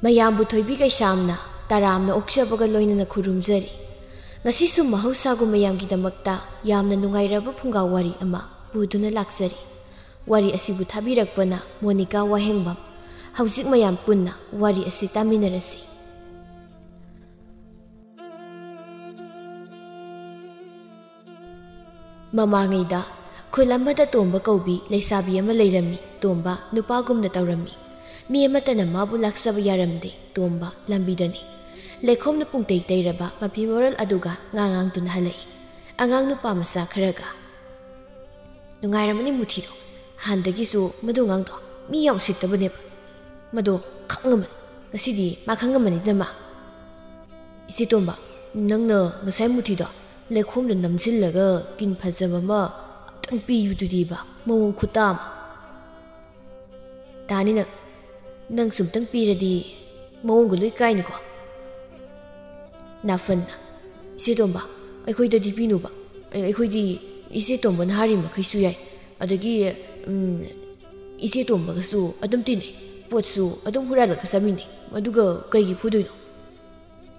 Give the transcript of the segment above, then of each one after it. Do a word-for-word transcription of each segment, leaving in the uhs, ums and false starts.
ꯃꯌꯥꯝꯕꯨ ꯊꯣꯏꯕꯤ ꯀꯩꯁꯥꯝꯅ ꯇꯔꯥꯝꯅ ꯑꯣꯛꯆꯕꯒ ꯂꯣꯏꯅꯅ ꯈꯨꯔꯨꯝꯖꯔꯤ꯫ ꯉꯁꯤꯁꯨ ꯃꯍꯧꯁꯥꯒꯨꯝ ꯃꯌꯥꯝꯒꯤꯗꯃꯛꯇ ꯌꯥꯝꯅ ꯅꯨꯡꯉꯥꯏꯔꯕ ꯐꯨꯡꯒꯥ ꯋꯥꯔꯤ ꯑꯃ ꯄꯨꯗꯨꯅ ꯂꯥꯛꯆꯔꯤ꯫ ꯋꯥꯔꯤ ꯑꯁꯤꯕꯨ ꯊꯥꯕꯤꯔꯛꯄꯅ ꯃꯣꯅꯤꯀꯥ ꯋꯥꯍꯦꯡꯕꯝ꯫ ꯍꯧꯖꯤꯛ ꯃꯌꯥꯝ ꯄꯨꯟꯅ ꯋꯥꯔꯤ ꯑꯁꯤ ꯇꯥꯃꯤꯟꯅꯔꯁꯤ꯫ ꯃꯃꯥꯡꯉꯩꯗ ꯈꯨꯜ ꯑꯃꯗ ꯇꯣꯝꯕ ꯀꯧꯕꯤ ꯂꯩꯁꯥꯕꯤ ꯑꯃ ꯂꯩꯔꯝꯃꯤ꯫ ꯇꯣꯝꯕ ꯅꯨꯄꯥꯒꯨꯝꯅ ꯇꯧꯔꯝꯃꯤ꯫ ꯃꯤ ꯑꯃꯠꯇꯅ ꯃꯥꯕꯨ ꯂꯥꯛꯆꯕ ꯌꯥꯔꯝꯗꯦ꯫ ꯇꯣꯝꯕ ꯂꯝꯕꯤꯗꯅꯤ꯫ ꯂꯩꯈꯣꯝꯅ ꯄꯨꯡꯇꯩ ꯇꯩꯔꯕ ꯃꯐꯤ ꯃꯔꯣꯜ ꯑꯗꯨꯒ ꯉꯥ ꯉꯥꯡꯗꯨꯅ ꯍꯜꯂꯛꯏ꯫ ꯑꯉꯥꯡ ꯅꯨꯄꯥ ꯃꯆꯥ ꯈꯔꯒ꯫ "ꯅꯨꯡꯉꯥꯏꯔꯝꯃꯅꯤ ꯃꯨꯊꯤꯗꯣ꯫ ꯍꯥꯟꯗꯒꯤꯁꯨ ꯃꯗꯨ ꯑꯉꯥꯡꯗꯣ ꯃꯤ ꯌꯥꯝ ꯎꯁꯤꯠꯇꯕꯅꯦꯕ꯫ ꯃꯗꯣ ꯈꯪꯉꯝꯃꯅꯤ꯫ ꯉꯁꯤꯗꯤ ꯃꯥ ꯈꯪꯉꯝꯃꯅꯤꯗꯅ ꯃꯥ꯫" "ꯏꯆꯦ ꯇꯣꯝꯕ, ꯅꯪꯅ ꯉꯁꯥꯏ ꯃꯨꯊꯤꯗꯣ ꯂꯩꯈꯣꯝꯗ ꯅꯝꯁꯤꯜꯂꯒ ꯀꯤꯟ ꯐꯖꯕ ꯑꯃ ꯑꯝꯇꯪ ꯄꯤꯕꯗꯨꯗꯤꯕ, ꯃꯑꯣꯡ ꯈꯨꯇꯥ ꯑꯃ꯫" "ꯇꯥꯅꯤ ꯅꯪ꯫ ꯅꯪ ꯁꯨꯝꯇꯪ ꯄꯤꯔꯗꯤ ꯃꯑꯣꯡꯒ ꯂꯣꯏ ꯀꯥꯏꯅꯤꯀꯣ꯫" ꯅꯥꯐꯟꯅ, "ꯏꯆꯦ ꯇꯣꯝꯕ, ꯑꯩꯈꯣꯏꯗꯗꯤ ꯄꯤꯅꯨꯕ꯫ ꯑꯩ-, ꯑꯩꯈꯣꯏꯗꯤ ꯏꯆꯦ ꯇꯣꯝꯕꯅ ꯍꯥꯏꯔꯤ ꯃꯈꯩꯁꯨ ꯌꯥꯏ꯫ ꯑꯗꯒꯤ, ꯎꯝ, ꯏꯆꯦ ꯇꯣꯝꯕꯒꯁꯨ ꯑꯗꯨꯝ ꯇꯤꯟꯅꯩ꯫ ꯄꯣꯠꯁꯨ ꯑꯗꯨꯝ ꯍꯨꯔꯥꯜꯂꯒ ꯆꯥꯃꯤꯟꯅꯩ꯫ ꯑꯗꯨꯒ ꯀꯩꯒꯤ ꯐꯨꯗꯣꯏꯅꯣ?"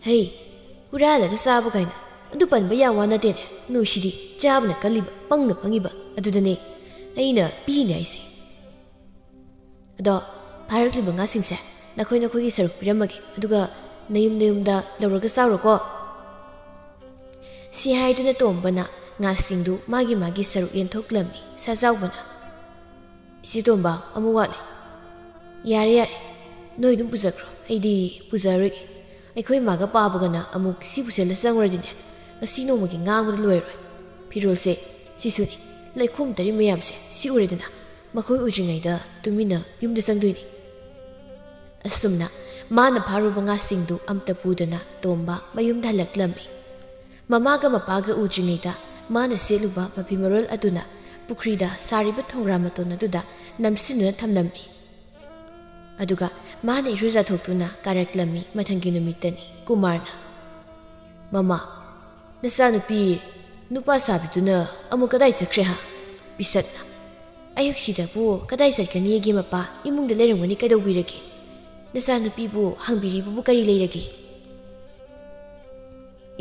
"ꯍꯩ, ꯍꯨꯔꯥꯜꯂꯒ ꯆꯥꯕ ꯀꯥꯏꯅ꯫ ꯑꯗꯨ ꯄꯟꯕ ꯌꯥꯕ ꯋꯥ ꯅꯠꯇꯦꯅꯦ꯫ ꯅꯣꯏꯁꯤꯗꯤ ꯆꯥꯕꯅ ꯀꯜꯂꯤꯕ, ꯄꯪꯅ ꯄꯪꯉꯤꯕ꯫ ꯑꯗꯨꯗꯅꯦ ꯑꯩꯅ ꯄꯤꯅꯦ ꯍꯥꯏꯁꯦ꯫ ꯑꯗꯣ ꯐꯥꯔꯛꯂꯤꯕ ꯉꯥꯁꯤꯡꯁꯦ ꯅꯈꯣꯏ ꯅꯈꯣꯏꯒꯤ ꯁꯔꯨꯛ ꯄꯤꯔꯝꯃꯒꯦ꯫ ꯑꯗꯨꯒ ꯅꯌꯨꯝ ꯅꯌꯨꯝꯗ ꯂꯧꯔꯒ ꯆꯥꯎꯔꯣꯀꯣ꯫" ꯁꯤ ꯍꯥꯏꯗꯨꯅ ꯇꯣꯝꯕꯅ ꯉꯥꯁꯤꯡꯗꯨ ꯃꯥꯒꯤ ꯃꯥꯒꯤ ꯁꯔꯨꯛ ꯌꯦꯟꯊꯣꯛꯂꯝꯃꯤ꯫ ꯁꯥꯖꯥꯎꯕꯅ, "ꯏꯆꯦ ꯇꯣꯝꯕ, ꯑꯃꯨꯛ ꯋꯥꯠꯂꯤ꯫" "ꯌꯥꯔꯦ, ꯌꯥꯔꯦ, ꯅꯣꯏ ꯑꯗꯨꯝ ꯄꯨꯖꯈ꯭ꯔꯣ, ꯑꯩꯗꯤ ꯄꯨꯖꯔꯣꯏꯒꯦ꯫ ꯑꯩꯈꯣꯏ ꯃꯥꯒ ꯄꯥꯕꯒꯅ ꯑꯃꯨꯛ ꯁꯤ ꯄꯨꯁꯜꯂ ꯆꯪꯉꯨꯔꯗꯤꯅꯦ, ꯉꯁꯤ ꯅꯣꯡꯃꯒꯤ ꯉꯥꯡꯕꯗ ꯂꯣꯏꯔꯣꯏ꯫ ꯐꯤꯔꯣꯜꯁꯦ ꯁꯤꯁꯨꯅꯤ, ꯂꯩꯈꯣꯝ ꯇꯔꯤ ꯃꯌꯥꯝꯁꯦ ꯁꯤ ꯎꯔꯦꯗꯅ, ꯃꯈꯣꯏ ꯎꯗ꯭ꯔꯤꯉꯩꯗ ꯇꯨꯃꯤꯟꯅ ꯌꯨꯝꯗ ꯆꯪꯗꯣꯏꯅꯤ꯫" ꯑꯁꯨꯝꯅ ꯃꯥꯅ ꯐꯥꯔꯨꯕ ꯉꯥꯁꯤꯡꯗꯨ ꯑꯝꯇ ꯄꯨꯗꯅ ꯇꯣꯝꯕ ꯃꯌꯨꯝꯗ ꯍꯜꯂꯛꯂꯝꯃꯤ꯫ ꯃꯃꯥꯒ ꯃꯄꯥꯒ ꯎꯗ꯭ꯔꯤꯉꯩꯗ ꯃꯥꯅ ꯁꯦꯠꯂꯨꯕ ꯃꯐꯤ ꯃꯔꯣꯜ ꯑꯗꯨꯅ ꯄꯨꯈ꯭ꯔꯤꯗ ꯁꯥꯔꯤꯕ ꯊꯧꯔꯥ ꯃꯇꯣꯟ ꯑꯗꯨꯗ ꯅꯝꯁꯤꯟꯗꯨꯅ ꯊꯝꯂꯝꯃꯤ꯫ ꯑꯗꯨꯒ ꯃꯥꯅ ꯏꯔꯨꯖꯊꯣꯛꯇꯨꯅ ꯀꯥꯔꯛꯂꯝꯃꯤ꯫ ꯃꯊꯪꯒꯤ ꯅꯨꯃꯤꯠꯇꯅꯤ꯫ ꯀꯨꯃꯥꯔꯅ, "ꯃꯃꯥ, ꯅꯆꯥꯅꯨꯄꯤ ꯅꯨꯄꯥ ꯁꯥꯕꯤꯗꯨꯅ ꯑꯃꯨꯛ ꯀꯗꯥꯏ ꯆꯠꯈ꯭ꯔꯦ ꯍꯥ? ꯄꯤꯁꯛꯅ꯫ ꯑꯌꯨꯛꯁꯤꯗꯕꯨ ꯀꯗꯥꯏ ꯆꯠꯀꯅꯤꯒꯦ ꯃꯄꯥ? ꯏꯃꯨꯡꯗ ꯂꯩꯔꯝꯒꯅꯤ, ꯀꯩꯗꯧꯕꯤꯔꯒꯦ?" ꯅꯆꯥꯅꯨꯄꯤꯕꯨ ꯍꯪꯕꯤꯔꯤꯕꯕꯨ ꯀꯔꯤ ꯂꯩꯔꯒꯦ?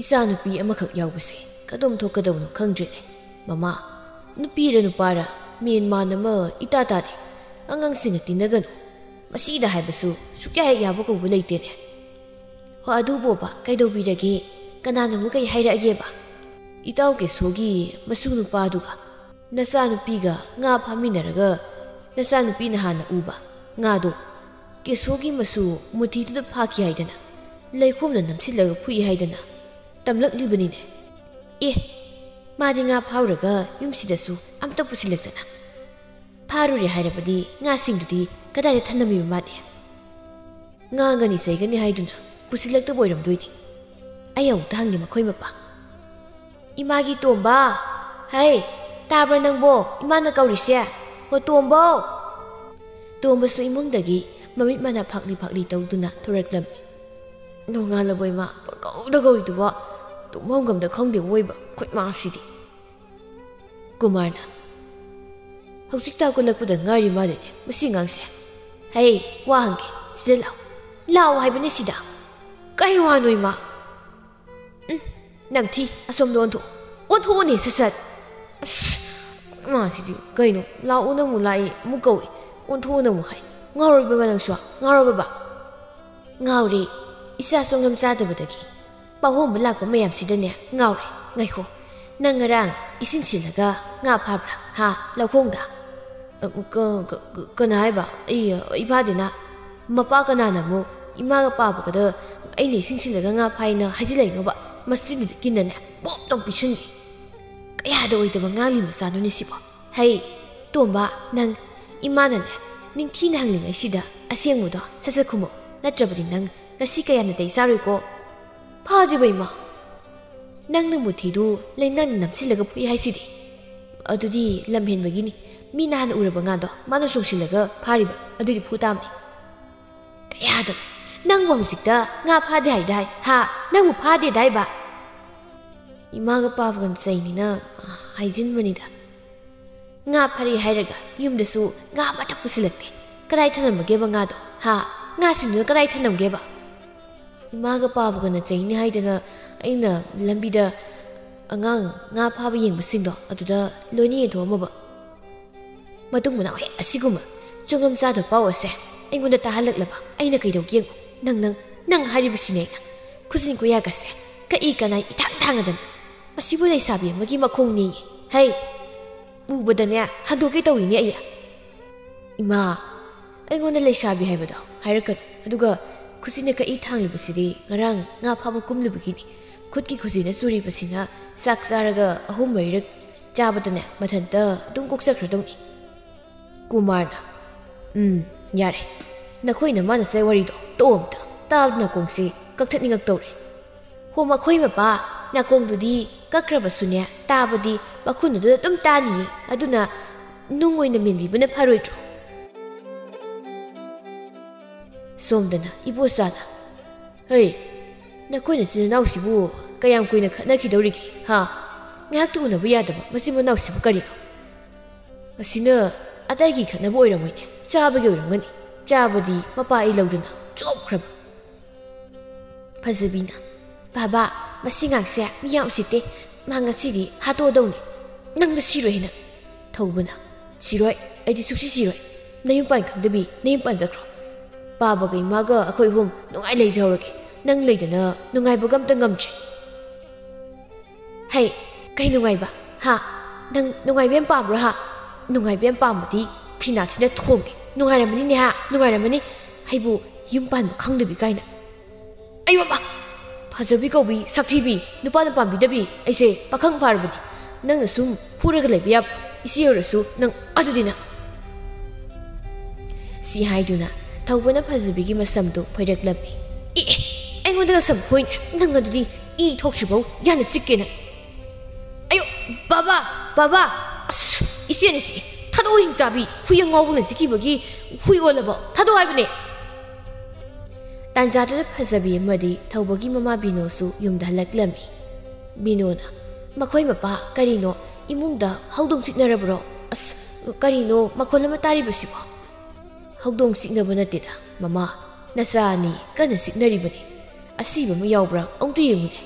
ꯏꯆꯥꯅꯨꯄꯤ ꯑꯃꯈꯛ ꯌꯥꯎꯕꯁꯦ ꯀꯗꯣꯝ ꯊꯣꯛꯀꯗꯕꯅꯣ ꯈꯪꯗ꯭ꯔꯦꯅꯦ꯫ ꯃꯃꯥ, ꯅꯨꯄꯤꯔ ꯅꯨꯄꯥꯔ ꯃꯦꯟ ꯃꯥꯟ ꯑꯃ ꯏꯇꯥ ꯇꯥꯗꯦ꯫ ꯑꯉꯥꯡꯁꯤꯡꯒ ꯇꯤꯟꯅꯒꯅꯨ꯫ ꯃꯁꯤꯗ ꯍꯥꯏꯕꯁꯨ ꯁꯨꯛꯌꯥ ꯍꯦꯛ ꯌꯥꯕ ꯀꯧꯕ ꯂꯩꯇꯦꯅꯦ꯫ ꯍꯣ, ꯑꯗꯨꯕꯣꯕ ꯀꯩꯗꯧꯕꯤꯔꯒꯦ? ꯀꯅꯥꯅ ꯑꯃꯨꯛ ꯀꯩ ꯍꯥꯏꯔꯛꯑꯒꯦꯕ? ꯏꯇꯥꯎ ꯀꯦꯁꯣꯒꯤ ꯃꯁꯨ ꯅꯨꯄꯥꯗꯨꯒ ꯅꯆꯥꯅꯨꯄꯤꯒ ꯉꯥ ꯐꯥꯃꯤꯟꯅꯔꯒ ꯅꯆꯥꯅꯨꯄꯤꯅ ꯍꯥꯟꯅ ꯎꯕ ꯉꯥꯗꯣ ꯀꯦꯁꯣꯒꯤ ꯃꯁꯨ ꯃꯨꯊꯤꯗꯨꯗ ꯐꯥꯈꯤ ꯍꯥꯏꯗꯅ ꯂꯩꯈꯣꯝꯅ ꯅꯝꯁꯤꯜꯂꯒ ꯐꯨꯏ ꯍꯥꯏꯗꯅ ꯇꯝꯂꯛꯂꯤꯕꯅꯤꯅꯦ꯫ ꯑꯦ, ꯃꯥꯗꯤ ꯉꯥ ꯐꯥꯎꯔꯒ ꯌꯨꯝꯁꯤꯗꯁꯨ ꯑꯝꯇ ꯄꯨꯁꯤꯜꯂꯛꯇꯅ꯫ ꯐꯥꯔꯨꯔꯦ ꯍꯥꯏꯔꯕꯗꯤ ꯉꯥꯁꯤꯡꯗꯨꯗꯤ ꯀꯗꯥꯏꯗ ꯊꯅꯝꯃꯤꯕ ꯃꯥꯗꯤ? ꯉꯥꯡꯒꯅꯤ ꯆꯩꯒꯅꯤ ꯍꯥꯏꯗꯨꯅ ꯄꯨꯁꯤꯜꯂꯛꯇꯕ ꯑꯣꯏꯔꯝꯗꯣꯏꯅꯤ꯫ ꯑꯩ ꯑꯃꯨꯛꯇ ꯍꯪꯒꯦ ꯃꯈꯣꯏ ꯃꯄꯥ꯫ ꯏꯃꯥꯒꯤ ꯇꯣꯝꯕ! ꯍꯩ, ꯇꯥꯕ꯭ꯔꯥ ꯅꯪꯕꯣ? ꯏꯃꯥꯅ ꯀꯧꯔꯤꯁꯦ꯫ ꯍꯣ ꯇꯣꯝꯕꯧ! ꯇꯣꯝꯕꯁꯨ ꯏꯃꯨꯡꯗꯒꯤ ꯃꯃꯤꯠ ꯃꯅꯥ ꯐꯥꯛꯂꯤ ꯐꯥꯛꯂꯤ ꯇꯧꯗꯨꯅ ꯊꯣꯔꯛꯂꯝꯃꯤ꯫ ꯅꯣꯡꯉꯥꯜꯂꯕꯣ ꯏꯃꯥ? ꯄꯪꯀꯧꯗ ꯀꯧꯔꯤꯗꯨꯕꯣ? ꯇꯨꯝꯐꯝ ꯈꯪꯗꯦ ꯑꯣꯏꯕ ꯈꯨꯠ ꯃꯥꯁꯤꯗꯤ꯫ ꯀꯨꯃꯥꯔꯅ, ꯍꯧꯖꯤꯛꯇ ꯍꯧꯒꯠꯂꯛꯄꯗ ꯉꯥꯏꯔꯤ ꯃꯥꯜꯂꯦꯅꯦ ꯃꯁꯤ ꯑꯉꯥꯡꯁꯦ꯫ ꯍꯩ, ꯋꯥ ꯍꯪꯒꯦ, ꯁꯤꯗ ꯂꯥꯛꯑꯣ꯫ ꯂꯥꯛꯑꯣ ꯍꯥꯏꯕꯅꯦ ꯁꯤꯗ꯫ ꯀꯩ ꯋꯥꯅꯣ ꯏꯃꯥ? ꯎꯝ, ꯅꯝꯊꯤ, ꯑꯁꯣꯝꯗ ꯑꯣꯟꯊꯣꯛ꯫ ꯑꯣꯟꯊꯣꯛꯑꯣꯅꯦ ꯁꯠ ꯁꯠ꯫ ꯑꯁ, ꯃꯥꯁꯤꯗꯤ ꯀꯩꯅꯣ, ꯂꯥꯛꯑꯣꯅ ꯑꯃꯨꯛ ꯂꯥꯛꯏ, ꯑꯃꯨꯛ ꯀꯧꯏ, ꯑꯣꯟꯊꯣꯛꯑꯣꯅ ꯑꯃꯨꯛ ꯍꯥꯏ꯫ ꯉꯥꯎꯔꯕ ꯏꯃꯥ ꯅꯪꯁꯨ? ꯉꯥꯎꯔꯕꯕ? ꯉꯥꯎꯔꯦ, ꯏꯆꯥ ꯁꯨꯡꯂꯝ ꯆꯥꯗꯕꯗꯒꯤ꯫ ꯄꯥꯍꯣꯡꯕ ꯂꯥꯛꯄ ꯃꯌꯥꯝꯁꯤꯗꯅꯦ ꯉꯥꯎꯔꯦ꯫ ꯉꯥꯏꯈꯣ, ꯅꯪ ꯉꯔꯥꯡ ꯏꯁꯤꯡ ꯁꯤꯜꯂꯒ ꯉꯥ ꯐꯥꯕ꯭ꯔꯥ? ꯍꯥ, ꯂꯧꯈꯣꯡꯗ? ꯑ, ꯀ-, ꯀ-, ꯀ-, ꯀꯅꯥ ꯍꯥꯏꯕ? ꯑꯩ, ꯑꯩ ꯐꯥꯗꯦꯅ꯫ ꯃꯄꯥ ꯀꯅꯥꯅ ꯑꯃꯨꯛ ꯏꯃꯥꯒ ꯄꯥꯕꯒꯗ ꯑꯩꯅ ꯏꯁꯤꯡ ꯁꯤꯜꯂꯒ ꯉꯥ ꯐꯥꯏꯅ ꯍꯥꯏꯖꯤꯜꯂꯛꯏꯅꯣꯕ? ꯃꯁꯤꯅꯗꯤ ꯀꯤꯟꯅꯅꯦ ꯄꯣꯞ ꯇꯧ ꯄꯤꯁꯟꯒꯦ꯫ ꯀꯌꯥꯗ ꯑꯣꯏꯗꯕ ꯉꯥꯡꯂꯤ ꯃꯆꯥꯅꯣꯅꯦ ꯁꯤꯕꯣ? ꯍꯩ, ꯇꯣꯝꯕ, ꯅꯪ ꯏꯃꯥꯅꯅꯦ ꯅꯤꯡꯊꯤꯅ ꯍꯪꯂꯤꯉꯩꯁꯤꯗ ꯑꯁꯦꯡꯕꯗꯣ ꯁꯠ ꯁꯠ ꯈꯨꯝꯃꯣ꯫ ꯅꯠꯇ꯭ꯔꯕꯗꯤ ꯅꯪ ꯉꯁꯤ ꯀꯌꯥ ꯅꯥꯇꯩ ꯆꯥꯔꯣꯏꯀꯣ꯫ ꯐꯥꯗꯦꯕ ꯏꯃꯥ꯫ ꯅꯪꯅ ꯃꯨꯊꯤꯗꯨ ꯂꯩꯅꯥꯡꯅ ꯅꯝꯁꯤꯜꯂꯒ ꯐꯨꯏ ꯍꯥꯏꯁꯤꯗꯤ꯫ ꯑꯗꯨꯗꯤ ꯂꯝ ꯍꯦꯟꯕꯒꯤꯅꯤ꯫ ꯃꯤꯅ ꯍꯥꯟꯅ ꯎꯔꯕ ꯉꯥꯗꯣ ꯃꯥꯅ ꯆꯣꯡꯁꯤꯜꯂꯒ ꯐꯥꯔꯤꯕ꯫ ꯑꯗꯨꯗꯤ ꯐꯨ ꯇꯥꯕꯅꯤ꯫ ꯀꯌꯥꯗ? ꯅꯪꯕꯨ ꯍꯧꯖꯤꯛꯇ ꯉꯥ ꯐꯥꯗꯦ ꯍꯥꯏꯗꯥꯏ? ꯍꯥ? ꯅꯪꯕꯨ ꯐꯥꯗꯦꯗꯥꯏꯕ? ꯏꯃꯥꯒ ꯄꯥꯕꯒ ꯆꯩꯅꯤꯅ ꯍꯥꯏꯖꯤꯟꯕꯅꯤꯗ꯫ ꯉꯥ ꯐꯥꯔꯦ ꯍꯥꯏꯔꯒ ꯌꯨꯝꯗꯁꯨ ꯉꯥ ꯑꯃꯠꯇ ꯄꯨꯁꯤꯜꯂꯛꯇꯦ꯫ ꯀꯗꯥꯏ ꯊꯅꯝꯃꯒꯦꯕ ꯉꯥꯗꯣ? ꯍꯥ? ꯉꯥꯁꯤꯡꯗꯨꯅ ꯀꯗꯥꯏ ꯊꯅꯝꯒꯦꯕ? ꯏꯃꯥꯒ ꯄꯥꯕꯒꯅ ꯆꯩꯅꯤ ꯍꯥꯏꯗꯅ ꯑꯩꯅ ꯂꯝꯕꯤꯗ ꯑꯉꯥꯡ ꯉꯥ ꯐꯥꯕ ꯌꯦꯡꯕꯁꯤꯡꯗꯣ ꯑꯗꯨꯗ ꯂꯣꯏꯅ ꯌꯦꯟꯊꯣꯛꯑꯝꯃꯕ꯫ ꯃꯇꯨꯡ ꯃꯅꯥꯎ ꯍꯦꯛ ꯑꯁꯤꯒꯨꯝꯕ ꯆꯨꯡꯉꯝ ꯆꯥꯗꯕ ꯄꯥꯎ ꯑꯁꯦ ꯑꯩꯉꯣꯟꯗ ꯇꯥꯍꯜꯂꯛꯂꯕ ꯑꯩꯅ ꯀꯩꯗꯧꯒꯦ ꯌꯦꯡꯉꯨ꯫ ꯅꯪ, ꯅꯪ, ꯅꯪ ꯍꯥꯏꯔꯤꯕꯁꯤꯅꯦ ꯑꯩꯅ꯫ ꯈꯨꯖꯤꯟ ꯈꯨꯌꯥꯒꯁꯦ ꯀꯛꯏ ꯀꯅꯥꯏ ꯏꯊꯥꯡ ꯊꯥꯡꯉꯗꯅ꯫ ꯃꯁꯤꯕꯨ ꯂꯩꯁꯥꯕꯤ ꯑꯃꯒꯤ ꯃꯈꯣꯡꯅꯤ꯫ ꯍꯩ! ꯎꯕꯗꯅꯦ ꯍꯟꯗꯣꯛꯀꯦ ꯇꯧꯏꯅꯦ ꯑꯩ꯫ ꯏꯃꯥ! ꯑꯩꯉꯣꯟꯗ ꯂꯩꯁꯥꯕꯤ ꯍꯥꯏꯕꯗꯣ ꯍꯥꯏꯔꯛꯀꯅꯨ꯫ ꯑꯗꯨꯒ ꯈꯨꯖꯤꯟꯅ ꯀꯛꯏ ꯊꯥꯡꯂꯤꯕꯁꯤꯗꯤ ꯉꯔꯥꯡ ꯉꯥ ꯐꯥꯕ ꯀꯨꯝꯂꯨꯕꯒꯤꯅꯤ꯫ ꯈꯨꯠꯀꯤ ꯈꯨꯖꯤꯟꯅ ꯆꯨꯔꯤꯕꯁꯤꯅ ꯆꯥꯛ ꯆꯥꯔꯒ ꯑꯍꯨꯝ ꯃꯔꯤꯔꯛ ꯆꯥꯕꯗꯅꯦ ꯃꯊꯟꯇ ꯑꯗꯨꯝ ꯀꯣꯛꯆꯈ꯭ꯔꯗꯧꯅꯤ꯫ ꯀꯨꯃꯥꯔꯅ, "ꯎꯝ, ꯌꯥꯔꯦ꯫ ꯅꯈꯣꯏ ꯅꯃꯥꯟꯅꯁꯦ ꯋꯥꯔꯤꯗꯣ ꯇꯣꯛꯑꯣ ꯑꯝꯇ꯫ ꯇꯥꯕꯗ ꯅꯥꯀꯣꯡꯁꯤ ꯀꯛꯊꯠꯅꯤꯡꯉꯛꯇꯧꯔꯦ꯫ ꯍꯣ, ꯃꯈꯣꯏ ꯃꯄꯥ ꯅꯥꯀꯣꯡꯗꯨꯗꯤ ꯀꯛꯈ꯭ꯔꯕꯁꯨꯅꯦ, ꯇꯥꯕꯗꯤ ꯃꯈꯨꯟꯗꯨꯗ ꯑꯗꯨꯝ ꯇꯥꯅꯤꯌꯦ꯫ ꯑꯗꯨꯅ ꯅꯨꯡ ꯑꯣꯏꯅ ꯃꯦꯟꯕꯤꯕꯅ ꯐꯔꯣꯏꯗ꯭ꯔꯣ?" ꯁꯣꯝꯗꯅ ꯏꯕꯣꯆꯥꯅ, "ꯍꯩ, ꯅꯈꯣꯏ ꯅꯆꯤꯟ ꯅꯅꯥꯎꯁꯤꯕꯨ ꯀꯌꯥꯝ ꯀꯨꯏꯅ ꯈꯠꯅꯈꯤꯗꯧꯔꯤꯒꯦ, ꯍꯥ? ꯉꯥꯏꯍꯥꯛꯇ ꯎꯅꯕ ꯌꯥꯗꯕ ꯃꯆꯤꯟ ꯃꯅꯥꯎꯁꯤꯕꯨ ꯀꯔꯤꯅꯣ? ꯑꯁꯤꯅ ꯑꯇꯩꯒꯤ ꯈꯠꯅꯕ ꯑꯣꯏꯔꯝꯃꯣꯏꯅꯦ, ꯆꯥꯕꯒꯤ ꯑꯣꯏꯔꯝꯒꯅꯤ꯫ ꯆꯥꯕꯗꯤ ꯃꯄꯥ ꯑꯩ ꯂꯧꯗꯅ ꯆꯣꯞꯈ꯭ꯔꯕ꯫" ꯐꯖꯕꯤꯅ, "ꯕꯥꯕꯥ, ꯃꯁꯤ ꯉꯥꯡꯁꯦ ꯃꯤ ꯌꯥꯝ ꯎꯁꯤꯠꯇꯦ꯫ ꯃꯥ ꯉꯁꯤꯗꯤ ꯍꯥꯠꯇꯣꯛꯑꯗꯧꯅꯤ꯫ ꯅꯪꯗ ꯁꯤꯔꯣꯏ ꯍꯦꯅ꯫" ꯊꯧꯕꯅ, "ꯁꯤꯔꯣꯏ, ꯑꯩꯗꯤ ꯁꯨꯛꯁꯤ ꯁꯤꯔꯣꯏ꯫ ꯅꯌꯨꯝ ꯄꯥꯟ ꯈꯪꯗꯕꯤ ꯅꯌꯨꯝ ꯄꯥꯟꯖꯈ꯭ꯔꯣ꯫ ꯄꯥꯕꯒ ꯏꯃꯥꯒ ꯑꯩꯈꯣꯏ ꯑꯍꯨꯝ ꯅꯨꯡꯉꯥꯏ ꯂꯩꯖꯍꯧꯔꯒꯦ꯫ ꯅꯪ ꯂꯩꯗꯅ ꯅꯨꯡꯉꯥꯏꯕꯒ ꯑꯝꯇ ꯉꯝꯗ꯭ꯔꯦ꯫" "ꯍꯩ, ꯀꯩ ꯅꯨꯡꯉꯥꯏꯕ? ꯍꯥ? ꯅꯪ ꯅꯨꯡꯉꯥꯏꯕ ꯌꯥꯝ ꯄꯥꯝꯕ꯭ꯔꯣ, ꯍꯥ? ꯅꯨꯡꯉꯥꯏꯕ ꯌꯥꯝ ꯄꯥꯝꯕꯗꯤ ꯐꯤꯅꯥꯠꯁꯤꯅ ꯊꯣꯝꯒꯦ꯫ ꯅꯨꯡꯉꯥꯏꯔꯝꯃꯅꯤꯅꯦ, ꯍꯥ? ꯅꯨꯡꯉꯥꯏꯔꯝꯃꯅꯤ꯫ ꯑꯩꯕꯨ ꯌꯨꯝ ꯄꯥꯟꯕ ꯈꯪꯗꯕꯤ ꯀꯥꯏꯅ꯫ ꯑꯌꯣ ꯃꯥ! ꯐꯖꯕꯤ ꯀꯧꯕꯤ, ꯁꯛꯊꯤꯕꯤ, ꯅꯨꯄꯥꯅ ꯄꯥꯝꯕꯤꯗꯕꯤ, ꯑꯩꯁꯦ ꯄꯥꯈꯪ ꯐꯥꯔꯕꯅꯤ꯫ ꯅꯪꯅ ꯁꯨꯝ ꯐꯨꯔꯒ ꯂꯩꯕ ꯌꯥꯕ꯭ꯔꯣ? ꯏꯆꯦ ꯑꯣꯏꯔꯁꯨ ꯅꯪ ꯑꯗꯨꯗꯤ ꯅꯪ꯫" ꯁꯤ ꯍꯥꯏꯗꯨꯅ ꯊꯧꯕꯅ ꯐꯖꯕꯤꯒꯤ ꯃꯁꯝꯗꯨ ꯐꯣꯏꯔꯛꯂꯝꯃꯤ꯫ "ꯑꯦ, ꯑꯦ, ꯑꯩꯉꯣꯟꯗꯒ ꯁꯝ ꯐꯣꯏꯅꯦ? ꯅꯪ ꯑꯗꯨꯗꯤ ꯏ ꯊꯣꯛꯇ꯭ꯔꯤꯕꯧ ꯌꯥꯅ ꯆꯤꯛꯀꯦ ꯅꯪ꯫" "ꯑꯌꯣ, ꯕꯥꯕꯥ, ꯕꯥꯕꯥ! ꯑꯁ, ꯏꯆꯦꯅ ꯆꯤꯛꯑꯦ꯫ ꯊꯥꯗꯣꯛꯑꯣ, ꯍꯤꯡꯆꯥꯕꯤ! ꯍꯨꯏ ꯑꯉꯥꯎꯕꯅ ꯆꯤꯛꯈꯤꯕꯒꯤ ꯍꯨꯏ ꯑꯣꯜꯂꯕꯣ? ꯊꯥꯗꯣꯛꯑꯣ ꯍꯥꯏꯕꯅꯦ!" ꯇꯥꯟꯖꯥꯗꯨꯗ ꯐꯖꯕꯤ ꯑꯃꯗꯤ ꯊꯧꯕꯒꯤ ꯃꯃꯥ ꯕꯤꯅꯣꯁꯨ ꯌꯨꯝꯗ ꯍꯜꯂꯛꯂꯝꯃꯤ꯫ ꯕꯤꯅꯣꯅ, "ꯃꯈꯣꯏ ꯃꯄꯥ, ꯀꯔꯤꯅꯣ? ꯏꯃꯨꯡꯗ ꯍꯧꯗꯣꯡ ꯆꯤꯛꯅꯔꯕ꯭ꯔꯣ? ꯑꯁ, ꯀꯔꯤꯅꯣ ꯃꯈꯣꯜ ꯑꯃ ꯇꯥꯔꯤꯕꯁꯤꯕꯣ?" "ꯍꯧꯗꯣꯡ ꯆꯤꯛꯅꯕ ꯅꯠꯇꯦꯗ, ꯃꯃꯥ꯫ ꯅꯆꯥ ꯑꯅꯤ ꯀꯟꯅ ꯆꯤꯛꯅꯔꯤꯕꯅꯤ꯫ ꯑꯁꯤꯕ ꯑꯃ ꯌꯥꯎꯕ꯭ꯔꯥ ꯑꯃꯨꯛꯇ ꯌꯦꯡꯉꯨꯅꯦ꯫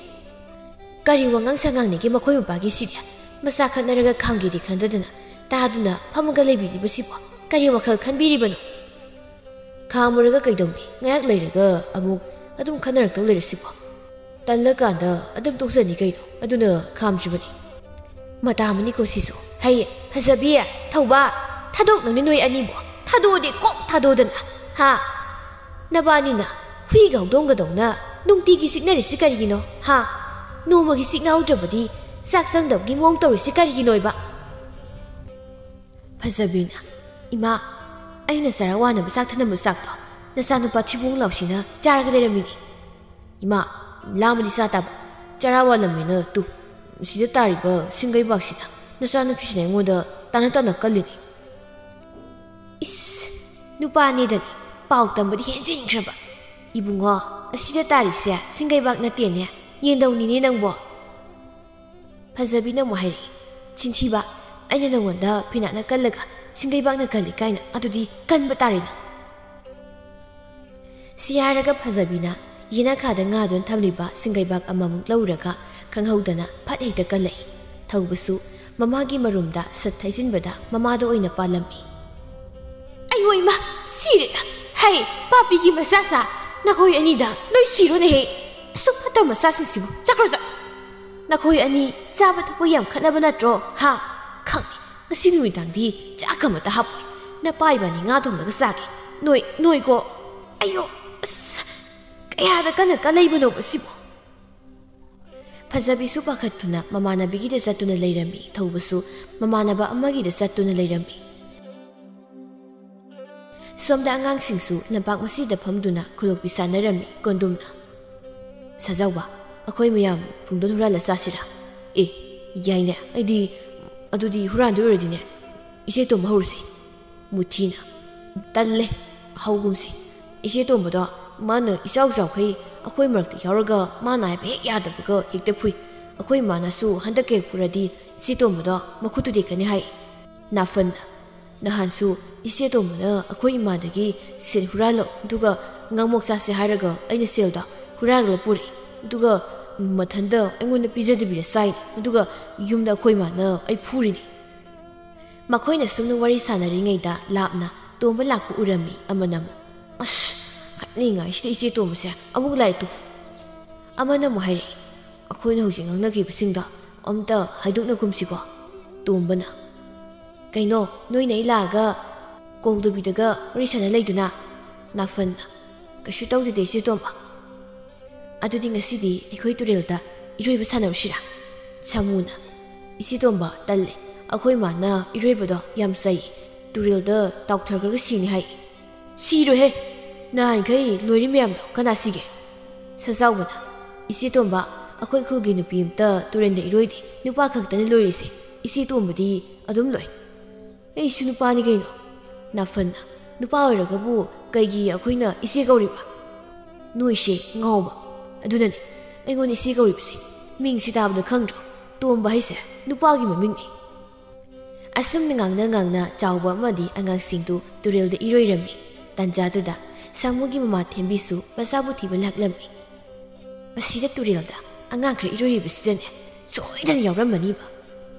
ꯀꯔꯤ ꯋꯥꯉꯥꯡ ꯁꯉꯥꯡꯅꯤꯒꯦ ꯃꯈꯣꯏ ꯃꯄꯥꯒꯤꯁꯤꯗꯤ? ꯃꯆꯥ ꯈꯠꯅꯔꯒ ꯈꯥꯝꯒꯦꯗꯤ ꯈꯟꯗꯗꯅ ꯇꯥꯗꯨꯅ ꯐꯝꯃꯒ ꯂꯩꯕꯤꯔꯤꯕꯁꯤꯕꯣ ꯀꯔꯤ ꯋꯥꯈꯜ ꯈꯟꯕꯤꯔꯤꯕꯅꯣ? ꯈꯥꯝꯃꯨꯔꯒ ꯀꯩꯗꯧꯅꯤ? ꯉꯥꯏꯍꯥꯛ ꯂꯩꯔꯒ ꯑꯃꯨꯛ ꯑꯗꯨꯝ ꯈꯟꯅꯔꯛꯇꯧ ꯂꯩꯔꯁꯤꯕꯣ꯫ ꯇꯜꯂꯀꯥꯟꯗ ꯑꯗꯨꯝ ꯇꯣꯛꯆꯅꯤ ꯀꯩꯅꯣ꯫ ꯑꯗꯨꯅ ꯈꯥꯝꯗ꯭ꯔꯤꯕꯅꯤ꯫" ꯃꯇꯥ ꯑꯃꯅꯤꯀꯣ ꯁꯤꯁꯨ꯫ "ꯍꯩ, ꯐꯖꯕꯤ, ꯊꯧꯕ, ꯊꯥꯗꯣꯛꯅꯧꯅꯦ ꯅꯣꯏ ꯑꯅꯤꯕꯣ꯫ ꯊꯥꯗꯣꯛꯑꯗꯤ ꯀꯣꯛ ꯊꯥꯗꯣꯛꯑꯗꯅ, ꯍꯥ? ꯅꯕꯥꯅꯤꯅ ꯍꯨꯏꯒ ꯍꯧꯗꯣꯡꯒꯗꯧꯅ ꯅꯨꯡꯇꯤꯒꯤ ꯆꯤꯛꯅꯔꯤꯁꯤ ꯀꯔꯤꯒꯤꯅꯣ, ꯍꯥ? ꯅꯣꯡꯃꯒꯤ ꯆꯤꯛꯅꯍꯧꯗ꯭ꯔꯕꯗꯤ ꯆꯥꯛ ꯆꯪꯗꯕꯒꯤ ꯃꯑꯣꯡ ꯇꯧꯔꯤꯁꯤ ꯀꯔꯤꯒꯤꯅꯣꯕ?" ꯐꯖꯕꯤꯅ, "ꯏꯃꯥ, ꯑꯩꯅ ꯆꯔꯥ ꯋꯥꯅꯕ ꯆꯥꯛ ꯊꯅꯝꯕ ꯆꯥꯛꯇꯣ ꯅꯆꯥꯅꯨꯄꯥ ꯊꯤꯕꯣꯡ ꯂꯥꯎꯁꯤꯅ ꯆꯥꯔꯒ ꯂꯩꯔꯝꯃꯤꯅꯤ꯫ ꯏꯃꯥ, ꯂꯥꯝꯃꯗꯤ ꯆꯥ ꯇꯥꯕ꯫ ꯆꯔꯥ ꯋꯥꯜꯂꯝꯃꯤꯅ ꯇꯨ, ꯁꯤꯗ ꯇꯥꯔꯤꯕ ꯁꯤꯡꯒꯩꯕꯥꯛꯁꯤꯅ ꯅꯆꯥꯅꯨꯄꯤꯁꯤꯅ ꯑꯩꯉꯣꯟꯗ ꯇꯥꯅ ꯇꯥꯅ ꯀꯜꯂꯤꯅꯤ꯫" "ꯏꯁ, ꯅꯨꯄꯥꯅꯦꯗꯅꯤ, ꯄꯥꯎ ꯇꯝꯕꯗꯤ ꯍꯦꯟꯖꯤꯟꯈ꯭ꯔꯕ꯫ ꯏꯕꯨꯡꯉꯣ, ꯑꯁꯤꯗ ꯇꯥꯔꯤꯁꯦ ꯁꯤꯡꯒꯩꯕꯥꯛ ꯅꯠꯇꯦꯅꯦ, ꯌꯦꯟꯗꯧꯅꯤꯅꯦ ꯅꯪꯕꯣ꯫" ꯐꯖꯕꯤꯅ ꯑꯃꯨꯛ ꯍꯥꯏꯔꯛꯏ, "ꯆꯤꯟꯊꯤꯕ, ꯑꯩꯅ ꯅꯉꯣꯟꯗ ꯐꯤꯅꯥꯠꯅ ꯀꯜꯂꯒ ꯁꯤꯡꯒꯩꯕꯥꯛꯅ ꯀꯜꯂꯤ ꯀꯥꯏꯅ, ꯑꯗꯨꯗꯤ ꯀꯟꯕ ꯇꯥꯔꯦ ꯅꯪ꯫" ꯁꯤ ꯍꯥꯏꯔꯒ ꯐꯖꯕꯤꯅ ꯌꯦꯅꯈꯥꯗ ꯉꯥꯗꯨꯅ ꯊꯝꯂꯤꯕ ꯁꯤꯡꯒꯩꯕꯥꯛ ꯑꯃꯃꯨꯛ ꯂꯧꯔꯒ ꯈꯪꯍꯧꯗꯅ ꯐꯠ ꯍꯦꯛꯇ ꯀꯜꯂꯛꯏ꯫ ꯊꯧꯕꯁꯨ ꯃꯃꯥꯒꯤ ꯃꯔꯨꯝꯗ ꯁꯠ ꯊꯩꯖꯤꯟꯕꯗ ꯃꯃꯥꯗ ꯑꯣꯏꯅ ꯄꯥꯜꯂꯝꯃꯤ꯫ "ꯑꯩꯌꯣ ꯏꯃꯥ, ꯁꯤꯔꯦꯗ! ꯍꯩ, ꯄꯥꯄꯤꯒꯤ ꯃꯆꯥꯁꯥ, ꯅꯈꯣꯏ ꯑꯅꯤꯗ ꯂꯣꯏ ꯁꯤꯔꯣꯅꯦꯍꯦ! ꯑꯁꯨꯛ ꯐꯠꯇꯕ ꯃꯆꯥꯁꯤꯡꯁꯤꯕꯨ, ꯆꯠꯈ꯭ꯔꯣ ꯆꯠ! ꯅꯈꯣꯏ ꯑꯅꯤ ꯆꯥꯕ ꯊꯛꯄ ꯌꯥꯝ ꯈꯠꯅꯕ ꯅꯠꯇ꯭ꯔꯣ? ꯍꯥ? ꯈꯪꯉꯦ, ꯉꯁꯤ ꯅꯨꯃꯤꯗꯥꯡꯗꯤ ꯆꯥꯛ ꯑꯃꯠꯇ ꯍꯥꯞꯄꯣꯏ꯫ ꯅꯄꯥ ꯏꯕꯥꯅꯤ ꯉꯥ ꯊꯣꯡꯂꯒ ꯆꯥꯒꯦ꯫ ꯅꯣꯏ, ꯅꯣꯏꯀꯣ꯫ ꯑꯩꯌꯣ, ꯑꯁ, ꯀꯌꯥꯗ ꯀꯟꯅ ꯀꯜꯂꯛꯏꯕꯅꯣꯕ ꯁꯤꯕꯨ?" ꯐꯖꯕꯤꯁꯨ ꯄꯥꯈꯠꯇꯨꯅ ꯃꯃꯥꯟꯅꯕꯤꯒꯤꯗ ꯆꯠꯇꯨꯅ ꯂꯩꯔꯝꯃꯤ꯫ ꯊꯧꯕꯁꯨ ꯃꯃꯥꯟꯅꯕ ꯑꯃꯒꯤꯗ ꯆꯠꯇꯨꯅ ꯂꯩꯔꯝꯃꯤ꯫ ꯁꯣꯝꯗ ꯑꯉꯥꯡꯁꯤꯡꯁꯨ ꯂꯝꯄꯥꯛ ꯃꯁꯤꯗ ꯐꯝꯗꯨꯅ ꯈꯨꯂꯣꯛꯄꯤ ꯁꯥꯟꯅꯔꯝꯃꯤ꯫ ꯀꯣꯟꯗꯨꯝꯅ, "ꯁꯥꯖꯥꯎꯕ, ꯑꯩꯈꯣꯏ ꯃꯌꯥꯝ ꯄꯨꯡꯗꯣꯟ ꯍꯨꯔꯥꯜꯂ ꯆꯥꯁꯤꯔꯥ?" "ꯑꯦ, ꯌꯥꯏꯅꯦ꯫ ꯑꯩꯗꯤ, ꯑꯗꯨꯗꯤ ꯍꯨꯔꯥꯟꯗꯣꯏ ꯑꯣꯏꯔꯗꯤꯅꯦ, ꯏꯆꯦ ꯇꯣꯝꯕ ꯍꯧꯔꯁꯤ꯫" ꯃꯨꯊꯤꯅ, "ꯇꯜꯂꯦ, ꯍꯧꯒꯨꯝꯁꯤ꯫ ꯏꯆꯦ ꯇꯣꯝꯕꯗꯣ ꯃꯥꯅ ꯏꯆꯥꯎ ꯆꯥꯎꯈꯩ ꯑꯩꯈꯣꯏ ꯃꯔꯛꯇ ꯌꯥꯎꯔꯒ ꯃꯥꯅ ꯍꯥꯏꯕ ꯍꯦꯛ ꯌꯥꯗꯕꯒ ꯍꯦꯛꯇ ꯐꯨꯏ꯫ ꯑꯩꯈꯣꯏ ꯃꯥꯅꯁꯨ ꯍꯟꯗꯛ ꯍꯦꯛ ꯐꯨꯔꯗꯤ ꯏꯆꯦ ꯇꯣꯝꯕꯗꯣ ꯃꯈꯨꯠꯇꯨ ꯇꯦꯛꯀꯅꯤ ꯍꯥꯏ꯫" ꯅꯥꯐꯟꯅ, ꯅꯍꯥꯟꯁꯨ ꯏꯆꯦ ꯇꯣꯝꯕꯅ ꯑꯩꯈꯣꯏ ꯏꯃꯥꯗꯒꯤ ꯁꯦꯜ ꯍꯨꯔꯥꯜꯂꯣ, ꯑꯗꯨꯒ ꯉꯥꯃꯣꯛ ꯆꯥꯁꯦ ꯍꯥꯏꯔꯒ ꯑꯩꯅ ꯁꯦꯜꯗꯣ ꯍꯨꯔꯥꯜꯂꯒ ꯄꯨꯔꯛꯏ, ꯑꯗꯨꯒ ꯃꯊꯟꯇ ꯑꯩꯉꯣꯟꯗ ꯄꯤꯖꯗꯕꯤꯗ ꯆꯥꯏꯅꯤ, ꯑꯗꯨꯒ ꯌꯨꯝꯗ ꯑꯩꯈꯣꯏ ꯏꯃꯥꯅ ꯑꯩ ꯐꯨꯔꯤꯅꯤ꯫ ꯃꯈꯣꯏꯅ ꯁꯨꯝꯅ ꯋꯥꯔꯤ ꯁꯥꯟꯅꯔꯤꯉꯩꯗ ꯂꯥꯞꯅ ꯇꯣꯝꯕ ꯂꯥꯛꯄ ꯎꯔꯝꯃꯤ ꯑꯃꯅ ꯑꯃꯨꯛ꯫ "ꯑꯁ, ꯈꯠꯅꯤꯡꯉꯥꯏꯁꯤꯗ ꯏꯆꯦ ꯇꯣꯝꯕꯁꯦ ꯑꯃꯨꯛ ꯂꯥꯛꯑꯦ ꯇꯨ!" ꯑꯃꯅ ꯑꯃꯨꯛ ꯍꯥꯏꯔꯛꯏ, "ꯑꯩꯈꯣꯏꯅ ꯍꯧꯖꯤꯛ ꯉꯥꯡꯅꯈꯤꯕꯁꯤꯡꯗꯣ ꯑꯝꯇ ꯍꯥꯏꯗꯣꯛꯅꯒꯨꯝꯁꯤꯀꯣ?" ꯇꯣꯝꯕꯅ, "ꯀꯩꯅꯣ, ꯅꯣꯏꯅ ꯑꯩ ꯂꯥꯛꯑꯒ ꯀꯧꯗꯕꯤꯗꯒ ꯋꯥꯔꯤ ꯁꯥꯟꯅ ꯂꯩꯗꯨꯅ?" ꯅꯥꯐꯟꯅ, "ꯀꯩꯁꯨ ꯇꯧꯗꯦꯗ ꯏꯆꯦ ꯇꯣꯝꯕ꯫ ꯑꯗꯨꯗꯤ ꯉꯁꯤꯗꯤ ꯑꯩꯈꯣꯏ ꯇꯨꯔꯦꯜꯗ ꯏꯔꯣꯏꯕ ꯁꯥꯟꯅꯔꯨꯁꯤꯔꯥ?" ꯁꯥꯃꯨꯅ, "ꯏꯆꯦ ꯇꯣꯝꯕ, ꯇꯜꯂꯦ꯫ ꯑꯩꯈꯣꯏ ꯃꯥꯅ ꯏꯔꯣꯏꯕꯗꯣ ꯌꯥꯝ ꯆꯩ꯫ ꯇꯨꯔꯦꯜꯗ ꯇꯥꯎꯊꯈ꯭ꯔꯒ ꯁꯤꯅꯤ ꯍꯥꯏ꯫" "ꯁꯤꯔꯣꯏꯍꯦ! ꯅꯍꯥꯟꯈꯩ ꯂꯣꯏꯔꯤ ꯃꯌꯥꯝꯗꯣ ꯀꯅꯥ ꯁꯤꯒꯦ?" ꯁꯖꯥꯎꯕꯅ, "ꯏꯆꯦ ꯇꯣꯝꯕ, ꯑꯩꯈꯣꯏ ꯈꯨꯜꯒꯤ ꯅꯨꯄꯤ ꯑꯝꯇ ꯇꯨꯔꯦꯜꯗ ꯏꯔꯣꯏꯗꯦ꯫ ꯅꯨꯄꯥ ꯈꯛꯇꯅ ꯂꯣꯏꯔꯤꯁꯦ꯫ ꯏꯆꯦ ꯇꯣꯝꯕꯗꯤ ꯑꯗꯨꯝ ꯂꯣꯏ꯫" "ꯑꯩꯁꯨ ꯅꯨꯄꯥꯅꯤ ꯀꯩꯅꯣ꯫" ꯅꯥꯐꯟꯅ, "ꯅꯨꯄꯥ ꯑꯣꯏꯔꯒꯕꯨ ꯀꯩꯒꯤ ꯑꯩꯈꯣꯏꯅ ꯏꯆꯦ ꯀꯧꯔꯤꯕ?" "ꯅꯣꯏꯁꯦ ꯉꯥꯎꯕ꯫ ꯑꯗꯨꯅꯅꯦ ꯑꯩꯉꯣꯟꯗ ꯏꯆꯦ ꯀꯧꯔꯤꯕꯁꯦ꯫ ꯃꯤꯡꯁꯤ ꯇꯥꯕꯗ ꯈꯪꯗ꯭ꯔꯣ? ꯇꯣꯝꯕ ꯍꯥꯏꯁꯦ ꯅꯨꯄꯥꯒꯤ ꯃꯃꯤꯡꯅꯤ꯫" ꯑꯁꯨꯝꯅ ꯉꯥꯡꯅ ꯉꯥꯡꯅ ꯆꯥꯎꯕ ꯑꯃꯗꯤ ꯑꯉꯥꯡꯁꯤꯡꯗꯨ ꯇꯨꯔꯦꯜꯗ ꯏꯔꯣꯏꯔꯝꯃꯤ꯫ ꯇꯥꯟꯖꯥꯗꯨꯗ ꯁꯥꯃꯨꯒꯤ ꯃꯃꯥ ꯊꯦꯝꯕꯤꯁꯨ ꯃꯆꯥꯕꯨ ꯊꯤꯕ ꯂꯥꯛꯂꯝꯃꯤ꯫ "ꯃꯁꯤꯗ ꯇꯨꯔꯦꯜꯗ ꯑꯉꯥꯡ ꯈꯔ ꯏꯔꯣꯏꯔꯤꯕꯁꯤꯗꯅꯦ ꯁꯣꯏꯗꯅ ꯌꯥꯎꯔꯝꯃꯅꯤꯕ꯫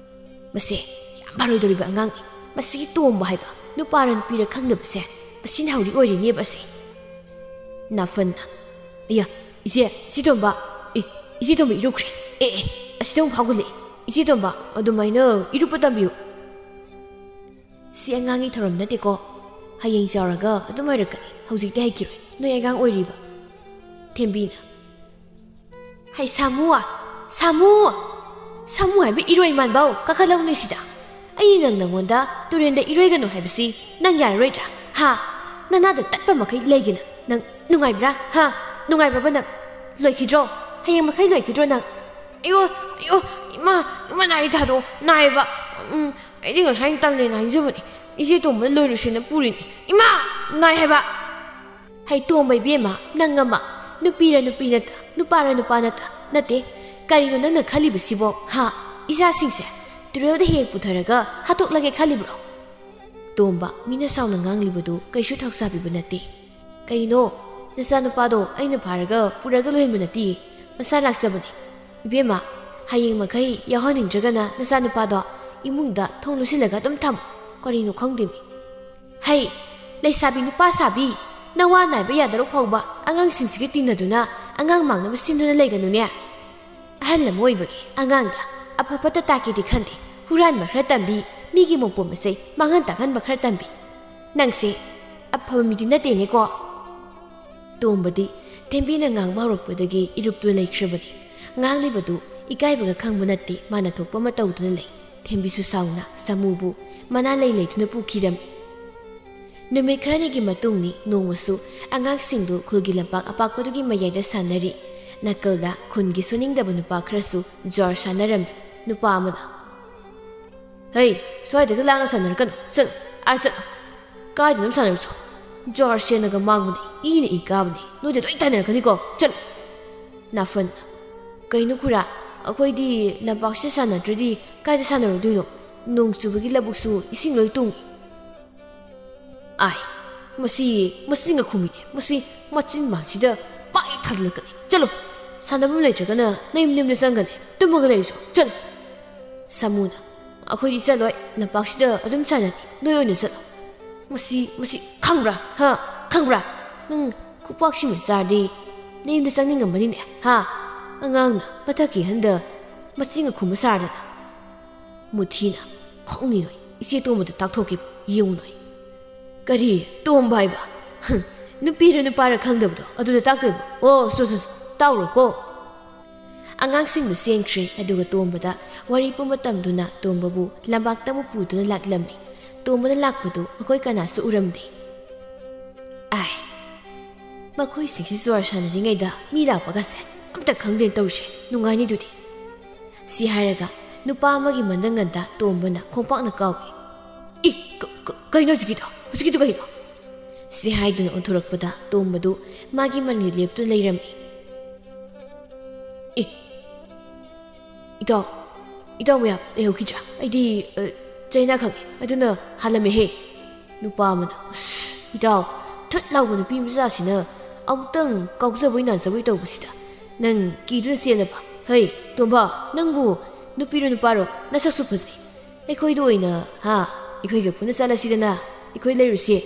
ꯃꯁꯦ ꯌꯥꯝ ꯐꯔꯣꯏꯗꯧꯔꯤꯕ ꯑꯉꯥꯡꯅꯤ꯫ ꯃꯁꯤꯒꯤ ꯇꯣꯝꯕ ꯍꯥꯏꯕ ꯅꯨꯄꯥꯔ ꯅꯨꯄꯤꯔ ꯈꯪꯗꯕꯁꯦ ꯃꯁꯤꯅ ꯍꯧꯔꯤ ꯑꯣꯏꯔꯤꯅꯦꯕ ꯑꯁꯦ꯫" ꯅꯥꯐꯟꯅ, "ꯑꯌꯥ, ꯏꯆꯦ, ꯏꯆꯦ ꯇꯣꯝꯕ, ꯑꯦ, ꯏꯆꯦ ꯇꯣꯝꯕ ꯏꯔꯨꯈ꯭ꯔꯦ꯫ ꯑꯦ, ꯑꯦ, ꯑꯁꯤꯗ ꯑꯃꯨꯛ ꯐꯥꯎꯒꯠꯂꯛꯑꯦ꯫ ꯏꯆꯦ ꯇꯣꯝꯕ, ꯑꯗꯨꯃꯥꯏꯅ ꯏꯔꯨꯞꯄ ꯇꯝꯕꯤꯌꯨ꯫" "ꯁꯤ ꯑꯉꯥꯡꯒꯤ ꯊꯧꯔꯝ ꯅꯠꯇꯦꯀꯣ꯫ ꯍꯌꯦꯡ ꯆꯥꯎꯔꯒ ꯑꯗꯨꯝ ꯍꯩꯔꯛꯀꯅꯤ꯫ ꯍꯧꯖꯤꯛꯇꯤ ꯍꯩꯈꯤꯔꯣꯏ꯫ ꯅꯣꯏ ꯑꯉꯥꯡ ꯑꯣꯏꯔꯤꯕ꯫" ꯊꯦꯝꯕꯤꯅ, "ꯍꯩ ꯁꯥꯃꯨ, ꯁꯥꯃꯨ, ꯁꯥꯃꯨ ꯍꯥꯏꯕ ꯏꯔꯣꯏ ꯃꯥꯟꯕꯧ, ꯀꯥꯈꯠꯂꯛꯎꯅꯦ ꯁꯤꯗ꯫ ꯑꯩ ꯅꯪ ꯅꯪꯉꯣꯟꯗ ꯇꯨꯔꯦꯟꯗ ꯏꯔꯣꯏꯒꯅꯨ ꯍꯥꯏꯕꯁꯤ ꯅꯪ ꯌꯥꯔꯔꯣꯏꯗ꯭ꯔꯥ? ꯍꯥ? ꯅꯅꯥꯗ ꯇꯠꯄ ꯃꯈꯩ ꯂꯩꯒꯦ ꯅꯪ꯫ ꯅꯪ ꯅꯨꯡꯉꯥꯏꯕ꯭ꯔꯥ? ꯍꯥ? ꯅꯨꯡꯉꯥꯏꯕ꯭ꯔꯕ ꯅꯪ? ꯂꯣꯏꯈꯤꯗ꯭ꯔꯣ? ꯍꯌꯦꯡ ꯃꯈꯩ ꯂꯣꯏꯈꯤꯗ꯭ꯔꯣ ꯅꯪ?" "ꯑꯌꯣ, ꯑꯌꯣ, ꯏꯃꯥ, ꯏꯃꯥ ꯅꯥꯏ ꯊꯥꯗꯣꯛꯑꯣ, ꯅꯥꯏꯌꯦꯕ꯫ ꯎꯝ, ꯑꯩꯗꯤ ꯉꯁꯥꯏꯅ ꯇꯜꯂꯦꯅ ꯍꯥꯏꯖꯕꯅꯦ꯫ ꯏꯆꯦ ꯇꯣꯝꯕꯅ ꯂꯣꯏꯔꯨꯁꯦꯅ ꯄꯨꯔꯤꯅꯦ꯫ ꯏꯃꯥ! ꯅꯥꯏ ꯍꯥꯏꯕ!" "ꯍꯩ ꯇꯣꯝꯕ ꯏꯕꯦꯝꯃ, ꯅꯪ ꯑꯃ ꯅꯨꯄꯤꯔ ꯅꯨꯄꯤ ꯅꯠꯇ, ꯅꯨꯄꯥꯔ ꯅꯨꯄꯥ ꯅꯠꯇ, ꯅꯠꯇꯦ꯫ ꯀꯔꯤꯅꯣ ꯅꯪꯅ ꯈꯜꯂꯤꯕꯁꯤꯕꯣ? ꯍꯥ? ꯏꯆꯥꯁꯤꯡꯁꯦ ꯇꯨꯔꯦꯜꯗ ꯍꯦꯛ ꯄꯨꯊꯔꯒ ꯍꯥꯠꯇꯣꯛꯂꯒꯦ ꯈꯜꯂꯤꯕ꯭ꯔꯣ?" ꯇꯣꯝꯕ, ꯃꯤꯅ ꯁꯥꯎꯅ ꯉꯥꯡꯂꯤꯕꯗꯨ ꯀꯩꯁꯨ ꯊꯧꯁꯥꯕꯤꯕ ꯅꯠꯇꯦ꯫ "ꯀꯩꯅꯣ? ꯅꯆꯥꯅꯨꯄꯥꯗꯣ ꯑꯩꯅ ꯐꯥꯔꯒ ꯄꯨꯔꯒ ꯂꯣꯏꯍꯟꯕ ꯅꯠꯇꯦ, ꯃꯁꯥ ꯂꯥꯛꯆꯕꯅꯤ꯫ ꯏꯕꯦꯝꯃ, ꯍꯌꯦꯡ ꯃꯈꯩ ꯌꯥꯎꯍꯟꯅꯤꯡꯗ꯭ꯔꯒꯅ ꯅꯆꯥꯅꯨꯄꯥꯗꯣ ꯏꯃꯨꯡꯗ ꯊꯣꯡ ꯂꯣꯠꯁꯤꯜꯂꯒ ꯑꯗꯨꯝ ꯊꯝꯃꯨ꯫ ꯀꯔꯤꯅꯣ ꯈꯪꯗꯦꯃꯤ꯫ ꯍꯩ, ꯂꯩꯁꯥꯕꯤ ꯅꯨꯄꯥ ꯁꯥꯕꯤ, ꯅꯋꯥ ꯅꯥꯏꯕ ꯌꯥꯗꯔꯣ ꯐꯥꯎꯕ ꯑꯉꯥꯡꯁꯤꯡꯁꯤꯒ ꯇꯤꯟꯅꯗꯨꯅ ꯑꯉꯥꯡ ꯃꯥꯡꯅꯕ ꯁꯤꯟꯗꯨꯅ ꯂꯩꯒꯅꯨꯅꯦ꯫ ꯑꯍꯜ ꯑꯃ ꯑꯣꯏꯕꯒꯤ ꯑꯉꯥꯡꯗ ꯑꯐ ꯐꯠꯇ ꯇꯥꯛꯀꯦꯗꯤ ꯈꯟꯗꯦ, ꯍꯨꯔꯥꯟꯕ ꯈꯔ ꯇꯝꯕꯤ, ꯃꯤꯒꯤ ꯃꯄꯣꯠ ꯃꯆꯩ ꯃꯥꯡꯍꯟ ꯇꯥꯛꯍꯟꯕ ꯈꯔ ꯇꯝꯕꯤ꯫ ꯅꯪꯁꯦ ꯑꯐꯕ ꯃꯤꯗꯤ ꯅꯠꯇꯦꯅꯦꯀꯣ꯫" ꯇꯣꯝꯕꯗꯤ ꯊꯦꯝꯕꯤꯅ ꯉꯥꯡꯕ ꯍꯧꯔꯛꯄꯗꯒꯤ ꯏꯔꯨꯞꯇꯨ ꯂꯩꯈ꯭ꯔꯕꯅꯤ꯫ ꯉꯥꯡꯂꯤꯕꯗꯨ ꯏꯀꯥꯏꯕꯒ ꯈꯪꯕ ꯅꯠꯇꯦ, ꯃꯥꯅ ꯊꯣꯛꯄ ꯑꯃ ꯇꯧꯗꯨꯅ ꯂꯩ꯫ ꯊꯦꯝꯕꯤꯁꯨ ꯁꯥꯎꯅ ꯁꯥꯃꯨꯕꯨ ꯃꯅꯥ ꯂꯩ ꯂꯩꯗꯨꯅ ꯄꯨꯈꯤꯔꯝꯃꯤ꯫ ꯅꯨꯃꯤꯠ ꯈꯔꯅꯤꯒꯤ ꯃꯇꯨꯡꯅꯤ꯫ ꯅꯣꯡꯃꯁꯨ ꯑꯉꯥꯡꯁꯤꯡꯗꯨ ꯈꯨꯜꯒꯤ ꯂꯝꯄꯥꯛ ꯑꯄꯥꯛꯄꯗꯨꯒꯤ ꯃꯌꯥꯏꯗ ꯁꯥꯟꯅꯔꯤ꯫ ꯅꯥꯀꯜꯗ ꯈꯨꯟꯒꯤ ꯁꯨꯅꯤꯡꯗꯕ ꯅꯨꯄꯥ ꯈꯔꯁꯨ ꯖ꯭ꯋꯥꯔ ꯁꯥꯟꯅꯔꯝꯃꯤ꯫ ꯅꯨꯄꯥ ꯑꯃꯅ, "ꯍꯩ, ꯁ꯭ꯋꯥꯏꯗꯒ ꯂꯥꯡꯅ ꯁꯥꯟꯅꯔꯛꯀꯅꯨ, ꯆꯠꯂꯨ, ꯑꯥ ꯆꯠꯂꯨ꯫ ꯀꯥꯏꯗꯅꯣꯝ ꯁꯥꯟꯅꯔꯨꯆꯣ꯫ ꯖ꯭ꯋꯥꯔ ꯁꯦꯟꯅꯒ ꯃꯥꯡꯕꯅꯦ, ꯏꯅ ꯏ ꯀꯥꯕꯅꯦ, ꯅꯣꯏꯗ ꯂꯣꯏ ꯇꯥꯏꯅꯔꯛꯀꯅꯤꯀꯣ, ꯆꯠꯂꯨ꯫" ꯅꯥꯐꯟ, "ꯀꯩꯅꯣ ꯈꯨꯔꯥ, ꯑꯩꯈꯣꯏꯗꯤ ꯂꯝꯄꯥꯛꯁꯤꯗ ꯁꯥꯟꯅꯗ꯭ꯔꯗꯤ ꯀꯥꯏꯗ ꯁꯥꯟꯅꯔꯨꯗꯣꯏꯅꯣ? ꯅꯣꯡ ꯆꯨꯕꯒꯤ ꯂꯧꯕꯨꯛꯁꯨ ꯏꯁꯤꯡ ꯂꯣꯏ ꯇꯨꯡꯉꯤ꯫" "ꯑꯥꯏ, ꯃꯁꯤ ꯃꯆꯤꯟꯒ ꯈꯨꯝꯃꯤꯅꯦ, ꯃꯁꯤ ꯃꯆꯤꯟ ꯃꯥꯡꯁꯤꯗ ꯄꯥꯛ ꯍꯦꯛ ꯊꯥꯖꯤꯜꯂꯛꯀꯅꯤ꯫ ꯆꯠꯂꯣ, ꯁꯥꯟꯅꯐꯝ ꯂꯩꯇ꯭ꯔꯒꯅ ꯅꯌꯨꯝ ꯅꯌꯨꯝꯗ ꯆꯪꯒꯅꯤ, ꯇꯨꯝꯃꯒ ꯂꯩꯔꯨꯆꯣ, ꯆꯠꯂꯣ꯫" ꯁꯥꯃꯨꯅ, "ꯑꯩꯈꯣꯏꯗꯤ ꯆꯠꯂꯣꯏ, ꯂꯝꯄꯥꯛꯁꯤꯗ ꯑꯗꯨꯝ ꯁꯥꯟꯅꯅꯤ, ꯅꯣꯏ ꯑꯣꯏꯅ ꯆꯠꯂꯣ꯫" "ꯃꯁꯤ, ꯃꯁꯤ ꯈꯪꯕ꯭ꯔꯥ? ꯍꯥ? ꯈꯪꯕ꯭ꯔꯥ? ꯅꯪ ꯈꯨꯄꯥꯛꯁꯤꯃ ꯆꯥꯔꯗꯤ ꯅꯌꯨꯝꯗ ꯆꯪꯅꯤꯡꯉꯝꯃꯅꯤꯅꯦ, ꯍꯥ? ꯑꯉꯥꯡꯅ ꯃꯊꯛꯀꯤ ꯑꯍꯟꯗ ꯃꯆꯤꯟꯒ ꯈꯨꯝꯕ ꯁꯥꯗꯅ꯫" ꯃꯨꯊꯤꯅ, "ꯈꯪꯅꯤ ꯅꯣꯏ, ꯏꯆꯦ ꯇꯣꯝꯕꯗ ꯇꯥꯛꯊꯣꯛꯀꯦꯕ, ꯌꯦꯡꯉꯨ ꯅꯣꯏ꯫" "ꯀꯔꯤ? ꯇꯣꯝꯕ ꯍꯥꯏꯕ? ꯍꯝ, ꯅꯨꯄꯤꯔ ꯅꯨꯄꯥꯔ ꯈꯪꯗꯕꯗꯣ ꯑꯗꯨꯗ ꯇꯥꯛꯇꯣꯏꯕ? ꯑꯣ, ꯁꯣ, ꯁꯣ, ꯁꯣ, ꯇꯥꯎꯔꯣꯀꯣ꯫" ꯑꯉꯥꯡꯁꯤꯡꯗꯨ ꯆꯦꯟꯈ꯭ꯔꯦ, ꯑꯗꯨꯒ ꯇꯣꯝꯕꯗ ꯋꯥꯔꯤ ꯄꯨꯝꯕ ꯇꯝꯗꯨꯅ ꯇꯣꯝꯕꯕꯨ ꯂꯝꯄꯥꯛꯇ ꯑꯃꯨꯛ ꯄꯨꯗꯨꯅ ꯂꯥꯛꯂꯝꯃꯤ꯫ ꯇꯣꯝꯕꯅ ꯂꯥꯛꯄꯗꯨ ꯑꯩꯈꯣꯏ ꯀꯅꯥꯁꯨ ꯎꯔꯝꯗꯦ꯫ "ꯑꯥꯏ, ꯃꯈꯣꯏꯁꯤꯡꯁꯤ ꯖ꯭ꯋꯥꯔ ꯁꯥꯟꯅꯔꯤꯉꯩꯗ ꯃꯤ ꯂꯥꯛꯄꯒꯁꯦ ꯑꯝꯇ ꯈꯪꯗꯦꯅ ꯇꯧꯔꯤꯁꯦ, ꯅꯨꯡꯉꯥꯏꯅꯤꯗꯨꯗꯤ꯫" ꯁꯤ ꯍꯥꯏꯔꯒ ꯅꯨꯄꯥ ꯑꯃꯒꯤ ꯃꯅꯪꯒꯟꯗ ꯇꯣꯝꯕꯅ ꯈꯣꯡꯄꯥꯛꯅ ꯀꯥꯎꯏ꯫ "ꯏ, ꯀ-, ꯀ-, ꯀꯩꯅꯣ ꯍꯧꯖꯤꯛꯀꯤꯗꯣ? ꯍꯧꯖꯤꯛꯀꯤꯗꯣ ꯀꯩꯅꯣ?" ꯁꯤ ꯍꯥꯏꯗꯨꯅ ꯑꯣꯟꯊꯣꯔꯛꯄꯗ ꯇꯣꯝꯕꯗꯨ ꯃꯥꯒꯤ ꯃꯅꯤꯡꯗ ꯂꯦꯞꯇꯨꯅ ꯂꯩꯔꯝꯃꯤ꯫ "ꯏ, ꯏꯇꯥꯎ, ꯏꯇꯥꯎ ꯃꯌꯥꯝ ꯂꯩꯍꯧꯈꯤꯗ꯭ꯔꯥ? ꯑꯩꯗꯤ, ꯑ, ꯆꯩꯅꯥ ꯈꯪꯉꯦ, ꯑꯗꯨꯅ ꯍꯥꯜꯂꯝꯃꯦꯍꯦ꯫" ꯅꯨꯄꯥ ꯑꯃꯅ, "ꯑꯁ, ꯏꯇꯥꯎ, ꯊꯨꯠ ꯂꯥꯎꯕ ꯅꯨꯄꯤ ꯃꯆꯥꯁꯤꯅ ꯑꯃꯨꯛꯇꯪ ꯀꯥꯎꯖꯕꯣꯏ ꯅꯥꯖꯕꯣꯏ ꯇꯧꯕꯁꯤꯗ ꯅꯪ ꯀꯤꯗꯨꯅ ꯆꯦꯜꯂꯕ? ꯍꯩ, ꯇꯣꯝꯕ, ꯅꯪꯕꯨ ꯅꯨꯄꯤꯔꯣ ꯅꯨꯄꯥꯔꯣ? ꯅꯁꯛꯁꯨ ꯐꯖꯩ꯫ ꯑꯩꯈꯣꯏꯗ ꯑꯣꯏꯅ, ꯍꯥ, ꯑꯩꯈꯣꯏꯒ ꯄꯨꯟꯅ ꯆꯠꯂꯁꯤꯗꯅ, ꯑꯩꯈꯣꯏ ꯂꯩꯔꯨꯁꯤ꯫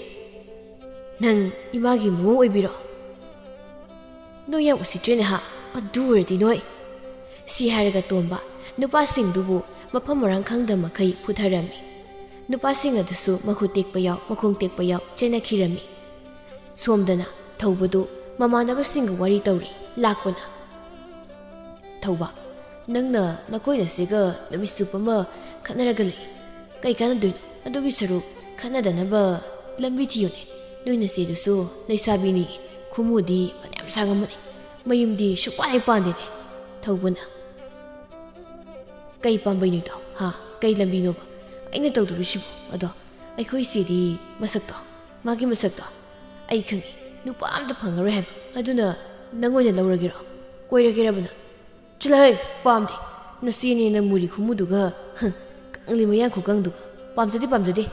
ꯅꯪ ꯏꯃꯥꯒꯤ ꯃꯃꯧ ꯑꯣꯏꯕꯤꯔꯣ?" "ꯅꯣꯏ ꯌꯥꯝ ꯎꯁꯤꯠꯇ꯭ꯔꯦꯅꯦ ꯍꯥ, ꯑꯗꯨ ꯑꯣꯏꯔꯗꯤ ꯅꯣꯏ꯫" ꯁꯤ ꯍꯥꯏꯔꯒ ꯇꯣꯝꯕ ꯅꯨꯄꯥꯁꯤꯡꯗꯨꯕꯨ ꯃꯐꯝ ꯃꯔꯥꯡ ꯈꯪꯗ ꯃꯈꯩ ꯐꯨꯊꯔꯝꯃꯤ꯫ ꯅꯨꯄꯥꯁꯤꯡ ꯑꯗꯨꯁꯨ ꯃꯈꯨꯠ ꯇꯦꯛꯄ ꯌꯥꯎ, ꯃꯈꯣꯡ ꯇꯦꯛꯄ ꯌꯥꯎ ꯆꯦꯟꯅꯈꯤꯔꯝꯃꯤ꯫ ꯁꯣꯝꯗꯅ ꯊꯧꯕꯗꯨ ꯃꯃꯥꯟꯅꯕꯁꯤꯡꯒ ꯋꯥꯔꯤ ꯇꯧꯔꯤ꯫ ꯂꯥꯛꯄꯅ, "ꯊꯧꯕ, ꯅꯪꯅ ꯅꯈꯣꯏ ꯅꯆꯦꯒ ꯅꯨꯃꯤꯠ ꯆꯨꯞꯄ ꯑꯃ ꯈꯠꯅꯔꯒ ꯂꯩ꯫ ꯀꯩ ꯀꯥꯟꯅꯗꯣꯏꯅꯣ? ꯑꯗꯨꯒꯤ ꯁꯔꯨꯛ ꯈꯠꯅꯗꯅꯕ ꯂꯝꯕꯤ ꯊꯤꯌꯨꯅꯦ꯫ ꯅꯣꯏ ꯅꯆꯦꯗꯨꯁꯨ ꯂꯩꯁꯥꯕꯤꯅꯤ, ꯈꯨꯃꯨꯗꯤ ꯐꯅꯌꯥꯝ ꯁꯥꯡꯉꯝꯃꯅꯤ, ꯃꯌꯨꯝꯗꯤ ꯁꯨꯛꯄꯥꯟ ꯍꯦꯛ ꯄꯥꯟꯗꯦꯅꯦ꯫" ꯊꯧꯕꯅ, "ꯀꯩ ꯄꯥꯝꯕꯩꯅꯣ ꯏꯇꯥꯎ? ꯍꯥ? ꯀꯩ ꯂꯝꯕꯤꯅꯣꯕ ꯑꯩꯅ ꯇꯧꯗꯣꯔꯤꯁꯤꯕꯨ? ꯑꯗꯣ ꯑꯩꯈꯣꯏ ꯏꯆꯦꯗꯤ ꯃꯁꯛꯇꯣ, ꯃꯥꯒꯤ ꯃꯁꯛꯇꯣ ꯑꯩ ꯈꯪꯉꯤ, ꯅꯨꯄꯥ ꯑꯝꯇ ꯐꯪꯉꯔꯣꯏ ꯍꯥꯏꯕ꯫ ꯑꯗꯨꯅ ꯅꯪ ꯑꯣꯏꯅ ꯂꯧꯔꯒꯦꯔꯣ? ꯀꯣꯏꯔꯒꯦꯔꯕ ꯅꯪ?" "ꯆꯠꯂꯍꯦ, ꯄꯥꯝꯗꯦ꯫ ꯅꯆꯦꯅꯦꯅ ꯃꯨꯔꯤ ꯈꯨꯃꯨꯗꯨꯒ, ꯍ, ꯀꯪꯂꯤ ꯃꯌꯥꯡ ꯈꯨꯀꯪꯗꯨꯒ꯫ ꯄꯥꯝꯖꯗꯦ, ꯄꯥꯝꯖꯗꯦ꯫"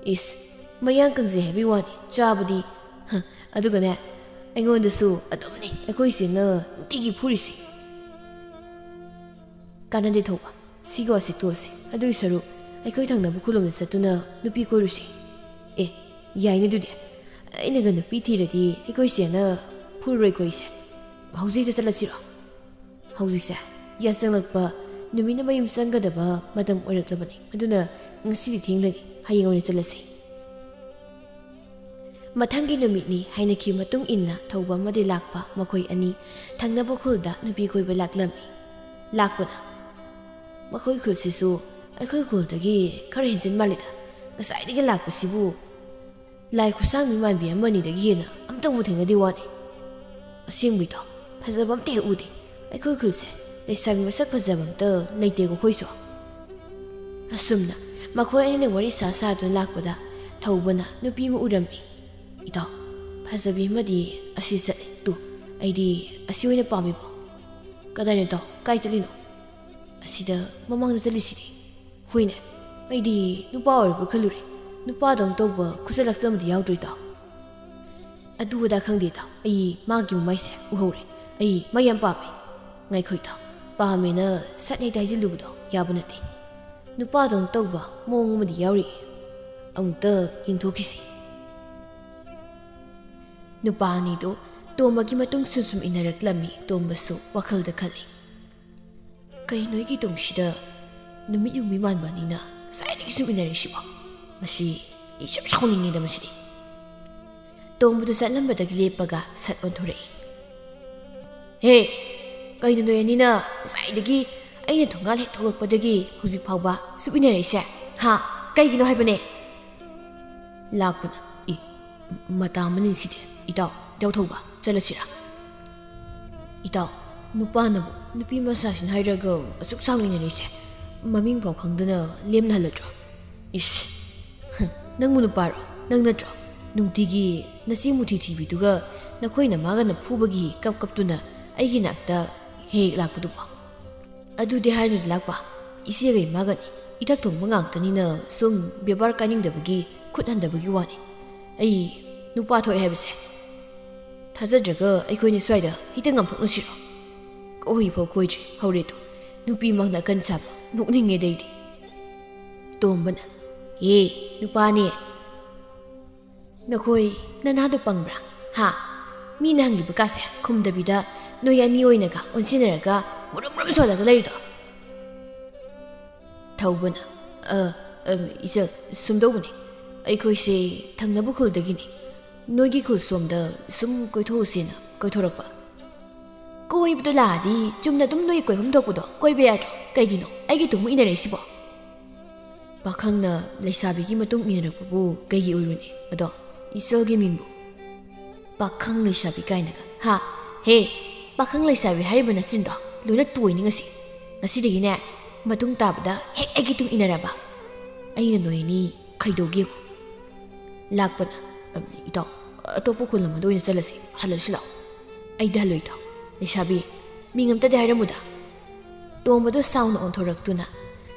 "ꯏꯁ, ꯃꯌꯥꯡ ꯀꯪꯖꯩ ꯍꯥꯏꯕꯒꯤ ꯋꯥꯅꯤ, ꯆꯥꯕꯗꯤ, ꯍ, ꯑꯗꯨꯒꯅꯦ, ꯑꯩꯉꯣꯟꯗꯁꯨ ꯑꯗꯨꯝꯅꯤ ꯑꯩꯈꯣꯏ ꯏꯆꯦꯅ ꯅꯨꯡꯇꯤꯒꯤ ꯐꯨꯔꯤꯁꯦ꯫" "ꯀꯥꯟꯅꯗꯦ ꯊꯧꯕ, ꯁꯤꯒꯤ ꯋꯥꯁꯤ ꯇꯣꯛꯑꯁꯤ꯫ ꯑꯗꯨꯒꯤ ꯁꯔꯨꯛ ꯑꯩꯈꯣꯏ ꯊꯪꯅꯕ ꯈꯨꯜꯂꯣꯝꯗ ꯆꯠꯇꯨꯅ ꯅꯨꯄꯤ ꯀꯣꯏꯔꯨꯁꯤ꯫" "ꯑꯦ, ꯌꯥꯏꯅꯦ ꯑꯗꯨꯗꯤ꯫ ꯑꯩꯅꯒ ꯅꯨꯄꯤ ꯊꯤꯔꯗꯤ ꯑꯩꯈꯣꯏ ꯏꯆꯦꯅ ꯐꯨꯔꯔꯣꯏꯀꯣ ꯏꯆꯦ꯫ ꯍꯧꯖꯤꯛ ꯍꯦꯛꯇ ꯆꯠꯂꯁꯤꯔꯣ?" ꯍꯧꯖꯤꯛꯁꯦ ꯌꯥꯆꯪꯂꯛꯄ ꯅꯨꯃꯤꯠꯅ ꯃꯌꯨꯝ ꯆꯪꯒꯗꯕ ꯃꯇꯝ ꯑꯣꯏꯔꯛꯂꯕꯅꯤ꯫ ꯑꯗꯨꯅ ꯉꯁꯤꯗꯤ ꯊꯦꯡꯂꯅꯤ, ꯍꯌꯦꯡ ꯑꯣꯏꯅ ꯆꯠꯂꯁꯤ꯫ ꯃꯊꯪꯒꯤ ꯅꯨꯃꯤꯠꯅꯤ ꯍꯥꯏꯅꯈꯤꯕ ꯃꯇꯨꯡ ꯏꯟꯅ ꯊꯧꯕ ꯑꯃꯗꯤ ꯂꯥꯛꯄ ꯃꯈꯣꯏ ꯑꯅꯤ ꯊꯪꯅꯕ ꯈꯨꯜꯗ ꯅꯨꯄꯤ ꯀꯣꯏꯕ ꯂꯥꯛꯂꯝꯃꯤ꯫ ꯂꯥꯛꯄꯅ, "ꯃꯈꯣꯏ ꯈꯨꯜꯁꯤꯁꯨ ꯑꯩꯈꯣꯏ ꯈꯨꯜꯗꯒꯤ ꯈꯔ ꯍꯦꯟꯖꯤꯟ ꯃꯥꯜꯂꯤꯗ꯫ ꯉꯁꯥꯏꯗꯒꯤ ꯂꯥꯛꯄꯁꯤꯕꯨ ꯂꯥꯏ ꯈꯨꯠꯁꯥꯡꯕꯤ ꯃꯥꯟꯕꯤ ꯑꯃꯅꯤꯗꯒꯤ ꯍꯦꯟꯅ ꯑꯝꯇꯕꯨ ꯊꯦꯡꯅꯗꯦ ꯋꯥꯅꯤ꯫ ꯑꯁꯦꯡꯕꯩꯗꯣ ꯐꯖꯕ ꯑꯝꯇ ꯍꯦꯛ ꯎꯗꯦ꯫ ꯑꯩꯈꯣꯏ ꯈꯨꯜꯁꯦ ꯂꯩꯁꯥꯕꯤ ꯃꯁꯛ ꯐꯖꯕ ꯑꯝꯇ ꯂꯩꯇꯦꯀꯣ ꯑꯩꯈꯣꯏꯁꯨ꯫" ꯑꯁꯨꯝꯅ ꯃꯈꯣꯏ ꯑꯅꯤꯅ ꯋꯥꯔꯤ ꯁꯥ ꯁꯥꯗꯨꯅ ꯂꯥꯛꯄꯗ ꯊꯧꯕꯅ ꯅꯨꯄꯤ ꯑꯃ ꯎꯔꯝꯃꯤ꯫ "ꯏꯇꯥꯎ, ꯐꯖꯕꯤ ꯑꯃꯗꯤ ꯑꯁꯤ ꯆꯠꯂꯤ꯫ ꯇꯨ, ꯑꯩꯗꯤ ꯑꯁꯤ ꯑꯣꯏꯅ ꯄꯥꯝꯃꯤꯕꯣ꯫" "ꯀꯗꯥꯏꯅꯣ ꯏꯇꯥꯎ? ꯀꯥꯏ ꯆꯠꯂꯤꯅꯣ?" "ꯑꯁꯤꯗ ꯃꯃꯥꯡꯗ ꯆꯠꯂꯤꯁꯤꯗꯤ꯫" "ꯍꯣꯏꯅꯦ, ꯑꯩꯗꯤ ꯅꯨꯄꯥ ꯑꯣꯏꯔꯕ ꯈꯜꯂꯨꯔꯦ꯫ ꯅꯨꯄꯥꯗꯧꯅ ꯇꯧꯕ ꯈꯨꯠꯁ ꯂꯥꯛꯆꯕꯗꯤ ꯌꯥꯎꯗ꯭ꯔꯣ ꯏꯇꯥꯎ? ꯑꯗꯨ ꯑꯗꯥ ꯈꯪꯗꯦ ꯏꯇꯥꯎ, ꯑꯩ ꯃꯥꯒꯤ ꯃꯃꯥꯏꯁꯦ ꯎꯍꯧꯔꯦ꯫ ꯑꯩ ꯃꯥ ꯌꯥꯝ ꯄꯥꯝꯃꯦ꯫ ꯉꯥꯏꯈꯣ ꯏꯇꯥꯎ, ꯄꯥꯝꯃꯦꯅ ꯁꯠ ꯍꯦꯛꯇ ꯍꯥꯏꯖꯤꯜꯂꯨꯕꯗꯣ ꯌꯥꯕ ꯅꯠꯇꯦ꯫ ꯅꯨꯄꯥꯗꯧꯅ ꯇꯧꯕ ꯃꯑꯣꯡ ꯑꯃꯗꯤ ꯌꯥꯎꯔꯤ꯫ ꯑꯃꯨꯛꯇ ꯌꯦꯡꯊꯣꯛꯈꯤꯁꯤ꯫ ꯅꯨꯄꯥ ꯑꯅꯤꯗꯨ ꯇꯣꯝꯕꯒꯤ ꯃꯇꯨꯡ ꯁꯨꯝ ꯁꯨꯝ ꯏꯟꯅꯔꯛꯂꯝꯃꯤ꯫ ꯇꯣꯝꯕꯁꯨ ꯋꯥꯈꯜꯗ ꯈꯜꯂꯤ, "ꯀꯩꯅꯣ ꯑꯩꯒꯤ ꯇꯨꯡꯁꯤꯗ ꯅꯨꯃꯤꯠ ꯌꯨꯡꯕꯤ ꯃꯥꯟꯕ ꯑꯅꯤꯅ ꯉꯁꯥꯏꯗꯒꯤ ꯁꯨꯝ ꯏꯟꯅꯔꯤꯁꯤꯕꯣ? ꯃꯁꯤ ꯑꯩ ꯌꯥꯝ ꯁꯥꯎꯅꯤꯡꯉꯦꯗ ꯃꯁꯤꯗꯤ"꯫ ꯇꯣꯝꯕꯗꯨ ꯆꯠꯂꯝꯕꯗꯒꯤ ꯂꯦꯞꯄꯒ ꯁꯠ ꯑꯣꯟꯊꯣꯔꯛꯏ꯫ "ꯍꯦ, ꯀꯩꯅꯣ ꯅꯣꯏ ꯑꯅꯤꯅ ꯉꯁꯥꯏꯗꯒꯤ ꯑꯩꯅ ꯊꯣꯡꯒꯥꯜ ꯍꯦꯛ ꯊꯣꯛꯂꯛꯄꯗꯒꯤ ꯍꯧꯖꯤꯛ ꯐꯥꯎꯕ ꯁꯨꯞ ꯏꯟꯅꯔꯛꯏꯁꯦ? ꯍꯥ? ꯀꯩꯒꯤꯅꯣ ꯍꯥꯏꯕꯅꯦ?" ꯂꯥꯛꯄꯅ, "ꯏ, ꯃꯇꯥ ꯑꯃꯅꯤ ꯁꯤꯗꯤ꯫ ꯏꯇꯥꯎ, ꯏꯇꯥꯎ ꯊꯧꯕ, ꯆꯠꯂꯁꯤꯔꯥ?" "ꯏꯇꯥꯎ, ꯅꯨꯄꯥꯅꯕꯨ ꯅꯨꯄꯤ ꯃꯁꯥꯁꯤꯅ ꯍꯥꯏꯔꯒ ꯑꯁꯨꯛ ꯁꯥꯡꯅ ꯏꯟꯅꯔꯤꯁꯦ, ꯃꯃꯤꯡ ꯐꯥꯎ ꯈꯪꯗꯅ ꯂꯦꯝꯅ ꯍꯜꯂꯗ꯭ꯔꯣ? ꯏꯁ, ꯍ, ꯅꯪꯕꯨ ꯅꯨꯄꯥꯔꯣ? ꯅꯪ ꯅꯠꯇ꯭ꯔꯣ ꯅꯨꯡꯇꯤꯒꯤ ꯅꯆꯦ ꯃꯨꯊꯤ ꯊꯤꯕꯤꯗꯨꯒ ꯅꯈꯣꯏ ꯅꯃꯥꯒꯅ ꯐꯨꯕꯒꯤ ꯀꯞ ꯀꯞꯇꯨꯅ ꯑꯩꯒꯤ ꯅꯥꯛꯇ ꯍꯦꯛ ꯍꯦꯛ ꯂꯥꯛꯄꯗꯨꯕꯣ?" "ꯑꯗꯨꯗꯤ ꯍꯥꯏꯅꯨꯗ ꯂꯥꯛꯄ, ꯏꯆꯦꯒ ꯏꯃꯥꯒꯅꯤ꯫ ꯏꯊꯛ ꯊꯣꯡꯕ ꯉꯥꯛꯇꯅꯤꯅ ꯁꯨꯝ ꯕꯦꯕꯥꯔ ꯀꯥꯏꯅꯤꯡꯗꯕꯒꯤ, ꯈꯨꯠ ꯍꯟꯗꯕꯒꯤ ꯋꯥꯅꯤ꯫ ꯑꯩ ꯅꯨꯄꯥ ꯊꯣꯛꯑꯦ ꯍꯥꯏꯕꯁꯦ ꯊꯥꯖꯗ꯭ꯔꯒ ꯑꯩꯈꯣꯏꯅꯤ ꯁ꯭ꯋꯥꯏꯗ ꯍꯦꯛꯇ ꯉꯥꯝꯊꯣꯛꯅꯁꯤꯔꯣ? ꯀꯣꯏꯐꯥꯎ ꯀꯣꯏꯗ꯭ꯔꯤ ꯍꯧꯔꯦꯗꯣ꯫ ꯅꯨꯄꯤꯃꯛꯅ ꯑꯀꯟ ꯁꯥꯕ ꯅꯣꯛꯅꯤꯡꯉꯦꯗ ꯑꯩꯗꯤ"꯫ ꯇꯣꯝꯕꯅ, "ꯑꯦ, ꯅꯨꯄꯥꯅꯦ꯫ ꯅꯈꯣꯏ ꯅꯅꯥꯗꯣ ꯄꯪꯕ꯭ꯔꯥ? ꯍꯥ? ꯃꯤꯅ ꯍꯪꯂꯤꯕ ꯀꯥꯁꯦ ꯈꯨꯝꯗꯕꯤꯗ ꯅꯣꯏ ꯑꯅꯤ ꯑꯣꯏꯅꯒ ꯑꯣꯟꯁꯤꯟꯅꯔꯒ ꯃꯨꯔꯨꯝ ꯃꯨꯔꯨꯝ ꯁꯣꯜꯂꯒ ꯂꯩꯔꯤꯗꯣ?" ꯊꯧꯕꯅ, "ꯑ, ꯑ, ꯏꯆꯜ, ꯁꯨꯝꯗꯧꯕꯅꯤ꯫ ꯑꯩꯈꯣꯏꯁꯦ ꯊꯪꯅꯕ ꯈꯨꯜꯗꯒꯤꯅꯤ꯫ ꯅꯣꯏꯒꯤ ꯈꯨꯜ ꯁꯣꯝꯗ ꯁꯨꯝ ꯀꯣꯏꯊꯣꯛꯎꯁꯦꯅ ꯀꯣꯏꯊꯣꯔꯛꯄ"꯫ "ꯀꯣꯏꯕꯗꯣ ꯂꯥꯛꯑꯗꯤ ꯆꯨꯝꯅ ꯑꯗꯨꯝ ꯅꯣꯏ ꯀꯣꯏꯐꯝ ꯊꯣꯛꯄꯗꯣ ꯀꯣꯏꯕ ꯌꯥꯗ꯭ꯔꯣ? ꯀꯩꯒꯤꯅꯣ ꯑꯩꯒꯤ ꯇꯨꯡꯃꯨꯛ ꯏꯟꯅꯔꯛꯏꯁꯤꯕꯣ?" "ꯄꯥꯈꯪꯅ ꯂꯩꯁꯥꯕꯤꯒꯤ ꯃꯇꯨꯡ ꯏꯟꯅꯔꯛꯄꯕꯨ ꯀꯩꯒꯤ ꯑꯣꯏꯔꯨꯅꯤ? ꯑꯗꯣ ꯏꯆꯜꯒꯤ ꯃꯤꯡꯕꯨ ꯄꯥꯈꯪ ꯂꯩꯁꯥꯕꯤ ꯀꯥꯏꯅꯒ, ꯍꯥ? ꯍꯦ, ꯄꯥꯈꯪ ꯂꯩꯁꯥꯕꯤ ꯍꯥꯏꯔꯤꯕ ꯅꯆꯤꯟꯗꯣ ꯂꯣꯏꯅ ꯇꯣꯏꯅꯤ ꯉꯁꯤ꯫ ꯉꯁꯤꯗꯒꯤꯅꯦ, ꯃꯇꯨꯡ ꯇꯥꯕꯗ ꯍꯦꯛ ꯑꯩꯒꯤ ꯇꯨꯡ ꯏꯟꯅꯔꯕ, ꯑꯩꯅ ꯅꯣꯏ ꯑꯅꯤ ꯈꯩꯗꯧꯒꯦꯕꯨ"꯫ ꯂꯥꯛꯄꯅ, "ꯑꯝ, ꯏꯇꯥꯎ, ꯑꯇꯣꯞꯄ ꯈꯨꯜ ꯑꯃꯗ ꯑꯣꯏꯅ ꯆꯠꯂꯁꯤ, ꯍꯜꯂꯁꯤ ꯂꯥꯛꯑꯣ"꯫ "ꯑꯩꯗꯤ ꯍꯜꯂꯣꯏ ꯏꯇꯥꯎ꯫ ꯂꯩꯁꯥꯕꯤ, ꯃꯤꯡ ꯑꯝꯇꯗꯤ ꯍꯥꯏꯔꯝꯃꯨꯗ"꯫ ꯇꯣꯝꯕꯗꯨ ꯁꯥꯎꯅ ꯑꯣꯟꯊꯣꯔꯛꯇꯨꯅ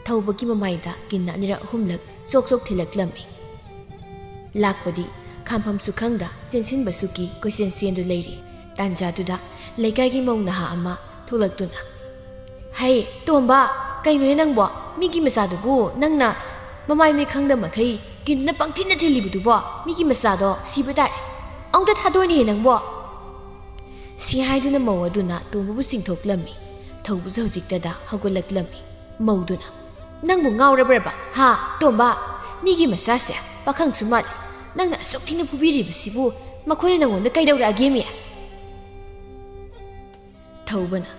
ꯊꯧꯕꯒꯤ ꯃꯃꯥꯏꯗ ꯀꯤꯟꯅ ꯑꯅꯤꯔꯛ ꯑꯍꯨꯝꯂꯛ ꯆꯣꯛ ꯆꯣꯛ ꯊꯤꯜꯂꯛꯂꯝꯃꯤ꯫ ꯂꯥꯛꯄꯗꯤ ꯈꯥꯝꯐꯝꯁꯨ ꯈꯪꯗ ꯆꯦꯟꯁꯤꯟꯕꯁꯨ ꯀꯤ ꯀꯣꯏꯆꯦꯟ ꯆꯦꯟꯗꯨ ꯂꯩꯔꯤ꯫ ꯇꯥꯟꯖꯥꯗꯨꯗ ꯂꯩꯀꯥꯏꯒꯤ ꯃꯧ ꯅꯍꯥ ꯑꯃ ꯊꯣꯛꯂꯛꯇꯨꯅ, "ꯍꯩ, ꯇꯣꯝꯕ, ꯀꯩꯅꯣꯅꯦ ꯅꯪꯕꯣ? ꯃꯤꯒꯤ ꯃꯆꯥꯗꯨꯕꯨ ꯅꯪꯅ ꯃꯃꯥꯏ ꯃꯤꯠ ꯈꯪꯗ ꯃꯈꯩ ꯀꯤꯟꯗꯨꯅ ꯄꯪꯊꯤꯟꯗ ꯊꯤꯜꯂꯤꯕꯗꯨꯕꯣ? ꯃꯤꯒꯤ ꯃꯆꯥꯗꯣ ꯁꯤꯕ ꯇꯥꯔꯦ꯫ ꯑꯃꯨꯛꯇ ꯊꯥꯗꯣꯛꯑꯣꯅꯦꯍꯦ ꯅꯪꯕꯣ!" ꯁꯤ ꯍꯥꯏꯗꯨꯅ ꯃꯧ ꯑꯗꯨꯅ ꯇꯣꯝꯕꯕꯨ ꯆꯤꯡꯊꯣꯛꯂꯝꯃꯤ꯫ ꯊꯧꯕꯁꯨ ꯍꯧꯖꯤꯛꯇꯗ ꯍꯧꯒꯠꯂꯛꯂꯝꯃꯤ꯫ ꯃꯧꯗꯨꯅ, "ꯅꯪꯕꯨ ꯉꯥꯎꯔꯕ꯭ꯔꯕ, ꯍꯥ, ꯇꯣꯝꯕ? ꯃꯤꯒꯤ ꯃꯆꯥꯁꯦ ꯄꯥꯈꯪꯁꯨ ꯃꯥꯜꯂꯤ꯫ ꯅꯪꯅ ꯑꯁꯨꯛ ꯊꯤꯅ ꯐꯨꯕꯤꯔꯤꯕꯁꯤꯕꯨ ꯃꯈꯣꯏꯅ ꯅꯪꯉꯣꯟꯗ ꯀꯩꯗꯧꯔꯛꯑꯒꯦꯃꯤ?" ꯊꯧꯕꯅ,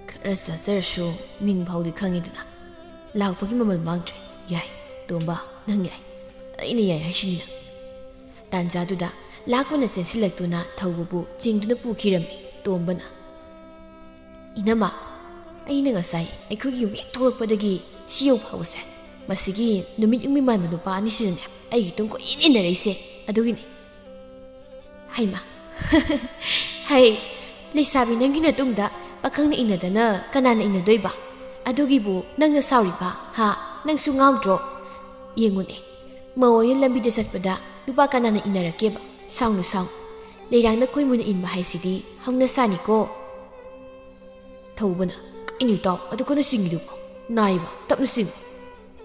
"ꯈꯔ ꯆꯥꯖꯔꯁꯨ ꯃꯤꯡ ꯐꯥꯎꯗꯤ ꯈꯪꯉꯤꯗꯅ꯫ ꯂꯥꯛꯄꯒꯤ ꯃꯃꯜ ꯃꯥꯡꯗ꯭ꯔꯦ꯫ ꯌꯥꯏ, ꯇꯣꯝꯕ, ꯅꯪ ꯌꯥꯏ꯫ ꯑꯩꯅ ꯌꯥꯏ ꯍꯥꯏꯁꯤꯅꯤ ꯅꯪ꯫" ꯇꯥꯟꯖꯥꯗꯨꯗ ꯂꯥꯛꯄꯅ ꯆꯦꯟꯁꯤꯜꯂꯛꯇꯨꯅ ꯊꯧꯕꯕꯨ ꯆꯤꯡꯗꯨꯅ ꯄꯨꯈꯤꯔꯝꯃꯤ꯫ ꯇꯣꯝꯕꯅ, "ꯏꯅꯝꯃ, ꯑꯩꯅ ꯉꯁꯥꯏ ꯑꯩꯈꯣꯏꯒꯤ ꯌꯨꯝ ꯍꯦꯛ ꯊꯣꯛꯂꯛꯄꯗꯒꯤ ꯁꯤ ꯌꯧ ꯐꯥꯎꯕꯁꯦ ꯃꯁꯤꯒꯤ ꯅꯨꯃꯤꯠ ꯌꯨꯝꯒꯤ ꯃꯥꯟꯕ ꯅꯨꯄꯥ ꯑꯅꯤꯁꯤꯅꯅꯦ ꯑꯩꯒꯤ ꯇꯨꯡ ꯀꯣꯏꯏꯟ ꯏꯟꯅꯔꯛꯏꯁꯦ꯫ ꯑꯗꯨꯒꯤꯅꯤ꯫" "ꯍꯩꯃ, ꯍꯩ, ꯂꯩꯁꯥꯕꯤ ꯅꯪꯒꯤ ꯅꯇꯨꯡꯗ ꯄꯥꯈꯪꯅ ꯏꯟꯅꯗꯅ ꯀꯅꯥꯅ ꯏꯟꯅꯗꯣꯏꯕ? ꯑꯗꯨꯒꯤꯕꯨ ꯅꯪꯅ ꯁꯥꯎꯔꯤꯕ, ꯍꯥ? ꯅꯪꯁꯨ ꯉꯥꯎꯗ꯭ꯔꯣ? ꯌꯦꯡꯉꯨꯅꯦ, ꯃꯧ ꯑꯣꯏꯅ ꯂꯝꯕꯤꯗ ꯆꯠꯄꯗ ꯅꯨꯄꯥ ꯀꯅꯥꯅ ꯏꯟꯅꯔꯛꯀꯦꯕ? ꯁꯥꯎꯅꯨ, ꯁꯥꯎꯅꯨ꯫ ꯂꯩꯔꯥꯡꯅ ꯈꯣꯏꯃꯨꯅ ꯏꯟꯕ ꯍꯥꯏꯁꯤꯗꯤ ꯍꯧꯅ ꯁꯥꯅꯤꯀꯣ꯫" ꯊꯧꯕꯅ, "ꯀꯩꯅꯣ ꯏꯇꯥꯎ, ꯑꯗꯨ ꯀꯟꯅ ꯆꯤꯡꯉꯤꯗꯨꯕꯣ? ꯅꯥꯏꯕ, ꯇꯞꯅ ꯆꯤꯡꯉꯨ꯫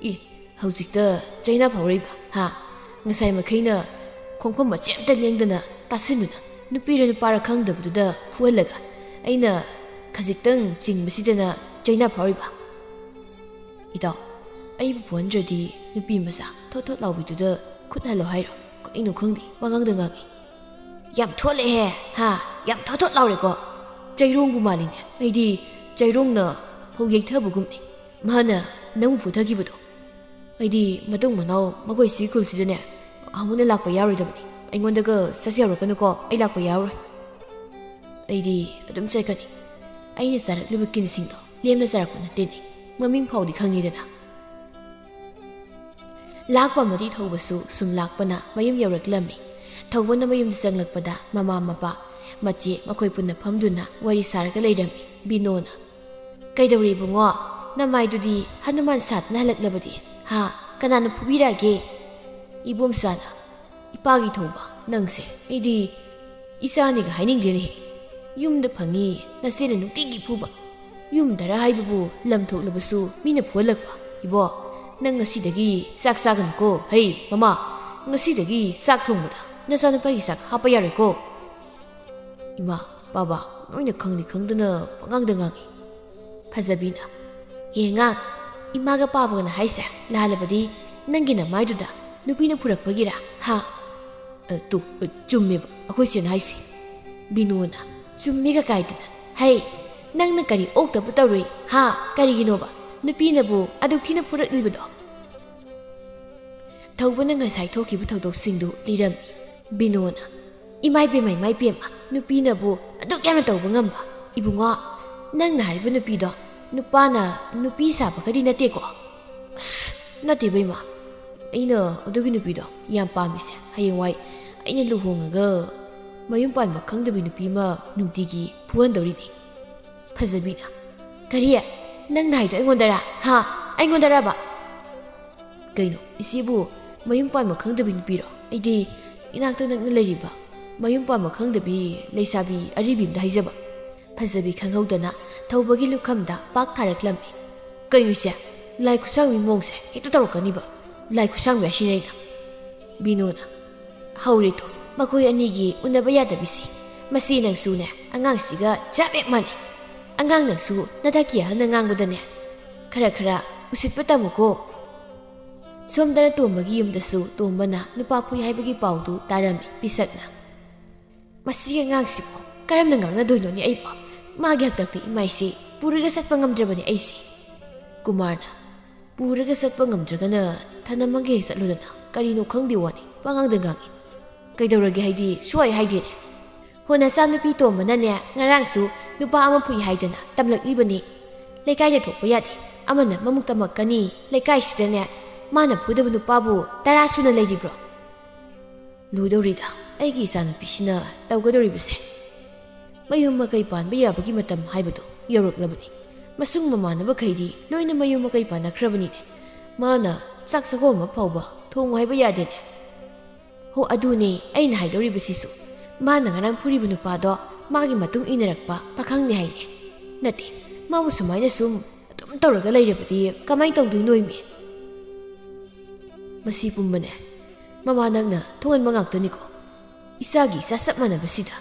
ꯏ, ꯍꯧꯖꯤꯛꯇ ꯆꯩꯅꯥ ꯐꯥꯎꯔꯛꯏꯕ, ꯍꯥ? ꯉꯁꯥꯏ ꯃꯈꯩꯅ ꯈꯣꯡꯐꯝ ꯃꯆꯦꯠ ꯑꯝꯇ ꯂꯦꯡꯗꯅ ꯇꯥꯁꯤꯟꯗꯨꯅ ꯅꯨꯄꯤꯔ ꯅꯨꯄꯥꯔ ꯈꯪꯗꯕꯗꯨꯗ ꯐꯨꯍꯜꯂꯒ ꯑꯩꯅ ꯈꯖꯤꯛꯇꯪ ꯆꯤꯡꯕꯁꯤꯗꯅ ꯆꯩꯅꯥ ꯐꯥꯎꯔꯤꯕ?" "ꯏꯇꯥꯎ, ꯑꯩꯕꯨ ꯐꯨꯍꯟꯗ꯭ꯔꯗꯤ ꯅꯨꯄꯤ ꯃꯆꯥ ꯊꯣꯠ ꯊꯣꯠ ꯂꯥꯎꯕꯤꯗꯨꯗ ꯈꯨꯠ ꯍꯜꯂꯣ ꯍꯥꯏꯔꯣ? ꯀꯩꯅꯣ ꯈꯪꯗꯦ, ꯄꯉꯥꯡꯗ ꯉꯥꯡꯉꯤ꯫ ꯌꯥꯝ ꯊꯣꯠꯂꯦꯍꯦ, ꯍꯥ? ꯌꯥꯝ ꯊꯣꯠ ꯊꯣꯠ ꯂꯥꯎꯔꯦꯀꯣ꯫ ꯆꯩꯔꯣꯡꯕꯨ ꯃꯥꯜꯂꯤꯅꯦ꯫ ꯑꯩꯗꯤ ꯆꯩꯔꯣꯡꯅ ꯐꯧ ꯌꯩꯊꯕꯒꯨꯝꯅꯤ꯫ ꯃꯥꯅ ꯅꯪꯕꯨ ꯐꯨꯊꯈꯤꯕꯗꯣ꯫ ꯑꯩꯗꯤ ꯃꯇꯨꯡ ꯃꯅꯥꯎ ꯃꯈꯣꯏ ꯁꯤ ꯈꯨꯜꯁꯤꯗꯅꯦ ꯑꯃꯨꯛ ꯍꯟꯅ ꯂꯥꯛꯄ ꯌꯥꯔꯣꯏꯗꯕꯅꯤ꯫ ꯑꯩꯉꯣꯟꯗꯒ ꯆꯠꯁꯤ ꯍꯧꯔꯛꯀꯅꯨꯀꯣ, ꯑꯩ ꯂꯥꯛꯄ ꯌꯥꯔꯣꯏ꯫ ꯑꯩꯗꯤ ꯑꯗꯨꯝ ꯆꯠꯀꯅꯤ꯫ ꯑꯩꯅ ꯆꯥꯔꯛꯂꯤꯕ ꯀꯤꯟꯁꯤꯡꯗꯣ ꯂꯦꯝꯅ ꯆꯥꯔꯛꯄ ꯅꯠꯇꯦꯅꯦ꯫ ꯃꯃꯤꯡ ꯐꯥꯎꯗꯤ ꯈꯪꯉꯤꯗꯅ꯫" ꯂꯥꯛꯄ ꯑꯃꯗꯤ ꯊꯧꯕꯁꯨ ꯁꯨꯝ ꯂꯥꯛꯄꯅ ꯃꯌꯨꯝ ꯌꯧꯔꯛꯂꯝꯃꯤ꯫ ꯊꯧꯕꯅ ꯃꯌꯨꯝꯗ ꯆꯪꯂꯛꯄꯗ ꯃꯃꯥ ꯃꯄꯥ, ꯃꯆꯦ ꯃꯈꯣꯏ ꯄꯨꯟꯅ ꯐꯝꯗꯨꯅ ꯋꯥꯔꯤ ꯁꯥꯔꯒ ꯂꯩꯔꯝꯃꯤ꯫ ꯕꯤꯅꯣꯅ, "ꯀꯩꯗꯧꯔꯦ ꯏꯕꯨꯡꯉꯣ? ꯅꯃꯥꯏꯗꯨꯗꯤ ꯍꯅꯨꯃꯥꯟ ꯁꯥꯗꯅ ꯍꯜꯂꯛꯂꯕꯗꯤ? ꯍꯥ? ꯀꯅꯥꯅ ꯐꯨꯕꯤꯔꯛꯑꯒꯦ?" ꯏꯕꯣꯝꯆꯥꯅ, ꯄꯥꯒꯤ ꯊꯧꯕ, ꯅꯪꯁꯦ ꯑꯩꯗꯤ ꯏꯆꯥꯅꯤꯒ ꯍꯥꯏꯅꯤꯡꯗꯦꯅꯦꯍꯦ꯫ ꯌꯨꯝꯗ ꯐꯪꯉꯤ, ꯅꯆꯦꯅ ꯅꯨꯡꯇꯤꯒꯤ ꯐꯨꯕ꯫ ꯌꯨꯝꯗꯔ ꯍꯥꯏꯕꯕꯨ ꯂꯝ ꯊꯣꯛꯂꯕꯁꯨ ꯃꯤꯅ ꯐꯨꯍꯜꯂꯛꯄ꯫ ꯏꯕꯣ, ꯅꯪ ꯉꯁꯤꯗꯒꯤ ꯆꯥꯛ ꯆꯥꯒꯅꯨꯀꯣ꯫ ꯍꯩ ꯃꯃꯥ, ꯉꯁꯤꯗꯒꯤ ꯆꯥꯛ ꯊꯣꯡꯕꯗ ꯅꯆꯥꯅꯨꯄꯥꯒꯤ ꯆꯥꯛ ꯍꯥꯞꯄ ꯌꯥꯔꯣꯏꯀꯣ꯫ ꯏꯃꯥ, ꯕꯥꯕꯥ, ꯅꯣꯏꯅ ꯈꯪꯗꯤ ꯈꯪꯗꯅ ꯄꯉꯥꯡꯗ ꯉꯥꯡꯉꯤ꯫ ꯐꯖꯕꯤꯅ, ꯌꯦꯡꯉꯥ, ꯏꯃꯥꯒ ꯄꯥꯕꯒꯅ ꯍꯥꯏꯁꯦ ꯂꯥꯜꯂꯕꯗꯤ ꯅꯪꯒꯤ ꯅꯃꯥꯏꯗꯨꯗ ꯅꯨꯄꯤꯅ ꯐꯨꯔꯛꯄꯒꯤꯔꯥ? ꯍꯥ? ꯑ, ꯇꯨ, ꯑ, ꯆꯨꯝꯃꯦꯕ ꯑꯩꯈꯣꯏ ꯆꯦꯅ ꯍꯥꯏꯁꯦ꯫ ꯕꯤꯅꯣꯅ, ꯆꯨꯝꯃꯤꯒ ꯀꯥꯏꯗꯅ꯫ ꯍꯩ, ꯅꯪꯅ ꯀꯔꯤ ꯑꯣꯛꯇꯕ ꯇꯧꯔꯨꯏ? ꯍꯥ? ꯀꯔꯤꯒꯤꯅꯣꯕ ꯅꯨꯄꯤꯅꯕꯨ ꯑꯗꯨꯛ ꯊꯤꯅ ꯐꯨꯔꯛꯂꯤꯕꯗꯣ? ꯊꯧꯕꯅ ꯉꯁꯥꯏ ꯊꯣꯛꯈꯤꯕ ꯊꯧꯗꯣꯛꯁꯤꯡꯗꯨ ꯂꯤꯔꯝꯃꯤ꯫ ꯕꯤꯅꯣꯅ, ꯏꯃꯥꯏ ꯄꯦꯝꯃ, ꯏꯃꯥꯏ ꯄꯦꯝꯃ, ꯅꯨꯄꯤꯅꯕꯨ ꯑꯗꯨꯛ ꯌꯥꯝꯅ ꯇꯧꯕ ꯉꯝꯕ? ꯏꯕꯨꯡꯉꯣ, ꯅꯪꯅ ꯍꯥꯏꯔꯤꯕ ꯅꯨꯄꯤꯗꯣ ꯅꯨꯄꯥꯅ ꯅꯨꯄꯤ ꯁꯥꯕꯒꯗꯤ ꯅꯠꯇꯦꯀꯣ? ꯑꯁ, ꯅꯠꯇꯦꯕ ꯏꯃꯥ꯫ ꯑꯩꯅ ꯑꯗꯨꯒꯤ ꯅꯨꯄꯤꯗꯣ ꯌꯥꯝ ꯄꯥꯝꯃꯤꯁꯦ, ꯍꯌꯦꯡꯋꯥꯏ ꯑꯩꯅ ꯂꯨꯍꯣꯡꯉꯒ ꯃꯌꯨꯝ ꯄꯥꯟꯕ ꯈꯪꯗꯕꯤ ꯅꯨꯄꯤ ꯑꯃ ꯅꯨꯡꯇꯤꯒꯤ ꯐꯨꯍꯟꯗꯧꯔꯤꯅꯤ꯫ ꯐꯖꯕꯤꯅ, ꯀꯔꯤ? ꯅꯪꯅ ꯍꯥꯏꯗꯣ ꯑꯩꯉꯣꯟꯗꯔꯥ? ꯍꯥ? ꯑꯩꯉꯣꯟꯗꯔꯕ? ꯀꯩꯅꯣ, ꯏꯆꯦꯕꯨ ꯃꯌꯨꯝ ꯄꯥꯟꯕ ꯈꯪꯗꯕꯤ ꯅꯨꯄꯤꯔꯣ? ꯑꯩꯗꯤ ꯏꯅꯥꯛꯇ ꯅꯛꯅ ꯂꯩꯔꯤꯕ ꯃꯌꯨꯝ ꯄꯥꯟꯕ ꯈꯪꯗꯕꯤ ꯂꯩꯁꯥꯕꯤ ꯑꯔꯤꯕꯤ ꯑꯝꯗ ꯍꯥꯏꯖꯕ꯫ ꯐꯖꯕꯤ ꯈꯪꯍꯧꯗꯅ ꯊꯧꯕꯒꯤ ꯂꯨꯈꯝꯗ ꯄꯥꯛ ꯊꯥꯔꯛꯂꯝꯃꯤ꯫ ꯀꯩꯅꯣ ꯏꯆꯦ, ꯂꯥꯏ ꯈꯨꯠꯁꯥꯡꯕꯤ ꯃꯑꯣꯡꯁꯦ ꯍꯦꯛꯇ ꯇꯧꯔꯛꯀꯅꯤꯕ꯫ ꯂꯥꯏ ꯈꯨꯠꯁꯥꯡꯕꯤ ꯍꯥꯏꯁꯤꯅ ꯑꯩꯅ꯫ ꯕꯤꯅꯣꯅ, ꯍꯧꯔꯦ ꯇꯨ, ꯃꯈꯣꯏ ꯑꯅꯤꯒꯤ ꯎꯅꯕ ꯌꯥꯗꯕꯤꯁꯤ꯫ ꯃꯁꯤ ꯅꯪꯁꯨꯅꯦ, ꯑꯉꯥꯡꯁꯤꯒ ꯆꯞ ꯍꯦꯛ ꯃꯥꯟꯅꯩ꯫ ꯑꯉꯥꯡ ꯅꯪꯁꯨ ꯅꯊꯛꯀꯤ ꯑꯍꯜꯅ ꯉꯥꯡꯕꯗꯅꯦ ꯈꯔ ꯈꯔ ꯎꯁꯤꯠꯄ ꯇꯝꯃꯨꯀꯣ꯫ ꯁꯣꯝꯗꯅ ꯇꯣꯝꯕꯒꯤ ꯌꯨꯝꯗꯁꯨ ꯇꯣꯝꯕꯅ ꯅꯨꯄꯥ ꯐꯨꯏ ꯍꯥꯏꯕꯒꯤ ꯄꯥꯎꯗꯨ ꯇꯥꯔꯝꯃꯤ ꯄꯤꯁꯛꯅ꯫ ꯃꯁꯤꯒꯤ ꯑꯉꯥꯡꯁꯤꯕꯨ ꯀꯔꯝꯅ ꯉꯥꯡꯅꯗꯣꯏꯅꯣꯅꯦ ꯑꯩꯕꯨ? ꯃꯥꯒꯤ ꯍꯥꯛꯇꯛꯇ ꯏꯃꯥꯏꯁꯦ ꯄꯨꯔꯒ ꯆꯠꯄ ꯉꯝꯗ꯭ꯔꯕꯅꯦ ꯑꯩꯁꯦ꯫ ꯀꯨꯃꯥꯔꯅ, ꯄꯨꯔꯒ ꯆꯠꯄ ꯉꯝꯗ꯭ꯔꯒꯅ ꯊꯅꯝꯃꯒ ꯍꯦꯛ ꯆꯠꯂꯨꯗꯅ, ꯀꯔꯤꯅꯣ ꯈꯪꯗꯦ ꯋꯥꯅꯤ ꯄꯉꯥꯡꯗ ꯉꯥꯡꯉꯤ꯫ ꯀꯩꯗꯧꯔꯒꯦ ꯍꯥꯏꯗꯤ ꯁꯨꯍꯥꯏ ꯍꯥꯏꯗꯦꯅꯦ꯫ ꯍꯣ, ꯅꯆꯥꯅꯨꯄꯤ ꯇꯣꯝꯕꯅꯅꯦ ꯉꯔꯥꯡꯁꯨ ꯅꯨꯄꯥ ꯑꯃ ꯐꯨꯏ ꯍꯥꯏꯗꯅ ꯇꯝꯂꯛꯂꯤꯕꯅꯤ꯫ ꯂꯩꯀꯥꯏꯗ ꯊꯣꯛꯄ ꯌꯥꯗꯦ, ꯑꯃꯅ ꯃꯃꯨꯛ ꯇꯝꯃꯛꯀꯅꯤ꯫ ꯂꯩꯀꯥꯏꯁꯤꯗꯅꯦ ꯃꯥꯅ ꯐꯨꯗꯕ ꯅꯨꯄꯥꯕꯨ ꯇꯔꯥ ꯁꯨꯅ ꯂꯩꯔꯤꯕ꯭ꯔꯣ? ꯂꯨꯗꯧꯔꯤꯗ ꯑꯩꯒꯤ ꯏꯆꯥꯅꯨꯄꯤꯁꯤꯅ ꯇꯧꯒꯗꯧꯔꯤꯕꯁꯦ꯫ ꯃꯌꯨꯝ ꯃꯀꯩ ꯄꯥꯟꯕ ꯌꯥꯕꯒꯤ ꯃꯇꯝ ꯍꯥꯏꯕꯗꯨ ꯌꯧꯔꯛꯂꯕꯅꯤ꯫ ꯃꯁꯨꯡ ꯃꯃꯥꯟꯅꯕꯈꯩꯗꯤ ꯂꯣꯏꯅ ꯃꯌꯨꯝ ꯃꯀꯩ ꯄꯥꯟꯅꯈ꯭ꯔꯕꯅꯤꯅꯦ꯫ ꯃꯥꯅ ꯆꯥꯛ ꯆꯥꯛꯈꯣꯝ ꯑꯃ ꯐꯥꯎꯕ ꯊꯣꯡꯉꯨ ꯍꯥꯏꯕ ꯌꯥꯗꯦꯅꯦ꯫ ꯍꯣ, ꯑꯗꯨꯅꯦ ꯑꯩꯅ ꯍꯥꯏꯗꯧꯔꯤꯕꯁꯤꯁꯨ꯫ ꯃꯥꯅ ꯉꯔꯥꯡ ꯐꯨꯔꯤꯕ ꯅꯨꯄꯥꯗꯣ ꯃꯥꯒꯤ ꯃꯇꯨꯡ ꯏꯟꯅꯔꯛꯄ ꯄꯥꯈꯪꯅꯦ ꯍꯥꯏꯅꯦ꯫ ꯅꯠꯇꯦ, ꯃꯥꯕꯨ ꯁꯨꯃꯥꯏꯅ ꯁꯨꯝ ꯑꯗꯨꯝ ꯇꯧꯔꯒ ꯂꯩꯔꯕꯗꯤ ꯀꯃꯥꯏꯅ ꯇꯧꯗꯣꯏꯅꯣ ꯏꯃꯦ? ꯃꯁꯤ ꯄꯨꯝꯕꯅꯦ ꯃꯃꯥ ꯅꯪꯅ ꯊꯣꯡꯍꯟꯕ ꯉꯥꯛꯇꯅꯤꯀꯣ꯫ ꯏꯆꯥꯒꯤ ꯏꯆꯥ ꯆꯞ ꯃꯥꯟꯅꯕꯁꯤꯗ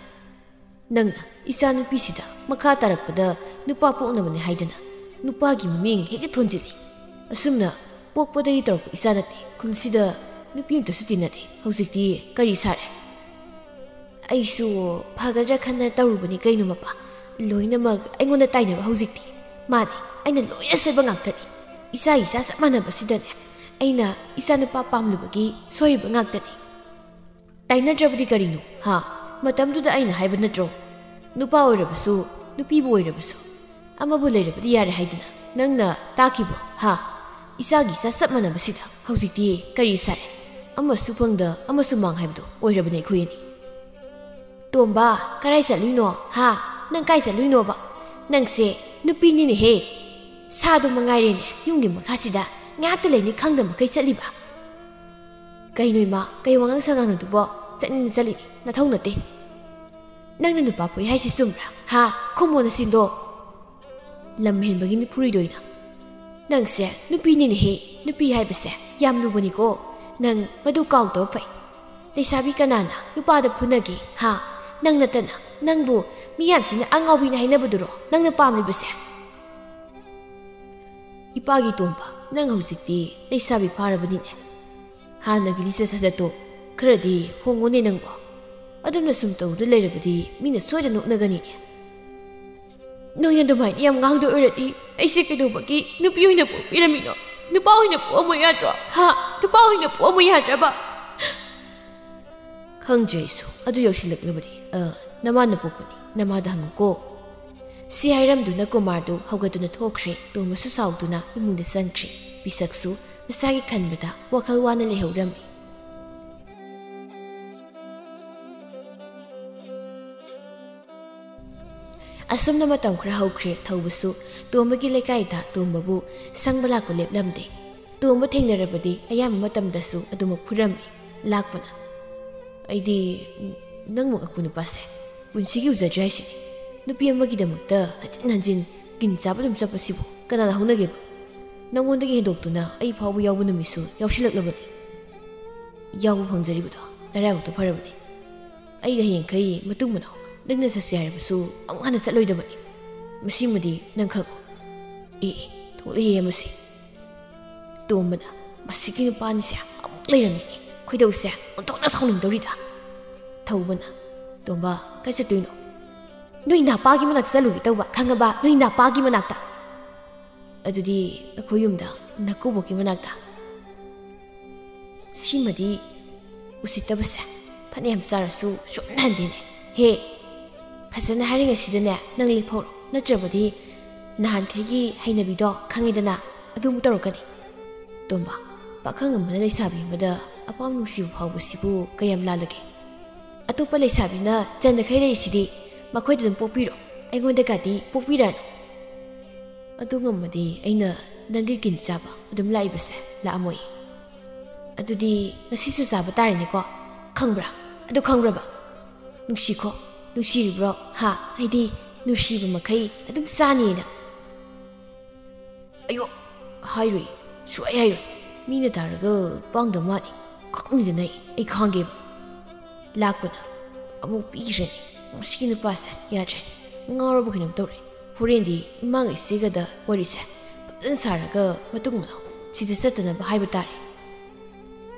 ꯅꯪꯅ ꯏꯆꯥ ꯅꯨꯄꯤꯁꯤꯗ ꯃꯈꯥ ꯇꯥꯔꯛꯄꯗ ꯅꯨꯄꯥ ꯄꯣꯛꯅꯕꯅꯦ ꯍꯥꯏꯗꯅ ꯅꯨꯄꯥꯒꯤ ꯃꯃꯤꯡ ꯍꯦꯛꯇ ꯊꯣꯟꯖꯤꯜꯂꯤ꯫ ꯑꯁꯨꯝꯅ ꯄꯣꯛꯄꯗꯒꯤ ꯇꯧꯔꯛꯄ ꯏꯆꯥ ꯅꯠꯇꯦ, ꯈꯨꯟꯁꯤꯗ ꯅꯨꯄꯤ ꯑꯃꯇꯁꯨ ꯇꯤꯟꯅꯗꯦ꯫ ꯍꯧꯖꯤꯛꯇꯤ ꯀꯔꯤ ꯁꯥꯔꯦ? ꯑꯩꯁꯨ ꯐꯒꯗ꯭ꯔꯥ ꯈꯟꯅ ꯇꯧꯔꯨꯕꯅꯤ ꯀꯩꯅꯣ ꯃꯄꯥ꯫ ꯂꯣꯏꯅꯃꯛ ꯑꯩꯉꯣꯟꯗ ꯇꯥꯏꯅꯕ ꯍꯧꯖꯤꯛꯇꯤ꯫ ꯃꯥꯅꯤ, ꯑꯩꯅ ꯂꯣꯏꯅ ꯁꯣꯏꯕ ꯉꯥꯛꯇꯅꯤ꯫ ꯏꯆꯥ ꯏꯆꯥ ꯆꯞ ꯃꯥꯟꯅꯕꯁꯤꯗꯅꯦ ꯑꯩꯅ ꯏꯆꯥ ꯅꯨꯄꯥ ꯄꯥꯝꯂꯨꯕꯒꯤ ꯁꯣꯏꯔꯤꯕ ꯉꯥꯛꯇꯅꯤ꯫ ꯇꯥꯏꯅꯗ꯭ꯔꯕꯗꯤ ꯀꯔꯤꯅꯣ? ꯍꯥ? ꯃꯇꯝꯗꯨꯗ ꯑꯩꯅ ꯍꯥꯏꯕ ꯅꯠꯇ꯭ꯔꯣ? ꯅꯨꯄꯥ ꯑꯣꯏꯔꯕꯁꯨ, ꯅꯨꯄꯤꯕꯨ ꯑꯣꯏꯔꯕꯁꯨ, ꯑꯃꯕꯨ ꯂꯩꯔꯕꯗꯤ ꯌꯥꯔꯦ ꯍꯥꯏꯗꯅ ꯅꯪꯅ ꯇꯥꯈꯤꯕ꯭ꯔꯣ? ꯍꯥ? ꯏꯆꯥꯒꯤ ꯏꯆꯥ ꯆꯞ ꯃꯥꯟꯅꯕꯁꯤꯗ ꯍꯧꯖꯤꯛꯇꯤ ꯀꯔꯤ ꯁꯥꯔꯦ? ꯑꯃꯁꯨ ꯐꯪꯗ ꯑꯃꯁꯨ ꯃꯥꯡ ꯍꯥꯏꯕꯗꯣ ꯑꯣꯏꯔꯕꯅꯦ ꯑꯩꯈꯣꯏ ꯑꯅꯤ꯫ ꯇꯣꯝꯕ, ꯀꯔꯥꯏ ꯆꯠꯂꯨꯏꯅꯣ? ꯍꯥ? ꯅꯪ ꯀꯥꯏ ꯆꯠꯂꯨꯏꯅꯣꯕ? ꯅꯪꯁꯦ ꯅꯨꯄꯤꯅꯤꯅꯦꯍꯦ꯫ ꯁꯥꯗꯣ ꯃꯉꯥꯏꯔꯦꯅꯦ ꯌꯨꯝꯒꯤ ꯃꯈꯥꯁꯤꯗ ꯉꯥꯏꯍꯥꯛꯇ ꯂꯩꯅꯤ ꯈꯪꯗ ꯃꯈꯩ ꯆꯠꯂꯤꯕ꯫ ꯀꯩꯅꯣ ꯏꯃꯥ, ꯀꯩ ꯋꯥꯉꯥꯡ ꯁꯉꯥꯡꯅꯣꯗꯨꯕꯣ? ꯆꯠꯅꯤꯡ ꯆꯠꯂꯤꯅꯤ, ꯅꯊꯧ ꯅꯠꯇꯦ꯫ ꯅꯪꯅ ꯅꯨꯄꯥ ꯐꯨꯏ ꯍꯥꯏꯁꯤ ꯆꯨꯝꯕ꯭ꯔꯥ? ꯍꯥ? ꯈꯨꯝꯃꯣ ꯅꯆꯤꯟꯗꯣ꯫ ꯂꯝ ꯍꯦꯟꯕꯒꯤꯅꯤ ꯐꯨꯔꯤꯗꯣ ꯑꯩꯅ꯫ ꯅꯪꯁꯦ ꯅꯨꯄꯤꯅꯤꯅꯦꯍꯦ, ꯅꯨꯄꯤ ꯍꯥꯏꯕꯁꯦ ꯌꯥꯝ ꯂꯨꯕꯅꯤꯀꯣ꯫ ꯅꯪ ꯃꯗꯨ ꯀꯥꯎꯗꯕ ꯐꯩ꯫ ꯂꯩꯁꯥꯕꯤ ꯀꯅꯥꯅ ꯅꯨꯄꯥꯗ ꯐꯨꯅꯒꯦ? ꯍꯥ? ꯅꯪ ꯅꯠꯇꯅ꯫ ꯅꯪꯕꯨ ꯃꯤꯌꯥꯝꯁꯤꯅ ꯑꯉꯥꯎꯕꯤꯅꯤ ꯍꯥꯏꯅꯕꯗꯨꯔꯣ ꯅꯪꯅ ꯄꯥꯝꯂꯤꯕꯁꯦ? ꯏꯄꯥꯒꯤ ꯇꯣꯝꯕ, ꯅꯪ ꯍꯧꯖꯤꯛꯇꯤ ꯂꯩꯁꯥꯕꯤ ꯐꯥꯔꯕꯅꯤꯅꯦ꯫ ꯍꯥꯟꯅꯒꯤ ꯂꯤꯆꯠ ꯁꯥꯖꯠꯇꯣ ꯈꯔꯗꯤ ꯍꯣꯡꯉꯨꯅꯦ ꯅꯪꯕꯣ꯫ ꯑꯗꯨꯝꯅ ꯁꯨꯝ ꯇꯧꯗꯨꯅ ꯂꯩꯔꯕꯗꯤ ꯃꯤꯅ ꯁꯣꯏꯗꯅ ꯅꯣꯛꯅꯒꯅꯤꯅꯦ꯫ ꯅꯣꯏꯅ ꯑꯗꯨꯃꯥꯏꯅ ꯌꯥꯝ ꯉꯥꯡꯗꯣꯏ ꯑꯣꯏꯔꯗꯤ ꯑꯩꯁꯦ ꯀꯩꯗꯧꯕꯒꯤ ꯅꯨꯄꯤ ꯑꯣꯏꯅ ꯄꯣꯛꯄꯤꯔꯝꯃꯤꯅꯣ? ꯅꯨꯄꯥ ꯑꯣꯏꯅ ꯄꯣꯛꯑꯝꯃꯣ ꯌꯥꯗ꯭ꯔꯣ? ꯍꯥ? ꯅꯨꯄꯥ ꯑꯣꯏꯅ ꯄꯣꯛꯑꯝꯃꯣ ꯌꯥꯗ꯭ꯔꯕ? ꯈꯪꯗ꯭ꯔꯦ ꯑꯩꯁꯨ꯫ ꯑꯗꯨ ꯌꯧꯁꯤꯜꯂꯛꯂꯕꯗꯤ, ꯑ, ꯅꯃꯥꯅ ꯄꯣꯛꯄꯅꯤ, ꯅꯃꯥꯗ ꯍꯪꯉꯨꯀꯣ꯫ ꯁꯤ ꯍꯥꯏꯔꯝꯗꯨꯅ ꯀꯨꯃꯥꯔꯗꯨ ꯍꯧꯒꯠꯇꯨꯅ ꯊꯣꯛꯈ꯭ꯔꯦ꯫ ꯇꯣꯝꯕꯁꯨ ꯁꯥꯎꯗꯨꯅ ꯏꯃꯨꯡꯗ ꯆꯪꯈ꯭ꯔꯦ꯫ ꯄꯤꯁꯛꯁꯨ ꯃꯁꯥꯒꯤ ꯈꯟꯕꯗ ꯋꯥꯈꯜ ꯋꯥꯅ ꯂꯩꯍꯧꯔꯝꯃꯤ꯫ ꯑꯁꯨꯝꯅ ꯃꯇꯝ ꯈꯔ ꯍꯧꯈ꯭ꯔꯦ꯫ ꯊꯧꯕꯁꯨ ꯇꯣꯝꯕꯒꯤ ꯂꯩꯀꯥꯏꯗ ꯇꯣꯝꯕꯕꯨ ꯁꯪꯕ ꯂꯥꯛꯄ ꯂꯦꯞꯂꯝꯗꯦ꯫ ꯇꯣꯝꯕ ꯊꯦꯡꯅꯔꯕꯗꯤ ꯑꯌꯥꯝꯕ ꯃꯇꯝꯗꯁꯨ ꯑꯗꯨꯃꯛ ꯐꯨꯔꯝꯃꯤ꯫ ꯂꯥꯛꯄꯅ ꯑꯩꯗꯤ ꯅꯪꯃꯨꯛ ꯑꯀꯨ ꯅꯨꯄꯥꯁꯦ ꯄꯨꯟꯁꯤꯒꯤ ꯎꯖꯗ꯭ꯔꯤ ꯍꯥꯏꯁꯤꯅꯤ꯫ ꯅꯨꯄꯤ ꯑꯃꯒꯤꯗꯃꯛꯇ ꯍꯟꯖꯤꯟ ꯍꯟꯖꯤꯟ ꯀꯤꯟ ꯆꯥꯕ ꯑꯗꯨꯝ ꯆꯠꯄꯁꯤꯕꯨ ꯀꯅꯥꯅ ꯍꯧꯅꯒꯦꯕ? ꯅꯪꯉꯣꯟꯗꯒꯤ ꯍꯦꯟꯗꯣꯛꯇꯨꯅ ꯑꯩ ꯐꯥꯎꯕ ꯌꯥꯎꯕ ꯅꯨꯃꯤꯠꯁꯨ ꯌꯥꯎꯁꯤꯜꯂꯛꯂꯕꯅꯤ꯫ ꯌꯥꯎꯕ ꯐꯪꯖꯔꯤꯕꯗꯣ ꯅꯔꯥꯏꯕꯛꯇꯣ ꯐꯔꯕꯅꯤ꯫ ꯑꯩꯗꯤ ꯍꯌꯦꯡꯈꯩ ꯃꯇꯨꯡ ꯃꯅꯥꯎ ꯅꯪꯅ ꯆꯠꯁꯦ ꯍꯥꯏꯔꯕꯁꯨ ꯑꯃꯨꯛ ꯍꯟꯅ ꯆꯠꯂꯣꯏꯗꯕꯅꯤ꯫ ꯃꯁꯤꯃꯗꯤ ꯅꯪ ꯈꯪꯉꯨ꯫ ꯑꯦ, ꯑꯦ, ꯊꯣꯛꯂꯛꯑꯦ ꯃꯁꯤ꯫ ꯇꯣꯝꯕꯅ, "ꯃꯁꯤꯒꯤ ꯅꯨꯄꯥꯅꯤꯁꯦ ꯑꯃꯨꯛ ꯂꯩꯔꯝꯃꯤꯅꯦ꯫ ꯈꯣꯏꯗꯧꯁꯦ ꯑꯣꯟꯊꯣꯛꯅ ꯁꯥꯎꯅꯤꯡꯗꯧꯔꯤꯗ꯫" ꯊꯧꯕꯅ, "ꯇꯣꯝꯕ, ꯀꯥꯏ ꯆꯠꯇꯣꯏꯅꯣ?" "ꯅꯣꯏ ꯅꯥꯄꯥꯒꯤ ꯃꯅꯥꯛꯇ ꯆꯠꯂꯨꯒꯦ ꯇꯧꯕ, ꯈꯪꯉꯕ? ꯅꯣꯏ ꯅꯥꯄꯥꯒꯤ ꯃꯅꯥꯛꯇ꯫" "ꯑꯗꯨꯗꯤ ꯑꯩꯈꯣꯏ ꯌꯨꯝꯗ ꯅꯀꯨꯕꯣꯛꯀꯤ ꯃꯅꯥꯛꯇ?" ꯁꯤꯃꯗꯤ ꯎꯁꯤꯠꯇꯕꯁꯦ ꯐꯅꯌꯥꯝ ꯆꯥꯔꯁꯨ ꯁꯨꯝ ꯍꯟꯗꯦꯅꯦ꯫ ꯍꯦ, ꯐꯖꯅ ꯍꯥꯏꯔꯤꯉꯩꯁꯤꯗꯅꯦ ꯅꯪ ꯂꯦꯞꯍꯧꯔꯣ, ꯅꯠꯇ꯭ꯔꯕꯗꯤ ꯅꯍꯥꯟꯈꯩꯒꯤ ꯍꯩꯅꯕꯤꯗꯣ ꯈꯪꯉꯦꯗꯅ, ꯑꯗꯨ ꯑꯃꯨꯛ ꯇꯧꯔꯛꯀꯅꯤ꯫ ꯇꯣꯝꯕ, ꯄꯥꯈꯪ ꯑꯃꯅ ꯂꯩꯁꯥꯕꯤ ꯑꯃꯗ ꯑꯄꯥꯝ ꯅꯨꯡꯁꯤꯕ ꯐꯥꯎꯕꯁꯤꯕꯨ ꯀꯌꯥꯝ ꯂꯥꯜꯂꯒꯦ? ꯑꯇꯣꯞꯄ ꯂꯩꯁꯥꯕꯤꯅ ꯆꯟꯅꯈꯩ ꯂꯩꯔꯤꯁꯤꯗꯤ ꯃꯈꯣꯏꯗ ꯑꯗꯨꯝ ꯄꯣꯛꯄꯤꯔꯣ, ꯑꯩꯉꯣꯟꯗꯒꯗꯤ ꯄꯣꯛꯄꯤꯔꯅꯨ꯫ ꯑꯗꯨ ꯉꯝꯃꯗꯤ ꯑꯩꯅ ꯅꯪꯒꯤ ꯀꯤꯟ ꯆꯥꯕ ꯑꯗꯨꯝ ꯂꯥꯛꯏꯕꯁꯦ ꯂꯥꯛꯑꯝꯃꯣꯏ꯫ ꯑꯗꯨꯗꯤ ꯉꯁꯤꯁꯨ ꯆꯥꯕ ꯇꯥꯔꯦꯅꯦꯀꯣ꯫ ꯈꯪꯕ꯭ꯔꯥ? ꯑꯗꯨ ꯈꯪꯕ꯭ꯔꯕ? ꯅꯨꯡꯁꯤꯈꯣ, ꯅꯨꯡꯁꯤꯔꯤꯕ꯭ꯔꯣ? ꯍꯥ? ꯍꯥꯏꯗꯤ ꯅꯨꯡꯁꯤꯕ ꯃꯈꯩ ꯑꯗꯨꯝ ꯆꯥꯅꯤꯅ꯫ ꯑꯌꯣ, ꯍꯥꯏꯔꯣꯏ, ꯁꯨꯛꯍꯥꯏ ꯍꯥꯏꯔꯣꯏ꯫ ꯃꯤꯅ ꯇꯥꯔꯒ ꯄꯥꯡꯗ ꯃꯥꯅꯤ꯫ ꯈꯪꯅꯤꯗꯅ ꯑꯩ, ꯑꯩ ꯈꯥꯡꯒꯦꯕ꯫ ꯂꯥꯛꯄꯅ ꯑꯃꯨꯛ ꯄꯤꯈ꯭ꯔꯦꯅꯦ꯫ ꯃꯁꯤꯒꯤ ꯅꯨꯄꯥꯁꯦ ꯌꯥꯗ꯭ꯔꯦ꯫ ꯉꯥꯎꯔꯕ ꯀꯩꯅꯣꯝ ꯇꯧꯔꯦ꯫ ꯍꯣꯔꯦꯟꯗꯤ ꯏꯃꯥꯒ ꯏꯆꯦꯒꯗ ꯋꯥꯔꯤꯁꯦ ꯐꯖꯅ ꯁꯥꯔꯒ ꯃꯇꯨꯡ ꯃꯅꯥꯎ ꯁꯤꯗ ꯆꯠꯇꯅꯕ ꯍꯥꯏꯕ ꯇꯥꯔꯦ꯫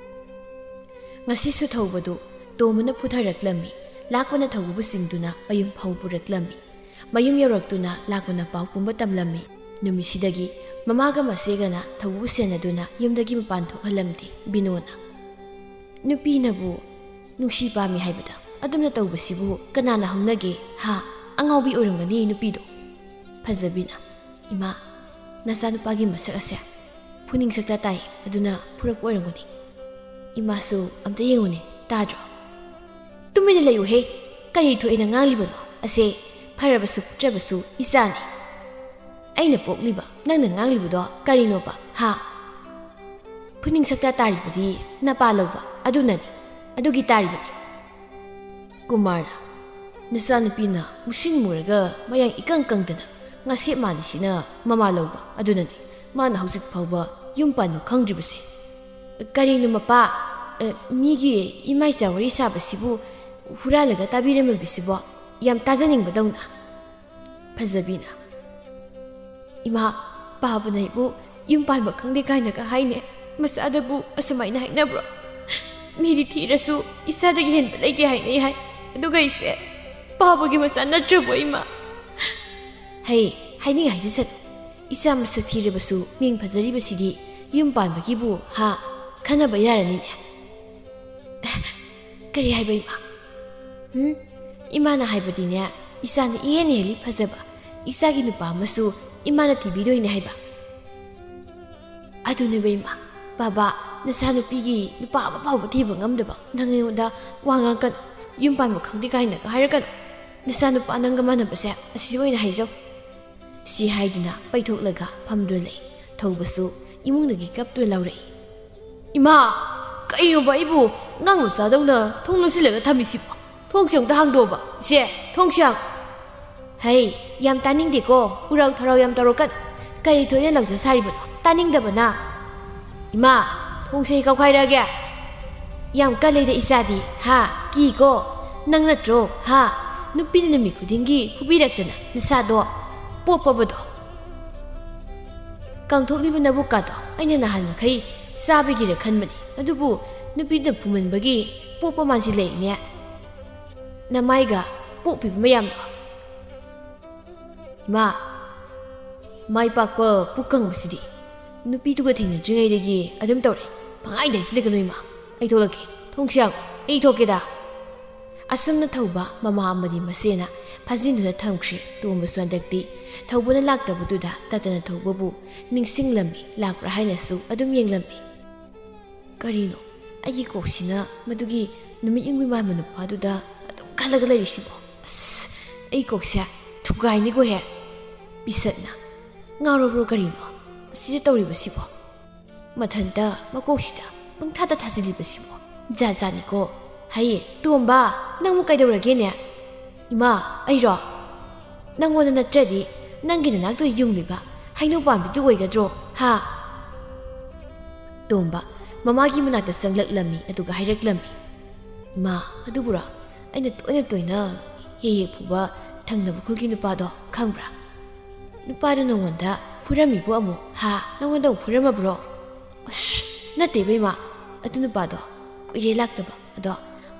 ꯉꯁꯤꯁꯨ ꯊꯧꯕꯗꯨ ꯇꯣꯝꯕꯅ ꯄꯨꯊꯔꯛꯂꯝꯃꯤ꯫ ꯂꯥꯛꯄꯅ ꯊꯧꯕꯕꯨ ꯆꯤꯡꯗꯨꯅ ꯃꯌꯨꯝ ꯐꯥꯎ ꯄꯨꯔꯛꯂꯝꯃꯤ꯫ ꯃꯌꯨꯝ ꯌꯧꯔꯛꯇꯨꯅ ꯂꯥꯛꯄꯅ ꯄꯥꯎ ꯄꯨꯝꯕ ꯇꯝꯂꯝꯃꯤ꯫ ꯅꯨꯃꯤꯠꯁꯤꯗꯒꯤ ꯃꯃꯥꯒ ꯃꯆꯦꯒꯅ ꯊꯧꯕꯕꯨ ꯁꯦꯟꯅꯗꯨꯅ ꯌꯨꯝꯗꯒꯤ ꯃꯄꯥꯟ ꯊꯣꯛꯍꯜꯂꯝꯗꯦ ꯕꯤꯅꯣꯅ꯫ ꯅꯨꯄꯤꯅꯕꯨ ꯅꯨꯡꯁꯤ ꯄꯥꯝꯃꯤ ꯍꯥꯏꯕꯗ ꯑꯗꯨꯝꯅ ꯇꯧꯕꯁꯤꯕꯨ ꯀꯅꯥꯅ ꯍꯧꯅꯒꯦ? ꯍꯥ? ꯑꯉꯥꯎꯕꯤ ꯑꯣꯏꯔꯝꯒꯅꯤ ꯅꯨꯄꯤꯗꯣ꯫ ꯐꯖꯕꯤꯅ, "ꯏꯃꯥ, ꯅꯆꯥꯅꯨꯄꯥꯒꯤ ꯃꯁꯛ ꯑꯁꯦ ꯐꯨꯅꯤꯡ ꯁꯛꯇ ꯇꯥꯏ, ꯑꯗꯨꯅ ꯐꯨꯔꯛꯄ ꯑꯣꯏꯔꯝꯒꯅꯤ꯫ ꯏꯃꯥꯁꯨ ꯑꯝꯇ ꯌꯦꯡꯉꯨꯅꯦ, ꯇꯥꯗ꯭ꯔꯣ?" "ꯇꯨꯃꯤꯟꯅ ꯂꯩꯌꯨꯍꯦ, ꯀꯔꯤ ꯊꯣꯛꯑꯦꯅ ꯉꯥꯡꯂꯤꯕꯅꯣ? ꯑꯁꯦ ꯐꯔꯕꯁꯨ ꯐꯠꯇ꯭ꯔꯕꯁꯨ ꯏꯆꯥꯅꯤ꯫ ꯑꯩꯅ ꯄꯣꯛꯂꯤꯕ ꯅꯪꯅ ꯉꯥꯡꯂꯤꯕꯗꯣ ꯀꯔꯤꯅꯣꯕ, ꯍꯥ? ꯐꯨꯅꯤꯡ ꯁꯛꯇ ꯇꯥꯔꯤꯕꯗꯤ ꯅꯄꯥ ꯂꯧꯕ ꯑꯗꯨꯅꯅꯤ, ꯑꯗꯨꯒꯤ ꯇꯥꯔꯤꯕꯅꯤ꯫ ꯀꯨꯃꯥꯔꯅ, "ꯅꯆꯥꯅꯨꯄꯤꯅ ꯃꯨꯁꯤꯟ ꯃꯨꯔꯒ ꯃꯌꯥꯡ ꯏꯀꯪ ꯀꯪꯗꯅ ꯉꯥꯁꯦꯞ ꯃꯥꯜꯂꯤꯁꯤꯅ ꯃꯃꯥ ꯂꯧꯕ ꯑꯗꯨꯅꯅꯤ ꯃꯥꯅ ꯍꯧꯖꯤꯛ ꯐꯥꯎꯕ ꯌꯨꯝ ꯄꯥꯟꯕ ꯈꯪꯗ꯭ꯔꯤꯕꯁꯦ꯫ ꯀꯔꯤꯅꯣ ꯃꯄꯥ, ꯑ, ꯃꯤꯒꯤ ꯏꯃꯥ ꯏꯆꯥ ꯋꯥꯔꯤ ꯁꯥꯕꯁꯤꯕꯨ ꯍꯨꯔꯥꯜꯂꯒ ꯇꯥꯕꯤꯔꯝꯃꯤꯕꯁꯤꯕꯣ? ꯌꯥꯝ ꯇꯥꯖꯅꯤꯡꯕꯗꯧꯅ꯫" ꯐꯖꯕꯤꯅ, "ꯏꯃꯥ, ꯄꯥꯕꯅ ꯑꯩꯕꯨ ꯌꯨꯝ ꯄꯥꯟꯕ ꯈꯪꯗꯦ ꯀꯥꯏꯅꯒ ꯍꯥꯏꯅꯦ꯫ ꯃꯆꯥꯗꯕꯨ ꯑꯁꯨꯃꯥꯏꯅ ꯍꯥꯏꯅꯕ꯭ꯔꯣ? ꯃꯤꯗꯤ ꯊꯤꯔꯁꯨ ꯏꯆꯥꯗꯒꯤ ꯍꯦꯟꯕ ꯂꯩꯇꯦ ꯍꯥꯏꯅꯩ ꯍꯥꯏ꯫ ꯑꯗꯨꯒ ꯑꯩꯁꯦ ꯄꯥꯕꯒꯤ ꯃꯆꯥ ꯅꯠꯇ꯭ꯔꯕꯣ, ꯏꯃꯥ?" "ꯍꯩ, ꯍꯥꯏꯅꯤꯡ ꯍꯥꯏꯖꯁꯅꯨ꯫ ꯏꯆꯥ ꯃꯁꯛ ꯊꯤꯔꯕꯁꯨ ꯃꯤꯡ ꯐꯖꯔꯤꯕꯁꯤꯗꯤ ꯌꯨꯝ ꯄꯥꯟꯕꯒꯤꯕꯨ, ꯍꯥ, ꯈꯟꯅꯕ ꯌꯥꯔꯅꯤꯅꯦ꯫" "ꯀꯔꯤ ꯍꯥꯏꯕ, ꯏꯃꯥ?" "ꯍꯨꯝ? ꯏꯃꯥꯅ ꯍꯥꯏꯕꯗꯤꯅꯦ, ꯏꯆꯥꯅ ꯏꯍꯦꯟ ꯍꯦꯜꯂꯤ ꯐꯖꯕ꯫ ꯏꯆꯥꯒꯤ ꯅꯨꯄꯥ ꯑꯃꯁꯨ ꯏꯃꯥꯅ ꯊꯤꯕꯤꯗꯣꯏꯅꯦ ꯍꯥꯏꯕ꯫" "ꯑꯗꯨꯅꯦꯕ, ꯏꯃꯥ, ꯕꯥꯕꯥ, ꯅꯆꯥꯅꯨꯄꯤꯒꯤ ꯅꯨꯄꯥ ꯑꯃ ꯐꯥꯎꯕ ꯊꯤꯕ ꯉꯝꯗꯕ ꯅꯪ ꯑꯩꯉꯣꯟꯗ ꯋꯥ ꯉꯥꯡꯀꯅꯨ꯫ ꯌꯨꯝ ꯄꯥꯟꯕ ꯈꯪꯗꯦ ꯀꯥꯏꯅꯒ ꯍꯥꯏꯔꯛꯀꯅꯨ꯫ ꯅꯆꯥꯅꯨꯄꯥ ꯅꯪꯒ ꯃꯥꯟꯅꯕꯁꯦ ꯑꯁꯤ ꯑꯣꯏꯅ ꯍꯥꯏꯖꯧ꯫" ꯁꯤ ꯍꯥꯏꯗꯨꯅ ꯄꯩꯊꯣꯛꯂꯒ ꯐꯝꯗꯨꯅ ꯂꯩ꯫ ꯊꯧꯕꯁꯨ ꯏꯃꯨꯡꯗꯒꯤ ꯀꯞꯇꯨꯅ ꯂꯥꯎꯔꯛꯏ, "ꯏꯃꯥ, ꯀꯩꯅꯣꯕ ꯑꯩꯕꯨ ꯑꯉꯥꯡ ꯃꯆꯥꯗꯧꯅ ꯊꯣꯡ ꯂꯣꯟꯁꯤꯜꯂꯒ ꯊꯝꯃꯤꯁꯤꯕꯣ? ꯊꯣꯡꯁꯦ ꯑꯃꯨꯛꯇ ꯍꯥꯡꯗꯣꯛꯑꯣꯕ꯫ ꯏꯆꯦ, ꯊꯣꯡꯁꯦ ꯍꯥꯡ-" "ꯍꯩ, ꯌꯥꯝ ꯇꯥꯅꯤꯡꯗꯦꯀꯣ, ꯎꯔꯥꯎ ꯊꯔꯥꯎ ꯌꯥꯝ ꯇꯧꯔꯛꯀꯅꯨ꯫ ꯀꯔꯤ ꯊꯣꯛꯏꯅ ꯂꯥꯎꯖ ꯁꯥꯔꯤꯕꯅꯣ? ꯇꯥꯅꯤꯡꯗꯕꯅ꯫ ꯏꯃꯥ, ꯊꯣꯡꯁꯦ ꯍꯦꯛ ꯀꯥꯎꯈꯥꯏꯔꯛꯑꯒꯦ꯫ ꯌꯥꯝ ꯀꯜꯂꯦꯗ ꯏꯆꯥꯗꯤ, ꯍꯥ? ꯀꯤꯀꯣ? ꯅꯪ ꯅꯠꯇ꯭ꯔꯣ, ꯍꯥ? ꯅꯨꯄꯤꯅ ꯅꯨꯃꯤꯠ ꯈꯨꯗꯤꯡꯒꯤ ꯐꯨꯕꯤꯔꯛꯇꯅ ꯅꯁꯥꯗꯣ ꯄꯣꯞꯄꯕꯗꯣ꯫ ꯀꯪꯊꯣꯛꯂꯤꯕ ꯅꯕꯨꯛꯀꯥꯗꯣ ꯑꯩꯅ ꯅꯍꯥꯟ ꯃꯈꯩ ꯆꯥꯕꯒꯤꯔ ꯈꯟꯕꯅꯤ, ꯑꯗꯨꯕꯨ ꯅꯨꯄꯤꯗꯨꯅ ꯐꯨꯃꯟꯕꯒꯤ ꯄꯣꯞꯄ ꯃꯥꯟꯁꯤꯜꯂꯛꯏꯅꯦ꯫ ꯅꯃꯥꯏꯒ ꯄꯣꯞꯄꯤꯕ ꯃꯌꯥꯝꯗꯣ꯫" "ꯏꯃꯥ, ꯃꯥꯏ ꯄꯥꯛꯄ ꯄꯨꯛ ꯀꯪꯕꯁꯤꯗꯤ ꯅꯨꯄꯤꯗꯨꯒ ꯊꯦꯡꯅꯗ꯭ꯔꯤꯉꯩꯗꯒꯤ ꯑꯗꯨꯝ ꯇꯧꯔꯦ꯫ ꯄꯪꯍꯥꯏꯗ ꯍꯥꯏꯖꯤꯜꯂꯒꯅꯨ, ꯏꯃꯥ꯫ ꯑꯩ ꯊꯣꯛꯂꯛꯀꯦ꯫ ꯊꯣꯡꯁꯦ ꯍꯥꯡꯉꯣ꯫ ꯑꯩ ꯊꯣꯛꯀꯦꯗ꯫" ꯑꯁꯨꯝꯅ ꯊꯧꯕ ꯃꯃꯥ ꯑꯃꯗꯤ ꯃꯆꯦꯅ ꯐꯥꯖꯤꯟꯗꯨꯅ ꯊꯝꯈ꯭ꯔꯦ꯫ ꯇꯣꯝꯕꯁꯨ ꯍꯟꯗꯛꯇꯤ ꯊꯧꯕꯅ ꯂꯥꯛꯇꯕꯗꯨꯗ ꯇꯠꯇꯅ ꯊꯧꯕꯕꯨ ꯅꯤꯡꯁꯤꯡꯂꯝꯃꯤ, ꯂꯥꯛꯄ꯭ꯔꯥ ꯍꯥꯏꯅꯁꯨ ꯑꯗꯨꯝ ꯌꯦꯡꯂꯝꯃꯤ꯫ "ꯀꯔꯤꯅꯣ ꯑꯩꯒꯤ ꯀꯣꯛꯁꯤꯅ ꯃꯗꯨꯒꯤ ꯅꯨꯃꯤꯠ ꯌꯨꯡꯕꯤ ꯃꯥꯟꯕ ꯅꯨꯄꯥꯗꯨꯗ ꯑꯗꯨꯝ ꯈꯜꯂꯒ ꯂꯩꯔꯤꯁꯤꯕꯣ? ꯑꯁ, ꯑꯩ ꯀꯣꯛꯁꯦ ꯊꯨꯒꯥꯏꯅꯤꯀꯣ ꯍꯦ꯫ ꯄꯤꯁꯠꯅ ꯉꯥꯎꯔꯕ꯭ꯔꯣ ꯀꯔꯤꯅꯣ ꯑꯁꯤꯗ ꯇꯧꯔꯤꯕꯁꯤꯕꯣ? ꯃꯊꯟꯇ ꯃꯀꯣꯛꯁꯤꯗ ꯄꯪꯊꯥꯗ ꯊꯥꯖꯤꯜꯂꯤꯕꯁꯤꯕꯣ? ꯖꯥꯠ ꯖꯥꯠꯅꯤꯀꯣ꯫ "ꯍꯩ, ꯇꯣꯝꯕ, ꯅꯪꯕꯨ ꯀꯩꯗꯧꯔꯒꯦꯅꯦ?" "ꯏꯃꯥ, ꯑꯩꯔꯣ? ꯅꯪꯉꯣꯟꯗ ꯅꯠꯇ꯭ꯔꯗꯤ ꯅꯪꯒꯤ ꯅꯅꯥꯛꯇꯨꯗ ꯌꯨꯡꯂꯤꯕ ꯍꯩꯅꯧ ꯄꯥꯝꯕꯤꯗꯨ ꯑꯣꯏꯒꯗ꯭ꯔꯣ, ꯍꯥ?" ꯇꯣꯝꯕ ꯃꯃꯥꯒꯤ ꯃꯅꯥꯛꯇ ꯆꯪꯂꯛꯂꯝꯃꯤ, ꯑꯗꯨꯒ ꯍꯥꯏꯔꯛꯂꯝꯃꯤ, "ꯏꯃꯥ, ꯑꯗꯨꯕꯨꯔꯣ? ꯑꯩꯅ ꯇꯣꯏꯅ ꯇꯣꯏꯅ ꯍꯦꯛ ꯍꯦꯛ ꯐꯨꯕ ꯊꯪꯅꯕ ꯈꯨꯜꯒꯤ ꯅꯨꯄꯥꯗꯣ ꯈꯪꯕ꯭ꯔꯥ? ꯅꯨꯄꯥꯗꯣ ꯅꯉꯣꯟꯗ ꯐꯨꯔꯝꯃꯤꯕꯣ ꯑꯃꯨꯛ, ꯍꯥ? ꯅꯉꯣꯟꯗ ꯑꯃꯨꯛ ꯐꯨꯔꯝꯃꯕ꯭ꯔꯣ?" "ꯑꯁ, ꯅꯠꯇꯦꯕ ꯏꯃꯥ, ꯑꯗꯨ ꯅꯨꯄꯥꯗꯣ ꯀꯨꯏꯔꯦ ꯂꯥꯛꯇꯕ꯫ ꯑꯗꯣ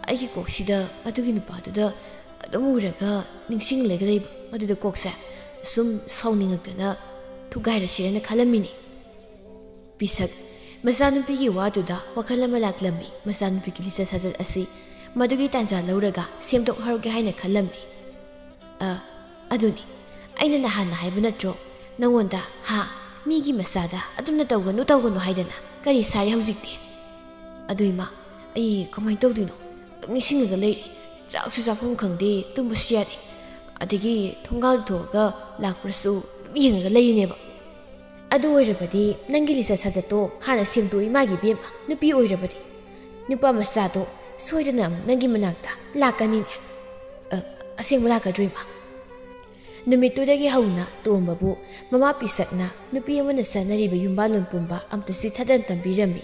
ꯑꯩꯒꯤ ꯀꯣꯛꯁꯤꯗ ꯑꯗꯨꯒꯤ ꯅꯨꯄꯥꯗꯨꯗ ꯑꯗꯨꯝ ꯎꯔꯒ ꯅꯤꯡꯁꯤꯡꯂꯒ ꯂꯩꯕ꯫ ꯑꯗꯨꯗ ꯀꯣꯛꯁꯦ ꯁꯨꯝ ꯁꯥꯎꯅꯤꯡꯉꯛꯇꯅ ꯊꯨꯒꯥꯏꯔꯁꯤꯔꯅ ꯈꯜꯂꯝꯃꯤꯅꯤ꯫" ꯄꯤꯁꯛ ꯃꯆꯥꯅꯨꯄꯤꯒꯤ ꯋꯥꯗꯨꯗ ꯋꯥꯈꯜ ꯑꯃ ꯂꯥꯛꯂꯝꯃꯤ꯫ ꯃꯆꯥꯅꯨꯄꯤꯒꯤ ꯂꯤꯆꯠ ꯁꯥꯖꯠ ꯑꯁꯤ ꯃꯗꯨꯒꯤ ꯇꯥꯟꯖꯥ ꯂꯧꯔꯒ ꯁꯦꯝꯗꯣꯛꯍꯧꯔꯒꯦ ꯍꯥꯏꯅ ꯈꯜꯂꯝꯃꯤ꯫ "ꯑ, ꯑꯗꯨꯅꯤ, ꯑꯩꯅ ꯅꯍꯥꯟꯅ ꯍꯥꯏꯕ ꯅꯠꯇ꯭ꯔꯣ ꯅꯉꯣꯟꯗ, ꯍꯥ? ꯃꯤꯒꯤ ꯃꯆꯥꯗ ꯑꯗꯨꯝꯅ ꯇꯧꯒꯅꯨ, ꯇꯧꯒꯅꯨ ꯍꯥꯏꯗꯅ꯫ ꯀꯔꯤ ꯁꯥꯔꯦ ꯍꯧꯖꯤꯛꯇꯤ?" "ꯑꯗꯨ ꯏꯃꯥ, ꯑꯩ ꯀꯃꯥꯏꯅ ꯇꯧꯗꯣꯏꯅꯣ? ꯑꯗꯨꯝ ꯅꯤꯡꯁꯤꯡꯉꯒ ꯂꯩꯔꯦ꯫ ꯆꯥꯛꯁꯨ ꯆꯥꯐꯝ ꯈꯪꯗꯦ, ꯇꯨꯝꯕꯁꯨ ꯌꯥꯗꯦ꯫ ꯑꯗꯒꯤ ꯊꯣꯡꯒꯥꯜ ꯊꯣꯛꯑꯒ ꯂꯥꯛꯄ꯭ꯔꯁꯨ ꯑꯗꯨꯝ ꯌꯦꯡꯉꯒ ꯂꯩꯔꯤꯅꯦꯕ꯫ ꯑꯗꯨ ꯑꯣꯏꯔꯕꯗꯤ ꯅꯪꯒꯤ ꯂꯤꯆꯠ ꯁꯥꯖꯠꯇꯣ ꯍꯥꯟꯅ ꯁꯦꯝꯗꯣꯛꯏ ꯃꯥꯒꯤ ꯏꯕꯦꯝꯃ꯫ ꯅꯨꯄꯤ ꯑꯣꯏꯔꯕꯗꯤ ꯅꯨꯄꯥ ꯃꯆꯥꯗꯣ ꯁꯣꯏꯗꯅ ꯑꯃꯨꯛ ꯅꯪꯒꯤ ꯃꯅꯥꯛꯇ ꯂꯥꯛꯀꯅꯤꯅꯦ꯫" "ꯑ, ꯑꯁꯦꯡꯕ ꯂꯥꯛꯀꯗ꯭ꯔꯣ ꯏꯃꯥ?" ꯅꯨꯃꯤꯠꯇꯨꯗꯒꯤ ꯍꯧꯅ ꯇꯣꯝꯕꯕꯨ ꯃꯃꯥ ꯄꯤꯁꯛꯅ ꯅꯨꯄꯤ ꯑꯃꯅ ꯆꯠꯅꯔꯤꯕ ꯌꯨꯝꯕꯥꯜꯂꯣꯟ ꯄꯨꯝꯕ ꯑꯝꯇ ꯆꯤꯊꯗꯅ ꯇꯝꯕꯤꯔꯝꯃꯤ꯫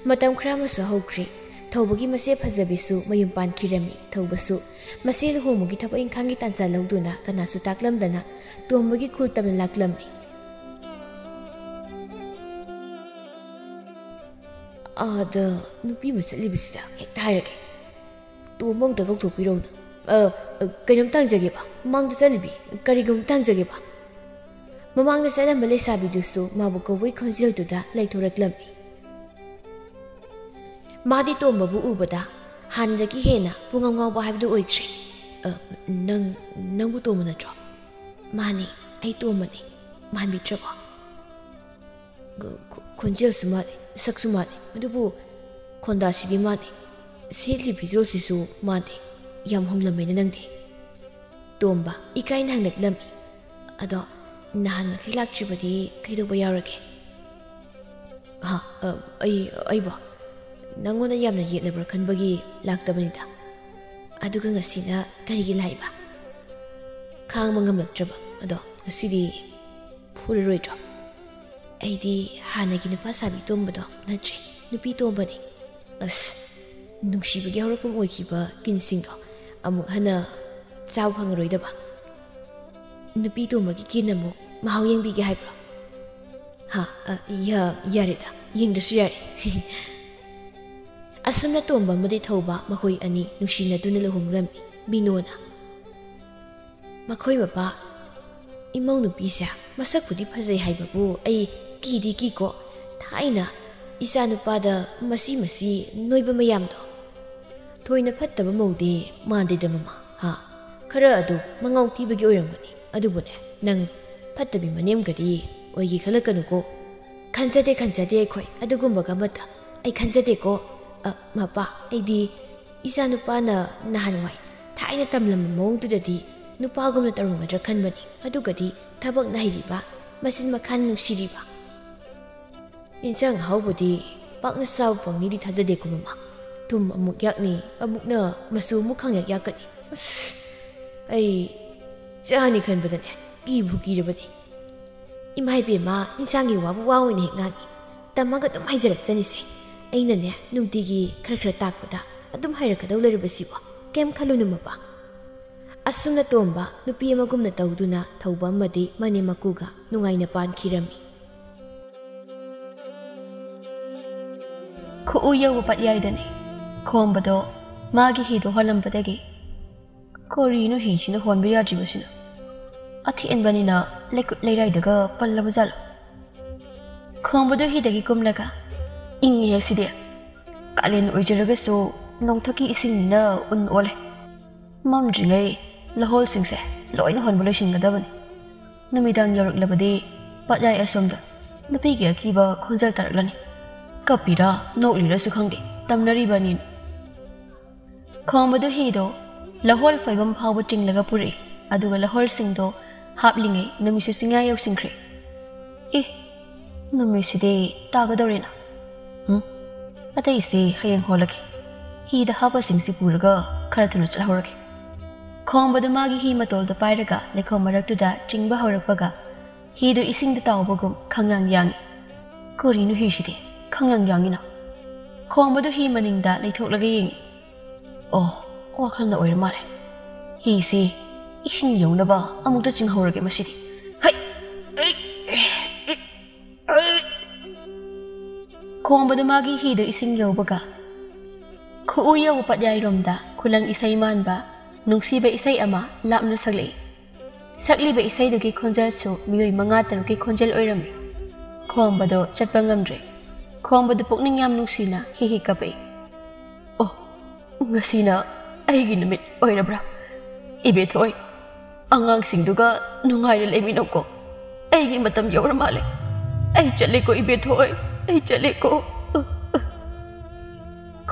ꯃꯇꯝ ꯈꯔ ꯑꯃꯁꯨ ꯍꯧꯈ꯭ꯔꯦ꯫ ꯊꯧꯕꯒꯤ ꯃꯆꯦ ꯐꯖꯕꯤꯁꯨ ꯃꯌꯨꯝ ꯄꯥꯟꯈꯤꯔꯝꯃꯤ꯫ ꯊꯧꯕꯁꯨ ꯃꯆꯦ ꯂꯨꯍꯣꯡꯕꯒꯤ ꯊꯕꯛ ꯏꯪꯈꯥꯡꯒꯤ ꯇꯥꯟꯖꯥ ꯂꯧꯗꯨꯅ ꯀꯅꯥꯁꯨ ꯇꯥꯛꯂꯝꯗꯅ ꯇꯣꯝꯕꯒꯤ ꯈꯨꯜ ꯇꯝꯅ ꯂꯥꯛꯂꯝꯃꯤ꯫ ꯑꯥꯗ ꯅꯨꯄꯤ ꯑꯃ ꯆꯠꯂꯤꯕꯁꯤꯗ ꯍꯦꯛꯇ ꯍꯥꯏꯔꯒꯦ꯫ ꯇꯣꯝꯕ ꯑꯃꯨꯛꯇ ꯀꯧꯊꯣꯛꯄꯤꯔꯛꯎꯅ꯫ "ꯑ, ꯑ, ꯀꯩꯅꯣꯝꯇ ꯍꯪꯖꯒꯦꯕ, ꯃꯃꯥꯡꯗ ꯆꯠꯂꯤꯕꯤ, ꯀꯔꯤꯒꯨꯝꯕ ꯑꯝꯇ ꯍꯪꯖꯒꯦꯕ?" ꯃꯃꯥꯡꯗ ꯆꯠꯂꯝꯕ ꯂꯩꯁꯥꯕꯤꯗꯨꯁꯨ ꯃꯥꯕꯨ ꯀꯧꯕꯒꯤ ꯈꯣꯟꯖꯦꯜꯗꯨꯗ ꯂꯩꯊꯣꯔꯛꯂꯝꯃꯤ꯫ ꯃꯥꯗꯤ ꯇꯣꯝꯕꯕꯨ ꯎꯕꯗ ꯍꯥꯟꯅꯗꯒꯤ ꯍꯦꯟꯅ ꯄꯨꯡꯉꯥꯎ ꯉꯥꯎꯕ ꯍꯥꯏꯕꯗꯨ ꯑꯣꯏꯈ꯭ꯔꯦ꯫ "ꯑ, ꯅꯪ, ꯅꯪꯕꯨ ꯇꯣꯝꯕ ꯅꯠꯇ꯭ꯔꯣ?" "ꯃꯥꯅꯦ, ꯑꯩ ꯇꯣꯝꯕꯅꯦ꯫ ꯃꯥꯟꯕꯤꯗ꯭ꯔꯕꯣ?" ꯈꯣ-, ꯈꯣꯟꯖꯦꯜꯁꯨ ꯃꯥꯜꯂꯤ, ꯁꯛꯁꯨ ꯃꯥꯜꯂꯤ, ꯑꯗꯨꯕꯨ ꯈꯣꯟꯗꯥꯁꯤꯗꯤ ꯃꯥꯟꯗꯦ꯫ ꯁꯦꯠꯂꯤ ꯐꯤꯖꯣꯜꯁꯤꯁꯨ ꯃꯥꯟꯗꯦ꯫ ꯌꯥꯝ ꯍꯣꯡꯂꯝꯃꯦꯅ ꯅꯪꯗꯤ꯫ ꯇꯣꯝꯕ ꯏꯀꯥꯏꯅ ꯍꯪꯂꯛꯂꯝꯃꯤ꯫ "ꯑꯗꯣ ꯅꯍꯥꯟ ꯃꯈꯩ ꯂꯥꯛꯇ꯭ꯔꯤꯕꯗꯤ ꯀꯩꯗꯧꯕ ꯌꯥꯎꯔꯒꯦ?" "ꯍꯥ? ꯑ, ꯑꯩ, ꯑꯩꯕꯣ? ꯅꯪꯉꯣꯟꯗ ꯌꯥꯝꯅ ꯌꯦꯠꯂꯕ꯭ꯔꯥ ꯈꯟꯕꯒꯤ ꯂꯥꯛꯇꯕꯅꯤꯗ꯫ ꯑꯗꯨꯒ ꯉꯁꯤꯅ ꯀꯔꯤꯒꯤ ꯂꯥꯛꯏꯕ? ꯈꯥꯡꯕ ꯉꯝꯂꯛꯇ꯭ꯔꯕ? ꯑꯗꯣ ꯉꯁꯤꯗꯤ ꯐꯨꯔꯔꯣꯏꯗ꯭ꯔꯣ? ꯑꯩꯗꯤ ꯍꯥꯟꯅꯒꯤ ꯅꯨꯄꯥ ꯁꯥꯕꯤ ꯇꯣꯝꯕꯗꯣ ꯅꯠꯇ꯭ꯔꯦ, ꯅꯨꯄꯤ ꯇꯣꯝꯕꯅꯤ꯫ ꯑꯁ, ꯅꯨꯡꯁꯤꯕꯒꯤ ꯍꯧꯔꯛꯐꯝ ꯑꯣꯏꯈꯤꯕ ꯀꯤꯟꯁꯤꯡꯗꯣ ꯑꯃꯨꯛ ꯍꯟꯅ ꯆꯥꯕ ꯐꯪꯉꯔꯣꯏꯗꯕ꯫ ꯅꯨꯄꯤ ꯇꯣꯝꯕꯒꯤ ꯀꯤꯟ ꯑꯃꯨꯛ ꯃꯍꯥꯎ ꯌꯦꯡꯕꯤꯒꯦ ꯍꯥꯏꯕ꯭ꯔꯣ? ꯍꯥ? ꯑ, ꯌꯥ-, ꯌꯥꯔꯦꯗ, ꯌꯦꯡꯗ꯭ꯔꯁꯨ ꯌꯥꯔꯦ꯫ ꯑꯁꯨꯝꯅ ꯇꯣꯝꯕ ꯑꯃꯗꯤ ꯊꯧꯕ ꯃꯈꯣꯏ ꯑꯅꯤ ꯅꯨꯡꯁꯤꯅꯗꯨꯅ ꯂꯨꯍꯣꯡꯂꯝꯃꯤ꯫ ꯕꯤꯅꯣꯅ, "ꯃꯈꯣꯏ ꯃꯄꯥ, ꯏꯃꯧ ꯅꯨꯄꯤꯁꯦ ꯃꯁꯛꯄꯨꯗꯤ ꯐꯖꯩ ꯍꯥꯏꯕꯕꯨ ꯑꯩ ꯀꯤꯗꯤ ꯀꯤꯀꯣ꯫ ꯊꯥꯏꯅ ꯏꯆꯥ ꯅꯨꯄꯥꯗ ꯃꯁꯤ ꯃꯁꯤ ꯅꯣꯏꯕ ꯃꯌꯥꯝꯗꯣ꯫ ꯊꯣꯏꯅ ꯐꯠꯇꯕ ꯃꯧꯗꯤ ꯃꯥꯟꯗꯦꯗ ꯃꯃꯥ, ꯍꯥ? ꯈꯔ ꯑꯗꯨ ꯃꯉꯥꯎ ꯊꯤꯕꯒꯤ ꯑꯣꯏꯔꯝꯒꯅꯤ꯫ ꯑꯗꯨꯕꯨꯅꯦ, ꯅꯪ ꯐꯠꯇꯕꯤ ꯃꯅꯦꯝꯒꯗꯤ ꯑꯣꯏꯒꯦ ꯈꯜꯂꯛꯀꯅꯨꯀꯣ꯫ ꯈꯟꯖꯗꯦ, ꯈꯟꯖꯗꯦ ꯑꯩꯈꯣꯏ ꯑꯗꯨꯒꯨꯝꯕꯒ ꯑꯃꯠꯇ꯫ ꯑꯩ ꯈꯟꯖꯗꯦꯀꯣ꯫ ꯑ, ꯃꯄꯥ, ꯑꯩꯗꯤ ꯏꯆꯥ ꯅꯨꯄꯥꯅ ꯅꯍꯥꯟꯋꯥꯏ ꯊꯥꯏꯅ ꯇꯝꯂꯝꯕ ꯃꯑꯣꯡꯗꯨꯗꯗꯤ ꯅꯨꯄꯥꯒꯨꯝꯅ ꯇꯧꯔꯝꯒꯗ꯭ꯔꯥ ꯈꯟꯕꯅꯤ꯫ ꯑꯗꯨꯒꯗꯤ ꯊꯕꯛꯅ ꯍꯩꯔꯤꯕ, ꯃꯆꯤꯟ ꯃꯈꯥ ꯅꯨꯡꯁꯤꯔꯤꯕ꯫ ꯏꯟꯁꯥꯡ ꯑꯍꯥꯎꯕꯗꯤ ꯄꯥꯛꯅ ꯆꯥꯕ ꯐꯪꯅꯤꯗꯤ ꯊꯥꯖꯗꯦꯀꯣ ꯃꯃꯥ꯫ ꯊꯨꯝ ꯑꯃꯨꯛ ꯌꯥꯛꯅꯤ, ꯑꯃꯨꯛꯅ ꯃꯆꯨ ꯑꯃꯨꯛ ꯈꯪꯌꯥꯛ ꯌꯥꯛꯀꯅꯤ꯫ ꯑꯁ, ꯑꯩ ꯆꯥꯅꯤ ꯈꯟꯕꯗꯅꯦ ꯀꯤꯕꯨ ꯀꯤꯔꯕꯅꯦ꯫ ꯏꯃꯥ ꯏꯕꯦꯝꯃ, ꯏꯟꯁꯥꯡꯒꯤ ꯋꯥꯕꯨ ꯋꯥ ꯑꯣꯏꯅ ꯍꯦꯛ ꯉꯥꯡꯉꯤ꯫ ꯇꯝꯃꯒ ꯑꯗꯨꯝ ꯍꯩꯖꯔꯛꯆꯅꯤꯁꯦ꯫ ꯑꯩꯅꯅꯦ ꯅꯨꯡꯇꯤꯒꯤ ꯈꯔ ꯈꯔ ꯇꯥꯛꯄꯗ ꯑꯗꯨꯝ ꯍꯩꯔꯛꯀꯗꯧ ꯂꯩꯔꯕꯁꯤꯕꯣ꯫ ꯀꯩꯝ ꯈꯜꯂꯨꯅꯨ ꯃꯄꯥ꯫ ꯑꯁꯨꯝꯅ ꯇꯣꯝꯕ ꯅꯨꯄꯤ ꯑꯃꯒꯨꯝꯅ ꯇꯧꯗꯨꯅ ꯊꯧꯕ ꯑꯃꯗꯤ ꯃꯅꯦꯝ ꯃꯀꯨꯒ ꯅꯨꯡꯉꯥꯏꯅ ꯄꯥꯟꯈꯤꯔꯝꯃꯤ꯫ ꯈꯨꯎ ꯌꯧꯕ ꯄꯠꯌꯥꯏꯗꯅꯤ ꯈꯣꯝꯕꯗꯣ ꯃꯥꯒꯤ ꯍꯤꯗꯣ ꯍꯣꯜꯂꯝꯕꯗꯒꯤ, "ꯀꯔꯤꯅꯣ ꯍꯤꯁꯤꯅ ꯍꯣꯟꯕ ꯌꯥꯗ꯭ꯔꯤꯕꯁꯤꯅ? ꯑꯊꯦꯟꯕꯅꯤꯅ ꯂꯩꯀꯨꯠ ꯂꯩꯔꯥꯏꯗꯒ ꯄꯜꯂꯕ ꯖꯥꯠꯂꯣ?" ꯈꯣꯝꯕꯗꯣ ꯍꯤꯗꯒꯤ ꯀꯨꯝꯂꯒ, "ꯏꯪꯉꯦꯍꯦ ꯁꯤꯗꯤ꯫ ꯀꯥꯂꯦꯟ ꯑꯣꯏꯖꯔꯒꯁꯨ ꯅꯣꯡꯊꯛꯀꯤ ꯏꯁꯤꯡꯅꯤꯅ ꯎꯟ ꯑꯣꯜꯂꯦ꯫ ꯃꯝꯗ꯭ꯔꯤꯉꯩ ꯂꯍꯣꯜꯁꯤꯡꯁꯦ ꯂꯣꯏꯅ ꯍꯣꯟꯕ ꯂꯣꯏꯁꯤꯟꯒꯗꯕꯅꯤ꯫ ꯅꯨꯃꯤꯗꯥꯡ ꯌꯧꯔꯛꯂꯕꯗꯤ ꯄꯠꯌꯥꯏ ꯑꯁꯣꯝꯗ ꯅꯨꯄꯤꯒꯤ ꯑꯀꯤꯕ ꯈꯣꯟꯖꯦꯜ ꯇꯥꯔꯛꯂꯅꯤ꯫ ꯀꯞꯄꯤꯔꯥ ꯅꯣꯛꯂꯤꯔꯁꯨ ꯈꯪꯗꯦ, ꯇꯝꯅꯔꯤꯕꯅꯤꯅ꯫" ꯈꯣꯝꯕꯗꯨ ꯍꯤꯗꯣ ꯂꯍꯣꯜ ꯐꯣꯏꯕꯝ ꯐꯥꯎꯕ ꯆꯤꯡꯂꯒ ꯄꯨꯔꯛꯏ꯫ ꯑꯗꯨꯒ ꯂꯍꯣꯜꯁꯤꯡꯗꯣ ꯍꯥꯞꯂꯤꯉꯩ ꯅꯨꯃꯤꯠꯁꯨ ꯆꯤꯡꯌꯥ ꯌꯧꯁꯤꯟꯈ꯭ꯔꯦ꯫ "ꯑꯦ, ꯅꯨꯃꯤꯠꯁꯤꯗꯤ ꯇꯥꯒꯗꯧꯔꯦꯅ꯫ ꯎꯝ?" ꯑꯇꯩꯁꯤ ꯍꯌꯦꯡ ꯍꯣꯜꯂꯒꯦ꯫ ꯍꯤꯗ ꯍꯥꯞꯄꯁꯤꯡꯁꯤ ꯄꯨꯔꯒ ꯈꯔ ꯊꯨꯅ ꯆꯠꯍꯧꯔꯒꯦ꯫ ꯈꯣꯝꯕꯗꯨ ꯃꯥꯒꯤ ꯍꯤ ꯃꯇꯣꯜꯗ ꯄꯥꯏꯔꯒ ꯂꯩꯈꯣꯝ ꯃꯔꯛꯇꯨꯗ ꯆꯤꯡꯕ ꯍꯧꯔꯛꯄꯒ ꯍꯤꯗꯨ ꯏꯁꯤꯡꯗ ꯇꯥꯎꯕꯒꯨꯝ ꯈꯪꯌꯥꯡ ꯌꯥꯡꯏ꯫ "ꯀꯔꯤꯅꯣ ꯍꯤꯁꯤꯗꯤ ꯈꯪꯌꯥꯡ ꯌꯥꯡꯏꯅ?" ꯈꯣꯝꯕꯗꯨ ꯍꯤ ꯃꯅꯤꯡꯗ ꯂꯩꯊꯣꯛꯂꯒ ꯌꯦꯡꯏ꯫ "ꯑꯣ, ꯋꯥꯈꯜꯅ ꯑꯣꯏꯔ ꯃꯥꯜꯂꯦ꯫ ꯍꯤꯁꯤ ꯏꯁꯤꯡ ꯌꯧꯅꯕ ꯑꯃꯨꯛꯇ ꯆꯤꯡꯍꯧꯔꯒꯦ ꯃꯁꯤꯗꯤ꯫ ꯍꯩ! ꯑꯩ! ꯑꯩ! ꯑꯩ!" ꯈꯣꯝꯕꯗ ꯃꯥꯒꯤ ꯍꯤꯗꯨ ꯏꯁꯤꯡ ꯌꯧꯕꯒ ꯈꯨꯎ ꯌꯧꯕ ꯄꯠꯌꯥꯏꯔꯣꯝꯗ ꯈꯨꯂꯪ ꯏꯁꯩ ꯃꯥꯟꯕ ꯅꯨꯡꯁꯤꯕ ꯏꯁꯩ ꯑꯃ ꯂꯥꯞꯅ ꯁꯛꯂꯛꯏ꯫ ꯁꯛꯂꯤꯕ ꯏꯁꯩꯗꯨꯒꯤ ꯈꯣꯟꯖꯦꯜꯁꯨ ꯃꯤꯑꯣꯏ ꯃꯉꯥ ꯇꯔꯨꯛꯀꯤ ꯈꯣꯟꯖꯦꯜ ꯑꯣꯏꯔꯝꯃꯤ꯫ ꯈꯣꯝꯕꯗꯣ ꯆꯠꯄ ꯉꯝꯗ꯭ꯔꯦ꯫ ꯈꯣꯝꯕꯗꯣ ꯄꯨꯛꯅꯤꯡ ꯌꯥꯝ ꯅꯨꯡꯁꯤꯅ ꯍꯤ ꯍꯤ ꯀꯞꯄꯛꯏ꯫ "ꯑꯣ, ꯉꯁꯤꯅ ꯑꯩꯒꯤ ꯅꯨꯃꯤꯠ ꯑꯣꯏꯔꯕ꯭ꯔꯥ? ꯏꯕꯦꯊꯣꯏ, ꯑꯉꯥꯡꯁꯤꯡꯗꯨꯒ ꯅꯨꯡꯉꯥꯏꯅ ꯂꯩꯃꯤꯟꯅꯧꯀꯣ꯫ ꯑꯩꯒꯤ ꯃꯇꯝ ꯌꯧꯔ ꯃꯥꯜꯂꯦ꯫ ꯑꯩ ꯆꯠꯂꯦꯀꯣ ꯏꯕꯦꯊꯣꯏ, ꯑꯩ ꯆꯠꯂꯦꯀꯣ꯫"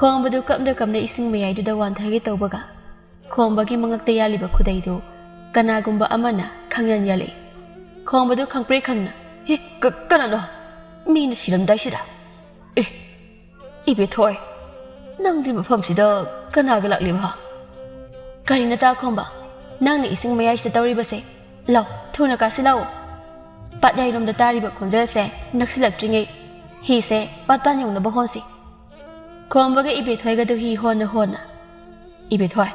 ꯈꯣꯝꯕꯗꯨ ꯀꯞꯅ ꯀꯞꯅ ꯏꯁꯤꯡ ꯃꯌꯥꯏꯗꯨꯗ ꯋꯥꯟꯊꯒꯦ ꯇꯧꯕꯒ ꯈꯣꯝꯕꯒꯤ ꯃꯉꯛꯇ ꯌꯥꯜꯂꯤꯕ ꯈꯨꯗꯩꯗꯨ ꯀꯅꯥꯒꯨꯝꯕ ꯑꯃꯅ ꯈꯪꯌꯥꯟ ꯌꯥꯜꯂꯛꯏ꯫ ꯈꯣꯝꯕꯗꯨ ꯈꯪꯄ꯭ꯔꯦꯛ ꯈꯪꯅ, "ꯍꯦ, ꯀ-, ꯀꯅꯥꯅꯣ? ꯃꯤꯅ ꯁꯤꯔꯝꯗꯥꯏꯁꯤꯗ꯫ ꯑꯦ, ꯏꯕꯦꯊꯣꯏ, ꯅꯪꯗꯤ ꯃꯐꯝꯁꯤꯗ ꯀꯅꯥꯒ ꯂꯥꯛꯂꯤꯕ?" "ꯀꯔꯤꯅꯣ ꯇꯥ ꯈꯣꯝꯕ, ꯅꯪꯅ ꯏꯁꯤꯡ ꯃꯌꯥꯏꯁꯤꯗ ꯇꯧꯔꯤꯕꯁꯦ? ꯂꯥꯎ, ꯊꯨꯅ ꯀꯥꯁꯤꯜꯂꯛꯎ꯫ ꯄꯥꯠꯌꯥꯏꯔꯣꯝꯗ ꯇꯥꯔꯤꯕ ꯈꯣꯟꯖꯦꯜꯁꯦ ꯅꯛꯁꯤꯜꯂꯛꯇ꯭ꯔꯤꯉꯩ ꯍꯤꯁꯦ ꯄꯥꯠꯄꯥꯟ ꯌꯧꯅꯕ ꯍꯣꯟꯁꯤ꯫" ꯈꯣꯝꯕꯒ ꯏꯕꯦꯊꯣꯏꯒꯗꯨ ꯍꯤ ꯍꯣꯟꯅ ꯍꯣꯟꯅ, "ꯏꯕꯦꯊꯣꯏ,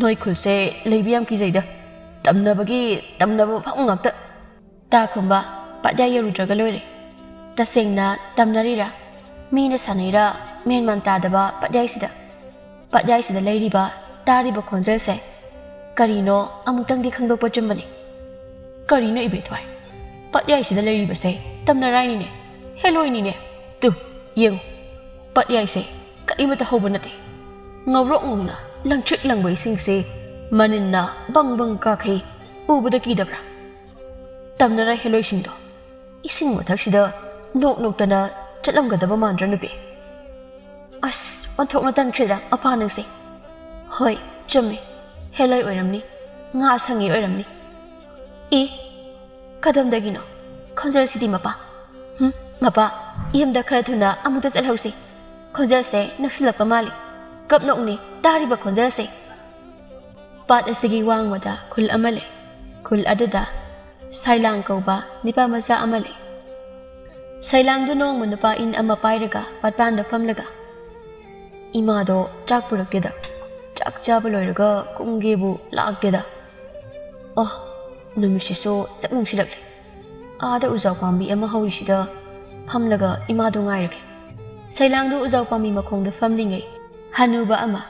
ꯅꯣꯏ ꯈꯨꯜꯁꯦ ꯂꯩꯕ ꯌꯥꯝ ꯀꯤꯖꯩꯗ꯫ ꯇꯝꯅꯕꯒꯤ ꯇꯝꯅꯕ ꯃꯐꯝ ꯉꯥꯛꯇ꯫" ꯇꯥ ꯈꯣꯝꯕ, ꯄꯥꯠꯌꯥꯏ ꯌꯧꯔꯨꯗ꯭ꯔꯒ ꯂꯣꯏꯔꯦ꯫ ꯇꯁꯦꯡꯅ ꯇꯝꯅꯔꯤꯔꯥ, ꯃꯤꯅ ꯁꯥꯟꯅꯩꯔꯥ, ꯃꯦꯟ ꯃꯥꯟ ꯇꯥꯗꯕ ꯄꯥꯠꯌꯥꯏꯁꯤꯗ꯫ ꯄꯥꯠꯌꯥꯏꯁꯤꯗ ꯂꯩꯔꯤꯕ, ꯇꯥꯔꯤꯕ ꯈꯣꯟꯖꯦꯜꯁꯦ ꯀꯔꯤꯅꯣ ꯑꯃꯨꯛꯇꯪꯗꯤ ꯈꯪꯗꯣꯛꯄ ꯆꯨꯝꯕꯅꯤ꯫ ꯀꯔꯤꯅꯣ ꯏꯕꯦꯊꯣꯏ? ꯄꯥꯠꯌꯥꯏꯁꯤꯗ ꯂꯩꯔꯤꯕꯁꯦ ꯇꯝꯅꯔꯥꯏꯅꯤꯅꯦ, ꯍꯦꯂꯣꯏꯅꯤꯅꯦ꯫ ꯇꯨ, ꯌꯦꯡꯉꯨ, ꯄꯥꯠꯌꯥꯏꯁꯦ ꯀꯔꯤꯃꯠꯇ ꯍꯧꯕ ꯅꯠꯇꯦ꯫ ꯉꯧꯔꯣꯛ ꯉꯧꯅ ꯂꯪꯇ꯭ꯔꯤꯛ ꯂꯪꯕ ꯏꯁꯤꯡꯁꯦ ꯃꯅꯤꯟꯅ ꯕꯪ ꯕꯪ ꯀꯥꯈꯩ꯫ ꯎꯕꯗ ꯀꯤꯗꯕ꯭ꯔꯥ? ꯇꯝꯅꯔꯥꯏ ꯍꯦꯂꯣꯏꯁꯤꯡꯗꯣ ꯏꯁꯤꯡ ꯃꯊꯛꯁꯤꯗ ꯅꯣꯛ ꯅꯣꯛꯇꯅ ꯆꯠꯂꯝꯒꯗꯕ ꯃꯥꯟꯗ꯭ꯔꯥ ꯅꯨꯄꯤ? ꯑꯁ, ꯑꯣꯟꯊꯣꯛꯅ ꯇꯟꯈ꯭ꯔꯦꯗ ꯃꯄꯥ ꯅꯪꯁꯦ꯫ ꯍꯣꯏ, ꯆꯨꯝꯃꯤ, ꯍꯦꯂꯣꯏ ꯑꯣꯏꯔꯝꯅꯤ, ꯉꯥ ꯁꯪꯉꯤ ꯑꯣꯏꯔꯝꯅꯤ꯫ ꯏ, ꯀꯗꯣꯝꯗꯒꯤꯅꯣ ꯈꯣꯟꯖꯦꯜꯁꯤꯗꯤ ꯃꯄꯥ? ꯍꯨꯝ, ꯃꯄꯥ, ꯌꯨꯝꯗ ꯈꯔ ꯊꯨꯅ ꯑꯃꯨꯛꯇ ꯆꯠꯍꯧꯁꯤ꯫ ꯈꯣꯟꯖꯦꯜꯁꯦ ꯅꯛꯁꯤꯜꯂꯛꯄ ꯃꯥꯜꯂꯤ꯫ ꯀꯞꯅꯣꯛꯅꯤ ꯇꯥꯔꯤꯕ ꯈꯣꯟꯖꯦꯜꯁꯦ꯫ ꯄꯥꯠ ꯑꯁꯤꯒꯤ ꯋꯥꯡꯃꯗ ꯈꯨꯜ ꯑꯃ ꯂꯩ꯫ ꯈꯨꯜ ꯑꯗꯨꯗ ꯁꯥꯏꯂꯥꯡ ꯀꯧꯕ ꯅꯤꯄꯥ ꯃꯆꯥ ꯑꯃ ꯂꯩ꯫ ꯁꯥꯏꯂꯥꯡꯗꯨ ꯅꯣꯡꯃ ꯅꯨꯄꯥ ꯏꯟ ꯑꯃ ꯄꯥꯏꯔꯒ ꯄꯥꯠꯄꯥꯟꯗ ꯐꯝꯂꯒ, "ꯏꯃꯥꯗꯣ ꯆꯥꯛ ꯄꯨꯔꯛꯇꯦꯗ, ꯆꯥꯛ ꯆꯥꯕ ꯂꯣꯏꯔꯒ ꯀꯨꯝꯒꯦꯕꯨ ꯂꯥꯛꯇꯦꯗ꯫ ꯑꯣ, ꯅꯨꯃꯤꯠꯁꯤꯁꯨ ꯁꯛ ꯅꯨꯡꯁꯤꯜꯂꯛꯂꯦ꯫ ꯑꯥꯗ ꯎꯖꯥꯎ ꯄꯥꯝꯕꯤ ꯑꯃ ꯍꯧꯔꯤꯁꯤꯗ ꯐꯝꯂꯒ ꯏꯃꯥꯗꯣ ꯉꯥꯏꯔꯒꯦ꯫" ꯁꯩꯂꯥꯡꯗꯨ ꯎꯖꯥꯎ ꯄꯥꯝꯕꯤ ꯃꯈꯣꯡꯗ ꯐꯝꯂꯤꯉꯩ, ꯍꯅꯨꯕ ꯑꯃ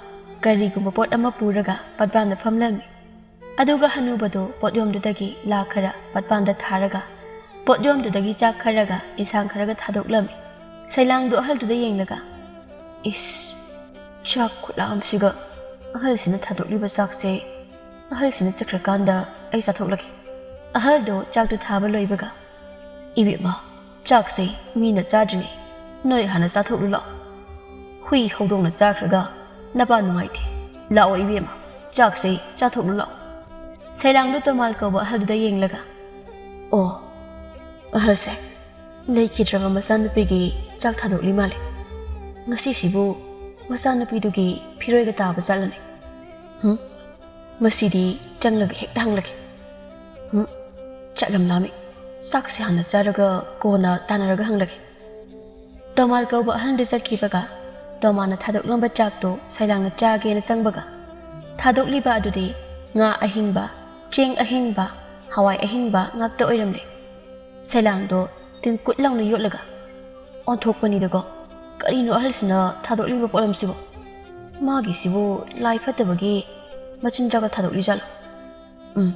ꯀꯔꯤꯒꯨꯝꯕ ꯄꯣꯠ ꯑꯃ ꯄꯨꯔꯒ ꯄꯥꯠꯄꯥꯟꯗ ꯐꯝꯂꯝꯃꯤ꯫ ꯑꯗꯨꯒ ꯍꯅꯨꯕꯗꯨ ꯄꯣꯠꯌꯣꯝꯗꯨꯗꯒꯤ ꯂꯥ ꯈꯔ ꯄꯥꯠꯄꯥꯟꯗ ꯊꯥꯔꯒ, ꯄꯣꯠꯌꯣꯝꯗꯨꯗꯒꯤ ꯆꯥꯛ ꯈꯔꯒ ꯏꯟꯁꯥꯡ ꯈꯔꯒ ꯊꯥꯗꯣꯛꯂꯝꯃꯤ꯫ ꯁꯩꯂꯥꯡꯗꯨ ꯑꯍꯜꯗꯨꯗ ꯌꯦꯡꯂꯒ, "ꯏꯁ, ꯆꯥꯛ ꯈꯨꯠꯂꯥꯝꯁꯤꯒ ꯑꯍꯜꯁꯤꯅ ꯊꯥꯗꯣꯛꯂꯤꯕ ꯆꯥꯛꯁꯦ, ꯑꯍꯜꯁꯤꯅ ꯆꯠꯈ꯭ꯔꯀꯥꯟꯗ ꯑꯩ ꯆꯥꯊꯣꯛꯂꯒꯦ꯫" ꯑꯍꯜꯗꯣ ꯆꯥꯛꯇꯨ ꯊꯥꯕ ꯂꯣꯏꯕꯒ, "ꯏꯕꯦꯝꯃ, ꯆꯥꯛꯁꯦ ꯃꯤꯅ ꯆꯥꯗ꯭ꯔꯤꯉꯩ ꯅꯣꯏ ꯍꯥꯟꯅ ꯆꯥꯊꯣꯛꯂꯨ ꯂꯥꯛꯑꯣ꯫ ꯍꯨꯏ ꯍꯧꯗꯣꯡꯅ ꯆꯥꯈ꯭ꯔꯒ ꯅꯄꯥ ꯅꯨꯡꯉꯥꯏꯇꯦ꯫ ꯂꯥꯛꯑꯣ ꯏꯕꯦꯝꯃ, ꯆꯥꯛꯁꯦ ꯆꯥꯊꯣꯛꯂꯨ ꯂꯥꯛꯑꯣ꯫" ꯁꯩꯂꯥꯡꯗꯨ ꯇꯣꯃꯥꯜ ꯀꯧꯕ ꯑꯍꯜꯗꯨꯗ ꯌꯦꯡꯂꯒ, "ꯑꯣ, ꯑꯍꯜꯁꯦ, ꯂꯩꯈꯤꯗ꯭ꯔꯕ ꯃꯆꯥꯅꯨꯄꯤꯒꯤ ꯆꯥꯛ ꯊꯥꯗꯣꯛꯂꯤ ꯃꯥꯜꯂꯦ꯫ ꯉꯁꯤꯁꯤꯕꯨ ꯃꯆꯥꯅꯨꯄꯤꯗꯨꯒꯤ ꯐꯤꯔꯣꯏꯒ ꯇꯥꯕ ꯆꯠꯂꯅꯤ꯫ ꯍꯨꯝ? ꯃꯁꯤꯗꯤ ꯆꯪꯂꯒ ꯍꯦꯛꯇ ꯍꯪꯂꯒꯦ꯫ ꯍꯨꯝ? ꯆꯥꯛ ꯌꯥꯝ ꯂꯥꯝꯃꯤ꯫ ꯆꯥꯛꯁꯦ ꯍꯥꯟꯅ ꯆꯥꯔꯒ ꯀꯣꯟꯅ ꯇꯥꯟꯅꯔꯒ ꯍꯪꯂꯒꯦ꯫" ꯇꯣꯃꯥꯜ ꯀꯧꯕ ꯑꯍꯟꯗꯨ ꯆꯠꯈꯤꯕꯒ, ꯇꯣꯃꯥꯜꯅ ꯊꯥꯗꯣꯛꯂꯝꯕ ꯆꯥꯛꯇꯨ ꯁꯩꯂꯥꯡꯅ ꯆꯥꯒꯦꯅ ꯆꯪꯕꯒ, ꯊꯥꯗꯣꯛꯂꯤꯕ ꯑꯗꯨꯗꯤ ꯉꯥ ꯑꯍꯤꯡꯕ, ꯆꯦꯡ ꯑꯍꯤꯡꯕ, ꯍꯋꯥꯏ ꯑꯍꯤꯡꯕ ꯉꯥꯛꯇ ꯑꯣꯏꯔꯝꯂꯦ꯫ ꯁꯩꯂꯥꯡꯗꯣ ꯇꯤꯟ ꯀꯨꯠ ꯂꯥꯎꯅ ꯌꯣꯠꯂꯒ, "ꯑꯣꯟꯊꯣꯛꯄꯅꯤꯗꯀꯣ, ꯀꯔꯤꯅꯣ ꯑꯍꯜꯁꯤꯅ ꯊꯥꯗꯣꯛꯂꯤꯕ ꯄꯣꯠꯂꯝꯁꯤꯕꯣ? ꯃꯥꯒꯤꯁꯤꯕꯨ ꯂꯥꯏ ꯐꯠꯇꯕꯒꯤ ꯃꯆꯤꯟꯖꯥꯛꯀ ꯊꯥꯗꯣꯛꯂꯤꯖꯥꯠꯂꯣ? ꯎꯝ,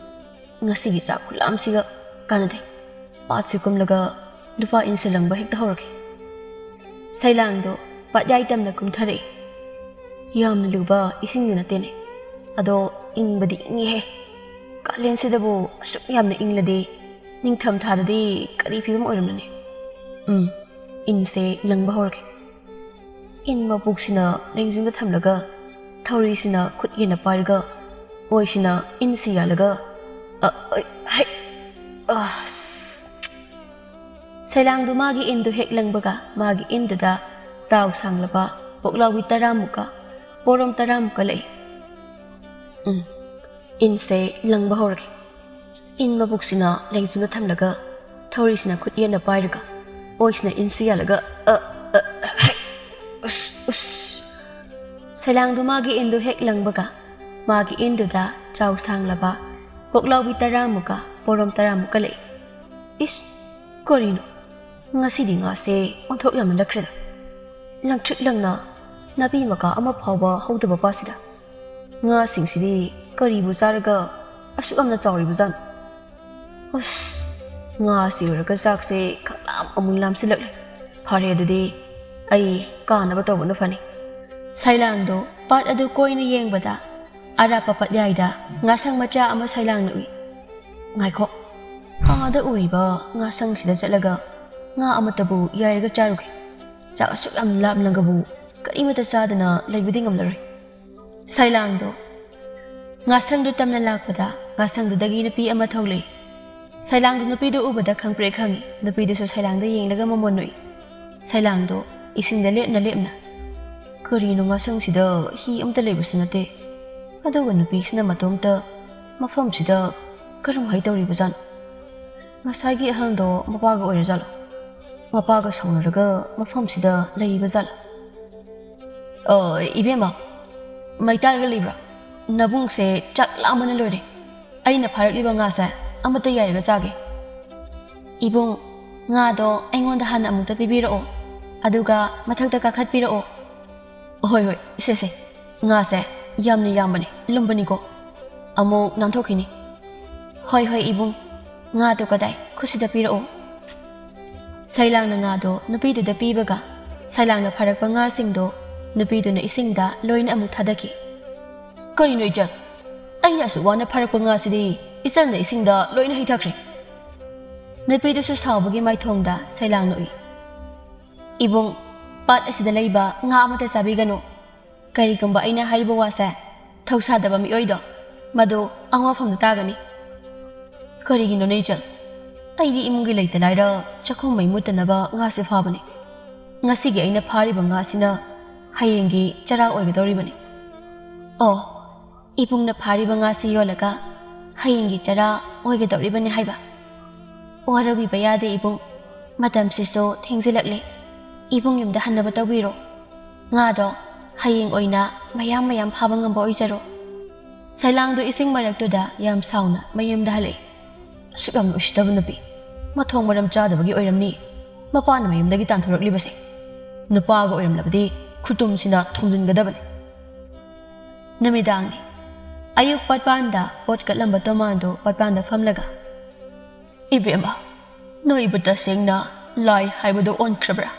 ꯉꯁꯤꯒꯤ ꯆꯥꯛ ꯈꯨꯂꯥꯝꯁꯤꯒ ꯀꯥꯟꯅꯗꯦ꯫ ꯄꯥꯠꯁꯤ ꯀꯨꯝꯂꯒ ꯅꯨꯄꯥ ꯏꯟꯁꯦ ꯂꯪꯕ ꯍꯦꯛꯇ ꯍꯧꯔꯒꯦ꯫" ꯁꯩꯂꯥꯡꯗꯣ ꯄꯥꯠꯌꯥꯏ ꯇꯝꯅ ꯀꯨꯝꯊꯔꯛꯏ꯫ ꯌꯥꯝꯅ ꯂꯨꯕ ꯏꯁꯤꯡꯗꯤ ꯅꯠꯇꯦꯅꯦ, ꯑꯗꯣ ꯏꯪꯕꯗꯤ ꯏꯪꯉꯤꯍꯦ꯫ ꯀꯥꯂꯦꯟꯁꯤꯗꯕꯨ ꯑꯁꯨꯛ ꯌꯥꯝꯅ ꯏꯪꯂꯗꯤ ꯅꯤꯡꯊꯝ ꯊꯥꯗꯗꯤ ꯀꯔꯤ ꯐꯤꯕꯝ ꯑꯣꯏꯔꯝꯂꯅꯤ? ꯎꯝ, ꯏꯟꯁꯦ ꯂꯪꯕ ꯍꯧꯔꯒꯦ꯫ ꯏꯟ ꯃꯄꯣꯛꯁꯤꯅ ꯂꯦꯡꯖꯨꯝꯗ ꯊꯝꯂꯒ, ꯊꯧꯔꯤꯁꯤꯅ ꯈꯨꯠ ꯍꯦꯟꯅ ꯄꯥꯏꯔꯒ, ꯑꯣꯏꯁꯤꯅ ꯏꯟꯁꯤ ꯌꯥꯜꯂꯒ, ꯑ, ꯑ, ꯍꯩ, ꯑ, ꯑꯁ꯫ ꯁꯩꯂꯥꯡꯗꯨ ꯃꯥꯒꯤ ꯏꯟꯗꯨ ꯍꯦꯛ ꯂꯪꯕꯒ, ꯃꯥꯒꯤ ꯏꯟꯗꯨꯗ ꯆꯥꯎ ꯁꯥꯡꯂꯕ ꯄꯣꯛꯂꯥꯎꯕꯤ ꯇꯔꯥꯃꯨꯛꯀ ꯄꯣꯔꯣꯝ ꯇꯔꯥꯃꯨꯛꯀ ꯂꯩ꯫ ꯎꯝ, ꯏꯟꯁꯦ ꯂꯪꯕ ꯍꯧꯔꯒꯦ꯫ ꯏꯟ ꯃꯕꯨꯛꯁꯤꯅ ꯂꯦꯡꯖꯨꯝꯗ ꯊꯝꯂꯒ, ꯊꯧꯔꯤꯁꯤꯅ ꯈꯨꯠꯌꯦꯠꯅ ꯄꯥꯏꯔꯒ, ꯑꯣꯏꯁꯤꯅ ꯏꯟꯁꯤ ꯌꯥꯜꯂꯒ, ꯑ, ꯑ, ꯍꯩ, ꯎꯁ, ꯎꯁ꯫ ꯁꯩꯂꯥꯡꯗꯨ ꯃꯥꯒꯤ ꯏꯟꯗꯨ ꯍꯦꯛ ꯂꯪꯕꯒ, ꯃꯥꯒꯤ ꯏꯟꯗꯨꯗ ꯆꯥꯎ ꯁꯥꯡꯂꯕ ꯄꯣꯛꯂꯥꯎꯕꯤ ꯇꯔꯥꯃꯨꯛꯀ ꯄꯣꯔꯣꯝ ꯇꯔꯥꯃꯨꯛꯀ ꯂꯩ꯫ ꯏꯁ, ꯀꯔꯤꯅꯣ? ꯉꯁꯤꯗꯤ ꯉꯥꯁꯦ ꯑꯣꯟꯊꯣꯛ ꯌꯥꯝꯃꯜꯂꯛꯈ꯭ꯔꯦꯗ꯫ ꯂꯪꯇ꯭ꯔꯤꯛ ꯂꯪꯅ ꯅꯥꯄꯤ ꯃꯀꯥ ꯑꯃ ꯐꯥꯎꯕ ꯍꯧꯗꯕ ꯄꯥꯁꯤꯗ꯫ ꯉꯥꯁꯤꯡꯁꯤꯗꯤ ꯀꯔꯤꯕꯨ ꯆꯥꯔꯒ ꯑꯁꯨꯛ ꯌꯥꯝꯅ ꯆꯥꯎꯔꯤꯕꯖꯥꯠꯅꯣ? ꯑꯁ, ꯉꯥ ꯁꯤꯔꯨꯔꯒ ꯆꯥꯛꯁꯦ ꯈꯪꯂꯥꯝ ꯑꯃꯨꯛ ꯂꯥꯝꯁꯤꯜꯂꯛꯂꯦ꯫ ꯐꯔꯦ, ꯑꯗꯨꯗꯤ ꯑꯩ ꯀꯥꯅꯕ ꯇꯧꯕꯅ ꯐꯅꯤ꯫ ꯁꯩꯂꯥꯡꯗꯣ ꯄꯥꯠ ꯑꯗꯨ ꯀꯣꯏꯅ ꯌꯦꯡꯕꯗ ꯑꯔꯥꯞꯄ ꯄꯠꯌꯥꯏꯗ ꯉꯥꯁꯪ ꯃꯆꯥ ꯑꯃ ꯁꯩꯂꯥꯡꯅ ꯎꯏ꯫ ꯉꯥꯏꯈꯣ, ꯑꯥꯗ ꯎꯔꯤꯕ ꯉꯥꯁꯪꯁꯤꯗ ꯆꯠꯂꯒ ꯉꯥ ꯑꯃꯠꯇꯕꯨ ꯌꯥꯏꯔꯒ ꯆꯥꯔꯨꯒꯦ꯫ ꯆꯥꯛ ꯑꯁꯨꯛ ꯌꯥꯝ ꯂꯥꯝꯂꯒꯕꯨ ꯀꯔꯤꯃꯠꯇ ꯆꯥꯗꯅ ꯂꯩꯕꯗꯤ ꯉꯝꯂꯔꯣꯏ꯫ ꯁꯩꯂꯥꯡꯗꯣ ꯉꯥꯁꯪꯗꯨ ꯇꯝꯅ ꯂꯥꯛꯄꯗ ꯉꯥꯁꯪꯗꯨꯗꯒꯤ ꯅꯨꯄꯤ ꯑꯃ ꯊꯣꯛꯂꯛꯏ꯫ ꯁꯩꯂꯥꯡꯗꯨ ꯅꯨꯄꯤꯗꯨ ꯎꯕꯗ ꯈꯪꯄ꯭ꯔꯦꯛ ꯈꯪꯉꯤ꯫ ꯅꯨꯄꯤꯗꯨꯁꯨ ꯁꯩꯂꯥꯡꯗ ꯌꯦꯡꯂꯒ ꯃꯃꯣꯟ ꯅꯣꯛꯏ꯫ ꯁꯩꯂꯥꯡꯗꯣ ꯏꯁꯤꯡꯗ ꯂꯦꯞꯅ ꯂꯦꯞꯅ, "ꯀꯔꯤꯅꯣ, ꯉꯥꯁꯪꯁꯤꯗ ꯍꯤ ꯑꯃꯠꯇ ꯂꯩꯕꯁꯨ ꯅꯠꯇꯦ, ꯑꯗꯨꯒ ꯅꯨꯄꯤꯁꯤꯅ ꯃꯇꯣꯝꯇ ꯃꯐꯝꯁꯤꯗ ꯀꯔꯝꯍꯥꯏ ꯇꯧꯔꯤꯕꯖꯥꯠꯅꯣ? ꯉꯁꯥꯏꯒꯤ ꯑꯍꯜꯗꯣ ꯃꯄꯥꯒ ꯑꯣꯏꯔꯖꯥꯠꯂꯣ? ꯃꯄꯥꯒ ꯁꯥꯎꯅꯔꯒ ꯃꯐꯝꯁꯤꯗ ꯂꯩꯔꯤꯕꯖꯥꯠꯂꯣ?" "ꯑ, ꯏꯕꯦꯝꯃ, ꯃꯩꯇꯥꯜꯒ ꯂꯩꯕ꯭ꯔꯥ? ꯅꯕꯨꯡꯁꯦ ꯆꯥꯛ ꯂꯥꯝꯕꯅ ꯂꯣꯏꯔꯦ꯫ ꯑꯩꯅ ꯐꯥꯔꯛꯂꯤꯕ ꯉꯥꯁꯦ ꯑꯃꯠꯇ ꯌꯥꯏꯔꯒ ꯆꯥꯒꯦ꯫" "ꯏꯕꯨꯡ, ꯉꯥꯗꯣ ꯑꯩꯉꯣꯟꯗ ꯍꯥꯟꯅ ꯑꯃꯨꯛꯇ ꯄꯤꯕꯤꯔꯛꯑꯣ, ꯑꯗꯨꯒ ꯃꯊꯛꯇ ꯀꯥꯈꯠꯄꯤꯔꯛꯑꯣ꯫" "ꯍꯣꯏ, ꯍꯣꯏ, ꯁꯦ, ꯁꯦ꯫ ꯉꯥꯁꯦ ꯌꯥꯝꯅ ꯌꯥꯝꯕꯅꯤ, ꯂꯨꯝꯕꯅꯤꯀꯣ꯫ ꯑꯃꯨꯛ ꯅꯥꯟꯊꯣꯛꯈꯤꯅꯤ꯫" "ꯍꯣꯏ, ꯍꯣꯏ, ꯏꯕꯨꯡ꯫ ꯉꯥꯗꯣ ꯀꯗꯥꯏ? ꯈꯨꯠꯁꯤꯗ ꯄꯤꯔꯛꯑꯣ꯫" ꯁꯩꯂꯥꯡꯅ ꯉꯥꯗꯣ ꯅꯨꯄꯤꯗꯨꯗ ꯄꯤꯕꯒ, ꯁꯩꯂꯥꯡꯅ ꯐꯥꯔꯛꯄ ꯉꯥꯁꯤꯡꯗꯣ ꯅꯨꯄꯤꯗꯨꯅ ꯏꯁꯤꯡꯗ ꯂꯣꯏꯅ ꯑꯃꯨꯛ ꯊꯥꯗꯈꯤ꯫ "ꯀꯔꯤꯅꯣ, ꯏꯆꯜ? ꯑꯩꯅ ꯑꯁꯨꯛ ꯋꯥꯅ ꯐꯥꯔꯛꯄ ꯉꯥꯁꯤꯗꯤ ꯏꯆꯜꯅ ꯏꯁꯤꯡꯗ ꯂꯣꯏꯅ ꯍꯩꯊꯈ꯭ꯔꯦ꯫" ꯅꯨꯄꯤꯗꯨꯁꯨ ꯁꯥꯎꯕꯒꯤ ꯃꯥꯏꯊꯣꯡꯗ ꯁꯩꯂꯥꯡ ꯅꯣꯛꯏ꯫ "ꯏꯕꯨꯡ, ꯄꯥꯠ ꯑꯁꯤꯗ ꯂꯩꯕ ꯉꯥ ꯑꯃꯠꯇ ꯆꯥꯕꯤꯒꯅꯨ꯫ ꯀꯔꯤꯒꯨꯝꯕ ꯑꯩꯅ ꯍꯥꯏꯔꯤꯕ ꯋꯥꯁꯦ ꯊꯧꯁꯥꯗꯕ ꯃꯤꯑꯣꯏꯗꯣ, ꯃꯗꯨ ꯑꯉꯛꯄ ꯋꯥꯐꯝꯗ ꯇꯥꯒꯅꯤ꯫" "ꯀꯔꯤꯒꯤꯅꯣꯅꯦ, ꯏꯆꯜ? ꯑꯩꯗꯤ ꯏꯃꯨꯡꯒꯤ ꯂꯩꯇ ꯂꯥꯏꯔ ꯆꯥꯛꯈꯨꯝ ꯃꯩ ꯃꯨꯠꯇꯅꯕ ꯉꯥꯁꯦ ꯐꯥꯕꯅꯤ꯫" ꯉꯁꯤꯒꯤ ꯑꯩꯅ ꯐꯥꯔꯤꯕ ꯉꯥꯁꯤꯅ ꯍꯌꯦꯡꯒꯤ ꯆꯔꯥ ꯑꯣꯏꯒꯗꯧꯔꯤꯕꯅꯤ꯫ ꯑꯣ, ꯏꯕꯨꯡꯅ ꯐꯥꯔꯤꯕ ꯉꯥꯁꯤ ꯌꯣꯜꯂꯒ ꯍꯌꯦꯡꯒꯤ ꯆꯔꯥ ꯑꯣꯏꯒꯗꯧꯔꯤꯕꯅꯤ ꯍꯥꯏꯕ꯫ ꯋꯥꯔꯧꯕꯤꯕ ꯌꯥꯗꯦ ꯏꯕꯨꯡ, ꯃꯇꯝꯁꯤꯁꯨ ꯊꯦꯡꯖꯤꯜꯂꯛꯂꯦ꯫ ꯏꯕꯨꯡ ꯌꯨꯝꯗ ꯍꯟꯅꯕ ꯇꯧꯕꯤꯔꯣ꯫ ꯉꯥꯗꯣ ꯍꯌꯦꯡ ꯑꯣꯏꯅ ꯃꯌꯥꯝ ꯃꯌꯥꯝ ꯐꯥꯕ ꯉꯝꯕ ꯑꯣꯏꯖꯔꯣ꯫ ꯁꯩꯂꯥꯡꯗꯨ ꯏꯁꯤꯡ ꯃꯔꯛꯇꯨꯗ ꯌꯥꯝ ꯁꯥꯎꯅ ꯃꯌꯨꯝꯗ ꯍꯜꯂꯛꯏ꯫ ꯑꯁꯨꯛ ꯌꯥꯝꯅ ꯎꯁꯤꯠꯇꯕ ꯅꯨꯄꯤ, ꯃꯊꯣꯡ ꯃꯔꯝ ꯆꯥꯗꯕꯒꯤ ꯑꯣꯏꯔꯝꯅꯤ ꯃꯄꯥꯅ ꯃꯌꯨꯝꯗꯒꯤ ꯇꯥꯟꯊꯣꯔꯛꯂꯤꯕꯁꯦ꯫ ꯅꯨꯄꯥꯒ ꯑꯣꯏꯔꯝꯂꯕꯗꯤ ꯈꯨꯇꯨꯝꯁꯤꯅ ꯊꯣꯝꯖꯤꯟꯒꯗꯕꯅꯤ꯫ ꯅꯨꯃꯤꯗꯥꯡꯅꯤ꯫ ꯑꯌꯨꯛ ꯄꯠꯄꯥꯟꯗ ꯄꯣꯠ ꯀꯠꯂꯝꯕ ꯇꯣꯃꯥꯟꯗꯨ ꯄꯠꯄꯥꯟꯗ ꯐꯝꯂꯒ, "ꯏꯕꯦꯝꯃ, ꯅꯣꯏꯕꯨ ꯇꯁꯦꯡꯅ ꯂꯥꯏ ꯍꯥꯏꯕꯗꯨ ꯑꯣꯟꯈ꯭ꯔꯕ꯭ꯔꯥ?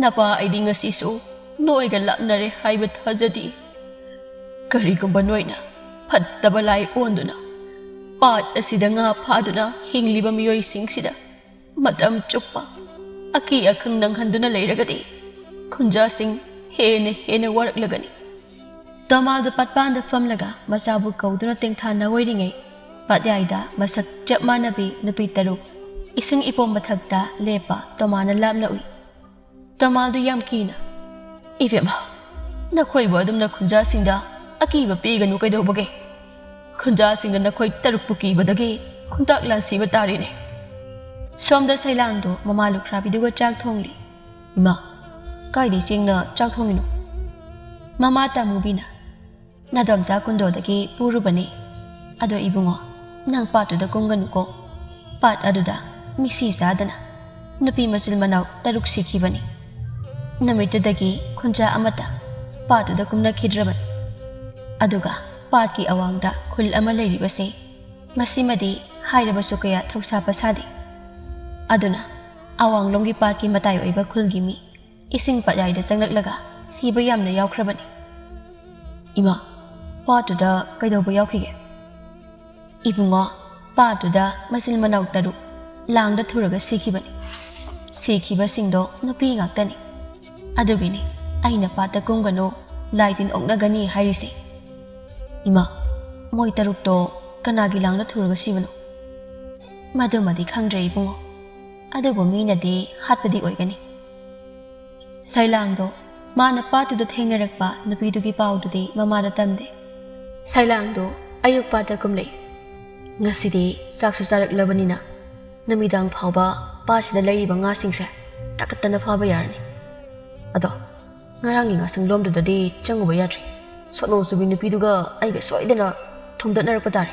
ꯅꯄꯥ ꯑꯩꯗꯤ ꯉꯁꯤꯁꯨ ꯅꯣꯏꯒ ꯂꯥꯞꯅꯔꯦ ꯍꯥꯏꯕ ꯊꯥꯖꯗꯦ꯫ ꯀꯔꯤꯒꯨꯝꯕ ꯅꯣꯏꯅ ꯐꯠꯇꯕ ꯂꯥꯏ ꯑꯣꯟꯗꯨꯅ ꯄꯥꯠ ꯑꯁꯤꯗ ꯉꯥ ꯐꯥꯗꯨꯅ ꯍꯤꯡꯂꯤꯕ ꯃꯤꯑꯣꯏꯁꯤꯡꯁꯤꯗ ꯃꯇꯝ ꯆꯨꯞꯄ ꯑꯀꯤ ꯑꯈꯪ ꯅꯪꯍꯟꯗꯨꯅ ꯂꯩꯔꯒꯗꯤ ꯈꯨꯟꯖꯥꯁꯤꯡ ꯍꯦꯟꯅ ꯍꯦꯟꯅ ꯋꯥꯔꯛꯂꯒꯅꯤ꯫" ꯇꯣꯃꯥꯜꯗꯨ ꯄꯠꯄꯥꯟꯗ ꯐꯝꯂꯒ ꯃꯆꯥꯕꯨ ꯀꯧꯗꯨꯅ ꯇꯦꯡꯊꯥꯅ ꯑꯣꯏꯔꯤꯉꯩ, ꯄꯥꯠꯌꯥꯏꯗ ꯃꯁꯛ ꯆꯞ ꯃꯥꯟꯅꯕꯤ ꯅꯨꯄꯤ ꯇꯔꯨꯛ ꯏꯁꯤꯡ ꯏꯄꯣꯝ ꯃꯊꯛꯇ ꯂꯦꯞꯄ ꯇꯣꯃꯥꯅ ꯂꯥꯞꯅ ꯎꯏ꯫ ꯇꯣꯃꯥꯜꯗꯨ ꯌꯥꯝ ꯀꯤꯅ, "ꯏꯕꯦꯝꯃ, ꯅꯈꯣꯏꯕꯨ ꯑꯗꯨꯝꯅ ꯈꯨꯟꯖꯥꯁꯤꯡꯗ ꯑꯀꯤꯕ ꯄꯤꯒꯅꯨ ꯀꯩꯗꯧꯕꯒꯦ? ꯈꯨꯟꯖꯥꯁꯤꯡꯅ ꯅꯈꯣꯏ ꯇꯔꯨꯛꯄꯨ ꯀꯤꯕꯗꯒꯤ ꯈꯨꯟꯇꯥꯛ ꯂꯥꯟꯁꯤꯕ ꯇꯥꯔꯦꯅꯦ꯫" ꯁꯣꯝꯗ ꯁꯩꯂꯥꯡꯗꯣ ꯃꯃꯥ ꯂꯨꯈ꯭ꯔꯥꯕꯤꯗꯨꯒ ꯆꯥꯛ ꯊꯣꯡꯂꯤ꯫ "ꯏꯃꯥ, ꯀꯥꯏꯗꯩ ꯆꯦꯡꯅ ꯆꯥꯛ ꯊꯣꯡꯉꯤꯅꯣ?" ꯃꯃꯥ ꯇꯥꯃꯨꯕꯤꯅ, "ꯅꯥꯗꯣꯝꯆꯥ ꯀꯨꯟꯗꯣꯗꯒꯤ ꯄꯨꯔꯨꯕꯅꯤ꯫ ꯑꯗꯣ ꯏꯕꯨꯡꯉꯣ, ꯅꯪ ꯄꯥꯠꯇꯨꯗ ꯀꯨꯝꯒꯅꯨꯀꯣ꯫ ꯄꯥꯠ ꯑꯗꯨꯗ ꯃꯤꯁꯤ ꯆꯥꯗꯅ ꯅꯨꯄꯤ ꯃꯆꯤꯟ ꯃꯅꯥꯎ ꯇꯔꯨꯛ ꯁꯤꯈꯤꯕꯅꯤ꯫ ꯅꯨꯃꯤꯠꯇꯨꯗꯒꯤ ꯈꯨꯟꯖꯥ ꯑꯃꯠꯇ ꯄꯥꯠꯇꯨꯗ ꯀꯨꯝꯅꯈꯤꯗ꯭ꯔꯕꯅꯤ꯫ ꯑꯗꯨꯒ ꯄꯥꯠꯀꯤ ꯑꯋꯥꯡꯗ ꯈꯨꯜ ꯑꯃ ꯂꯩꯔꯤꯕꯁꯦ, ꯃꯁꯤꯃꯗꯤ ꯍꯥꯏꯔꯕꯁꯨ ꯀꯌꯥ ꯊꯧꯁꯥꯕ ꯁꯥꯗꯦ꯫ ꯑꯗꯨꯅ ꯑꯋꯥꯡꯂꯣꯝꯒꯤ ꯄꯥꯠꯀꯤ ꯃꯇꯥꯏ ꯑꯣꯏꯕ ꯈꯨꯜꯒꯤ ꯃꯤ ꯏꯁꯤꯡ ꯄꯠꯌꯥꯏꯗ ꯆꯪꯂꯛꯂꯒ ꯁꯤꯕ ꯌꯥꯝꯅ ꯌꯥꯎꯈ꯭ꯔꯕꯅꯤ꯫" "ꯏꯃꯥ, ꯄꯥꯠꯇꯨꯗ ꯀꯩꯗꯧꯕ ꯌꯥꯎꯈꯤꯒꯦ?" "ꯏꯕꯨꯡꯉꯣ, ꯄꯥꯠꯇꯨꯗ ꯃꯆꯤꯟ ꯃꯅꯥꯎ ꯇꯔꯨꯛ ꯂꯥꯡꯗ ꯊꯨꯔꯒ ꯁꯤꯈꯤꯕꯅꯤ꯫ ꯁꯤꯈꯤꯕꯁꯤꯡꯗꯣ ꯅꯨꯄꯤ ꯉꯥꯛꯇꯅꯤ꯫ ꯑꯗꯨꯒꯤꯅꯤ ꯑꯩꯅ ꯄꯥꯠꯇ ꯀꯨꯝꯒꯅꯨ, ꯂꯥꯏ ꯇꯤꯟ ꯑꯣꯛꯅꯒꯅꯤ ꯍꯥꯏꯔꯤꯁꯦ꯫" "ꯏꯃꯥ, ꯃꯣꯏ ꯇꯔꯨꯛꯇꯣ ꯀꯅꯥꯒꯤ ꯂꯥꯡꯗ ꯊꯨꯔꯒ ꯁꯤꯕꯅꯣ?" "ꯃꯗꯨꯃꯗꯤ ꯈꯪꯗ꯭ꯔꯦ ꯏꯕꯨꯡꯉꯣ, ꯑꯗꯨꯕꯨ ꯃꯤꯅꯗꯤ ꯍꯥꯠꯄꯗꯤ ꯑꯣꯏꯒꯅꯤ꯫" ꯁꯩꯂꯥꯡꯗꯣ ꯃꯥꯅ ꯄꯥꯠꯇꯨꯗ ꯊꯦꯡꯅꯔꯛꯄ ꯅꯨꯄꯤꯗꯨꯒꯤ ꯄꯥꯎꯗꯨꯗꯤ ꯃꯃꯥꯗ ꯇꯝꯗꯦ꯫ ꯁꯩꯂꯥꯡꯗꯣ ꯑꯌꯨꯛ ꯄꯥꯠꯇ ꯀꯨꯝꯂꯛꯏ꯫ ꯉꯁꯤꯗꯤ ꯆꯥꯛꯁꯨ ꯆꯥꯔꯛꯂꯕꯅꯤꯅ ꯅꯨꯃꯤꯗꯥꯡ ꯐꯥꯎꯕ ꯄꯥꯠꯁꯤꯗ ꯂꯩꯔꯤꯕ ꯉꯥꯁꯤꯡꯁꯦ ꯇꯥꯀꯠꯇꯅ ꯐꯥꯕ ꯌꯥꯔꯅꯤ꯫ ꯑꯗꯣ ꯉꯔꯥꯡꯒꯤ ꯉꯥꯁꯪ ꯂꯣꯝꯗꯨꯗꯗꯤ ꯆꯪꯉꯨꯕ ꯌꯥꯗ꯭ꯔꯤ꯫ ꯁꯣꯅꯣ ꯆꯨꯕꯤ ꯅꯨꯄꯤꯗꯨꯒ ꯑꯩꯒ ꯁꯣꯏꯗꯅ ꯊꯣꯝꯗꯠꯅꯔꯛꯄ ꯇꯥꯔꯦ꯫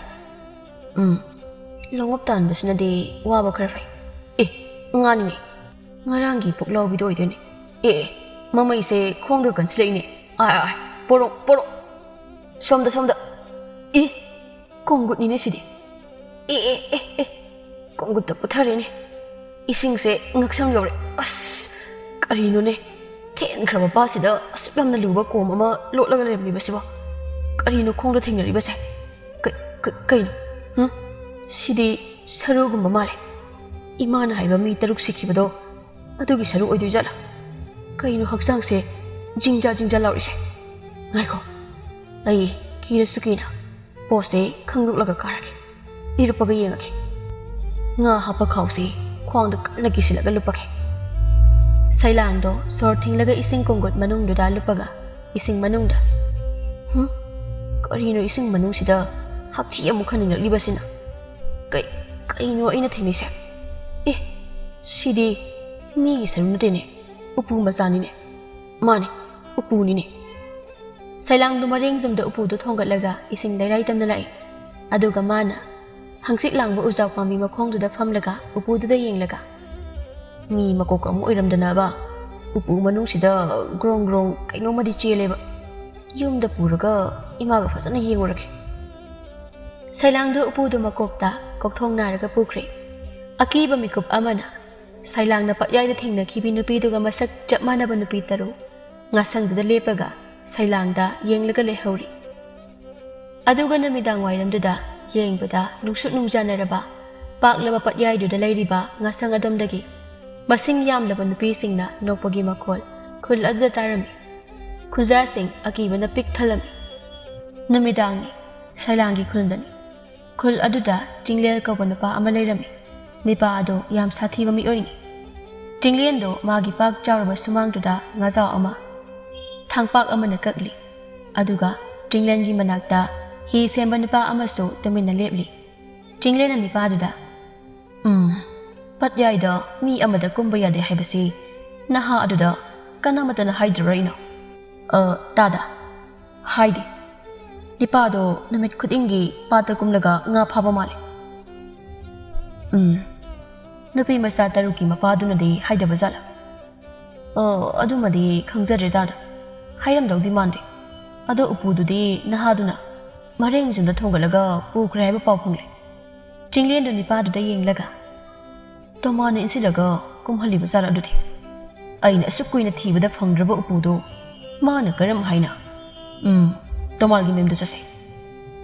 ꯎꯝ, ꯂꯣꯡꯉꯞ ꯇꯥꯟꯕꯁꯤꯅꯗꯤ ꯋꯥꯕ ꯈꯔ ꯐꯩ꯫ ꯑꯦ, ꯉꯥꯅꯤꯅꯦ꯫ ꯉꯔꯥꯡꯒꯤ ꯄꯨꯛꯂꯥꯎꯕꯤꯗꯣ ꯑꯣꯏꯗꯣꯏꯅꯦ꯫ ꯑꯦ, ꯑꯦ, ꯃꯃꯩꯁꯦ ꯈꯣꯡꯗ ꯀꯟꯁꯤꯜꯂꯛꯏꯅꯦ꯫ ꯑꯥꯏ, ꯑꯥꯏ, ꯑꯥꯏ, ꯄꯣꯔꯣ, ꯄꯣꯔꯣ꯫ ꯁꯣꯝꯗ, ꯁꯣꯝꯗ꯫ ꯏ, ꯀꯣꯡꯒꯨꯠꯅꯤꯅꯦ ꯁꯤꯗꯤ꯫ ꯑꯦ, ꯑꯦ, ꯑꯦ, ꯑꯦ, ꯀꯣꯡꯒꯨꯠꯇ ꯄꯨꯊꯔꯦꯅꯦ꯫ ꯏꯁꯤꯡꯁꯦ ꯉꯛꯁꯝ ꯌꯧꯔꯦ꯫ ꯑꯁ, ꯀꯔꯤꯅꯣꯅꯦ? ꯊꯦꯟꯈ꯭ꯔꯕ ꯄꯥꯠꯁꯤꯗ ꯑꯁꯨꯛ ꯌꯥꯝꯅ ꯂꯨꯕ ꯀꯣꯝ ꯑꯃ ꯂꯣꯠꯂꯒ ꯂꯩꯔꯝꯂꯤꯕꯁꯤꯕꯣ? ꯀꯔꯤꯅꯣ ꯈꯣꯡꯗ ꯊꯦꯡꯅꯔꯤꯕꯁꯦ? ꯀ-, ꯀ-, ꯀꯩꯅꯣ? ꯍꯨꯝ? ꯁꯤꯗꯤ ꯁꯔꯨꯒꯨꯝꯕ ꯃꯥꯜꯂꯦ꯫ ꯏꯃꯥꯅ ꯍꯥꯏꯕ ꯃꯤ ꯇꯔꯨꯛ ꯁꯤꯈꯤꯕꯗꯣ ꯑꯗꯨꯒꯤ ꯁꯔꯨ ꯑꯣꯏꯗꯣꯏꯖꯥꯠꯂꯥ? ꯀꯩꯅꯣ ꯍꯛꯆꯥꯡꯁꯦ ꯖꯤꯡꯖꯥ ꯖꯤꯡꯖꯥ ꯂꯥꯎꯔꯤꯁꯦ? ꯉꯥꯏꯈꯣ, ꯑꯩ ꯀꯤꯔꯁꯨ ꯀꯤꯅ ꯄꯣꯁꯁꯦ ꯈꯪꯗꯣꯛꯂꯒ ꯀꯥꯔꯒꯦ꯫ ꯏꯔꯨꯞꯄꯒ ꯌꯦꯡꯉꯒꯦ꯫ ꯉꯥ ꯍꯥꯞꯄ ꯈꯥꯎꯁꯦ ꯈ꯭ꯋꯥꯡꯗ ꯀꯟꯅ ꯀꯤꯁꯤꯜꯂꯒ ꯂꯨꯞꯄꯒꯦ꯫ ꯁꯩꯂꯥꯡꯗꯣ ꯁꯣꯔ ꯊꯤꯡꯂꯒ ꯏꯁꯤꯡ ꯀꯣꯡꯒꯨꯠ ꯃꯅꯨꯡꯗꯨꯗ ꯂꯨꯞꯄꯒ ꯏꯁꯤꯡ ꯃꯅꯨꯡꯗ, ꯍꯨꯝ? ꯀꯔꯤꯅꯣ ꯏꯁꯤꯡ ꯃꯅꯨꯡꯁꯤꯗ ꯍꯛꯊꯤ ꯑꯃꯨꯛ ꯈꯟꯅꯤꯡꯂꯛꯂꯤꯕꯁꯤꯅ? ꯀꯩ-, ꯀꯩꯅꯣ ꯑꯩꯅ ꯊꯦꯡꯅꯩꯁꯦ? ꯑꯦ, ꯁꯤꯗꯤ ꯃꯤꯒꯤ ꯁꯔꯨ ꯅꯠꯇꯦꯅꯦ, ꯎꯄꯨ ꯃꯆꯥꯅꯤꯅꯦ꯫ ꯃꯥꯅꯦ, ꯎꯄꯨꯅꯤꯅꯦ꯫ ꯁꯩꯂꯥꯡꯗꯨ ꯃꯔꯦꯡ ꯆꯨꯝꯗ ꯎꯄꯨꯗꯨ ꯊꯣꯡꯒꯠꯂꯒ ꯏꯁꯤꯡ ꯂꯩꯔꯥꯏ ꯇꯝꯅ ꯂꯥꯛꯏ꯫ ꯑꯗꯨꯒ ꯃꯥꯅ ꯍꯪꯆꯤꯠ ꯂꯥꯡꯕ ꯎꯖꯥꯎ ꯄꯥꯝꯕꯤ ꯃꯈꯣꯡꯗꯨꯗ ꯐꯝꯂꯒ ꯎꯄꯨꯗꯨꯗ ꯌꯦꯡꯂꯒ, "ꯃꯤ ꯃꯀꯣꯛ ꯑꯃ ꯑꯣꯏꯔꯝꯗꯅꯕ ꯎꯄꯨ ꯃꯅꯨꯡꯁꯤꯗ ꯒ꯭ꯔꯣꯡ ꯒ꯭ꯔꯣꯡ ꯀꯩꯅꯣꯝꯃꯗꯤ ꯆꯦꯜꯂꯦꯕ꯫ ꯌꯨꯝꯗ ꯄꯨꯔꯒ ꯏꯃꯥꯒ ꯐꯖꯅ ꯌꯦꯡꯉꯨꯔꯒꯦ"꯫ ꯁꯩꯂꯥꯡꯗꯨ ꯎꯄꯨꯗꯨ ꯃꯀꯣꯛꯇ ꯀꯣꯛꯊꯣꯡ ꯅꯥꯔꯒ ꯄꯨꯈ꯭ꯔꯦ꯫ ꯑꯀꯤꯕ ꯃꯤꯀꯨꯞ ꯑꯃꯅ ꯁꯩꯂꯥꯡꯅ ꯄꯠꯌꯥꯏꯗ ꯊꯦꯡꯅꯈꯤꯕꯤ ꯅꯨꯄꯤꯗꯨꯒ ꯃꯁꯛ ꯆꯞ ꯃꯥꯟꯅꯕ ꯅꯨꯄꯤ ꯇꯔꯨꯛ ꯉꯥꯁꯪꯗꯨꯗ ꯂꯦꯞꯄꯒ ꯁꯩꯂꯥꯡꯗ ꯌꯦꯡꯂꯒ ꯂꯩꯍꯧꯔꯤ꯫ ꯑꯗꯨꯒ ꯅꯨꯃꯤꯗꯥꯡ ꯋꯥꯏꯔꯝꯗꯨꯗ ꯌꯦꯡꯕꯗ ꯅꯨꯡꯁꯨꯛ ꯅꯨꯡꯖꯥꯅꯔꯕ ꯄꯥꯛꯂꯕ ꯄꯠꯌꯥꯏꯗꯨꯗ ꯂꯩꯔꯤꯕ ꯉꯥꯁꯪ ꯑꯗꯣꯝꯗꯒꯤ ꯃꯁꯤꯡ ꯌꯥꯝꯂꯕ ꯅꯨꯄꯤꯁꯤꯡꯅ ꯅꯣꯛꯄꯒꯤ ꯃꯈꯣꯜ ꯈꯨꯜ ꯑꯗꯨꯗ ꯇꯥꯔꯝꯃꯤ꯫ ꯈꯨꯟꯖꯥꯁꯤꯡ ꯑꯀꯤꯕꯅ ꯄꯤꯛ ꯊꯜꯂꯝꯃꯤ꯫ ꯅꯨꯃꯤꯗꯥꯡꯅꯤ꯫ ꯁꯩꯂꯥꯡꯒꯤ ꯈꯨꯜꯗꯅꯤ꯫ ꯈꯨꯜ ꯑꯗꯨꯗ ꯆꯤꯡꯂꯦꯜ ꯀꯧꯕ ꯅꯨꯄꯥ ꯑꯃ ꯂꯩꯔꯝꯃꯤ꯫ ꯅꯨꯄꯥ ꯑꯗꯨ ꯌꯥꯝ ꯁꯥꯊꯤꯕ ꯃꯤꯑꯣꯏꯅꯤ꯫ ꯆꯤꯡꯂꯦꯟꯗꯣ ꯃꯥꯒꯤ ꯄꯥꯛ ꯆꯥꯎꯔꯕ ꯁꯨꯃꯥꯡꯗꯨꯗ ꯉꯥꯖꯥꯎ ꯑꯃ, ꯊꯥꯡꯄꯥꯛ ꯑꯃꯅ ꯀꯛꯂꯤ꯫ ꯑꯗꯨꯒ ꯆꯤꯡꯂꯦꯟꯒꯤ ꯃꯅꯥꯛꯇ ꯍꯤ ꯁꯦꯝꯕ ꯅꯨꯄꯥ ꯑꯃꯁꯨ ꯇꯨꯃꯤꯟꯅ ꯂꯦꯞꯂꯤ꯫ ꯆꯤꯡꯂꯦꯟꯅ ꯅꯤꯄꯥꯗꯨꯗ, "ꯎꯝ, ꯄꯠꯌꯥꯏꯗ ꯃꯤ ꯑꯃꯗ ꯀꯨꯝꯕ ꯌꯥꯗꯦ ꯍꯥꯏꯕꯁꯤ ꯅꯍꯥ ꯑꯗꯨꯗ ꯀꯅꯥꯃꯠꯇꯅ ꯍꯥꯏꯗ꯭ꯔꯤꯕ꯭ꯔꯥ ꯏꯅꯥꯎ?" "ꯑ, ꯇꯥꯗ, ꯍꯥꯏꯗꯦ꯫ ꯅꯤꯄꯥꯗꯣ ꯅꯨꯃꯤꯠ ꯈꯨꯗꯤꯡꯒꯤ ꯄꯥꯠꯇ ꯀꯨꯝꯂꯒ ꯉꯥ ꯐꯥꯕ ꯃꯥꯜꯂꯦ꯫" "ꯎꯝ, ꯅꯨꯄꯤ ꯃꯆꯥ ꯇꯔꯨꯛꯀꯤ ꯃꯄꯥꯗꯨꯅꯗꯤ ꯍꯥꯏꯗꯕ ꯖꯥꯠꯂꯥ?" "ꯑ, ꯑꯗꯨꯃꯗꯤ ꯈꯪꯖꯗ꯭ꯔꯦ ꯇꯥꯗ꯫ ꯍꯥꯏꯔꯝꯗꯧꯗꯤ ꯃꯥꯟꯗꯦ꯫ ꯑꯗꯣ ꯎꯄꯨꯗꯨꯗꯤ ꯅꯍꯥꯗꯨꯅ ꯃꯔꯦꯡ ꯆꯨꯝꯗ ꯊꯣꯡꯒꯠꯂꯒ ꯄꯨꯈ꯭ꯔꯦ ꯍꯥꯏꯕ ꯄꯥꯎ ꯐꯪꯂꯦ꯫" ꯆꯤꯡꯂꯦꯟꯗꯨ ꯅꯤꯄꯥꯗꯨꯗ ꯌꯦꯡꯂꯒ, "ꯇꯣꯃꯥꯅ ꯏꯟꯁꯤꯜꯂꯒ ꯀꯨꯝꯍꯜꯂꯤꯕ ꯖꯥꯠꯂ ꯑꯗꯨꯗꯤ? ꯑꯩꯅ ꯑꯁꯨꯛ ꯀꯨꯏꯅ ꯊꯤꯕꯗ ꯐꯪꯗ꯭ꯔꯕ ꯎꯄꯨꯗꯨ ꯃꯥꯅ ꯀꯔꯝ ꯍꯥꯏꯅ? ꯎꯝ, ꯇꯣꯃꯥꯜꯒꯤ ꯃꯌꯨꯝꯗ ꯆꯠꯁꯤ꯫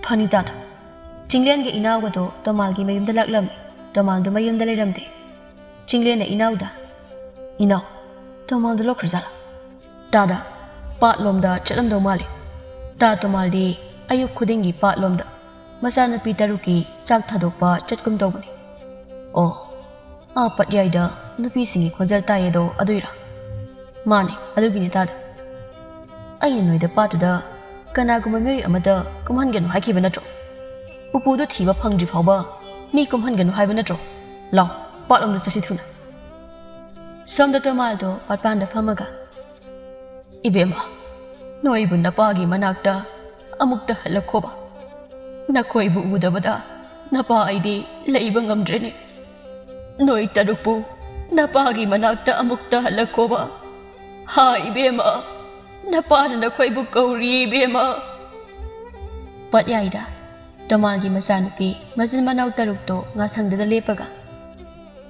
ꯐꯅꯤ ꯇꯥꯗ꯫" ꯆꯤꯡꯂꯦꯟꯒ ꯏꯅꯥꯎꯒꯗꯣ ꯇꯣꯃꯥꯜꯒꯤ ꯃꯌꯨꯝꯗ ꯂꯥꯛꯂꯝꯃꯤ꯫ ꯇꯣꯃꯥꯜꯗꯣ ꯃꯌꯨꯝꯗ ꯂꯩꯔꯝꯗꯦ꯫ ꯆꯤꯡꯂꯦꯟꯅ ꯏꯅꯥꯎꯗ, "ꯏꯅꯥꯎ, ꯇꯣꯃꯥꯜꯗꯣ ꯂꯣꯛꯈ꯭ꯔꯖꯥꯠꯂꯥ?" "ꯇꯥꯗ, ꯄꯥꯠꯂꯣꯝꯗ ꯆꯠꯂꯝꯗꯧ ꯃꯥꯜꯂꯤ꯫ ꯇꯥ ꯇꯣꯃꯥꯜꯗꯤ ꯑꯌꯨꯛ ꯈꯨꯗꯤꯡꯒꯤ ꯄꯥꯠꯂꯣꯝꯗ ꯃꯆꯥꯅꯨꯄꯤ ꯇꯔꯨꯛꯀꯤ ꯆꯥꯛ ꯊꯥꯗꯣꯛꯄ ꯆꯠꯀꯨꯝ ꯇꯧꯕꯅꯤ꯫" "ꯑꯣ, ꯑꯥ ꯄꯠꯌꯥꯏꯗ ꯅꯨꯄꯤꯁꯤꯡꯒꯤ ꯈꯣꯟꯖꯦꯜ ꯇꯥꯏꯌꯦꯗꯣ ꯑꯗꯨꯏꯔꯥ?" "ꯃꯥꯅꯦ, ꯑꯗꯨꯒꯤꯅꯤ ꯇꯥꯗ꯫ ꯑꯩꯅ ꯅꯣꯏꯗ ꯄꯥꯠꯇꯨꯗ ꯀꯅꯥꯒꯨꯝꯕ ꯃꯤꯑꯣꯏ ꯑꯃꯗ ꯀꯨꯝꯍꯟꯒꯅꯨ ꯍꯥꯏꯈꯤꯕ ꯅꯠꯇ꯭ꯔꯣ? ꯎꯄꯨꯗꯨ ꯊꯤꯕ ꯐꯪꯗ꯭ꯔꯤ ꯐꯥꯎꯕ ꯃꯤ ꯀꯨꯝꯍꯟꯒꯅꯨ ꯍꯥꯏꯕ ꯅꯠꯇ꯭ꯔꯣ? ꯂꯥꯎ, ꯄꯥꯠꯂꯣꯝꯗ ꯆꯠꯁꯤ ꯊꯨꯅ꯫" ꯁꯣꯝꯗ ꯇꯣꯃꯥꯜꯗꯣ ꯄꯥꯠꯄꯥꯟꯗ ꯐꯝꯃꯒ, "ꯏꯕꯦꯝꯃ, ꯅꯣꯏꯕꯨ ꯅꯄꯥꯒꯤ ꯃꯅꯥꯛꯇ ꯑꯃꯨꯛꯇ ꯍꯜꯂꯛꯈꯣꯕ꯫ ꯅꯈꯣꯏꯕꯨ ꯎꯗꯕꯗ ꯅꯄꯥ ꯑꯩꯗꯤ ꯂꯩꯕ ꯉꯝꯗ꯭ꯔꯦꯅꯦ꯫ ꯅꯣꯏ ꯇꯔꯨꯛꯄꯨ ꯅꯄꯥꯒꯤ ꯃꯅꯥꯛꯇ ꯑꯃꯨꯛꯇ ꯍꯜꯂꯛꯈꯣꯕ꯫ ꯍꯥ ꯏꯕꯦꯝꯃ, ꯅꯄꯥꯅ ꯅꯈꯣꯏꯕꯨ ꯀꯧꯔꯤ ꯏꯕꯦꯝꯃ꯫" ꯄꯠꯌꯥꯏꯗ ꯇꯣꯃꯥꯜꯒꯤ ꯃꯆꯥꯅꯨꯄꯤ ꯃꯆꯤꯟ ꯃꯅꯥꯎ ꯇꯔꯨꯛꯇꯣ ꯉꯥꯁꯪꯗꯨꯗ ꯂꯦꯞꯄꯒ,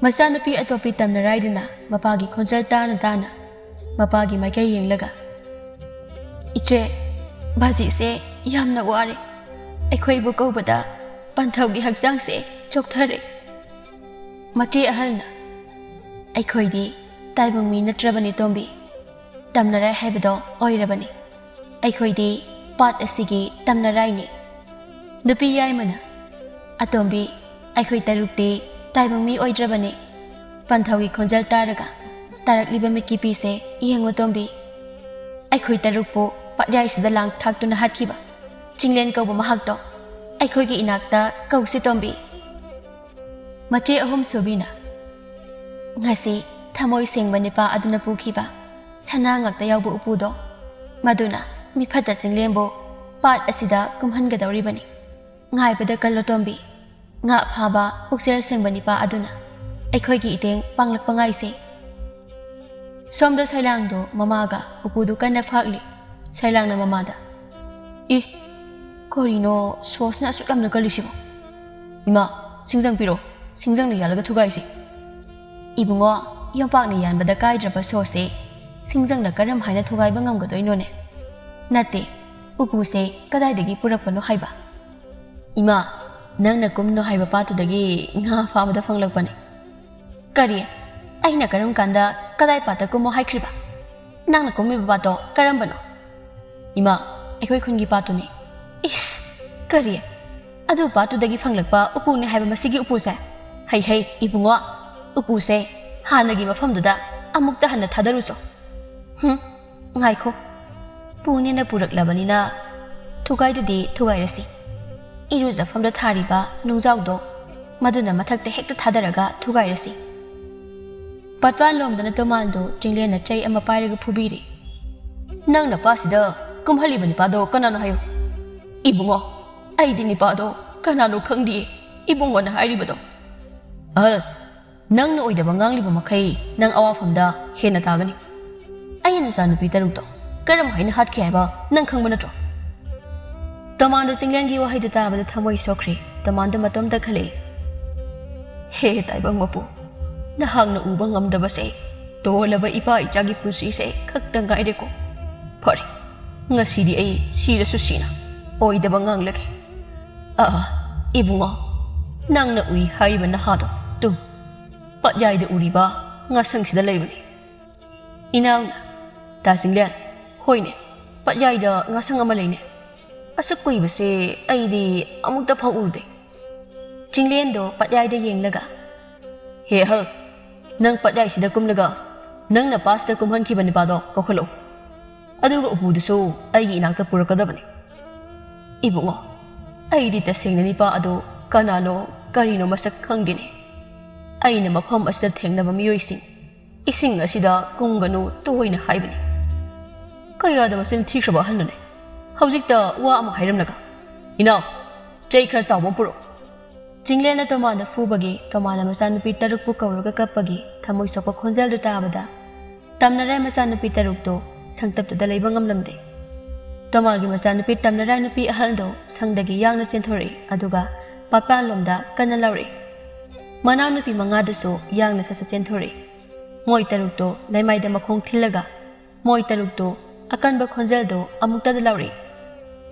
ꯃꯆꯥꯅꯨꯄꯤ ꯑꯇꯣꯞꯄꯤ ꯇꯝꯅꯔꯥꯏꯗꯨꯅ ꯃꯄꯥꯒꯤ ꯈꯣꯟꯖꯦꯜ ꯇꯥꯅ ꯇꯥꯅ ꯃꯄꯥꯒꯤ ꯃꯥꯏꯀꯩ ꯌꯦꯡꯂꯒ, "ꯏꯆꯦ, ꯕꯥꯖꯤꯁꯦ ꯌꯥꯝꯅ ꯋꯥꯔꯦ꯫ ꯑꯩꯈꯣꯏꯕꯨ ꯀꯧꯕꯗ ꯄꯟꯊꯧꯒꯤ ꯍꯛꯆꯥꯡꯁꯦ ꯆꯣꯛꯊꯔꯦ꯫" ꯃꯆꯦ ꯑꯍꯜꯅ, "ꯑꯩꯈꯣꯏꯗꯤ ꯇꯥꯏꯕꯪ ꯃꯤ ꯅꯠꯇ꯭ꯔꯕꯅꯤ ꯇꯣꯝꯕꯤ, ꯇꯝꯅꯔꯥꯏ ꯍꯥꯏꯕꯗꯣ ꯑꯣꯏꯔꯕꯅꯤ꯫ ꯑꯩꯈꯣꯏꯗꯤ ꯄꯥꯠ ꯑꯁꯤꯒꯤ ꯇꯝꯅꯔꯥꯏꯅꯤ꯫" ꯅꯨꯄꯤ ꯌꯥꯏꯃꯅ, "ꯑꯇꯣꯝꯕꯤ, ꯑꯩꯈꯣꯏ ꯇꯔꯨꯛꯇꯤ ꯇꯥꯏꯕꯪ ꯃꯤ ꯑꯣꯏꯗ꯭ꯔꯕꯅꯤ꯫" ꯄꯟꯊꯧꯒꯤ ꯈꯣꯟꯖꯦꯜ ꯇꯥꯔꯒ ꯇꯥꯔꯛꯂꯤꯕ ꯃꯤꯠꯀꯤ ꯄꯤꯁꯦ ꯌꯦꯡꯉꯨ ꯇꯣꯝꯕꯤ꯫ ꯑꯩꯈꯣꯏ ꯇꯔꯨꯛꯄꯨ ꯄꯥꯠꯌꯥꯏꯁꯤꯗ ꯂꯥꯡ ꯊꯥꯛꯇꯨꯅ ꯍꯥꯠꯈꯤꯕ ꯆꯤꯡꯂꯦꯟ ꯀꯧꯕ ꯃꯍꯥꯛꯇꯣ ꯑꯩꯈꯣꯏꯒꯤ ꯏꯅꯥꯛꯇ ꯀꯧꯁꯤ ꯇꯣꯝꯕꯤ꯫ ꯃꯆꯦ ꯑꯍꯨꯝ ꯁꯨꯕꯤꯅ ꯉꯁꯤ ꯊꯃꯣꯏ ꯁꯦꯡꯕ ꯅꯤꯄꯥ ꯑꯗꯨꯅ ꯄꯨꯈꯤꯕ ꯁꯅꯥ ꯉꯥꯛꯇ ꯌꯥꯎꯕ ꯎꯄꯨꯗꯣ, ꯃꯗꯨꯅ ꯃꯤꯐꯠꯇ ꯆꯤꯡꯂꯦꯟꯕꯨ ꯄꯥꯠ ꯑꯁꯤꯗ ꯀꯨꯝꯍꯟꯒꯗꯧꯔꯤꯕꯅꯤ꯫ ꯉꯥꯏꯕꯗ ꯀꯜꯂꯣ ꯇꯣꯝꯕꯤ꯫ ꯉꯥ ꯐꯥꯕ ꯄꯨꯛꯆꯦꯜ ꯁꯦꯡꯕ ꯅꯤꯄꯥ ꯑꯗꯨꯅ ꯑꯩꯈꯣꯏꯒꯤ ꯏꯇꯦꯡ ꯄꯥꯡꯂꯛꯄ ꯉꯥꯏꯁꯦ꯫ ꯁꯣꯝꯗ ꯁꯩꯂꯥꯡꯗꯣ ꯃꯃꯥꯒ ꯎꯄꯨꯗꯨ ꯀꯟꯅ ꯐꯥꯛꯂꯤ꯫ ꯁꯩꯂꯥꯡꯅ ꯃꯃꯥꯗ, "ꯏ, ꯀꯔꯤꯅꯣ ꯁꯣꯁꯅ ꯑꯁꯨꯛ ꯌꯥꯝꯅ ꯀꯜꯂꯤꯁꯤꯕꯣ? ꯏꯃꯥ, ꯁꯤꯡꯖꯪ ꯄꯤꯔꯣ, ꯁꯤꯡꯖꯪꯅ ꯌꯥꯜꯂꯒ ꯊꯨꯒꯥꯏꯁꯤ꯫" "ꯏꯕꯨꯡꯉꯣ, ꯌꯣꯝꯄꯥꯛꯅ ꯌꯥꯟꯕꯗ ꯀꯥꯏꯗ꯭ꯔꯕ ꯁꯣꯁꯁꯦ ꯁꯤꯡꯖꯪꯅ ꯀꯔꯝ ꯍꯥꯏꯅ ꯊꯨꯒꯥꯏꯕ ꯉꯝꯒꯗꯣꯏꯅꯣꯅꯦ?" "ꯅꯠꯇꯦ, ꯎꯄꯨꯁꯦ ꯀꯗꯥꯏꯗꯒꯤ ꯄꯨꯔꯛꯄꯅꯣ ꯍꯥꯏꯕ?" "ꯏꯃꯥ, ꯅꯪꯅ ꯀꯨꯝꯅꯣ ꯍꯥꯏꯕ ꯄꯥꯠꯇꯨꯗꯒꯤ ꯉꯥ ꯐꯥꯕꯗ ꯐꯪꯂꯛꯄꯅꯦ꯫" "ꯀꯔꯤ? ꯑꯩꯅ ꯀꯔꯝ ꯀꯥꯟꯗ ꯀꯗꯥꯏ ꯄꯥꯠꯇ ꯀꯨꯝꯃꯣ ꯍꯥꯏꯈ꯭ꯔꯤꯕ? ꯅꯪꯅ ꯀꯨꯝꯃꯤꯕ ꯄꯥꯠꯇꯣ ꯀꯔꯝꯕꯅꯣ?" "ꯏꯃꯥ, ꯑꯩꯈꯣꯏ ꯈꯨꯟꯒꯤ ꯄꯥꯠꯇꯨꯅꯤ꯫" "ꯏꯁ, ꯀꯔꯤ? ꯑꯗꯨ ꯄꯥꯠꯇꯨꯗꯒꯤ ꯐꯪꯂꯛꯄ ꯎꯄꯨꯅꯦ ꯍꯥꯏꯕ ꯃꯁꯤꯒꯤ ꯎꯄꯨꯁꯦ? ꯍꯩ ꯍꯩ, ꯏꯕꯨꯡꯉꯣ, ꯎꯄꯨꯁꯦ ꯍꯥꯟꯅꯒꯤ ꯃꯐꯝꯗꯨꯗ ꯑꯃꯨꯛꯇ ꯍꯟꯅ ꯊꯥꯗꯔꯨꯆꯣ꯫" "ꯍꯨꯝ, ꯉꯥꯏꯈꯣ, ꯄꯨꯅꯦꯅ ꯄꯨꯔꯛꯂꯕꯅꯤꯅ ꯊꯨꯒꯥꯏꯗꯨꯗꯤ ꯊꯨꯒꯥꯏꯔꯁꯤ꯫ ꯏꯔꯨꯖꯐꯝꯗ ꯊꯥꯔꯤꯕ ꯅꯨꯡꯖꯥꯎꯗꯣ ꯃꯗꯨꯅ ꯃꯊꯛꯇ ꯍꯦꯛꯇ ꯊꯥꯗꯔꯒ ꯊꯨꯒꯥꯏꯔꯁꯤ꯫" ꯄꯠꯋꯥꯟ ꯂꯣꯝꯗꯅ ꯇꯣꯃꯥꯟꯗꯣ ꯆꯤꯡꯂꯦꯟꯅ ꯆꯩ ꯑꯃ ꯄꯥꯏꯔꯒ ꯐꯨꯕꯤꯔꯤ꯫ "ꯅꯪ ꯅꯄꯥꯁꯤꯗ ꯀꯨꯝꯍꯜꯂꯤꯕ ꯅꯤꯄꯥꯗꯣ ꯀꯅꯥꯅꯣ ꯍꯥꯏꯌꯨ?" "ꯏꯕꯨꯡꯉꯣ, ꯑꯩꯗꯤ ꯅꯤꯄꯥꯗꯣ ꯀꯅꯥꯅꯣ ꯈꯪꯗꯤꯌꯦ, ꯏꯕꯨꯡꯉꯣꯅ ꯍꯥꯏꯔꯤꯕꯗꯣ꯫" "ꯑꯍꯜ, ꯅꯪꯅ ꯑꯣꯏꯗꯕ ꯉꯥꯡꯂꯤꯕ ꯃꯈꯩ ꯅꯪ ꯑꯋꯥꯐꯝꯗ ꯍꯦꯟꯅ ꯇꯥꯒꯅꯤ꯫ ꯑꯩꯅ ꯅꯆꯥꯅꯨꯄꯤ ꯇꯔꯨꯛꯇꯣ ꯀꯔꯝ ꯍꯥꯏꯅ ꯍꯥꯠꯈꯤ ꯍꯥꯏꯕ ꯅꯪ ꯈꯪꯕ ꯅꯠꯇ꯭ꯔꯣ?" ꯇꯃꯥꯟꯗꯣ ꯆꯤꯡꯂꯦꯟꯒꯤ ꯋꯥꯍꯩꯗꯨ ꯇꯥꯕꯗ ꯊꯃꯣꯏ ꯁꯣꯛꯈ꯭ꯔꯦ꯫ ꯇꯃꯥꯟꯗꯣ ꯃꯇꯣꯝꯇ ꯈꯜꯂꯛꯏ, "ꯍꯦ ꯇꯥꯏꯕꯪ ꯃꯄꯨ, ꯅꯍꯥꯛꯅ ꯎꯕ ꯉꯝꯗꯕꯁꯦ ꯇꯣꯜꯂꯕ ꯏꯄꯥ ꯏꯆꯥꯒꯤ ꯄꯨꯟꯁꯤꯁꯦ ꯈꯛꯇ ꯉꯥꯏꯔꯦꯀꯣ꯫ ꯐꯔꯦ, ꯉꯁꯤꯗꯤ ꯑꯩ ꯁꯤꯔꯁꯨ ꯁꯤꯅ ꯑꯣꯏꯗꯕ ꯉꯥꯡꯂꯒꯦ꯫ ꯑꯥ, ꯏꯕꯨꯡꯉꯣ, ꯅꯪꯅ ꯎꯏ ꯍꯥꯏꯔꯤꯕ ꯅꯍꯥꯗꯣ ꯇꯨ, ꯄꯠꯌꯥꯏꯗ ꯎꯔꯤꯕ ꯉꯥꯁꯪꯁꯤꯗ ꯂꯩꯕꯅꯤ꯫" ꯏꯅꯥꯎꯅ, "ꯇꯥ ꯆꯤꯡꯂꯦꯟ, ꯍꯣꯏꯅꯦ, ꯄꯠꯌꯥꯏꯗ ꯉꯥꯁꯪ ꯑꯃ ꯂꯩꯅꯦ꯫ ꯑꯁꯨꯛ ꯀꯨꯏꯕꯁꯦ ꯑꯩꯗꯤ ꯑꯃꯨꯛꯇ ꯐꯥꯎ ꯎꯗꯦ꯫" ꯆꯤꯡꯂꯦꯟꯗꯣ ꯄꯠꯌꯥꯏꯗ ꯌꯦꯡꯂꯒ, "ꯍꯦ ꯑꯍꯜ, ꯅꯪ ꯄꯠꯌꯥꯏꯁꯤꯗ ꯀꯨꯝꯂꯒ "ꯅꯪꯅ ꯄꯥꯁꯇ ꯀꯨꯝꯍꯟꯈꯤꯕ ꯅꯤꯄꯥꯗꯣ ꯀꯧꯈꯠꯂꯛꯎ, ꯑꯗꯨꯒ ꯎꯄꯨꯗꯨꯁꯨ ꯑꯩꯒꯤ ꯏꯅꯥꯛꯇ ꯄꯨꯔꯛꯀꯗꯕꯅꯤ꯫" "ꯏꯕꯨꯡꯉꯣ, ꯑꯩꯗꯤ ꯇꯁꯦꯡꯅ ꯅꯤꯄꯥ ꯑꯗꯨ ꯀꯅꯥꯅꯣ ꯀꯔꯤꯅꯣ ꯃꯁꯛ ꯈꯪꯗꯦꯅꯦ꯫ ꯑꯩꯅ ꯃꯐꯝ ꯑꯁꯤꯗ ꯊꯦꯡꯅꯕ ꯃꯤꯑꯣꯏꯁꯤꯡ ꯏꯁꯤꯡ ꯑꯁꯤꯗ ꯀꯨꯝꯒꯅꯨ ꯇꯣꯏꯅ ꯍꯥꯏꯕꯅꯤ꯫ ꯀꯌꯥꯗ ꯃꯆꯤꯟ ꯊꯤꯈ꯭ꯔꯕ ꯑꯍꯜꯅꯣꯅꯦ꯫ ꯍꯧꯖꯤꯛꯇ ꯋꯥ ꯑꯃ ꯍꯥꯏꯔꯝꯂꯒ꯫ ꯏꯅꯥꯎ, ꯆꯩ ꯈꯔ ꯆꯥꯎꯕ ꯑꯃ ꯄꯨꯔꯛꯎ꯫" ꯆꯤꯡꯂꯦꯟꯅ ꯇꯣꯃꯥꯅ ꯐꯨꯕꯒꯤ, ꯇꯣꯃꯥꯅ ꯃꯆꯥꯅꯨꯄꯤ ꯇꯔꯨꯛꯄꯨ ꯀꯧꯔꯒ ꯀꯞꯄꯒꯤ ꯊꯃꯣꯏ ꯁꯣꯛꯄ ꯈꯣꯟꯖꯦꯜꯗꯨ ꯇꯥꯕꯗ, ꯇꯝꯅꯔꯥꯏ ꯃꯆꯥꯅꯨꯄꯤ ꯇꯔꯨꯛꯇꯨ ꯁꯪꯇꯞꯇꯨꯗ ꯂꯩꯕ ꯉꯝꯂꯝꯗꯦ꯫ ꯇꯣꯃꯥꯒꯤ ꯃꯆꯥꯅꯨꯄꯤ ꯇꯝꯅꯔꯥꯏ ꯅꯨꯄꯤ ꯑꯍꯜꯗꯨ ꯁꯪꯗꯒꯤ ꯌꯥꯡꯅ ꯆꯦꯟꯊꯣꯔꯛꯏ, ꯑꯗꯨꯒ ꯃꯄꯥꯟꯂꯣꯝꯗ ꯀꯟꯅ ꯂꯥꯎꯔꯛꯏ꯫ ꯃꯅꯥꯎꯅꯨꯄꯤ ꯃꯉꯥꯗꯨꯁꯨ ꯌꯥꯡꯅ ꯁꯠ ꯁꯠ ꯆꯦꯟꯊꯣꯔꯛꯏ꯫ ꯃꯣꯏ ꯇꯔꯨꯛꯇꯨ ꯂꯩꯃꯥꯏꯗ ꯃꯈꯣꯡ ꯊꯤꯜꯂꯒ, ꯃꯣꯏ ꯇꯔꯨꯛꯇꯨ ꯑꯀꯟꯕ ꯈꯣꯟꯖꯦꯜꯗꯨ ꯑꯃꯨꯛꯇꯗ ꯂꯥꯎꯔꯛꯏ꯫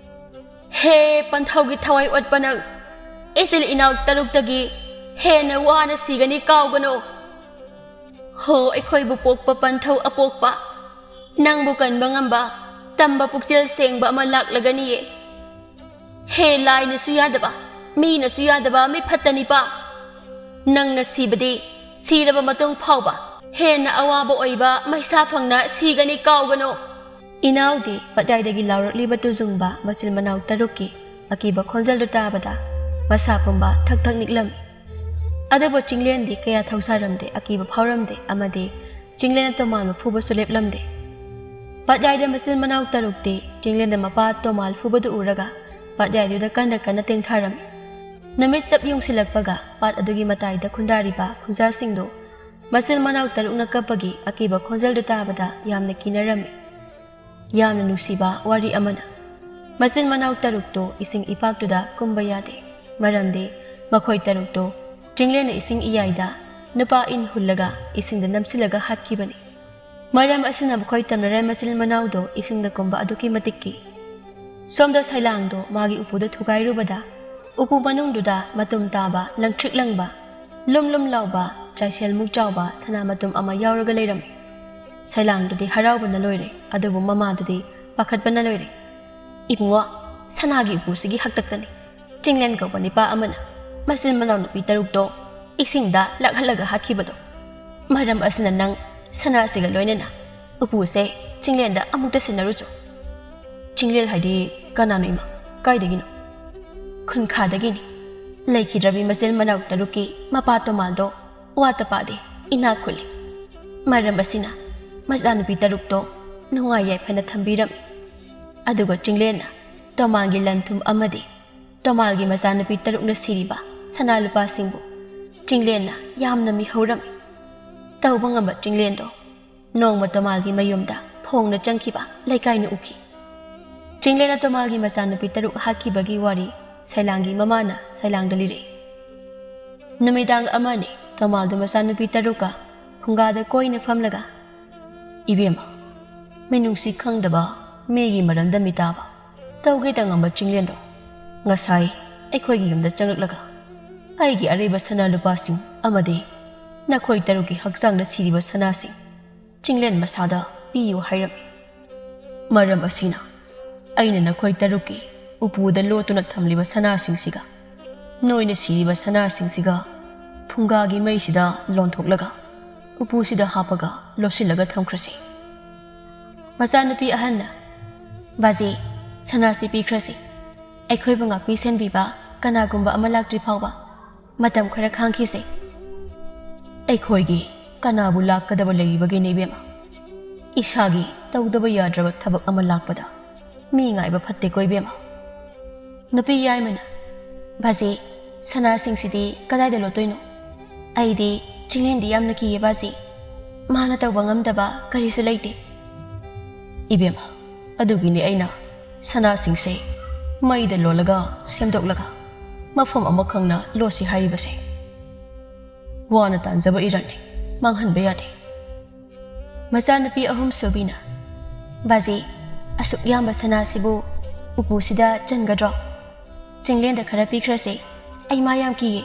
"ꯍꯦ ꯄꯟꯊꯧꯒꯤ ꯊꯋꯥꯏ ꯑꯣꯠꯄ ꯅꯪ! ꯏꯆꯤꯜ ꯏꯅꯥꯎ ꯇꯔꯨꯛꯇꯒꯤ ꯍꯦꯟꯅ ꯋꯥꯅ ꯁꯤꯒꯅꯤ ꯀꯥꯎꯒꯅꯨ꯫ ꯍꯣ ꯑꯩꯈꯣꯏꯕꯨ ꯄꯣꯛꯄ ꯄꯟꯊꯧ ꯑꯄꯣꯛꯄ, ꯅꯪꯕꯨ ꯀꯟꯕ ꯉꯝꯕ, ꯇꯝꯕ ꯄꯨꯛꯆꯦꯜ ꯁꯦꯡꯕ ꯑꯃ ꯂꯥꯛꯂꯒꯅꯤꯌꯦ꯫ ꯍꯦ ꯂꯥꯏꯅꯁꯨ ꯌꯥꯗꯕ, ꯃꯤꯅꯁꯨ ꯌꯥꯗꯕ ꯃꯤꯐꯠꯇ ꯅꯤꯄꯥ, ꯅꯪꯅ ꯁꯤꯕꯗꯤ ꯁꯤꯔꯕ ꯃꯇꯨꯡ ꯐꯥꯎꯕ ꯍꯦꯟꯅ ꯑꯋꯥꯕ ꯑꯣꯏꯕ ꯃꯩꯁꯥ ꯐꯪꯅ ꯁꯤꯒꯅꯤ ꯀꯥꯎꯒꯅꯨ꯫" ꯏꯅꯥꯎꯗꯤ ꯄꯠꯌꯥꯏꯗꯒꯤ ꯂꯥꯎꯔꯛꯂꯤꯕ ꯇꯨꯖꯨꯡꯕ ꯃꯆꯤꯟ ꯃꯅꯥꯎ ꯇꯔꯨꯛꯀꯤ ꯑꯀꯤꯕ ꯈꯣꯟꯖꯦꯜꯗꯨ ꯇꯥꯕꯗ ꯃꯁꯥ ꯄꯨꯝꯕ ꯊꯛ ꯊꯛ ꯅꯤꯛꯂꯝꯃꯤ꯫ ꯑꯗꯨꯕꯨ ꯆꯤꯡꯂꯦꯟꯗꯤ ꯀꯌꯥ ꯊꯧꯁꯥꯔꯝꯗꯦ, ꯑꯀꯤꯕ ꯐꯥꯎꯔꯝꯗꯦ ꯑꯃꯗꯤ ꯆꯤꯡꯂꯦꯟꯅ ꯇꯣꯃꯥꯟꯕꯨ ꯐꯨꯕꯁꯨ ꯂꯦꯞꯂꯝꯗꯦ꯫ ꯄꯠꯌꯥꯏꯗ ꯃꯆꯤꯟ ꯃꯅꯥꯎ ꯇꯔꯨꯛꯇꯤ ꯆꯤꯡꯂꯦꯟꯅ ꯃꯄꯥ ꯇꯣꯃꯥꯜ ꯐꯨꯕꯗꯨ ꯎꯔꯒ ꯄꯠꯌꯥꯏꯗꯨꯗ ꯀꯟꯅ ꯀꯟꯅ ꯇꯦꯡꯊꯥꯔꯝꯃꯤ꯫ ꯅꯨꯃꯤꯠ ꯆꯞ ꯌꯨꯡꯁꯤꯜꯂꯛꯄꯒ ꯄꯥꯠ ꯑꯗꯨꯒꯤ ꯃꯇꯥꯏꯗ ꯈꯨꯟꯗꯥꯔꯤꯕ ꯈꯨꯟꯖꯥꯁꯤꯡꯗꯨ ꯃꯆꯤꯟ ꯃꯅꯥꯎ ꯇꯔꯨꯛꯅ ꯀꯞꯄꯒꯤ ꯑꯀꯤꯕ ꯈꯣꯟꯖꯦꯜꯗꯨ ꯇꯥꯕꯗ ꯌꯥꯝꯅ ꯀꯤꯅꯔꯝꯃꯤ꯫ ꯌꯥꯝꯅ ꯅꯨꯡꯁꯤꯕ ꯋꯥꯔꯤ ꯑꯃꯅ, ꯃꯆꯤꯟ ꯃꯅꯥꯎ ꯇꯔꯨꯛꯇꯨ ꯏꯁꯤꯡ ꯏꯄꯥꯛꯇꯨꯗ ꯀꯨꯝꯕ ꯌꯥꯗꯦ, ꯃꯔꯝꯗꯤ ꯃꯈꯣꯏ ꯇꯔꯨꯛꯇꯨ ꯆꯤꯡꯂꯦꯟꯅ ꯏꯁꯤꯡ ꯏꯌꯥꯏꯗ ꯅꯨꯄꯥ ꯏꯟ ꯍꯨꯜꯂꯒ ꯏꯁꯤꯡꯗ ꯅꯝꯁꯤꯜꯂꯒ ꯍꯥꯠꯈꯤꯕꯅꯤ꯫ ꯃꯔꯝ ꯑꯁꯤꯅ ꯃꯈꯣꯏ ꯇꯝꯅꯔꯥꯏ ꯃꯆꯤꯟ ꯃꯅꯥꯎꯗꯨ ꯏꯁꯤꯡꯗ ꯀꯨꯝꯕ ꯑꯗꯨꯛꯀꯤ ꯃꯇꯤꯛ ꯀꯤ꯫ ꯁꯣꯝꯗ ꯁꯩꯂꯥꯡꯗꯨ ꯃꯥꯒꯤ ꯎꯄꯨꯗ ꯊꯨꯒꯥꯏꯔꯨꯕꯗ, ꯎꯄꯨ ꯃꯅꯨꯡꯗꯨꯗ ꯃꯇꯨꯝ ꯇꯥꯕ, ꯂꯪꯇ꯭ꯔꯤꯛ ꯂꯪꯕ, ꯂꯨꯝ ꯂꯨꯝ ꯂꯥꯎꯕ, ꯆꯥꯏꯁꯦꯜꯃꯨꯛ ꯆꯥꯎꯕ ꯁꯅꯥ ꯃꯇꯨꯝ ꯑꯃ ꯌꯥꯎꯔꯒ ꯂꯩꯔꯝꯃꯤ꯫ ꯁꯩꯂꯥꯡꯗꯨꯗꯤ ꯍꯔꯥꯎꯕꯅ ꯂꯣꯏꯔꯦ, ꯑꯗꯨꯕꯨ ꯃꯃꯥꯗꯨꯗꯤ ꯄꯥꯈꯠꯄꯅ ꯂꯣꯏꯔꯦ꯫ "ꯏꯕꯨꯡꯉꯣ, ꯁꯅꯥꯒꯤ ꯎꯄꯨꯁꯤꯒꯤ ꯍꯥꯛꯇꯛꯇꯅꯤ ꯆꯤꯡꯂꯦꯟ ꯀꯧꯕ ꯅꯤꯄꯥ ꯑꯃꯅ ꯃꯆꯤꯟ ꯃꯅꯥꯎ ꯅꯨꯄꯤ ꯇꯔꯨꯛꯇꯣ ꯏꯁꯤꯡꯗ ꯂꯥꯛꯍꯜꯂꯒ ꯍꯥꯠꯈꯤꯕꯗꯣ꯫ ꯃꯔꯝ ꯑꯁꯤꯅ ꯅꯪ ꯁꯅꯥꯁꯤꯒ ꯂꯣꯏꯅꯅ ꯎꯄꯨꯁꯦ ꯆꯤꯡꯂꯦꯟꯗ ꯑꯃꯨꯛꯇ ꯁꯤꯟꯅꯔꯨꯆꯣ꯫ ꯆꯤꯡꯂꯦꯟ ꯍꯥꯏꯗꯤ ꯀꯅꯥꯅꯣ ꯏꯃꯥ? ꯀꯥꯏꯗꯒꯤꯅꯣ? ꯈꯨꯟꯈꯥꯗꯒꯤꯅꯤ꯫ ꯂꯩꯈꯤꯗ꯭ꯔꯕꯤ ꯃꯆꯤꯟ ꯃꯅꯥꯎ ꯇꯔꯨꯛꯀꯤ ꯃꯄꯥ ꯇꯣꯃꯥꯟꯗꯣ ꯋꯥꯠꯇ ꯄꯥꯗꯦ, ꯏꯅꯥꯛ ꯈꯨꯜꯂꯤ꯫ ꯃꯔꯝ ꯑꯁꯤꯅ ꯃꯆꯥꯅꯨꯄꯤ ꯇꯔꯨꯛꯇꯣ ꯅꯨꯡꯉꯥꯏ ꯌꯥꯏꯐꯅ ꯊꯝꯕꯤꯔꯝꯃꯤ꯫ ꯑꯗꯨꯒ ꯆꯤꯡꯂꯦꯟꯅ ꯇꯣꯃꯥꯟꯒꯤ ꯂꯟ ꯊꯨꯝ ꯑꯃꯗꯤ ꯇꯣꯃꯥꯟꯒꯤ ꯃꯆꯥꯅꯨꯄꯤ ꯇꯔꯨꯛꯅ ꯁꯤꯔꯤꯕ ꯁꯅꯥ ꯂꯨꯄꯥꯁꯤꯡꯕꯨ ꯆꯤꯡꯂꯦꯟꯅ ꯌꯥꯝꯅ ꯃꯤꯍꯧꯔꯝꯃꯤ꯫ ꯇꯧꯕ ꯉꯝꯕ ꯆꯤꯡꯂꯦꯟꯗꯣ ꯅꯣꯡꯃ ꯇꯣꯃꯥꯟꯒꯤ ꯃꯌꯨꯝꯗ ꯐꯣꯡꯅ ꯆꯪꯈꯤꯕ ꯂꯩꯀꯥꯏꯅ ꯎꯈꯤ꯫ ꯆꯤꯡꯂꯦꯟꯅ ꯇꯣꯃꯥꯟꯒꯤ ꯃꯆꯥꯅꯨꯄꯤ ꯇꯔꯨꯛ ꯍꯥꯠꯈꯤꯕꯒꯤ ꯋꯥꯔꯤ ꯁꯩꯂꯥꯡꯒꯤ ꯃꯃꯥꯅ ꯁꯩꯂꯥꯡꯗ ꯂꯤꯔꯛꯏ꯫ ꯅꯨꯃꯤꯗꯥꯡ ꯑꯃꯅꯤ ꯇꯣꯃꯥꯟꯗꯨ ꯃꯆꯥꯅꯨꯄꯤ ꯇꯔꯨꯛꯀ ꯐꯨꯡꯒꯥꯗ ꯀꯣꯏꯅ ꯐꯝꯂꯒ, "ꯏꯕꯦꯝꯃ, ꯃꯤꯅꯨꯡꯁꯤ ꯈꯪꯗꯕ, ꯃꯤꯒꯤ ꯃꯔꯝꯗ ꯃꯤꯇꯥꯕ ꯇꯧꯒꯦꯗ ꯉꯝꯕ ꯆꯤꯡꯂꯦꯟꯗꯣ ꯉꯁꯥꯏ ꯑꯩꯈꯣꯏꯒꯤ ꯌꯨꯝꯗ ꯆꯪꯂꯛꯂꯒ ꯑꯩꯒꯤ ꯑꯔꯩꯕ ꯁꯅꯥ ꯂꯨꯄꯥꯁꯤꯡ ꯑꯃꯗꯤ ꯅꯈꯣꯏ ꯇꯔꯨꯛꯀꯤ ꯍꯛꯆꯥꯡꯗ ꯁꯤꯔꯤꯕ ꯁꯅꯥꯁꯤꯡ ꯆꯤꯡꯂꯦꯟ ꯃꯁꯥꯗ ꯄꯤꯌꯨ ꯍꯥꯏꯔꯝꯃꯤ꯫ ꯃꯔꯝ ꯑꯁꯤꯅ ꯑꯩꯅ ꯅꯈꯣꯏ ꯇꯔꯨꯛꯀꯤ ꯎꯄꯨꯗ ꯂꯣꯠꯇꯨꯅ ꯊꯝꯂꯤꯕ ꯁꯅꯥꯁꯤꯡꯁꯤꯒ ꯅꯣꯏꯅ ꯁꯤꯔꯤꯕ ꯁꯅꯥꯁꯤꯡꯁꯤꯒ ꯐꯨꯡꯒꯥꯒꯤ ꯃꯩꯁꯤꯗ ꯂꯣꯟꯊꯣꯛꯂꯒ ꯎꯄꯨꯁꯤꯗ ꯍꯥꯞꯄꯒ ꯂꯣꯠꯁꯤꯜꯂꯒ ꯊꯝꯈ꯭ꯔꯁꯤ꯫" ꯃꯆꯥꯅꯨꯄꯤ ꯑꯍꯟꯅ, "ꯕꯥꯖꯤ, ꯁꯅꯥꯁꯤ ꯄꯤꯈ꯭ꯔꯁꯤ꯫ ꯑꯩꯈꯣꯏꯕꯨ ꯉꯥꯛꯄꯤ ꯁꯦꯟꯕꯤꯕ ꯀꯅꯥꯒꯨꯝꯕ ꯑꯃ ꯂꯥꯛꯇ꯭ꯔꯤ ꯐꯥꯎꯕ ꯃꯇꯝ ꯈꯔ ꯈꯥꯡꯈꯤꯁꯦ꯫" ꯑꯩꯈꯣꯏꯒꯤ ꯀꯅꯥꯕꯨ ꯂꯥꯛꯀꯗꯕ ꯂꯩꯔꯤꯕꯒꯦꯅꯦ ꯏꯕꯦꯝꯃ? ꯏꯁꯥꯒꯤ ꯇꯧꯗꯕ ꯌꯥꯗ꯭ꯔꯕ ꯊꯕꯛ ꯑꯃ ꯂꯥꯛꯄꯗ ꯃꯤ ꯉꯥꯏꯕ ꯐꯠꯇꯦꯀꯣ ꯏꯕꯦꯝꯃ꯫ ꯅꯨꯄꯤ ꯌꯥꯏꯃꯅ, "ꯕꯥꯖꯤ, ꯁꯅꯥꯁꯤꯡꯁꯤꯗꯤ ꯀꯗꯥꯏꯗ ꯂꯣꯠꯇꯣꯏꯅꯣ? ꯑꯩꯗꯤ ꯆꯤꯡꯂꯦꯟꯗꯤ ꯌꯥꯝꯅ ꯀꯤꯌꯦ ꯕꯥꯖꯤ꯫ ꯃꯥꯅ ꯇꯧꯕ ꯉꯝꯗꯕ ꯀꯔꯤꯁꯨ ꯂꯩꯇꯦ꯫" ꯏꯕꯦꯝꯃ, ꯑꯗꯨꯒꯤꯅꯦ ꯑꯩꯅ ꯁꯅꯥꯁꯤꯡꯁꯦ ꯃꯩꯗ ꯂꯣꯜꯂꯒ ꯁꯦꯝꯗꯣꯛꯂꯒ ꯃꯐꯝ ꯑꯃꯈꯪꯅ ꯂꯣꯠꯁꯤ ꯍꯥꯏꯔꯤꯕꯁꯦ꯫ ꯋꯥꯅ ꯇꯥꯟꯖꯕ ꯏꯔꯟꯅꯤ, ꯃꯥꯡꯍꯟꯕ ꯌꯥꯗꯦ꯫ ꯃꯆꯥꯅꯨꯄꯤ ꯑꯍꯨꯝꯁꯨꯕꯤꯅ, "ꯕꯥꯖꯤ, ꯑꯁꯨꯛ ꯌꯥꯝꯕ ꯁꯅꯥꯁꯤꯕꯨ ꯎꯄꯨꯁꯤꯗ ꯆꯟꯒꯗ꯭ꯔꯣ? ꯆꯤꯡꯂꯦꯟꯗ ꯈꯔ ꯄꯤꯈ꯭ꯔꯁꯦ, ꯑꯩ ꯃꯥ ꯌꯥꯝ ꯀꯤꯌꯦ꯫"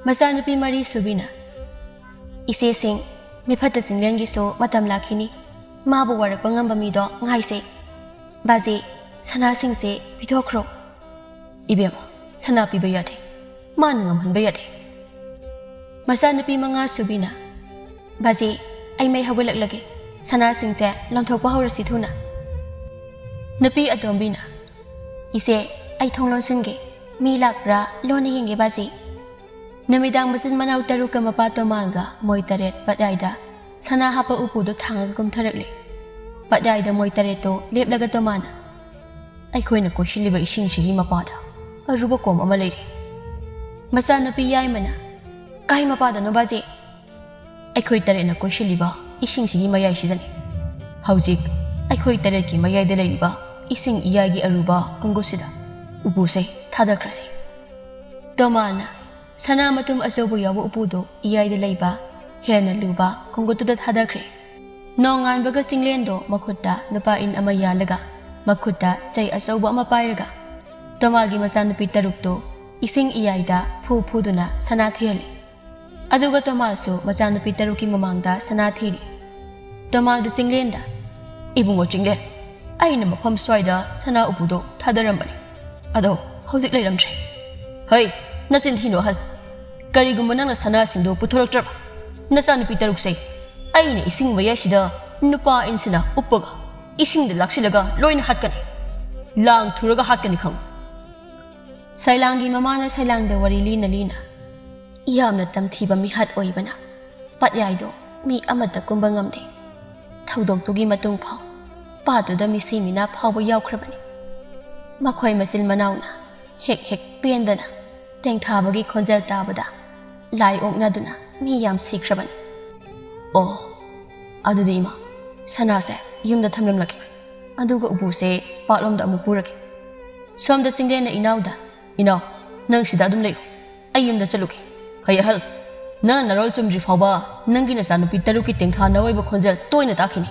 ꯃꯆꯥꯅꯨꯄꯤ ꯃꯔꯤꯁꯨꯕꯤꯅ, "ꯏꯆꯦꯁꯤꯡ, ꯃꯤꯐꯠꯇ ꯆꯤꯡꯂꯦꯟꯒꯤꯁꯨ ꯃꯇꯝ ꯂꯥꯛꯈꯤꯅꯤ꯫ ꯃꯥꯕꯨ ꯋꯥꯔꯛꯄ ꯉꯝꯕ ꯃꯤꯗꯣ ꯉꯥꯏꯁꯦ꯫ ꯕꯥꯖꯤ, ꯁꯅꯥꯁꯤꯡꯁꯦ ꯄꯤꯊꯣꯛꯈ꯭ꯔꯣ꯫" ꯏꯕꯦꯝꯃ, ꯁꯅꯥ ꯄꯤꯕ ꯌꯥꯗꯦ, ꯃꯥꯅ ꯉꯝꯍꯟꯕ ꯌꯥꯗꯦ꯫ ꯃꯆꯥꯅꯨꯄꯤ ꯃꯉꯥꯁꯨꯕꯤꯅ, "ꯕꯥꯖꯤ, ꯑꯩ ꯃꯩ ꯍꯧꯒꯠꯂꯛꯂꯒꯦ꯫ ꯁꯅꯥꯁꯤꯡꯁꯦ ꯂꯣꯟꯊꯣꯛꯄ ꯍꯧꯔꯁꯤ ꯊꯨꯅ꯫" ꯅꯨꯄꯤ ꯑꯇꯣꯝꯕꯤꯅ, "ꯏꯆꯦ, ꯑꯩ ꯊꯣꯡ ꯂꯣꯟꯁꯤꯟꯒꯦ꯫ ꯃꯤ ꯂꯥꯛꯄ꯭ꯔꯥ ꯂꯣꯟꯅ ꯌꯦꯡꯒꯦ ꯕꯥꯖꯤ꯫" ꯅꯨꯃꯤꯗꯥꯡ ꯃꯆꯤꯟ ꯃꯅꯥꯎ ꯇꯔꯨꯛꯀ ꯃꯄꯥ ꯇꯣꯃꯥꯜꯒ ꯃꯣꯏ ꯇꯔꯦꯠ ꯄꯠꯌꯥꯏꯗ ꯁꯅꯥ ꯍꯥꯞꯄ ꯎꯄꯨꯗꯣ ꯊꯥꯡꯉꯒ ꯀꯨꯝꯊꯔꯛꯂꯦ꯫ ꯄꯠꯌꯥꯏꯗ ꯃꯣꯏ ꯇꯔꯦꯠꯇꯣ ꯂꯦꯞꯂꯒ ꯇꯣꯃꯥꯜꯅ, "ꯑꯩꯈꯣꯏꯅ ꯀꯣꯏꯁꯤꯜꯂꯤꯕ ꯏꯁꯤꯡꯁꯤꯒꯤ ꯃꯄꯥꯗ ꯑꯔꯨꯕ ꯀꯣꯝ ꯑꯃ ꯂꯩꯔꯦ꯫" ꯃꯆꯥꯅꯨꯄꯤ ꯌꯥꯏꯃꯅ, "ꯀꯥꯏ ꯃꯄꯥꯗꯅꯣ ꯕꯥꯖꯤ?" "ꯑꯩꯈꯣꯏ ꯇꯔꯦꯠꯅ ꯀꯣꯏꯁꯤꯜꯂꯤꯕ ꯏꯁꯤꯡꯁꯤꯒꯤ ꯃꯌꯥꯏꯁꯤꯗꯅꯤ꯫ ꯍꯧꯖꯤꯛ ꯑꯩꯈꯣꯏ ꯇꯔꯦꯠꯀꯤ ꯃꯌꯥꯏꯗ ꯂꯩꯔꯤꯕ ꯏꯁꯤꯡ ꯏꯌꯥꯏꯒꯤ ꯑꯔꯨꯕ ꯀꯣꯡꯒꯨꯠꯁꯤꯗ ꯎꯄꯨꯁꯦ ꯊꯥꯗꯈ꯭ꯔꯁꯤ꯫" ꯇꯣꯃꯥꯜꯅ ꯁꯅꯥ ꯃꯇꯨꯝ ꯑꯆꯧꯕ ꯌꯥꯎꯕ ꯎꯄꯨꯗꯣ ꯏꯌꯥꯏꯗ ꯂꯩꯕ ꯍꯦꯟꯅ ꯂꯨꯕ ꯀꯣꯡꯒꯨꯠꯇꯨꯗ ꯊꯥꯗꯈ꯭ꯔꯦ꯫ ꯅꯣꯡꯉꯥꯟꯕꯒ ꯆꯤꯡꯂꯦꯟꯗꯣ ꯃꯈꯨꯠꯇ ꯅꯨꯄꯥ ꯏꯟ ꯑꯃ ꯌꯥꯜꯂꯒ, ꯃꯈꯨꯠꯇ ꯆꯩ ꯑꯆꯧꯕ ꯑꯃ ꯄꯥꯏꯔꯒ, ꯇꯣꯃꯥꯜꯒꯤ ꯃꯆꯥꯅꯨꯄꯤ ꯇꯔꯨꯛꯇꯣ ꯏꯁꯤꯡ ꯏꯌꯥꯏꯗ ꯐꯨ ꯐꯨꯗꯨꯅ ꯁꯅꯥ ꯊꯤꯍꯜꯂꯤ꯫ ꯑꯗꯨꯒ ꯇꯣꯃꯥꯜꯁꯨ ꯃꯆꯥꯅꯨꯄꯤ ꯇꯔꯨꯛꯀꯤ ꯃꯃꯥꯡꯗ ꯁꯅꯥ ꯊꯤꯔꯤ꯫ ꯇꯣꯃꯥꯜꯗ ꯆꯤꯡꯂꯦꯟꯗ, "ꯏꯕꯨꯡꯉꯣ ꯆꯤꯡꯂꯦꯟ, ꯑꯩꯅ ꯃꯐꯝ ꯁ꯭ꯋꯥꯏꯗ ꯁꯅꯥ ꯎꯄꯨꯗꯣ ꯊꯥꯗꯔꯝꯕꯅꯤ꯫ ꯑꯗꯣ ꯍꯧꯖꯤꯛ ꯂꯩꯔꯝꯗ꯭ꯔꯦ꯫ ꯍꯩ, ꯅꯆꯤꯟ ꯊꯤꯅꯨ ꯑꯍꯜ꯫ ꯀꯔꯤꯒꯨꯝꯕ ꯅꯪꯅ ꯁꯅꯥꯁꯤꯡꯗꯣ ꯄꯨꯊꯣꯔꯛꯇ꯭ꯔꯕ, ꯅꯆꯥꯅꯨꯄꯤ ꯇꯔꯨꯛꯁꯦ ꯑꯩꯅ ꯏꯁꯤꯡ ꯃꯌꯥꯏꯁꯤꯗ ꯅꯨꯄꯥ ꯏꯟꯁꯤꯅ ꯎꯞꯄꯒ ꯏꯁꯤꯡꯗ ꯂꯥꯛꯁꯤꯜꯂꯒ ꯂꯣꯏꯅ ꯍꯥꯠꯀꯅꯤ꯫ ꯂꯥꯡ ꯊꯨꯔꯒ ꯍꯥꯠꯀꯅꯤ ꯈꯪꯉꯨ꯫" ꯁꯩꯂꯥꯡꯒꯤ ꯃꯃꯥꯅ ꯁꯩꯂꯥꯡꯗ ꯋꯥꯔꯤ ꯂꯤꯅ ꯂꯤꯅ, "ꯌꯥꯝꯅ ꯇꯝꯊꯤꯕ ꯃꯤꯍꯥꯠ ꯑꯣꯏꯕꯅ ꯄꯠꯌꯥꯏꯗꯣ ꯃꯤ ꯑꯃꯠꯇ ꯀꯨꯝꯕ ꯉꯝꯗꯦ꯫ ꯊꯧꯗꯣꯛꯇꯨꯒꯤ ꯃꯇꯨꯡ ꯐꯥꯎ ꯄꯥꯠꯇꯨꯗ ꯃꯤꯁꯤ ꯃꯤꯅꯥ ꯐꯥꯎꯕ ꯌꯥꯎꯈ꯭ꯔꯕꯅꯤ꯫ ꯃꯈꯣꯏ ꯃꯆꯤꯟ ꯃꯅꯥꯎꯅ ꯍꯦꯛ ꯍꯦꯛ ꯄꯦꯟꯗꯅ ꯇꯦꯡꯊꯥꯕꯒꯤ ꯈꯣꯟꯖꯦꯜ ꯇꯥꯕꯗ ꯂꯥꯏ ꯑꯣꯛꯅꯗꯨꯅ ꯃꯤ ꯌꯥꯝ ꯁꯤꯈ꯭ꯔꯕꯅꯤ꯫" "ꯑꯣ, ꯑꯗꯨꯗꯤ ꯏꯃꯥ, ꯁꯅꯥꯁꯦ ꯌꯨꯝꯗ ꯊꯝꯂꯝꯂꯒꯦ, ꯑꯗꯨꯒ ꯎꯄꯨꯁꯦ ꯄꯥꯠꯂꯣꯝꯗ ꯑꯃꯨꯛ ꯄꯨꯔꯒꯦ꯫" ꯁꯣꯝꯗ ꯆꯤꯡꯂꯦꯟꯅ ꯏꯅꯥꯎꯗ, "ꯏꯅꯥꯎ, ꯅꯪ ꯁꯤꯗ ꯑꯗꯨꯝ ꯂꯩꯌꯨ, ꯑꯩ ꯌꯨꯝꯗ ꯆꯠꯂꯨꯒꯦ꯫ ꯍꯩ ꯑꯍꯜ, ꯅꯪꯅ ꯅꯔꯣꯜ ꯆꯨꯝꯗ꯭ꯔꯤ ꯐꯥꯎꯕ ꯅꯪꯒꯤ ꯅꯆꯥꯅꯨꯄꯤ ꯇꯔꯨꯛꯀꯤ ꯇꯦꯡꯊꯥ ꯅꯑꯣꯏꯕ ꯈꯣꯟꯖꯦꯜ ꯇꯣꯏꯅ ꯇꯥꯈꯤꯅꯤ꯫"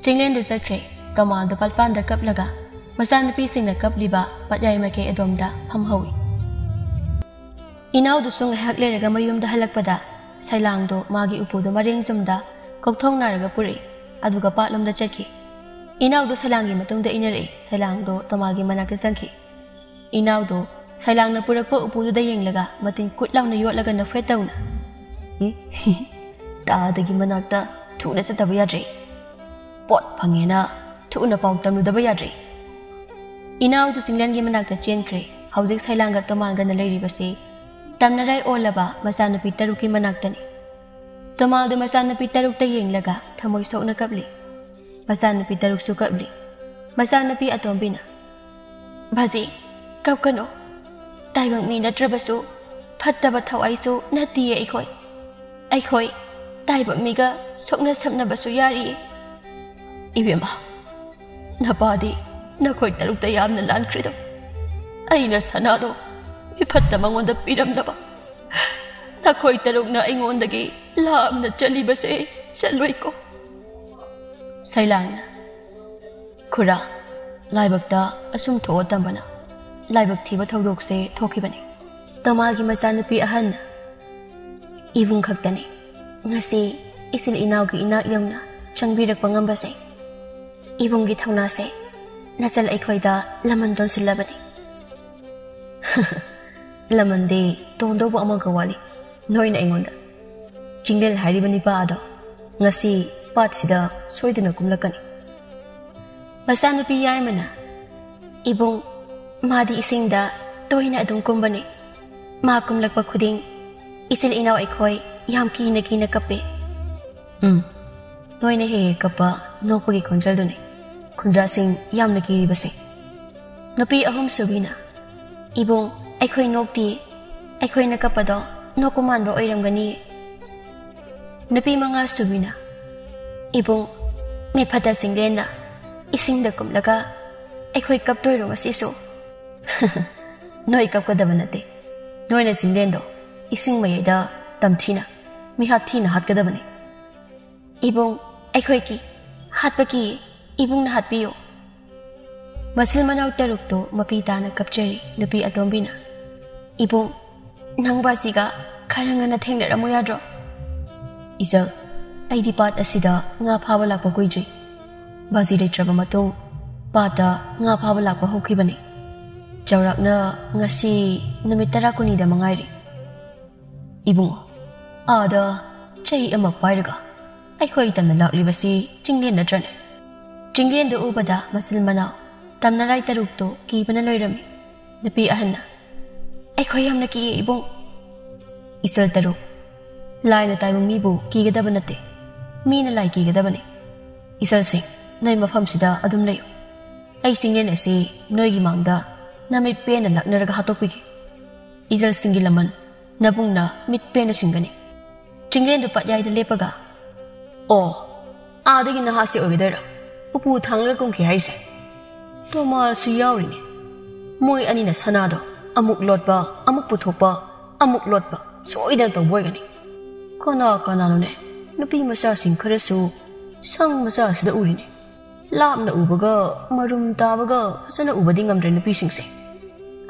ꯆꯤꯡꯂꯦꯟꯗꯨ ꯆꯠꯈ꯭ꯔꯦ꯫ ꯇꯣꯃꯥꯜꯗꯨ ꯄꯥꯠꯄꯥꯟꯗ ꯀꯞꯂꯒ ꯃꯆꯥꯅꯨꯄꯤꯁꯤꯡꯅ ꯀꯞꯂꯤꯕ ꯄꯠꯌꯥꯏ ꯃꯥꯏꯀꯩ ꯑꯗꯣꯝꯗ ꯐꯝꯍꯧꯏ꯫ ꯏꯅꯥꯎꯗꯨꯁꯨ ꯉꯥꯏꯍꯥꯛ ꯂꯩꯔꯒ ꯃꯌꯨꯝꯗ ꯍꯜꯂꯛꯄꯗ ꯁꯩꯂꯥꯡꯗꯣ ꯃꯥꯒꯤ ꯎꯄꯨꯗꯨ ꯃꯔꯦꯡ ꯆꯨꯝꯗ ꯀꯣꯛꯊꯣꯡꯅꯔꯒ ꯄꯨꯔꯛꯏ꯫ ꯑꯗꯨꯒ ꯄꯥꯠꯂꯣꯝꯗ ꯆꯠꯈꯤ꯫ ꯏꯅꯥꯎꯗꯣ ꯁꯩꯂꯥꯡꯒꯤ ꯃꯇꯨꯡꯗ ꯏꯟꯅꯔꯛꯏ꯫ ꯁꯩꯂꯥꯡꯗꯣ ꯇꯣꯃꯥꯜꯒꯤ ꯃꯅꯥꯛꯇ ꯆꯪꯈꯤ꯫ ꯏꯅꯥꯎꯗꯣ ꯁꯩꯂꯥꯡꯅ ꯄꯨꯔꯛꯄ ꯎꯄꯨꯗꯨꯗ ꯌꯦꯡꯂꯒ ꯃꯇꯤꯟ ꯀꯨꯠ ꯂꯥꯎꯅ ꯌꯣꯠꯂꯒ ꯅꯣꯛꯐꯦꯠ ꯇꯧꯅ, ꯇꯥꯗꯒꯤ ꯃꯅꯥꯛꯇ ꯊꯨꯅ ꯆꯠꯇꯕ ꯌꯥꯗ꯭ꯔꯦ꯫ ꯄꯣꯠ ꯐꯪꯉꯦꯅ ꯊꯨꯅ ꯄꯥꯎ ꯇꯝꯂꯨꯗꯕ ꯌꯥꯗ꯭ꯔꯦ꯫ ꯏꯅꯥꯎꯗꯨ ꯆꯤꯡꯂꯦꯟꯒꯤ ꯃꯅꯥꯛꯇ ꯆꯦꯟꯈ꯭ꯔꯦ꯫ ꯍꯧꯖꯤꯛ ꯁꯩꯂꯥꯡꯒ ꯇꯣꯃꯥꯜꯒꯅ ꯂꯩꯔꯤꯕꯁꯤ ꯇꯝꯅꯔꯥꯏ ꯑꯣꯜꯂꯕ ꯃꯆꯥꯅꯨꯄꯤ ꯇꯔꯨꯛꯀꯤ ꯃꯅꯥꯛꯇꯅꯤ꯫ ꯇꯣꯃꯥꯜꯗꯨ ꯃꯆꯥꯅꯨꯄꯤ ꯇꯔꯨꯛꯇ ꯌꯦꯡꯂꯒ ꯊꯃꯣꯏ ꯁꯣꯛꯅ ꯀꯞꯂꯤ꯫ ꯃꯆꯥꯅꯨꯄꯤ ꯇꯔꯨꯛꯁꯨ ꯀꯞꯂꯤ꯫ ꯃꯆꯥꯅꯨꯄꯤ ꯑꯇꯣꯝꯕꯤꯅ, "ꯕꯥꯖꯤ, ꯀꯞꯀꯅꯨ꯫ ꯇꯥꯏꯕꯪ ꯃꯤ ꯅꯠꯇ꯭ꯔꯕꯁꯨ ꯐꯠꯇꯕ ꯊꯋꯥꯏꯁꯨ ꯅꯠꯇꯤꯌꯦ ꯑꯩꯈꯣꯏ꯫ ꯑꯩꯈꯣꯏ ꯇꯥꯏꯕꯪ ꯃꯤꯒ ꯁꯣꯛꯅ ꯁꯝꯅꯕꯁꯨ ꯌꯥꯔꯤꯌꯦ꯫" "ꯏꯕꯦꯝꯃ, ꯅꯄꯥꯗꯤ ꯅꯈꯣꯏ ꯇꯔꯨꯛꯇ ꯌꯥꯝꯅ ꯂꯥꯟꯈ꯭ꯔꯦꯗꯣ꯫ ꯑꯩꯅ ꯁꯅꯥꯗꯣ ꯃꯤꯐꯠꯇ ꯃꯉꯣꯟꯗ ꯄꯤꯔꯝꯂꯕ꯫ ꯅꯈꯣꯏ ꯇꯔꯨꯛꯅ ꯑꯩꯉꯣꯟꯗꯒꯤ ꯂꯥꯞꯅ ꯆꯠꯂꯤꯕꯁꯦ ꯆꯠꯂꯣꯏꯀꯣ꯫" ꯁꯩꯂꯥꯡꯅ, "ꯈꯨꯔꯥ, ꯂꯥꯏꯕꯛꯇ ꯑꯁꯨꯝ ꯊꯣꯛꯑꯣ ꯇꯝꯕꯅ ꯂꯥꯏꯕꯛ ꯊꯤꯕ ꯊꯧꯗꯣꯛꯁꯦ ꯊꯣꯛꯈꯤꯕꯅꯤ꯫" ꯇꯣꯃꯥꯜꯒꯤ ꯃꯆꯥꯅꯨꯄꯤ ꯑꯍꯟꯅ, "ꯏꯕꯨꯡ ꯈꯛꯇꯅꯤ ꯉꯁꯤ ꯏꯆꯤꯜ ꯏꯅꯥꯎꯒꯤ ꯏꯅꯥꯛ ꯌꯧꯅ ꯆꯪꯕꯤꯔꯛꯄ ꯉꯝꯕꯁꯦ꯫ ꯏꯕꯨꯡꯒꯤ ꯊꯧꯅꯥꯁꯦ ꯅꯆꯜ ꯑꯩꯈꯣꯏꯗ ꯂꯃꯟ ꯇꯣꯟꯁꯤꯜꯂꯕꯅꯤ꯫" "ꯂꯃꯟꯗꯤ ꯇꯣꯟꯗꯧꯕ ꯑꯃꯒ ꯋꯥꯠꯂꯤ ꯅꯣꯏꯅ ꯑꯩꯉꯣꯟꯗ꯫ ꯆꯤꯡꯂꯦꯟ ꯍꯥꯏꯔꯤꯕ ꯅꯤꯄꯥ ꯑꯗꯣ ꯉꯁꯤ ꯄꯥꯠꯁꯤꯗ ꯁꯣꯏꯗꯅ ꯀꯨꯝꯂꯛꯀꯅꯤ꯫" ꯃꯆꯥꯅꯨꯄꯤ ꯌꯥꯏꯃꯅ, "ꯏꯕꯨꯡ, ꯃꯥꯗꯤ ꯏꯁꯤꯡꯗ ꯇꯣꯏꯅ ꯑꯗꯨꯝ ꯀꯨꯝꯕꯅꯤ꯫ ꯃꯥ ꯀꯨꯝꯂꯛꯄ ꯈꯨꯗꯤꯡ ꯏꯆꯤꯜ ꯏꯅꯥꯎ ꯑꯩꯈꯣꯏ ꯌꯥꯝ ꯀꯤꯅ ꯀꯤꯅ ꯀꯞꯄꯦ꯫" "ꯎꯝ, ꯅꯣꯏꯅ ꯍꯦꯛ ꯍꯦꯛ ꯀꯞꯄ ꯅꯣꯛꯄꯒꯤ ꯈꯣꯟꯖꯦꯜꯗꯨꯅꯤ ꯈꯨꯟꯖꯥꯁꯤꯡ ꯌꯥꯝꯅ ꯀꯤꯔꯤꯕꯁꯦ꯫" ꯅꯨꯄꯤ ꯑꯍꯨꯝꯁꯨꯕꯤꯅ, "ꯏꯕꯨꯡ, ꯑꯩꯈꯣꯏ ꯅꯣꯛꯇꯤꯌꯦ꯫ ꯑꯩꯈꯣꯏꯅ ꯀꯞꯄꯗꯣ ꯅꯣꯛꯄ ꯃꯥꯟꯕ ꯑꯣꯏꯔꯝꯒꯅꯤ꯫" ꯅꯨꯄꯤ ꯃꯉꯥꯁꯨꯕꯤꯅ, "ꯏꯕꯨꯡ, ꯃꯤꯐꯠꯇ ꯆꯤꯡꯂꯦꯟꯅ ꯏꯁꯤꯡꯗ ꯀꯨꯝꯂꯒ ꯑꯩꯈꯣꯏ ꯀꯞꯇꯣꯏꯔꯣ ꯉꯁꯤꯁꯨ?" "ꯅꯣꯏ ꯀꯞꯀꯗꯕ ꯅꯠꯇꯦ꯫ ꯅꯣꯏꯅ ꯆꯤꯡꯂꯦꯟꯗꯣ ꯏꯁꯤꯡ ꯃꯌꯥꯏꯗ ꯇꯝꯊꯤꯅ, ꯃꯤꯍꯥꯠ ꯊꯤꯅ ꯍꯥꯠꯀꯗꯕꯅꯤ꯫" "ꯏꯕꯨꯡ, ꯑꯩꯈꯣꯏ ꯀꯤ, ꯍꯥꯠꯄ ꯀꯤ, ꯏꯕꯨꯡꯅ ꯍꯥꯠꯄꯤꯌꯨ꯫" ꯃꯆꯤꯜ ꯃꯅꯥꯎ ꯇꯔꯨꯛꯇꯨ ꯃꯄꯤ ꯇꯥꯅ ꯀꯞꯆꯔꯤ꯫ ꯅꯨꯄꯤ ꯑꯇꯣꯝꯕꯤꯅ, "ꯏꯕꯨꯡ, ꯅꯪ ꯕꯥꯖꯤꯒ ꯈꯔ ꯉꯟꯅ ꯊꯦꯡꯅꯔꯝꯃꯨ ꯌꯥꯗ꯭ꯔꯣ?" "ꯏꯆꯜ, ꯑꯩꯗꯤ ꯄꯥꯠ ꯑꯁꯤꯗ ꯉꯥ ꯐꯥꯕ ꯂꯥꯛꯄ ꯀꯨꯏꯗ꯭ꯔꯤ꯫ ꯕꯥꯖꯤ ꯂꯩꯇ꯭ꯔꯕ ꯃꯇꯨꯡ ꯄꯥꯠꯇ ꯉꯥ ꯐꯥꯕ ꯂꯥꯛꯄ ꯍꯧꯈꯤꯕꯅꯤ꯫ ꯆꯥꯎꯔꯥꯛꯅ ꯉꯁꯤ ꯅꯨꯃꯤꯠ ꯇꯔꯥ ꯀꯨꯟꯅꯤꯗ ꯃꯉꯥꯏꯔꯦ꯫" "ꯏꯕꯨꯡꯉꯣ, ꯑꯥꯗ ꯆꯩ ꯑꯃ ꯄꯥꯏꯔꯒ ꯑꯩꯈꯣꯏ ꯇꯝꯅ ꯂꯥꯛꯂꯤꯕꯁꯤ ꯆꯤꯡꯂꯦꯟ ꯅꯠꯇ꯭ꯔꯅꯦ? ꯆꯤꯡꯂꯦꯟꯗꯨ ꯎꯕꯗ ꯃꯆꯤꯜ ꯃꯅꯥꯎ ꯇꯝꯅꯔꯥꯏ ꯇꯔꯨꯛꯇꯨ ꯀꯤꯕꯅ ꯂꯣꯏꯔꯝꯃꯤ꯫ ꯅꯨꯄꯤ ꯑꯍꯟꯅ, "ꯑꯩꯈꯣꯏ ꯌꯥꯝꯅ ꯀꯤꯌꯦ ꯏꯕꯨꯡ꯫" ꯏꯆꯜ ꯇꯔꯨꯛ, "ꯂꯥꯏꯅ ꯇꯥꯏꯕꯪ ꯃꯤꯕꯨ ꯀꯤꯒꯗꯕ ꯅꯠꯇꯦ, ꯃꯤꯅ ꯂꯥꯏ ꯀꯤꯒꯗꯕꯅꯤ꯫ ꯏꯆꯜꯁꯤꯡ, ꯅꯣꯏ ꯃꯐꯝꯁꯤꯗ ꯑꯗꯨꯝ ꯂꯩꯌꯨ꯫ ꯑꯩ ꯆꯤꯡꯂꯦꯟ ꯑꯁꯤ ꯅꯣꯏꯒꯤ ꯃꯥꯡꯗ ꯅꯃꯤꯠ ꯄꯦꯟꯅ ꯂꯥꯛꯅꯔꯒ ꯍꯥꯠꯇꯣꯛꯄꯤꯒꯦ꯫ ꯏꯆꯜꯁꯤꯡꯒꯤ ꯂꯃꯟ ꯅꯕꯨꯡꯅ ꯃꯤꯠ ꯄꯦꯟꯅ ꯁꯤꯡꯒꯅꯤ꯫" ꯆꯤꯡꯂꯦꯟꯗꯨ ꯄꯥꯠꯌꯥꯏꯗ ꯂꯦꯞꯄꯒ, "ꯑꯣ, ꯑꯥꯗꯒꯤ ꯅꯍꯥꯁꯤ ꯑꯣꯏꯒꯗꯣꯏꯔꯥ ꯎꯄꯨ ꯊꯥꯡꯂꯒ ꯀꯨꯝꯈꯤ ꯍꯥꯏꯔꯤꯁꯦ? ꯇꯣꯃꯥꯁꯁꯨ ꯌꯥꯎꯔꯤꯅꯦ꯫ ꯃꯣꯏ ꯑꯅꯤꯅ ꯁꯅꯥꯗꯣ ꯑꯃꯨꯛ ꯂꯣꯠꯄ, ꯑꯃꯨꯛ ꯄꯨꯊꯣꯛꯄ, ꯑꯃꯨꯛ ꯂꯣꯠꯄ ꯁꯣꯏꯗꯅ ꯇꯧꯕ ꯑꯣꯏꯒꯅꯤ꯫ ꯀꯅꯥ ꯀꯅꯥꯅꯣꯅꯦ ꯅꯨꯄꯤ ꯃꯆꯥꯁꯤꯡ ꯈꯔꯁꯨ ꯁꯪ ꯃꯆꯥꯁꯤꯗ ꯎꯔꯤꯅꯦ? ꯂꯥꯞꯅ ꯎꯕꯒ ꯃꯔꯨꯝ ꯇꯥꯕꯒ ꯐꯖꯅ ꯎꯕꯗꯤ ꯉꯝꯗ꯭ꯔꯦ ꯅꯨꯄꯤꯁꯤꯡꯁꯦ꯫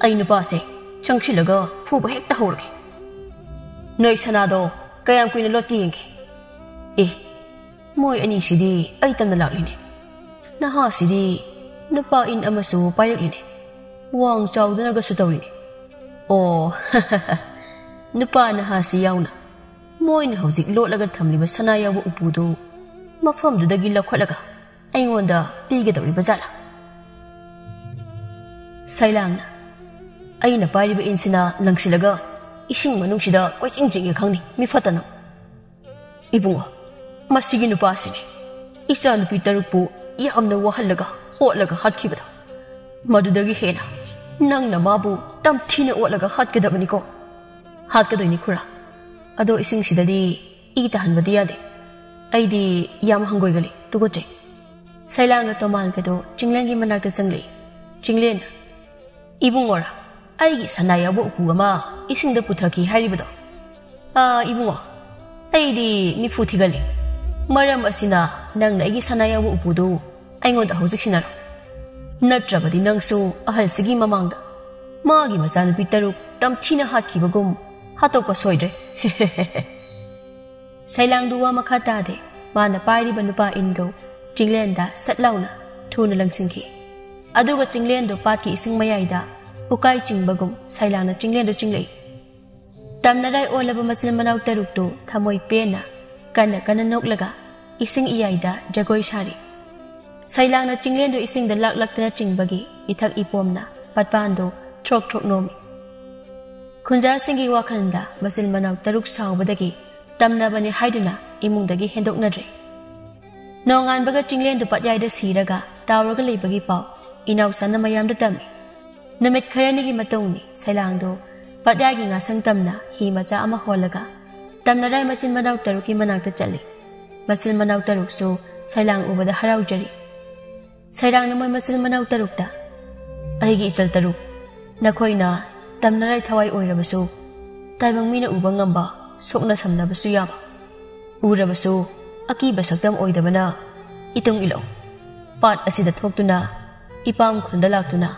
ꯑꯩ ꯅꯨꯄꯥꯁꯦ ꯆꯪꯁꯤꯜꯂꯒ ꯐꯨꯕ ꯍꯦꯛꯇ ꯍꯧꯔꯒꯦ꯫ ꯅꯣꯏ ꯁꯅꯥꯗꯣ ꯀꯌꯥꯝ ꯀꯨꯏꯅ ꯂꯣꯠꯀꯦ ꯌꯦꯡꯒꯦ꯫ ꯑꯦ, ꯃꯣꯏ ꯑꯅꯤꯁꯤꯗꯤ ꯑꯩ ꯇꯝꯅ ꯂꯥꯛꯂꯤꯅꯦ꯫ ꯅꯍꯥꯁꯤꯗꯤ ꯅꯨꯄꯥ ꯏꯟ ꯑꯃꯁꯨ ꯄꯥꯏꯔꯛꯂꯤꯅꯦ꯫ ꯋꯥꯡ ꯆꯥꯎꯗꯅꯒꯁꯨ ꯇꯧꯔꯤꯅꯦ꯫ ꯑꯣ, ꯅꯨꯄꯥ ꯅꯍꯥꯁꯤ ꯌꯥꯎꯅ ꯃꯣꯏꯅ ꯍꯧꯖꯤꯛ ꯂꯣꯠꯂꯒ ꯊꯝꯂꯤꯕ ꯁꯅꯥ ꯌꯥꯎꯕ ꯎꯄꯨꯗꯨ ꯃꯐꯝꯗꯨꯗꯒꯤ ꯂꯧꯈꯠꯂꯒ ꯑꯩꯉꯣꯟꯗ ꯄꯤꯒꯗꯧꯔꯤꯕ ꯖꯥꯠꯂꯥ?" ꯁꯩꯂꯥꯡꯅ, "ꯑꯩꯅ ꯄꯥꯏꯔꯤꯕ ꯏꯟꯁꯤꯅ ꯂꯪꯁꯤꯜꯂꯒ ꯏꯁꯤꯡ ꯃꯅꯨꯡꯁꯤꯗ ꯀꯣꯏꯆꯤꯡ ꯆꯤꯡꯒꯦ ꯈꯪꯅꯤ, ꯃꯤ ꯐꯠꯇꯅ꯫ ꯏꯕꯨꯡꯉꯣ, ꯃꯁꯤꯒꯤ ꯅꯨꯄꯥꯁꯤꯅꯦ ꯏꯆꯥꯅꯨꯄꯤ ꯇꯔꯨꯛꯄꯨ ꯌꯥꯝꯅ ꯋꯥꯍꯜꯂꯒ ꯍꯣꯠꯂꯒ ꯍꯥꯠꯈꯤꯕꯗꯣ꯫ ꯃꯗꯨꯗꯒꯤ ꯍꯦꯟꯅ ꯅꯪꯅ ꯃꯥꯕꯨ ꯇꯝꯊꯤꯅ ꯑꯣꯠꯂꯒ ꯍꯥꯠꯀꯗꯕꯅꯤꯀꯣ꯫" "ꯍꯥꯠꯀꯗꯣꯏꯅꯤ ꯈꯨꯔꯥ꯫ ꯑꯗꯣ ꯏꯁꯤꯡꯁꯤꯗꯗꯤ ꯏ ꯇꯥꯍꯟꯕꯗꯤ ꯌꯥꯗꯦ꯫ ꯑꯩꯗꯤ ꯌꯥꯝ ꯍꯪꯒꯣꯏꯒꯜꯂꯤ, ꯇꯨꯀꯠꯆꯩ꯫" ꯁꯩꯂꯥꯡꯒ ꯇꯣꯃꯥꯜꯒꯗꯣ ꯆꯤꯡꯂꯦꯟꯒꯤ ꯃꯅꯥꯛꯇ ꯆꯪꯂꯛꯏ꯫ ꯆꯤꯡꯂꯦꯟꯅ, "ꯏꯕꯨꯡꯉꯣꯔꯥ, ꯑꯩꯒꯤ ꯁꯅꯥ ꯌꯥꯎꯕ ꯎꯄꯨ ꯑꯃ ꯏꯁꯤꯡꯗ ꯄꯨꯊꯈꯤ ꯍꯥꯏꯔꯤꯕꯗꯣ? ꯑꯥ, ꯏꯕꯨꯡꯉꯣ, ꯑꯩꯗꯤ ꯃꯤꯐꯨ ꯊꯤꯒꯜꯂꯤ꯫ ꯃꯔꯝ ꯑꯁꯤꯅ ꯅꯪꯅ ꯑꯩꯒꯤ ꯁꯅꯥ ꯌꯥꯎꯕ ꯎꯄꯨꯗꯨ ꯑꯩꯉꯣꯟꯗ ꯍꯧꯖꯤꯛ ꯁꯤꯟꯅꯔꯣ꯫ ꯅꯠꯇ꯭ꯔꯕꯗꯤ ꯅꯪꯁꯨ ꯑꯍꯜꯁꯤꯒꯤ ꯃꯃꯥꯡꯗ ꯃꯥꯒꯤ ꯃꯆꯥꯅꯨꯄꯤ ꯇꯔꯨꯛ ꯇꯝꯊꯤꯅ ꯍꯥꯠꯈꯤꯕꯒꯨꯝ ꯍꯥꯠꯇꯣꯛꯄ ꯁꯣꯏꯗ꯭ꯔꯦ꯫" ꯁꯩꯂꯥꯡꯗꯨ ꯋꯥ ꯃꯈꯥ ꯇꯥꯗꯦ꯫ ꯃꯥꯅ ꯄꯥꯏꯔꯤꯕ ꯅꯨꯄꯥ ꯏꯟꯗꯨ ꯆꯤꯡꯂꯦꯟꯗ ꯁꯠ ꯂꯥꯎꯅ ꯊꯨꯅ ꯂꯪꯁꯤꯟꯈꯤ꯫ ꯑꯗꯨꯒ ꯆꯤꯡꯂꯦꯟꯗꯨ ꯄꯥꯠꯀꯤ ꯏꯁꯤꯡ ꯃꯌꯥꯏꯗ ꯎꯀꯥꯏ ꯆꯤꯡꯕꯒꯨꯝ ꯁꯩꯂꯥꯡꯅ ꯆꯤꯡꯂꯦꯟꯗꯨ ꯆꯤꯡꯂꯛꯏ꯫ ꯇꯝꯅꯔꯥꯏ ꯑꯣꯜꯂꯕ ꯃꯆꯤꯟ ꯃꯅꯥꯎ ꯇꯔꯨꯛꯇꯨ ꯊꯃꯣꯏ ꯄꯦꯟꯅ ꯀꯟꯅ ꯀꯟꯅ ꯅꯣꯛꯂꯒ ꯏꯁꯤꯡ ꯏꯌꯥꯏꯗ ꯖꯒꯣꯏ ꯁꯥꯔꯤ꯫ ꯁꯩꯂꯥꯡꯅ ꯆꯤꯡꯂꯦꯟꯗꯨ ꯏꯁꯤꯡꯗ ꯂꯥꯛꯂꯛꯇꯅ ꯆꯤꯡꯕꯒꯤ ꯏꯊꯛ ꯏꯄꯣꯝꯅ ꯄꯠꯄꯥꯟꯗꯨ ꯊ꯭ꯔꯣꯛ ꯊ꯭ꯔꯣꯛ ꯅꯣꯝꯃꯤ꯫ ꯈꯨꯟꯖꯥꯁꯤꯡꯒꯤ ꯋꯥꯈꯜꯗ ꯃꯆꯤꯟ ꯃꯅꯥꯎ ꯇꯔꯨꯛ ꯁꯥꯎꯕꯗꯒꯤ ꯇꯝꯅꯕꯅꯤ ꯍꯥꯏꯗꯨꯅ ꯏꯃꯨꯡꯗꯒꯤ ꯍꯦꯟꯗꯣꯛꯅꯗ꯭ꯔꯦ꯫ ꯅꯣꯡꯉꯥꯟꯕꯒ ꯆꯤꯡꯂꯦꯟꯗꯨ ꯄꯠꯌꯥꯏꯗ ꯁꯤꯔꯒ ꯇꯥꯎꯔꯒ ꯂꯩꯕꯒꯤ ꯄꯥꯎ ꯏꯅꯥꯎꯆꯥꯅ ꯃꯌꯥꯝꯗ ꯇꯝꯃꯤ꯫ ꯅꯨꯃꯤꯠ ꯈꯔꯅꯤꯒꯤ ꯃꯇꯨꯡꯅꯤ ꯁꯩꯂꯥꯡꯗꯨ ꯄꯠꯌꯥꯏꯒꯤ ꯉꯥꯁꯪ ꯇꯝꯅ ꯍꯤ ꯃꯆꯥ ꯑꯃ ꯍꯣꯜꯂꯒ ꯇꯝꯅꯔꯥꯏ ꯃꯆꯤꯟ ꯃꯅꯥꯎ ꯇꯔꯨꯛꯀꯤ ꯃꯅꯥꯛꯇ ꯆꯠꯂꯤ꯫ ꯃꯆꯤꯟ ꯃꯅꯥꯎ ꯇꯔꯨꯛꯁꯨ ꯁꯩꯂꯥꯡ ꯎꯕꯗ ꯍꯔꯥꯎꯖꯔꯤ꯫ ꯁꯩꯂꯥꯡꯅ ꯃꯣꯏ ꯃꯆꯤꯟ ꯃꯅꯥꯎ ꯇꯔꯨꯛꯇ, "ꯑꯩꯒꯤ ꯏꯆꯜ ꯇꯔꯨꯛ, ꯅꯈꯣꯏꯅ ꯇꯝꯅꯔꯥꯏ ꯊꯋꯥꯏ ꯑꯣꯏꯔꯕꯁꯨ, ꯇꯥꯏꯕꯪ ꯃꯤꯅ ꯎꯕ ꯉꯝꯕ, ꯁꯣꯛꯅ ꯁꯝꯅꯕꯁꯨ ꯌꯥꯕ, ꯎꯔꯕꯁꯨ ꯑꯀꯤꯕ ꯁꯛꯇꯝ ꯑꯣꯏꯗꯕꯅ ꯏꯇꯨꯡ ꯏꯜꯂꯣ꯫ ꯄꯥꯠ ꯑꯁꯤꯗ ꯊꯣꯛꯇꯨꯅ ꯏꯄꯥꯝ ꯈꯨꯜꯗ ꯂꯥꯛꯇꯨꯅ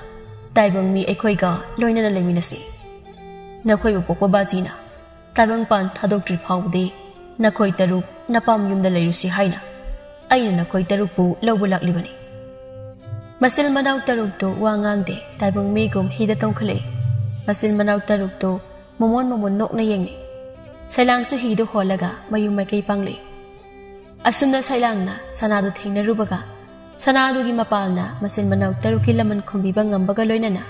ꯇꯥꯏꯕꯪ ꯃꯤ ꯑꯩꯈꯣꯏꯒ ꯂꯣꯏꯅꯅ ꯂꯩꯃꯤꯟꯅꯁꯤ꯫ ꯅꯈꯣꯏꯕꯨ ꯄꯣꯛꯄ ꯕꯥꯖꯤꯅ ꯇꯥꯏꯕꯪꯄꯥꯟ ꯊꯥꯗꯣꯛꯇ꯭ꯔꯤ ꯐꯥꯎꯕꯗꯤ ꯅꯈꯣꯏ ꯇꯔꯨꯛ ꯅꯄꯥꯝ ꯌꯨꯝꯗ ꯂꯩꯔꯨꯁꯤ ꯍꯥꯏꯅ ꯑꯩꯅ ꯅꯈꯣꯏ ꯇꯔꯨꯛꯄꯨ ꯂꯧꯕ ꯂꯥꯛꯂꯤꯕꯅꯤ꯫" ꯃꯆꯤꯟ ꯃꯅꯥꯎ ꯇꯔꯨꯛꯇꯨ ꯋꯥ ꯉꯥꯡꯗꯦ, ꯇꯥꯏꯕꯪ ꯃꯤꯒꯨꯝ ꯍꯤꯗ ꯇꯣꯡꯈꯠꯂꯛꯏ꯫ ꯃꯆꯤꯟ ꯃꯅꯥꯎ ꯇꯔꯨꯛꯇꯨ ꯃꯃꯣꯟ ꯃꯃꯣꯟ ꯅꯣꯛꯅ ꯌꯦꯡꯂꯤ꯫ ꯁꯩꯂꯥꯡꯁꯨ ꯍꯤꯗꯨ ꯍꯣꯜꯂꯒ ꯃꯌꯨꯝ ꯃꯥꯏꯀꯩ ꯄꯥꯡꯂꯛꯏ꯫ ꯑꯁꯨꯝꯅ ꯁꯩꯂꯥꯡꯅ ꯁꯅꯥꯗꯨ ꯊꯦꯡꯅꯔꯨꯕꯒ, ꯁꯅꯥꯗꯨꯒꯤ ꯃꯄꯥꯜꯅ ꯃꯆꯤꯟ ꯃꯅꯥꯎ ꯇꯔꯨꯛꯀꯤ ꯂꯃꯟ ꯈꯨꯝꯕꯤꯕ ꯉꯝꯕꯒ ꯂꯣꯏꯅꯅ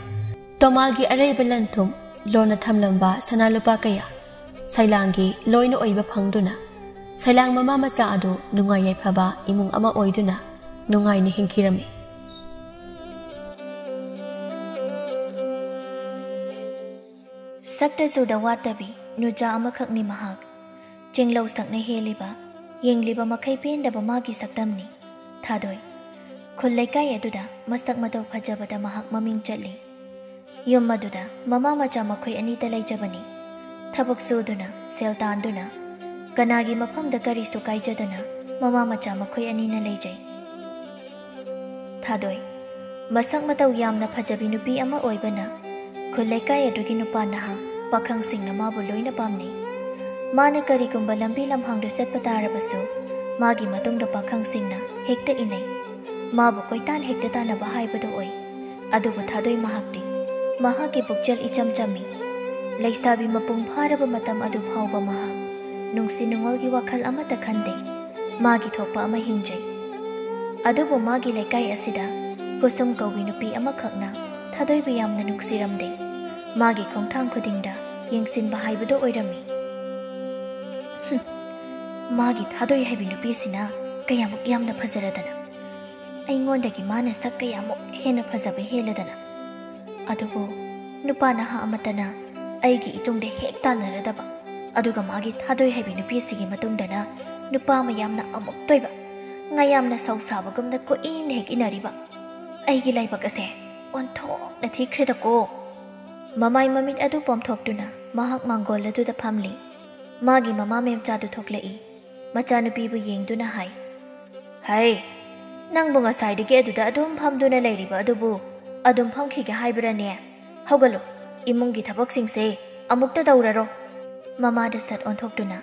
ꯇꯣꯃꯥꯜꯒꯤ ꯑꯔꯩꯕ ꯂꯟ ꯊꯨꯝ ꯂꯣꯟꯅ ꯊꯝꯂꯝꯕ ꯁꯅꯥ ꯂꯨꯄꯥ ꯀꯌꯥ ꯁꯩꯂꯥꯡꯒꯤ ꯂꯣꯏꯅ ꯑꯣꯏꯕ ꯐꯪꯗꯨꯅ, ꯁꯩꯂꯥꯡ ꯃꯃꯥ ꯃꯆꯥ ꯑꯗꯨ ꯅꯨꯡꯉꯥꯏ ꯌꯥꯏꯐꯕ ꯏꯃꯨꯡ ꯑꯃ ꯑꯣꯏꯗꯨꯅ ꯅꯨꯡꯉꯥꯏꯅ ꯍꯤꯡꯈꯤꯔꯝꯃꯤ꯫ ꯁꯛꯇ ꯆꯨꯗ ꯋꯥꯠꯇꯕꯤ ꯅꯨꯖꯥ ꯑꯃꯈꯛꯅꯤ ꯃꯍꯥꯛ꯫ ꯆꯤꯡꯂꯧ ꯁꯛꯅ ꯍꯦꯜꯂꯤꯕ, ꯌꯦꯡꯂꯤꯕ ꯃꯈꯩ ꯄꯦꯟꯗꯕ ꯃꯥꯒꯤ ꯁꯛꯇꯝꯅꯤ ꯊꯥꯗꯣꯏ꯫ ꯈꯨꯜ ꯂꯩꯀꯥꯏ ꯑꯗꯨꯗ ꯃꯁꯛ ꯃꯇꯧ ꯐꯖꯕꯗ ꯃꯍꯥꯛ ꯃꯃꯤꯡ ꯆꯠꯂꯤ꯫ ꯌꯨꯝ ꯑꯗꯨꯗ ꯃꯃꯥ ꯃꯆꯥ ꯃꯈꯣꯏ ꯑꯅꯤꯇ ꯂꯩꯖꯕꯅꯤ꯫ ꯊꯕꯛ ꯁꯨꯗꯨꯅ, ꯁꯦꯜ ꯇꯥꯟꯗꯨꯅ, ꯀꯅꯥꯒꯤ ꯃꯐꯝꯗ ꯀꯔꯤꯁꯨ ꯀꯥꯏꯖꯗꯅ ꯃꯃꯥ ꯃꯆꯥ ꯃꯈꯣꯏ ꯑꯅꯤꯅ ꯂꯩꯖꯩ꯫ ꯊꯥꯗꯣꯏ꯫ ꯃꯁꯛ ꯃꯇꯧ ꯌꯥꯝꯅ ꯐꯖꯕꯤ ꯅꯨꯄꯤ ꯑꯃ ꯑꯣꯏꯕꯅ ꯈꯨꯜ ꯂꯩꯀꯥꯏ ꯑꯗꯨꯒꯤ ꯅꯨꯄꯥ ꯅꯍꯥ ꯄꯥꯈꯪꯁꯤꯡꯅ ꯃꯥꯕꯨ ꯂꯣꯏꯅ ꯄꯥꯝꯅꯩ꯫ ꯃꯥꯅ ꯀꯔꯤꯒꯨꯝꯕ ꯂꯝꯕꯤ ꯂꯝꯍꯥꯡꯗ ꯆꯠꯄ ꯇꯥꯔꯕꯁꯨ ꯃꯥꯒꯤ ꯃꯇꯨꯡꯗ ꯄꯥꯈꯪꯁꯤꯡꯅ ꯍꯦꯛꯇ ꯏꯟꯅꯩ꯫ ꯃꯥꯕꯨ ꯀꯣꯏꯇꯥꯟ ꯍꯦꯛꯇ ꯇꯥꯟꯅꯕ ꯍꯥꯏꯕꯗꯨ ꯑꯣꯏ꯫ ꯑꯗꯨꯕꯨ ꯊꯥꯗꯣꯏ ꯃꯍꯥꯛꯇꯤ ꯃꯍꯥꯛꯀꯤ ꯄꯨꯛꯆꯦꯜ ꯏꯆꯝ ꯆꯝꯃꯤ꯫ ꯂꯩꯁꯥꯕꯤ ꯃꯄꯨꯡ ꯐꯥꯔꯕ ꯃꯇꯝ ꯑꯗꯨ ꯐꯥꯎꯕ ꯃꯍꯥꯛ ꯅꯨꯡꯁꯤ ꯅꯨꯡꯉꯣꯜꯒꯤ ꯋꯥꯈꯜ ꯑꯃꯠꯇ ꯈꯟꯗꯦ꯫ ꯃꯥꯒꯤ ꯊꯣꯛꯄ ꯑꯃ ꯍꯤꯡꯖꯩ꯫ ꯑꯗꯨꯕꯨ ꯃꯥꯒꯤ ꯂꯩꯀꯥꯏ ꯑꯁꯤꯗ ꯀꯨꯁꯨꯝ ꯀꯧꯕꯤ ꯅꯨꯄꯤ ꯑꯃꯈꯛꯅ ꯊꯥꯗꯣꯏꯕꯨ ꯌꯥꯝꯅ ꯅꯨꯡꯁꯤꯔꯝꯗꯦ꯫ ꯃꯥꯒꯤ ꯈꯣꯡꯊꯥꯡ ꯈꯨꯗꯤꯡꯗ ꯌꯦꯡꯁꯤꯟꯕ ꯍꯥꯏꯕꯗꯨ ꯑꯣꯏꯔꯝꯃꯤ꯫ ꯍꯨꯝ, ꯃꯥꯒꯤ ꯊꯥꯗꯣꯏ ꯍꯥꯏꯕꯤ ꯅꯨꯄꯤꯁꯤꯅ ꯀꯌꯥꯃꯨꯛ ꯌꯥꯝꯅ ꯐꯖꯔꯗꯅ! ꯑꯩꯉꯣꯟꯗꯒꯤ ꯃꯥꯅ ꯁꯛ ꯀꯌꯥꯃꯨꯛ ꯍꯦꯟꯅ ꯐꯖꯕ ꯍꯦꯜꯂꯗꯅ! ꯑꯗꯨꯕꯨ ꯅꯨꯄꯥ ꯅꯍꯥ ꯑꯃꯠꯇꯅ ꯑꯩꯒꯤ ꯏꯇꯨꯡꯗ ꯍꯦꯛ ꯇꯥꯟꯅꯔꯗꯕ, ꯑꯗꯨꯒ ꯃꯥꯒꯤ ꯊꯥꯗꯣꯏ ꯍꯥꯏꯕꯤ ꯅꯨꯄꯤ ꯑꯁꯤꯒꯤ ꯃꯇꯨꯡꯗꯅ ꯅꯨꯄꯥ ꯃꯌꯥꯝꯅ ꯑꯃꯨꯛꯇꯣꯏꯕ, ꯉꯥꯌꯥꯝꯅ ꯁꯧ ꯁꯥꯕꯒꯨꯝꯅ ꯀꯣꯏꯏꯟ ꯍꯦꯛ ꯏꯟꯅꯔꯤꯕ꯫ ꯑꯩꯒꯤ ꯂꯥꯏꯕꯛ ꯑꯁꯦ ꯑꯣꯟꯊꯣꯛꯅ ꯊꯤꯈ꯭ꯔꯦꯗꯀꯣ꯫ ꯃꯃꯥꯏ ꯃꯃꯤꯠ ꯑꯗꯨ ꯄꯣꯝꯊꯣꯛꯇꯨꯅ ꯃꯍꯥꯛ ꯃꯥꯡꯒꯣꯜ ꯑꯗꯨꯗ ꯐꯝꯂꯤ꯫ ꯃꯥꯒꯤ ꯃꯃꯥ ꯃꯦꯝꯆꯥꯗꯨ ꯊꯣꯛꯂꯛꯏ꯫ ꯃꯆꯥꯅꯨꯄꯤꯕꯨ ꯌꯦꯡꯗꯨꯅ ꯍꯥꯏ, "ꯍꯩ, ꯅꯪꯕꯨ ꯉꯁꯥꯏꯗꯒꯤ ꯑꯗꯨꯗ ꯑꯗꯨꯝ ꯐꯝꯗꯨꯅ ꯂꯩꯔꯤꯕ ꯑꯗꯨꯕꯨ ꯑꯗꯨꯝ ꯐꯝꯈꯤꯒꯦ ꯍꯥꯏꯕ꯭ꯔꯅꯦ? ꯍꯧꯒꯠꯂꯨ, ꯏꯃꯨꯡꯒꯤ ꯊꯕꯛꯁꯤꯡꯁꯦ ꯑꯃꯨꯛꯇ ꯇꯧꯔꯔꯣ꯫" ꯃꯃꯥꯗ ꯁꯠ ꯑꯣꯟꯊꯣꯛꯇꯨꯅ,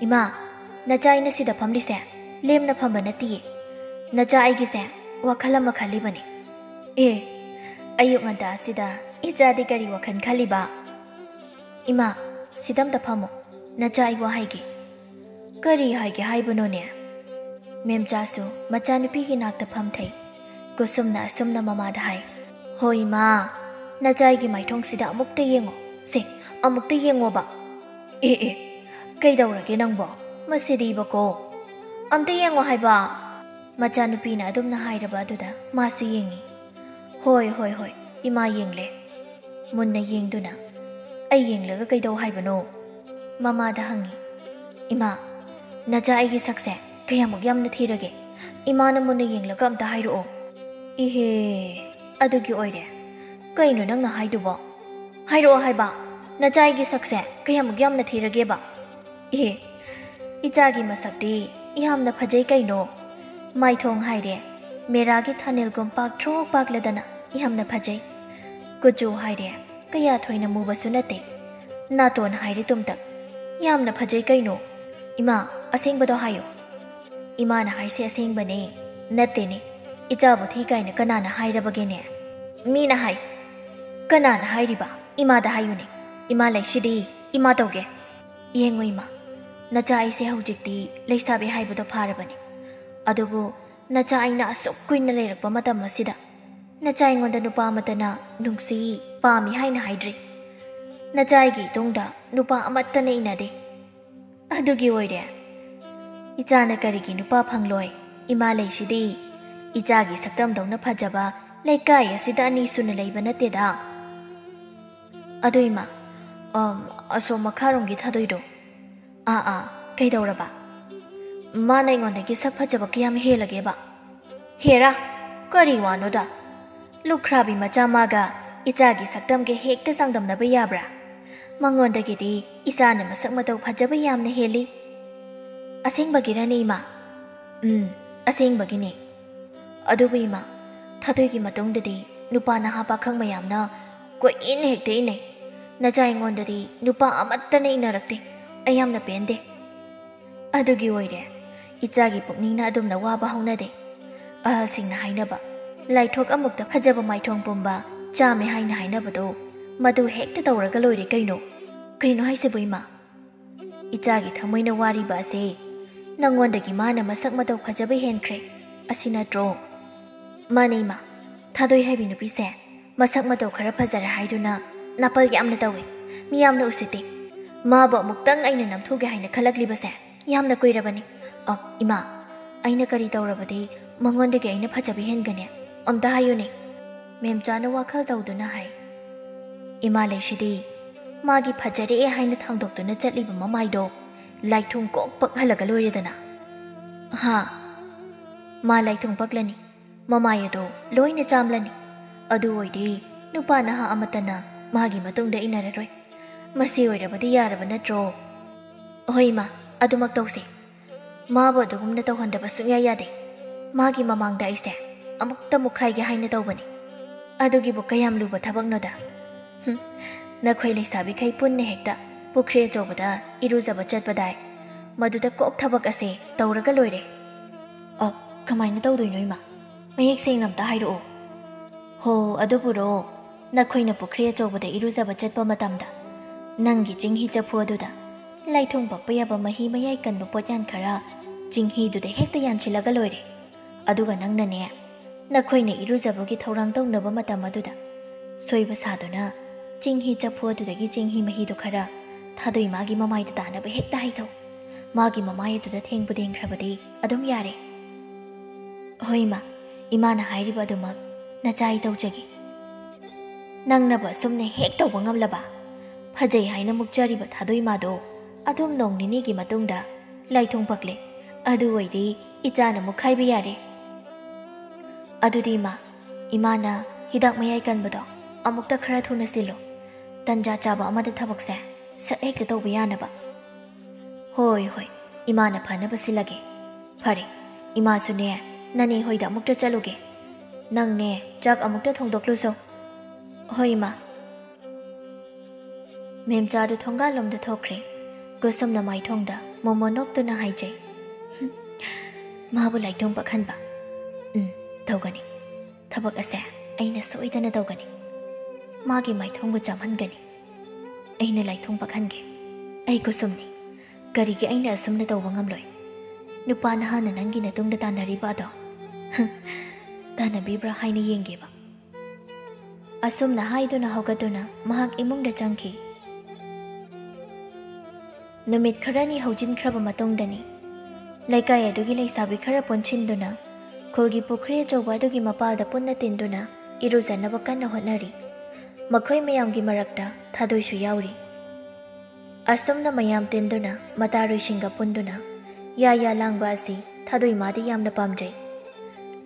"ꯏꯃꯥ, ꯅꯆꯥ ꯑꯩꯅ ꯁꯤꯗ ꯐꯝꯂꯤꯁꯦ ꯂꯦꯝꯅ ꯐꯝꯕ ꯅꯠꯇꯤꯌꯦ꯫ ꯅꯆꯥ ꯑꯩꯒꯤꯁꯦ ꯋꯥꯈꯜ ꯑꯃ ꯈꯜꯂꯤꯕꯅꯤ꯫" "ꯑꯦ, ꯑꯌꯨꯛ ꯉꯟꯇꯥ ꯑꯁꯤꯗ ꯏꯆꯥꯗꯤ ꯀꯔꯤ ꯋꯥꯈꯜ ꯈꯜꯂꯤꯕ?" "ꯏꯃꯥ, ꯁꯤꯗꯝꯇ ꯐꯝꯃꯣ, ꯅꯆꯥ ꯑꯩ ꯋꯥ ꯍꯥꯏꯒꯦ꯫" "ꯀꯔꯤ ꯍꯥꯏꯒꯦ ꯍꯥꯏꯕꯅꯣꯅꯦ?" ꯃꯦꯝꯆꯥꯁꯨ ꯃꯆꯥꯅꯨꯄꯤꯒꯤ ꯅꯥꯛꯇ ꯐꯝꯊꯩ꯫ ꯀꯨꯁꯨꯝꯅ ꯑꯁꯨꯝꯅ ꯃꯃꯥꯗ ꯍꯥꯏ, "ꯍꯣꯏ ꯏꯃꯥ, ꯅꯆꯥ ꯑꯩꯒꯤ ꯃꯥꯏꯊꯣꯡꯁꯤꯗ ꯑꯃꯨꯛꯇ ꯌꯦꯡꯉꯣ꯫ ꯁꯦ, ꯑꯃꯨꯛꯇ ꯌꯦꯡꯉꯣꯕ꯫" "ꯑꯦ ꯑꯦ, ꯀꯩꯗꯧꯔꯒꯦ ꯅꯪꯕꯣ? ꯃꯁꯤꯗꯤꯕꯀꯣ꯫" "ꯑꯝꯇ ꯌꯦꯡꯉꯣ ꯍꯥꯏꯕ꯫" ꯃꯆꯥꯅꯨꯄꯤꯅ ꯑꯗꯨꯝꯅ ꯍꯥꯏꯔꯕ ꯑꯗꯨꯗ ꯃꯥꯁꯨ ꯌꯦꯡꯉꯤ꯫ "ꯍꯣꯏ, ꯍꯣꯏ, ꯍꯣꯏ, ꯏꯃꯥ ꯌꯦꯡꯂꯦ꯫" ꯃꯨꯟꯅ ꯌꯦꯡꯗꯨꯅ, "ꯑꯩ ꯌꯦꯡꯂꯒ ꯀꯩꯗꯧ ꯍꯥꯏꯕꯅꯣ?" ꯃꯃꯥꯗ ꯍꯪꯉꯤ꯫ "ꯏꯃꯥ, ꯅꯆꯥ ꯑꯩꯒꯤ ꯁꯛꯁꯦ ꯀꯌꯥꯃꯨꯛ ꯌꯥꯝꯅ ꯊꯤꯔꯒꯦ? ꯏꯃꯥꯅ ꯃꯨꯟꯅ ꯌꯦꯡꯂꯒ ꯑꯝꯇ ꯍꯥꯏꯔꯛꯑꯣ꯫" "ꯏꯍꯦ, ꯑꯗꯨꯒꯤ ꯑꯣꯏꯔꯦ꯫ ꯀꯩꯅꯣ ꯅꯪꯅ ꯍꯥꯏꯗꯨꯕꯣ? ꯍꯥꯏꯔꯛꯑꯣ ꯍꯥꯏꯕ, ꯅꯆꯥ ꯑꯩꯒꯤ ꯁꯛꯁꯦ ꯀꯌꯥꯃꯨꯛ ꯌꯥꯝꯅ ꯊꯤꯔꯒꯦꯕ?" "ꯑꯦ, ꯏꯆꯥꯒꯤ ꯃꯁꯛꯇꯤ ꯌꯥꯝꯅ ꯐꯖꯩ ꯀꯩꯅꯣ꯫ ꯃꯥꯏꯊꯣꯡ ꯍꯥꯏꯔꯦ, ꯃꯦꯔꯥꯒꯤ ꯊꯥꯅꯤꯜꯒꯨꯝ ꯄꯥꯛꯊ꯭ꯔꯣꯛ ꯄꯥꯛꯂꯗꯅ ꯌꯥꯝꯅ ꯐꯖꯩ꯫ ꯀꯨꯆꯨ ꯍꯥꯏꯔꯦ, ꯀꯌꯥ ꯊꯣꯏꯅ ꯃꯨꯕꯁꯨ ꯅꯠꯇꯦ꯫ ꯅꯥꯇꯣꯟ ꯍꯥꯏꯔꯦ ꯇꯨꯝꯇꯛ, ꯌꯥꯝꯅ ꯐꯖꯩ ꯀꯩꯅꯣ꯫ ꯏꯃꯥ, ꯑꯁꯦꯡꯕꯗꯣ ꯍꯥꯏꯌꯨ꯫" "ꯏꯃꯥꯅ ꯍꯥꯏꯁꯦ ꯑꯁꯦꯡꯕꯅꯦ꯫" "ꯅꯠꯇꯦꯅꯦ, ꯏꯆꯥꯕꯨ ꯊꯤ ꯀꯥꯏꯅ ꯀꯅꯥꯅ ꯍꯥꯏꯔꯕꯒꯦꯅꯦ?" "ꯃꯤꯅ ꯍꯥꯏ꯫" "ꯀꯅꯥꯅ ꯍꯥꯏꯔꯤꯕ? ꯏꯃꯥꯗ ꯍꯥꯏꯌꯨꯅꯦ꯫" ꯏꯃꯥ ꯂꯩꯁꯤꯗꯤ, ꯏꯃꯥ ꯇꯧꯒꯦ꯫ ꯌꯦꯡꯉꯨ ꯏꯃꯥ, ꯅꯆꯥ ꯑꯩꯁꯦ ꯍꯧꯖꯤꯛꯇꯤ ꯂꯩꯁꯥꯕꯤ ꯍꯥꯏꯕꯗꯣ ꯐꯥꯔꯕꯅꯤ꯫ ꯑꯗꯨꯕꯨ ꯅꯆꯥ ꯑꯩꯅ ꯑꯁꯨꯛ ꯀꯨꯏꯅ ꯂꯩꯔꯛꯄ ꯃꯇꯝ ꯑꯁꯤꯗ ꯅꯆꯥ ꯑꯩꯉꯣꯟꯗ ꯅꯨꯄꯥ ꯑꯃꯠꯇꯅ ꯅꯨꯡꯁꯤ, ꯄꯥꯝꯃꯤ ꯍꯥꯏꯅ ꯍꯥꯏꯗ꯭ꯔꯤ꯫ ꯅꯆꯥ ꯑꯩꯒꯤ ꯏꯇꯨꯡꯗ ꯅꯨꯄꯥ ꯑꯃꯠꯇꯅ ꯏꯟꯅꯗꯦ꯫ ꯑꯗꯨꯒꯤ ꯑꯣꯏꯔꯦ ꯏꯆꯥꯅ ꯀꯔꯤꯒꯤ ꯅꯨꯄꯥ ꯐꯪꯂꯣꯏ? ꯏꯃꯥ ꯂꯩꯁꯤꯗꯤ꯫ ꯏꯆꯥꯒꯤ ꯁꯛꯇꯝꯗꯧꯅ ꯐꯖꯕ ꯂꯩꯀꯥꯏ ꯑꯁꯤꯗ ꯑꯅꯤ ꯁꯨꯅ ꯂꯩꯕ ꯅꯠꯇꯦꯗ꯫ ꯑꯗꯨ ꯏꯃꯥ, ꯑꯝ, ꯑꯁꯣꯝ ꯃꯈꯥꯔꯣꯝꯒꯤ ꯊꯥꯗꯣꯏꯗꯣ꯫ ꯑꯥ, ꯑꯥ, ꯀꯩꯗꯧꯔꯕ? ꯃꯥꯅ ꯑꯩꯉꯣꯟꯗꯒꯤ ꯁꯛ ꯐꯖꯕ ꯀꯌꯥꯝ ꯍꯦꯜꯂꯒꯦꯕ? ꯍꯦꯔꯥ, ꯀꯔꯤ ꯋꯥꯅꯣꯗ? ꯂꯨꯈ꯭ꯔꯥꯕꯤ ꯃꯆꯥ ꯃꯥꯒ ꯏꯆꯥꯒꯤ ꯁꯛꯇꯝꯒ ꯍꯦꯛꯇ ꯆꯥꯡꯗꯝꯅꯕ ꯌꯥꯕ꯭ꯔꯥ? ꯃꯉꯣꯟꯗꯒꯤꯗꯤ ꯏꯆꯥꯅ ꯃꯁꯛ ꯃꯇꯧ ꯐꯖꯕ ꯌꯥꯝꯅ ꯍꯦꯜꯂꯤ꯫ ꯑꯁꯦꯡꯕꯒꯤꯔꯅꯦ ꯏꯃꯥ? ꯎꯝ, ꯑꯁꯦꯡꯕꯒꯤꯅꯦ꯫ ꯑꯗꯨꯕꯨ ꯏꯃꯥ, ꯊꯥꯗꯣꯏꯒꯤ ꯃꯇꯨꯡꯗꯗꯤ ꯅꯨꯄꯥ ꯅꯍꯥ ꯄꯥꯈꯪ ꯃꯌꯥꯝꯅ ꯀꯣꯏꯏꯟ ꯍꯦꯛꯇ ꯏꯟꯅꯩ꯫ ꯅꯆꯥ ꯑꯩꯉꯣꯟꯗꯗꯤ ꯅꯨꯄꯥ ꯑꯃꯠꯇꯅ ꯏꯟꯅꯔꯛꯇꯦ꯫ ꯑꯩ ꯌꯥꯝꯅ ꯄꯦꯟꯗꯦ꯫ ꯑꯗꯨꯒꯤ ꯑꯣꯏꯔꯦ ꯏꯆꯥꯒꯤ ꯄꯨꯛꯅꯤꯡꯅ ꯑꯗꯨꯝꯅ ꯋꯥꯕ ꯍꯧꯅꯗꯦ꯫ ꯑꯍꯜꯁꯤꯡꯅ ꯍꯥꯏꯅꯕ, ꯂꯥꯏꯊꯣꯛ ꯑꯃꯨꯛꯇ ꯐꯖꯕ ꯃꯥꯏꯊꯣꯡ ꯄꯨꯝꯕ ꯆꯥꯝꯃꯦ ꯍꯥꯏꯅ ꯍꯥꯏꯅꯕꯗꯣ, ꯃꯗꯨ ꯍꯦꯛꯇ ꯇꯧꯔꯒ ꯂꯣꯏꯔꯦ ꯀꯩꯅꯣ꯫ ꯀꯩꯅꯣ ꯍꯥꯏꯁꯤꯕꯨ ꯏꯃꯥ? ꯏꯆꯥꯒꯤ ꯊꯃꯣꯏꯅ ꯋꯥꯔꯤꯕ ꯑꯁꯦ ꯅꯪꯉꯣꯟꯗꯒꯤ ꯃꯥꯅ ꯃꯁꯛ ꯃꯇꯧ ꯐꯖꯕ ꯍꯦꯟꯈ꯭ꯔꯦ, ꯑꯁꯤ ꯅꯠꯇ꯭ꯔꯣ? ꯃꯥꯅꯦ ꯏꯃꯥ, ꯊꯥꯗꯣꯏ ꯍꯥꯏꯕꯤ ꯅꯨꯄꯤꯁꯦ ꯃꯁꯛ ꯃꯇꯧ ꯈꯔ ꯐꯖꯔꯦ ꯍꯥꯏꯗꯨꯅ ꯅꯥꯄꯜ ꯌꯥꯝꯅ ꯇꯧꯏ, ꯃꯤꯌꯥꯝꯅ ꯎꯁꯤꯠꯇꯦ꯫ ꯃꯥꯕꯨ ꯑꯃꯨꯛꯇꯪ ꯑꯩꯅ ꯅꯝꯊꯨꯒꯦ ꯍꯥꯏꯅ ꯈꯜꯂꯛꯂꯤꯕꯁꯦ ꯌꯥꯝꯅ ꯀꯨꯏꯔꯕꯅꯤ꯫ ꯑ, ꯏꯃꯥ, ꯑꯩꯅ ꯀꯔꯤ ꯇꯧꯔꯕꯗꯤ ꯃꯉꯣꯟꯗꯒꯤ ꯑꯩꯅ ꯐꯖꯕ ꯍꯦꯟꯒꯅꯤ? ꯑꯝꯇ ꯍꯥꯏꯌꯨꯅꯦ꯫ ꯃꯦꯝꯆꯥꯅ ꯋꯥꯈꯜ ꯇꯧꯗꯨꯅ ꯍꯥꯏ, ꯏꯃꯥ ꯂꯩꯁꯤꯗꯤ, ꯃꯥꯒꯤ ꯐꯖꯔꯦ ꯍꯥꯏꯅ ꯊꯥꯡꯗꯣꯛꯇꯨꯅ ꯆꯠꯂꯤꯕ ꯃꯃꯥꯏꯗꯣ ꯂꯥꯏꯊꯨꯡ ꯀꯣꯛ ꯄꯛꯍꯜꯂꯒ ꯂꯣꯏꯔꯦꯗꯅ꯫ ꯍꯥ? ꯃꯥ ꯂꯥꯏꯊꯨꯡ ꯄꯛꯂꯅꯤ, ꯃꯃꯥꯏ ꯑꯗꯣ ꯂꯣꯏꯅ ꯆꯥꯝꯂꯅꯤ꯫ ꯑꯗꯨ ꯑꯣꯏꯗꯤ ꯅꯨꯄꯥ ꯅꯍꯥ ꯑꯃꯠꯇꯅ ꯃꯥꯒꯤ ꯃꯇꯨꯡꯗ ꯏꯟꯅꯔꯔꯣꯏ꯫ ꯃꯁꯤ ꯑꯣꯏꯔꯕꯗꯤ ꯌꯥꯔꯕ ꯅꯠꯇ꯭ꯔꯣ? ꯍꯣꯏ ꯏꯃꯥ, ꯑꯗꯨꯃꯛ ꯇꯧꯁꯦ꯫ ꯃꯥꯕꯨ ꯑꯗꯨꯒꯨꯝꯅ ꯇꯧꯍꯟꯗꯕ ꯁꯨꯡꯌꯥ ꯌꯥꯗꯦ꯫ ꯃꯥꯒꯤ ꯃꯃꯥꯡꯗ ꯑꯩꯁꯦ ꯑꯃꯨꯛꯇ ꯃꯨꯛꯈꯥꯏꯒꯦ ꯍꯥꯏꯅ ꯇꯧꯕꯅꯤ꯫ ꯑꯗꯨꯒꯤꯕꯨ ꯀꯌꯥꯝ ꯂꯨꯕ ꯊꯕꯛꯅꯣꯗ꯫ ꯍꯨꯝ, ꯅꯈꯣꯏ ꯂꯩꯁꯥꯕꯤꯈꯩ ꯄꯨꯟꯅ ꯍꯦꯛꯇ ꯄꯨꯈ꯭ꯔꯤ ꯑꯆꯧꯕꯗ ꯏꯔꯨꯖꯕ ꯆꯠꯄꯗꯥꯏ, ꯃꯗꯨꯗ ꯀꯣꯛ ꯊꯕꯛ ꯑꯁꯦ ꯇꯧꯔꯒ ꯂꯣꯏꯔꯦ꯫ ꯑꯣ, ꯀꯃꯥꯏꯅ ꯇꯧꯗꯣꯏꯅꯣ ꯏꯃꯥ? ꯃꯌꯦꯛ ꯁꯦꯡꯅ ꯑꯝꯇ ꯍꯥꯏꯔꯛꯑꯣ꯫ ꯍꯣ, ꯑꯗꯨꯕꯨꯔꯣ, ꯅꯈꯣꯏꯅ ꯄꯨꯈ꯭ꯔꯤ ꯑꯆꯧꯕꯗ ꯏꯔꯨꯖꯕ ꯆꯠꯄ ꯃꯇꯝꯗ "ꯅꯪꯒꯤ ꯆꯤꯡꯍꯤ ꯆꯐꯨ ꯑꯗꯨꯗ ꯂꯥꯏꯊꯨꯡ ꯄꯛꯄ ꯌꯥꯕ ꯃꯍꯤ ꯃꯌꯥꯏ ꯀꯟꯕ ꯄꯣꯠꯌꯥꯟ ꯈꯔ ꯆꯤꯡꯍꯤꯗꯨꯗ ꯍꯦꯛꯇ ꯌꯥꯟꯁꯤꯜꯂꯒ ꯂꯣꯏꯔꯦ꯫ ꯑꯗꯨꯒ ꯅꯪꯅꯅꯦ, ꯅꯈꯣꯏꯅ ꯏꯔꯨꯖꯕꯒꯤ ꯊꯧꯔꯥꯡ ꯇꯧꯅꯕ ꯃꯇꯝ ꯑꯗꯨꯗ ꯁꯣꯏꯕ ꯁꯥꯗꯨꯅ ꯆꯤꯡꯍꯤ ꯆꯐꯨ ꯑꯗꯨꯗꯒꯤ ꯆꯤꯡꯍꯤ ꯃꯍꯤꯗꯨ ꯈꯔ ꯊꯥꯗꯣꯏ ꯃꯥꯒꯤ ꯃꯃꯥꯏꯗ ꯇꯥꯅꯕ ꯍꯦꯛꯇ ꯍꯩꯊꯧ꯫ ꯃꯥꯒꯤ ꯃꯃꯥꯏ ꯑꯗꯨꯗ ꯊꯦꯡꯕꯨ ꯊꯦꯡꯈ꯭ꯔꯕꯗꯤ ꯑꯗꯨꯝ ꯌꯥꯔꯦ꯫" "ꯍꯣꯏ ꯏꯃꯥ, ꯏꯃꯥꯅ ꯍꯥꯏꯔꯤꯕ ꯑꯗꯨꯃꯛ ꯅꯆꯥ ꯑꯩ ꯇꯧꯖꯒꯦ꯫" "ꯅꯪꯅꯕꯨ ꯑꯁꯨꯝꯅ ꯍꯦꯛ ꯇꯧꯕ ꯉꯝꯂꯕ? ꯐꯖꯩ ꯍꯥꯏꯅ ꯃꯨꯛꯆꯔꯤꯕ ꯊꯥꯗꯣꯏ ꯃꯥꯗꯣ ꯑꯗꯨꯝ ꯅꯣꯡ ꯅꯤꯅꯤꯒꯤ ꯃꯇꯨꯡꯗ ꯂꯥꯏꯊꯨꯡ ꯄꯛꯂꯦ꯫ ꯑꯗꯨ ꯑꯣꯏꯗꯤ ꯏꯆꯥꯅ ꯃꯨꯛꯈꯥꯏꯕ ꯌꯥꯔꯦ꯫" "ꯑꯗꯨꯗꯤ ꯏꯃꯥ, ꯏꯃꯥꯅ ꯍꯤꯗꯥꯛ ꯃꯌꯥꯏ ꯀꯟꯕꯗꯣ ꯑꯃꯨꯛꯇ ꯈꯔ ꯊꯨꯅ ꯁꯤꯜꯂꯨ꯫ ꯇꯟꯖꯥ ꯆꯥꯕ ꯑꯃꯗ ꯊꯕꯛꯁꯦ ꯁꯠ ꯍꯦꯛꯇ ꯇꯧꯕ ꯌꯥꯅꯕ꯫" "ꯍꯣꯏ, ꯍꯣꯏ, ꯏꯃꯥꯅ ꯐꯅꯕ ꯁꯤꯜꯂꯒꯦ꯫" "ꯐꯔꯦ, ꯏꯃꯥꯁꯨꯅꯦ, ꯅꯅꯦ ꯍꯣꯏꯗ ꯑꯃꯨꯛꯇ ꯆꯠꯂꯨꯒꯦ꯫ ꯅꯪꯅꯦ, ꯆꯥꯛ ꯑꯃꯨꯛꯇ ꯊꯣꯡꯗꯣꯛꯂꯨꯁꯣ꯫" "ꯍꯣꯏ, ꯏꯃꯥ꯫" ꯃꯦꯝꯆꯥꯗꯨ ꯊꯣꯡꯒꯥꯜꯂꯣꯝꯗ ꯊꯣꯛꯈ꯭ꯔꯦ꯫ ꯀꯨꯁꯨꯝꯅ ꯃꯥꯏꯊꯣꯡꯗ ꯃꯣꯃꯣ ꯅꯣꯛꯇꯨꯅ ꯍꯥꯏꯖꯩ, "ꯍꯨꯝ, ꯃꯥꯕꯨ ꯂꯥꯏꯊꯨꯡ ꯄꯛꯍꯟꯕ꯫ ꯎꯝ, ꯇꯧꯒꯅꯤ꯫ ꯊꯕꯛ ꯑꯁꯦ ꯑꯩꯅ ꯁꯣꯏꯗꯅ ꯇꯧꯒꯅꯤ꯫ ꯃꯥꯒꯤ ꯃꯥꯏꯊꯣꯡꯕꯨ ꯆꯥꯝꯍꯟꯒꯅꯤ꯫ ꯑꯩꯅ ꯂꯥꯏꯊꯨꯡ ꯄꯛꯍꯟꯒꯦ꯫ ꯑꯩ ꯀꯨꯁꯨꯝꯅꯤ꯫ ꯀꯔꯤꯒꯤ ꯑꯩꯅ ꯑꯁꯨꯝꯅ ꯇꯧꯕ ꯉꯝꯂꯣꯏ? ꯅꯨꯄꯥ ꯅꯍꯥꯅ ꯅꯪꯒꯤ ꯅꯇꯨꯡꯗ ꯇꯥꯟꯅꯔꯤꯕ ꯑꯗꯣ, ꯍꯨꯝ, ꯇꯥꯟꯅꯕꯤꯕ꯭ꯔꯥ ꯍꯥꯏꯅ ꯌꯦꯡꯒꯦꯕ꯫" ꯑꯁꯨꯝꯅ ꯍꯥꯏꯗꯨꯅ ꯍꯧꯒꯠꯇꯨꯅ ꯃꯍꯥꯛ ꯏꯃꯨꯡꯗ ꯆꯪꯈꯤ꯫ ꯅꯨꯃꯤꯠ ꯈꯔꯅꯤ ꯍꯧꯖꯤꯟꯈ꯭ꯔꯕ ꯃꯇꯨꯡꯗꯅꯤ꯫ ꯂꯩꯀꯥꯏ ꯑꯗꯨꯒꯤ ꯂꯩꯁꯥꯕꯤ ꯈꯔ ꯄꯨꯟꯁꯤꯟꯗꯨꯅ ꯈꯨꯜꯒꯤ ꯄꯨꯈ꯭ꯔꯤ ꯑꯆꯧꯕ ꯑꯗꯨꯒꯤ ꯃꯄꯥꯜꯗ ꯄꯨꯟꯅ ꯇꯤꯟꯗꯨꯅ ꯏꯔꯨꯖꯅꯕ ꯀꯟꯅ ꯍꯣꯠꯅꯔꯤ꯫ ꯃꯈꯣꯏ ꯃꯌꯥꯝꯒꯤ ꯃꯔꯛꯇ ꯊꯥꯗꯣꯏꯁꯨ ꯌꯥꯎꯔꯤ꯫ ꯑꯁꯨꯝꯅ ꯃꯌꯥꯝ ꯇꯤꯟꯗꯨꯅ ꯃꯇꯥꯔꯣꯏꯁꯤꯡꯒ ꯄꯨꯟꯗꯨꯅ ꯌꯥ ꯌꯥ ꯂꯥꯡꯕ ꯑꯁꯤ ꯊꯥꯗꯣꯏ ꯃꯥꯗꯤ ꯌꯥꯝꯅ ꯄꯥꯝꯖꯩ꯫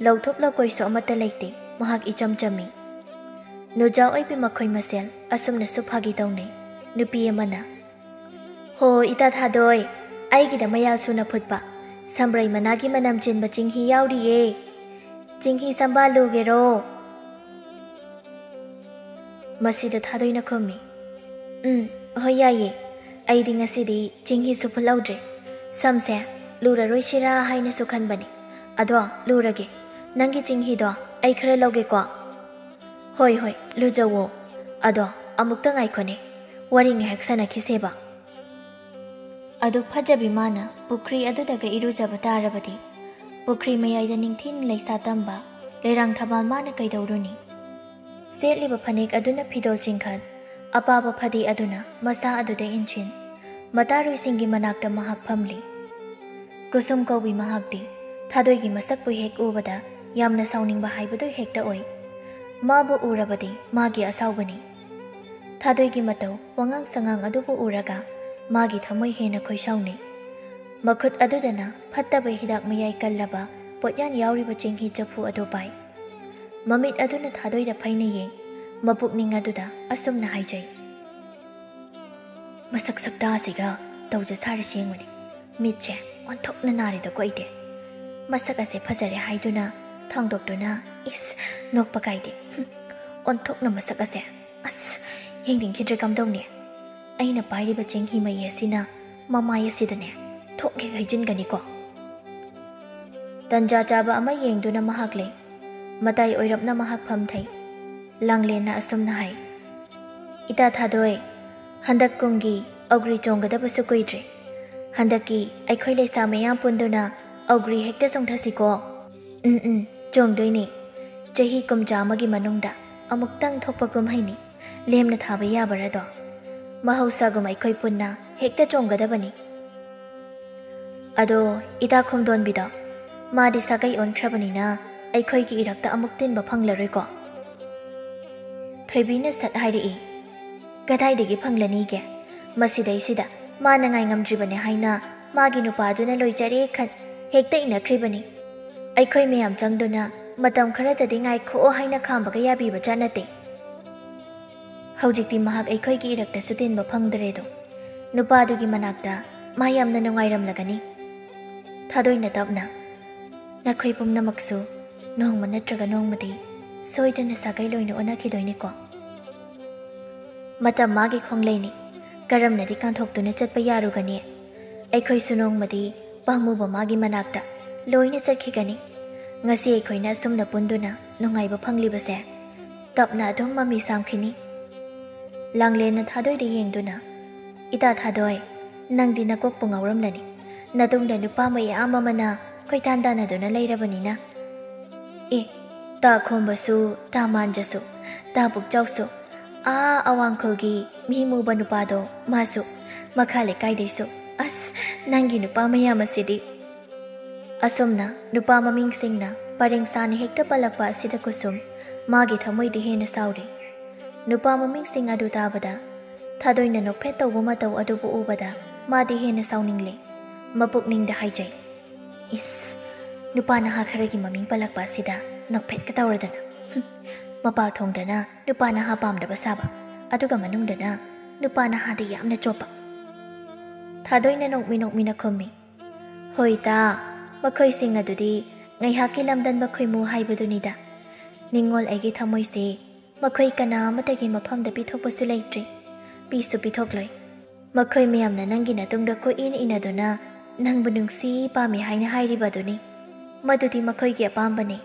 ꯂꯧꯊꯣꯛ ꯂꯧꯀꯣꯏꯁꯨ ꯑꯃꯠꯇ ꯂꯩꯇꯦ, ꯃꯍꯥꯛ ꯏꯆꯝ ꯆꯝꯃꯤ꯫ ꯅꯨꯖꯥ ꯑꯣꯏꯕꯤ ꯃꯈꯣꯏ ꯃꯁꯦꯜ ꯑꯁꯨꯝꯅꯁꯨ ꯐꯥꯒꯤ ꯇꯧꯅꯩ꯫ ꯅꯨꯄꯤ ꯑꯃꯅ, "ꯍꯣ, ꯏꯇꯥ ꯊꯥꯗꯣꯏ, ꯑꯩꯒꯤꯗ ꯃꯌꯥꯜ ꯁꯨꯅ ꯐꯨꯠꯄ ꯁꯝꯕ꯭ꯔꯩ ꯃꯅꯥꯒꯤ ꯃꯅꯝ ꯆꯦꯟꯕ ꯆꯤꯡꯍꯤ ꯌꯥꯎꯔꯤꯌꯦ꯫ ꯆꯤꯡꯍꯤ ꯁꯝꯕꯥꯜꯂꯨꯒꯦꯔꯣ?" ꯃꯁꯤꯗ ꯊꯥꯗꯣꯏꯅ ꯈꯨꯝꯃꯤ, "ꯎꯝ, ꯍꯣꯏ, ꯌꯥꯏꯌꯦ꯫ ꯑꯩꯗꯤ ꯉꯁꯤꯗꯤ ꯆꯤꯡꯍꯤꯁꯨ ꯐꯨꯠꯍꯧꯗ꯭ꯔꯦ꯫ ꯁꯝꯁꯦ ꯂꯨꯔꯔꯣꯏꯁꯤꯔꯥ ꯍꯥꯏꯅꯁꯨ ꯈꯟꯕꯅꯦ꯫ ꯑꯗꯣ ꯂꯨꯔꯒꯦ꯫ ꯅꯪꯒꯤ ꯆꯤꯡꯍꯤꯗꯣ ꯑꯩ ꯈꯔ ꯂꯧꯒꯦꯀꯣ?" "ꯍꯣꯏ, ꯍꯣꯏ, ꯂꯨꯖꯧꯋꯣ꯫ ꯑꯗꯣ ꯑꯃꯨꯛꯇ ꯉꯥꯏꯈꯣꯅꯦ꯫ ꯋꯥꯔꯤ ꯉꯥꯏꯍꯥꯛ ꯁꯥꯟꯅꯈꯤꯁꯦꯕ꯫ ꯑꯗꯨꯛ ꯐꯖꯕꯤ ꯃꯥꯅ ꯄꯨꯈ꯭ꯔꯤ ꯑꯗꯨꯗꯒ ꯏꯔꯨꯖꯕ ꯇꯥꯔꯕꯗꯤ, ꯄꯨꯈ꯭ꯔꯤ ꯃꯌꯥꯏꯗ ꯅꯤꯡꯊꯤꯅ ꯂꯩꯁꯥ ꯇꯝꯕ ꯂꯩꯔꯥꯡ ꯊꯝꯕꯥꯜ ꯃꯥꯅ ꯀꯩꯗꯧꯔꯨꯅꯤ? ꯁꯦꯠꯂꯤꯕ ꯐꯅꯦꯛ ꯑꯗꯨꯅ ꯐꯤꯗꯣꯜ ꯆꯤꯡꯈꯠ, ꯑꯄꯥꯕ ꯐꯗꯤ ꯑꯗꯨꯅ ꯃꯁꯥ ꯑꯗꯨꯗ ꯏꯟꯁꯤꯟ, ꯃꯇꯥꯔꯨꯏꯁꯤꯡꯒꯤ ꯃꯅꯥꯛꯇ ꯃꯍꯥꯛ ꯐꯝꯂꯤ꯫ ꯀꯨꯁꯨꯝ ꯀꯧꯕꯤ ꯃꯍꯥꯛꯇꯤ ꯊꯥꯗꯣꯏꯒꯤ ꯃꯁꯛꯄꯨ ꯍꯦꯛ ꯎꯕꯗ ꯌꯥꯝꯅ ꯁꯥꯎꯅꯤꯡꯕ ꯍꯥꯏꯕꯗꯨ ꯍꯦꯛꯇ ꯑꯣꯏ꯫ ꯃꯥꯕꯨ ꯎꯔꯕꯗꯤ ꯃꯥꯒꯤ ꯑꯁꯥꯎꯕꯅꯤ꯫ ꯊꯥꯗꯣꯏꯒꯤ ꯃꯇꯧ, ꯋꯥꯉꯥꯡ ꯁꯉꯥꯡ ꯑꯗꯨꯕꯨ ꯎꯔꯒ ꯃꯥꯒꯤ ꯊꯃꯣꯏ ꯍꯦꯟꯅ ꯈꯣꯏꯁꯥꯎꯅꯩ꯫ ꯃꯈꯨꯠ ꯑꯗꯨꯗꯅ ꯐꯠꯇꯕ ꯍꯤꯗꯥꯛ ꯃꯌꯥꯏ ꯀꯜꯂꯕ ꯄꯣꯠꯌꯥꯟ ꯌꯥꯎꯔꯤꯕ ꯆꯦꯡꯍꯤ ꯆꯐꯨ ꯑꯗꯨ ꯄꯥꯏ꯫ ꯃꯃꯤꯠ ꯑꯗꯨꯅ ꯊꯥꯗꯣꯏꯗ ꯐꯩꯅ ꯌꯦꯡ, ꯃꯄꯨꯛꯅꯤꯡ ꯑꯗꯨꯗ ꯑꯁꯨꯝꯅ ꯍꯥꯏꯖꯩ, "ꯃꯁꯛ ꯁꯛꯇꯥꯁꯤꯒ ꯇꯧꯖ ꯁꯥꯔꯤꯁꯤ ꯌꯦꯡꯉꯨꯅꯦ, ꯃꯤꯠꯁꯦ ꯑꯣꯟꯊꯣꯛꯅ ꯅꯥꯔꯦꯗꯀꯣ ꯑꯩꯗꯤ꯫ ꯃꯁꯛ ꯑꯁꯦ ꯐꯖꯔꯦ ꯍꯥꯏꯗꯨꯅ ꯊꯥꯡꯗꯣꯛꯇꯨꯅ, ꯏꯁ, ꯅꯣꯛꯄ ꯀꯥꯏꯗꯦ꯫ ꯍꯨꯝ, ꯑꯣꯟꯊꯣꯛꯅ ꯃꯁꯛ ꯑꯁꯦ꯫ ꯑꯁ, ꯌꯦꯡꯅꯤꯡꯈꯤꯗ꯭ꯔꯦ ꯀꯝꯗꯧꯅꯤ? ꯑꯩꯅ ꯄꯥꯏꯔꯤꯕ ꯆꯦꯡꯍꯤ ꯃꯩ ꯑꯁꯤꯅ ꯃꯃꯥꯏ ꯑꯁꯤꯗꯅꯦ ꯊꯣꯛ ꯍꯦꯛ ꯍꯩꯖꯤꯟꯒꯅꯤꯀꯣ"꯫ ꯇꯟꯖꯥ ꯆꯥꯕ ꯑꯃ ꯌꯦꯡꯗꯨꯅ ꯃꯍꯥꯛ ꯂꯩ꯫ ꯃꯇꯥꯏ ꯑꯣꯏꯔꯞꯅ ꯃꯍꯥꯛ ꯐꯝꯊꯩ꯫ ꯂꯥꯡꯂꯦꯟꯅ ꯑꯁꯨꯝꯅ ꯍꯥꯏ, "ꯏꯇꯥ ꯊꯥꯗꯣꯏ, ꯍꯟꯗꯛ ꯀꯨꯝꯒꯤ ꯑꯧꯒ꯭ꯔꯤ ꯆꯣꯡꯒꯗꯕꯁꯨ ꯀꯨꯏꯗ꯭ꯔꯦ꯫ ꯍꯟꯗꯛꯀꯤ ꯑꯩꯈꯣꯏ ꯂꯩꯁꯥ ꯃꯌꯥꯝ ꯄꯨꯟꯗꯨꯅ ꯑꯧꯒ꯭ꯔꯤ ꯍꯦꯛꯇ ꯆꯣꯡꯊꯁꯤꯀꯣ"꯫ "ꯎꯝ, ꯎꯝ, ꯆꯣꯡꯗꯣꯏꯅꯦ꯫ ꯆꯍꯤ ꯀꯨꯝꯖꯥ ꯑꯃꯒꯤ ꯃꯅꯨꯡꯗ ꯑꯃꯨꯛꯇꯪ ꯊꯣꯛꯄ ꯀꯨꯝꯍꯩꯅꯤ꯫ ꯂꯦꯝꯅ ꯊꯥꯕ ꯌꯥꯕꯔꯗꯣ? ꯃꯍꯧꯁꯥꯒꯨꯝ ꯑꯩꯈꯣꯏ ꯄꯨꯟꯅ ꯍꯦꯛꯇ ꯆꯣꯡꯒꯗꯕꯅꯤ"꯫ ꯑꯗꯣ ꯏꯇꯥ ꯈꯣꯝꯗꯣꯟꯕꯤꯗꯣ? ꯃꯥꯗꯤ ꯁꯥꯒꯩ ꯑꯣꯟꯈ꯭ꯔꯕꯅꯤꯅ ꯑꯩꯈꯣꯏꯒꯤ ꯏꯔꯛꯇ ꯑꯃꯨꯛ ꯇꯤꯟꯕ ꯐꯪꯂꯔꯣꯏꯀꯣ? ꯊꯣꯏꯕꯤꯅ ꯁꯠ ꯍꯥꯏꯔꯛꯏ, "ꯀꯗꯥꯏꯗꯒꯤ ꯐꯪꯂꯅꯤꯒꯦ? ꯃꯁꯤꯗꯩꯁꯤꯗ ꯃꯥꯅ ꯉꯥꯏ ꯉꯝꯗ꯭ꯔꯤꯕꯅꯦ ꯍꯥꯏꯅ ꯃꯥꯒꯤ ꯅꯨꯄꯥꯗꯨꯅ ꯂꯣꯏꯖꯔꯦ ꯈꯟ ꯍꯦꯛꯇ ꯏꯟꯅꯈ꯭ꯔꯤꯕꯅꯤ꯫ ꯑꯩꯈꯣꯏ ꯃꯌꯥꯝ ꯆꯪꯗꯨꯅ ꯃꯇꯝ ꯈꯔꯗꯗꯤ ꯉꯥꯏꯈꯣꯛꯑꯣ ꯍꯥꯏꯅ ꯈꯥꯝꯕꯒ ꯌꯥꯕꯤꯕ ꯖꯥꯠ ꯅꯠꯇꯦ꯫ ꯍꯧꯖꯤꯛꯇꯤ ꯃꯍꯥꯛ ꯑꯩꯈꯣꯏꯒꯤ ꯏꯔꯛꯇꯁꯨ ꯇꯤꯟꯕ ꯐꯪꯗ꯭ꯔꯦꯗꯣ꯫ ꯅꯨꯄꯥꯗꯨꯒꯤ ꯃꯅꯥꯛꯇ ꯃꯥ ꯌꯥꯝꯅ ꯅꯨꯡꯉꯥꯏꯔꯝꯂꯒꯅꯤ"꯫ ꯊꯥꯗꯣꯏꯅ ꯇꯞꯅ, "ꯅꯈꯣꯏ ꯄꯨꯝꯅꯃꯛꯁꯨ ꯅꯣꯡꯃ ꯅꯠꯇ꯭ꯔꯒ ꯅꯣꯡꯃꯗꯤ ꯁꯣꯏꯗꯅ ꯁꯥꯒꯩ ꯂꯣꯏꯅ ꯑꯣꯟꯅꯈꯤꯗꯣꯏꯅꯤꯀꯣ꯫ ꯃꯇꯝ ꯃꯥꯒꯤ ꯈꯣꯡꯂꯩꯅꯤ, ꯀꯔꯝꯅꯗꯤ ꯀꯥꯟꯊꯣꯛꯇꯨꯅ ꯆꯠꯄ ꯌꯥꯔꯨꯒꯅꯤ? ꯑꯩꯈꯣꯏꯁꯨ ꯅꯣꯡꯃꯗꯤ ꯄꯥꯝꯃꯨꯕ ꯃꯥꯒꯤ ꯃꯅꯥꯛꯇ ꯂꯣꯏꯅ ꯆꯠꯈꯤꯒꯅꯤ꯫ ꯉꯁꯤ ꯑꯩꯈꯣꯏꯅ ꯑꯁꯨꯝꯅ ꯄꯨꯟꯗꯨꯅ ꯅꯨꯡꯉꯥꯏꯕ ꯐꯪꯂꯤꯕꯁꯦ ꯇꯞꯅ ꯑꯗꯨꯝ ꯃꯃꯤ ꯁꯥꯝꯈꯤꯅꯤ"꯫ ꯂꯥꯡꯂꯦꯟꯅ ꯊꯥꯗꯣꯏꯗ ꯌꯦꯡꯗꯨꯅ, "ꯏꯇꯥ ꯊꯥꯗꯣꯏ, ꯅꯪꯗꯤ ꯅꯀꯣꯛꯄꯨ ꯉꯥꯎꯔꯝꯂꯅꯤ꯫ ꯅꯇꯨꯡꯗ ꯅꯨꯄꯥ ꯃꯌꯥꯝ ꯑꯃꯅ ꯀꯣꯏꯇꯥꯟ ꯇꯥꯟꯅꯗꯨꯅ ꯂꯩꯔꯕꯅꯤꯅ꯫ ꯑꯦ, ꯇꯥ ꯈꯣꯝꯕꯁꯨ, ꯇꯥ ꯃꯥꯟꯖꯁꯨ, ꯇꯥ ꯄꯨꯛꯆꯥꯎꯁꯨ, ꯑꯥ ꯑꯋꯥꯡꯈꯨꯜꯒꯤ ꯃꯤ ꯃꯨꯕ ꯅꯨꯄꯥꯗꯣ ꯃꯥꯁꯨ, ꯃꯈꯥ ꯂꯩꯀꯥꯏꯗꯩꯁꯨ꯫ ꯑꯁ, ꯅꯪꯒꯤ ꯅꯨꯄꯥ ꯃꯌꯥꯝ ꯑꯁꯤꯗꯤ!" ꯑꯁꯨꯝꯅ ꯅꯨꯄꯥ ꯃꯃꯤꯡꯁꯤꯡꯅ ꯄꯔꯦꯡ ꯁꯥꯅ ꯍꯦꯛꯇ ꯄꯜꯂꯛꯄ ꯑꯁꯤꯗ ꯀꯨꯁꯨꯝ ꯃꯥꯒꯤ ꯊꯃꯣꯏꯗꯤ ꯍꯦꯟꯅ ꯁꯥꯎꯔꯦ꯫ ꯅꯨꯄꯥ ꯃꯃꯤꯡꯁꯤꯡ ꯑꯗꯨ ꯇꯥꯕꯗ ꯊꯥꯗꯣꯏꯅ ꯅꯣꯛꯐꯦꯠ ꯇꯧꯕ ꯃꯇꯧ ꯑꯗꯨꯕꯨ ꯎꯕꯗ ꯃꯥꯗꯤ ꯍꯦꯟꯅ ꯁꯥꯎꯅꯤꯡꯂꯦ꯫ ꯃꯄꯨꯛꯅꯤꯡꯗ ꯍꯥꯏꯖꯩ, "ꯏꯁ, ꯅꯨꯄꯥ ꯅꯍꯥ ꯈꯔꯒꯤ ꯃꯃꯤꯡ ꯄꯜꯂꯛꯄ ꯑꯁꯤꯗ ꯅꯣꯛꯐꯦꯠꯀ ꯇꯧꯔꯗꯅ꯫ ꯍꯨꯝ, ꯃꯄꯥꯜ ꯊꯣꯡꯗꯅ ꯅꯨꯄꯥ ꯅꯍꯥ ꯄꯥꯝꯗꯕ ꯁꯥꯕ, ꯑꯗꯨꯒ ꯃꯅꯨꯡꯗꯅ ꯅꯨꯄꯥ ꯅꯍꯥꯗ ꯌꯥꯝꯅ ꯆꯣꯞꯄ!" ꯊꯥꯗꯣꯏꯅ ꯅꯣꯛꯃꯤ ꯅꯣꯛꯃꯤꯅ ꯈꯨꯝꯃꯤ, "ꯍꯣꯏ ꯇꯥ, ꯃꯈꯣꯏꯁꯤꯡ ꯑꯗꯨꯗꯤ ꯉꯥꯏꯍꯥꯛꯀꯤ ꯂꯝꯗꯟꯕ ꯈꯣꯏꯃꯨ ꯍꯥꯏꯕꯗꯨꯅꯤꯗ꯫ ꯅꯤꯡꯉꯣꯜ ꯑꯩꯒꯤ ꯊꯃꯣꯏꯁꯦ ꯃꯈꯣꯏ ꯀꯅꯥ ꯑꯃꯠꯇꯒꯤ ꯃꯐꯝꯗ ꯄꯤꯊꯣꯛꯄꯁꯨ ꯂꯩꯇ꯭ꯔꯦ, ꯄꯤꯁꯨ ꯄꯤꯊꯣꯛꯂꯣꯏ꯫ ꯃꯈꯣꯏ ꯃꯌꯥꯝꯅ ꯅꯪꯒꯤ ꯅꯇꯨꯡꯗ ꯀꯣꯏꯏꯟ ꯏꯟꯅꯗꯨꯅ ꯅꯪꯕꯨ ꯅꯨꯡꯁꯤ ꯄꯥꯝꯃꯤ ꯍꯥꯏꯅ ꯍꯥꯏꯔꯤꯕ ꯑꯗꯨꯅꯤ꯫ ꯃꯗꯨꯗꯤ ꯃꯈꯣꯏꯒꯤ ꯑꯄꯥꯝꯕꯅꯤ,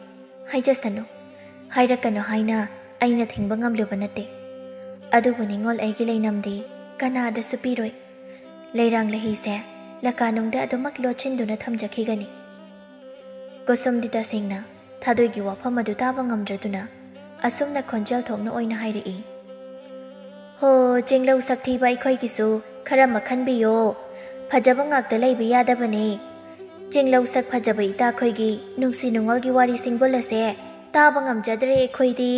ꯍꯥꯏꯖꯁꯅꯨ, ꯍꯥꯏꯔꯛꯀꯅꯨ ꯍꯥꯏꯅ ꯑꯩꯅ ꯊꯤꯡꯕ ꯉꯝꯂꯨꯕ ꯅꯠꯇꯦ꯫ ꯑꯗꯨꯕꯨ ꯅꯤꯡꯉꯣꯜ ꯑꯩꯒꯤ ꯂꯩꯅꯝꯗꯤ ꯀꯅꯥꯗꯁꯨ ꯄꯤꯔꯣꯏ꯫ ꯂꯩꯔꯥꯡ ꯂꯩꯍꯤꯁꯦ ꯂꯀꯥꯅꯨꯡꯗ ꯑꯗꯨꯃꯛ ꯂꯣꯠꯁꯤꯟꯗꯨꯅ ꯊꯝꯖꯈꯤꯒꯅꯤ꯫" ꯀꯨꯁꯨꯝꯗꯤ ꯇꯁꯦꯡꯅ ꯊꯥꯗꯣꯏꯒꯤ ꯋꯥꯐꯝ ꯑꯗꯨ ꯇꯥꯕ ꯉꯝꯗ꯭ꯔꯗꯨꯅ ꯑꯁꯨꯝꯅ ꯈꯣꯟꯖꯦꯜ ꯊꯣꯛꯅ ꯑꯣꯏꯅ ꯍꯥꯏꯔꯛꯏ, "ꯍꯣ, ꯆꯤꯡꯂꯧ ꯁꯛꯊꯤꯕ ꯑꯩꯈꯣꯏꯒꯤꯁꯨ ꯈꯔ ꯃꯈꯟꯕꯤꯌꯣ꯫ ꯐꯖꯕ ꯉꯥꯛꯇ ꯂꯩꯕ ꯌꯥꯗꯕꯅꯦ꯫ ꯆꯤꯡꯂꯧ ꯁꯛ ꯐꯖꯕ ꯏꯇꯥꯈꯣꯏꯒꯤ ꯅꯨꯡꯁꯤ ꯅꯨꯡꯉꯣꯜꯒꯤ ꯋꯥꯔꯤ ꯁꯤꯡꯕꯨꯜ ꯑꯁꯦ ꯇꯥꯕ ꯉꯝꯖꯗ꯭ꯔꯦ ꯑꯩꯈꯣꯏꯗꯤ꯫"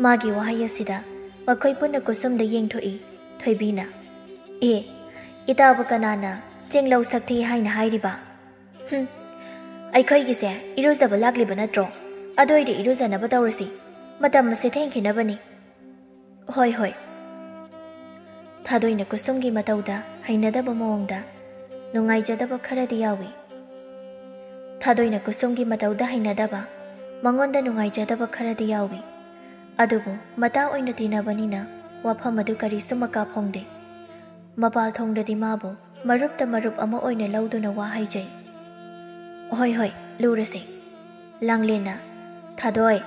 ꯃꯥꯒꯤ ꯋꯥꯍꯩ ꯑꯁꯤꯗ ꯃꯈꯣꯏ ꯄꯨꯟꯅ ꯀꯨꯁꯨꯝꯗ ꯌꯦꯡꯊꯣꯛꯏ꯫ ꯊꯣꯏꯕꯤꯅ, "ꯑꯦ, ꯏꯇꯥꯕꯨ ꯀꯅꯥꯅ ꯆꯤꯡꯂꯧ ꯁꯛꯊꯤ ꯍꯥꯏꯅ ꯍꯥꯏꯔꯤꯕ? ꯍꯨꯝ, ꯑꯩꯈꯣꯏꯒꯤꯁꯦ ꯏꯔꯨꯖꯕ ꯂꯥꯛꯂꯤꯕ ꯅꯠꯇ꯭ꯔꯣ? ꯑꯗꯨ ꯑꯣꯏꯗꯤ ꯏꯔꯨꯖꯅꯕ ꯇꯧꯔꯁꯤ, ꯃꯇꯝ ꯑꯁꯦ ꯊꯦꯡꯈꯤꯅꯕꯅꯤ꯫" "ꯍꯣꯏ, ꯍꯣꯏ꯫" ꯊꯥꯗꯣꯏꯅ ꯀꯨꯁꯨꯝꯒꯤ ꯃꯇꯧꯗ ꯍꯩꯅꯗꯕ ꯃꯑꯣꯡꯗ ꯅꯨꯡꯉꯥꯏꯖꯗꯕ ꯈꯔꯗꯤ ꯌꯥꯎꯏ꯫ ꯊꯥꯗꯣꯏꯅ ꯀꯨꯁꯨꯝꯒꯤ ꯃꯇꯧꯗ ꯍꯩꯅꯗꯕ, ꯃꯉꯣꯟꯗ ꯅꯨꯡꯉꯥꯏꯖꯗꯕ ꯈꯔꯗꯤ ꯌꯥꯎꯏ꯫ ꯑꯗꯨꯕꯨ ꯃꯇꯥ ꯑꯣꯏꯅ ꯇꯤꯟꯅꯕꯅꯤꯅ ꯋꯥꯐꯝ ꯑꯗꯨ ꯀꯔꯤꯁꯨ ꯃꯀꯥ ꯐꯣꯡꯗꯦ꯫ ꯃꯄꯥꯜ ꯊꯣꯡꯗꯗꯤ ꯃꯥꯕꯨ ꯃꯔꯨꯞꯇ ꯃꯔꯨꯞ ꯑꯃ ꯑꯣꯏꯅ ꯂꯧꯗꯨꯅ ꯋꯥ ꯍꯥꯏꯖꯩ꯫ "ꯍꯣꯏ, ꯍꯣꯏ, ꯂꯨꯔꯁꯦ꯫" ꯂꯥꯡꯂꯦꯟꯅ, "ꯊꯥꯗꯣꯏ,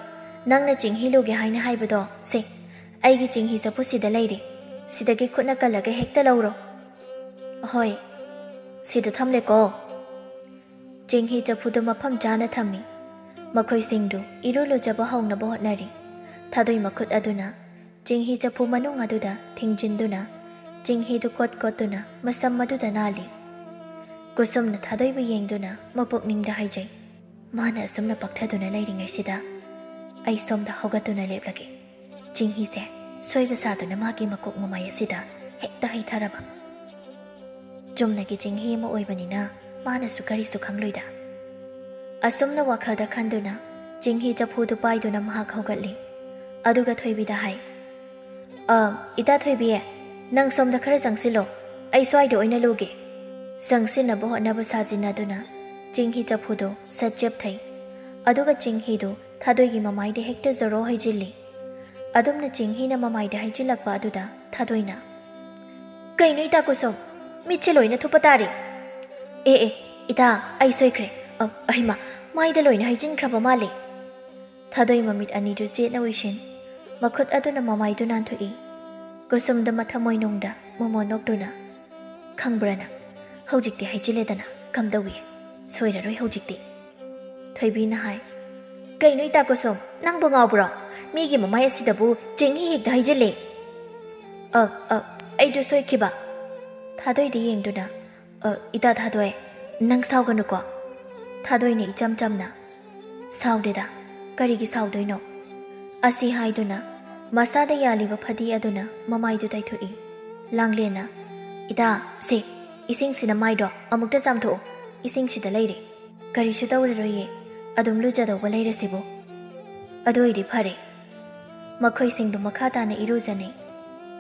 ꯅꯪꯅ ꯆꯤꯡꯍꯤ ꯂꯨꯒꯦ ꯍꯥꯏꯅ ꯍꯥꯏꯕꯗꯣ, ꯁꯦ, "ꯑꯩꯒꯤ ꯆꯤꯡꯍꯤ ꯆꯐꯨ ꯁꯤꯗ ꯂꯩꯔꯦ, ꯁꯤꯗꯒꯤ ꯈꯨꯠꯅ ꯀꯜꯂꯒ ꯍꯦꯛꯇ ꯂꯧꯔꯣ꯫" "ꯍꯣꯏ, ꯁꯤꯗ ꯊꯝꯂꯦꯀꯣ꯫" ꯆꯤꯡꯍꯤ ꯆꯐꯨꯗꯨ ꯃꯐꯝ ꯆꯥꯅ ꯊꯝꯃꯤ꯫ ꯃꯈꯣꯏꯁꯤꯡꯗꯨ ꯏꯔꯨ ꯂꯨꯖꯕ ꯍꯧꯅꯕ ꯍꯣꯠꯅꯔꯤ꯫ ꯊꯥꯗꯣꯏ ꯃꯈꯨꯠ ꯑꯗꯨꯅ ꯆꯤꯡꯍꯤ ꯆꯐꯨ ꯃꯅꯨꯡ ꯑꯗꯨꯗ ꯊꯤꯡꯖꯤꯟꯗꯨꯅ ꯆꯤꯡꯍꯤꯗꯨ ꯀꯣꯠ ꯀꯣꯠꯇꯨꯅ ꯃꯁꯝ ꯑꯗꯨꯗ ꯅꯥꯜꯂꯤ꯫ ꯀꯨꯁꯨꯝꯅ ꯊꯥꯗꯣꯏꯕꯨ ꯌꯦꯡꯗꯨꯅ ꯃꯄꯨꯛꯅꯤꯡꯗ ꯍꯥꯏꯖꯩ, "ꯃꯥꯅ ꯑꯁꯨꯝꯅ ꯄꯛꯊꯗꯨꯅ ꯂꯩꯔꯤꯉꯩꯁꯤꯗ ꯑꯩ ꯁꯣꯝꯗ ꯍꯧꯒꯠꯇꯨꯅ ꯂꯦꯞꯂꯒꯦ꯫ ꯆꯤꯡꯍꯤꯁꯦ ꯁꯣꯏꯕ ꯁꯥꯗꯨꯅ ꯃꯥꯒꯤ ꯃꯀꯣꯛ ꯃꯃꯥꯏ ꯑꯁꯤꯗ ꯍꯦꯛꯇ ꯍꯩꯊꯔꯕ꯫ ꯆꯨꯝꯅꯒꯤ ꯆꯤꯡꯍꯤ ꯑꯃ ꯑꯣꯏꯕꯅꯤꯅ ꯃꯥꯅꯁꯨ ꯀꯔꯤꯁꯨ ꯈꯪꯂꯣꯏꯗ꯫" ꯑꯁꯨꯝꯅ ꯋꯥꯈꯜꯗ ꯈꯟꯗꯨꯅ ꯆꯤꯡꯍꯤ ꯆꯐꯨꯗꯨ ꯄꯥꯏꯗꯨꯅ ꯃꯍꯥꯛ ꯍꯧꯒꯠꯂꯤ꯫ ꯑꯗꯨꯒ ꯊꯣꯏꯕꯤꯗ ꯍꯥꯏ, "ꯑ, ꯏꯇꯥ ꯊꯣꯏꯕꯤ, ꯅꯪ ꯁꯣꯝꯗ ꯈꯔ ꯆꯪꯁꯤꯜꯂꯣ, ꯑꯩ ꯁ꯭ꯋꯥꯏꯗ ꯑꯣꯏꯅ ꯂꯨꯒꯦ꯫" ꯆꯪꯁꯤꯟꯅꯕ ꯍꯣꯠꯅꯕ ꯁꯥꯖꯤꯟꯅꯗꯨꯅ ꯆꯤꯡꯍꯤ ꯆꯐꯨꯗꯨ ꯁꯠ ꯆꯦꯞꯊꯩ꯫ ꯑꯗꯨꯒ ꯆꯤꯡꯍꯤꯗꯨ ꯊꯥꯗꯣꯏꯒꯤ ꯃꯃꯥꯏꯗ ꯍꯦꯛꯇ ꯖꯣꯔꯣ ꯍꯩꯖꯤꯜꯂꯤ꯫ ꯑꯗꯨꯝꯅ ꯆꯤꯡꯍꯤꯅ ꯃꯃꯥꯏꯗ ꯍꯩꯖꯤꯜꯂꯛꯄ ꯑꯗꯨꯗ ꯊꯥꯗꯣꯏꯅ, "ꯀꯩꯅꯣ ꯏꯇꯥ ꯀꯨꯁꯨꯝ, ꯃꯤꯠꯁꯦ ꯂꯣꯏꯅ ꯊꯨꯞꯄ ꯇꯥꯔꯦ꯫" "ꯑꯦ ꯑꯦ, ꯏꯇꯥ, ꯑꯩ ꯁꯣꯏꯈ꯭ꯔꯦ꯫ ꯑ, ꯑꯍꯩꯃ, ꯃꯥꯏꯗ ꯂꯣꯏꯅ ꯍꯩꯖꯤꯟꯈ꯭ꯔꯕ ꯃꯥꯜꯂꯦ꯫" ꯊꯥꯗꯣꯏ ꯃꯃꯤꯠ ꯑꯅꯤꯗꯨ ꯆꯦꯠꯅ ꯎꯏꯁꯤꯟ, ꯃꯈꯨꯠ ꯑꯗꯨꯅ ꯃꯃꯥꯏꯗꯨ ꯅꯥꯟꯊꯣꯛꯏ꯫ ꯀꯨꯁꯨꯝꯗ ꯃꯊꯃꯣꯏꯅꯨꯡꯗ ꯃꯣꯃꯣꯟ ꯅꯣꯛꯇꯨꯅ, "ꯈꯪꯕ꯭ꯔꯥ ꯅꯪ, ꯍꯧꯖꯤꯛꯇꯤ ꯍꯩꯖꯤꯜꯂꯦꯗꯅ, ꯀꯝꯗꯧꯏ? ꯁꯣꯏꯔꯔꯣꯏ ꯍꯧꯖꯤꯛꯇꯤ꯫" ꯊꯣꯏꯕꯤꯅ ꯍꯥꯏ, "ꯀꯩꯅꯣ ꯏꯇꯥ ꯀꯨꯁꯨꯝ, ꯅꯪꯕꯨ ꯉꯥꯎꯕ꯭ꯔꯣ? ꯃꯤꯒꯤ ꯃꯃꯥꯏ ꯑꯁꯤꯗꯕꯨ ꯆꯦꯡꯍꯤ ꯍꯦꯛꯇ ꯍꯩꯖꯤꯜꯂꯦ꯫" "ꯑ, ꯑ, ꯑꯩꯗꯨ ꯁꯣꯏꯈꯤꯕ꯫" ꯊꯥꯗꯣꯏꯗ ꯌꯦꯡꯗꯨꯅ, "ꯑ, ꯏꯇꯥ ꯊꯥꯗꯣꯏ, ꯅꯪ ꯁꯥꯎꯒꯅꯨꯀꯣ꯫" ꯊꯥꯗꯣꯏꯅ ꯏꯆꯝ ꯆꯝꯅ, "ꯁꯥꯎꯗꯦꯗ, ꯀꯔꯤꯒꯤ ꯁꯥꯎꯗꯣꯏꯅꯣ?" ꯑꯁꯤ ꯍꯥꯏꯗꯨꯅ ꯃꯁꯥꯗ ꯌꯥꯜꯂꯤꯕ ꯐꯗꯤ ꯑꯗꯨꯅ ꯃꯃꯥꯏꯗꯨ ꯇꯩꯊꯣꯛꯏ꯫ ꯂꯥꯡꯂꯦꯟꯅ, "ꯏꯇꯥ, ꯁꯦ, ꯏꯁꯤꯡꯁꯤꯅ ꯃꯥꯏꯗꯣ ꯑꯃꯨꯛꯇ ꯆꯥꯝꯊꯣꯛꯎ, ꯏꯁꯤꯡꯁꯤꯗ ꯂꯩꯔꯦ꯫ ꯀꯔꯤꯁꯨ ꯇꯧꯔꯔꯣꯏꯌꯦ, ꯑꯗꯨꯝ ꯂꯨꯖꯗꯧꯕ ꯂꯩꯔꯁꯤꯕꯨ꯫ ꯑꯗꯨ ꯑꯣꯏꯗꯤ ꯐꯔꯦ꯫" ꯃꯈꯣꯏꯁꯤꯡꯗꯨ ꯃꯈꯥ ꯇꯥꯅ ꯏꯔꯨꯖꯅꯩ꯫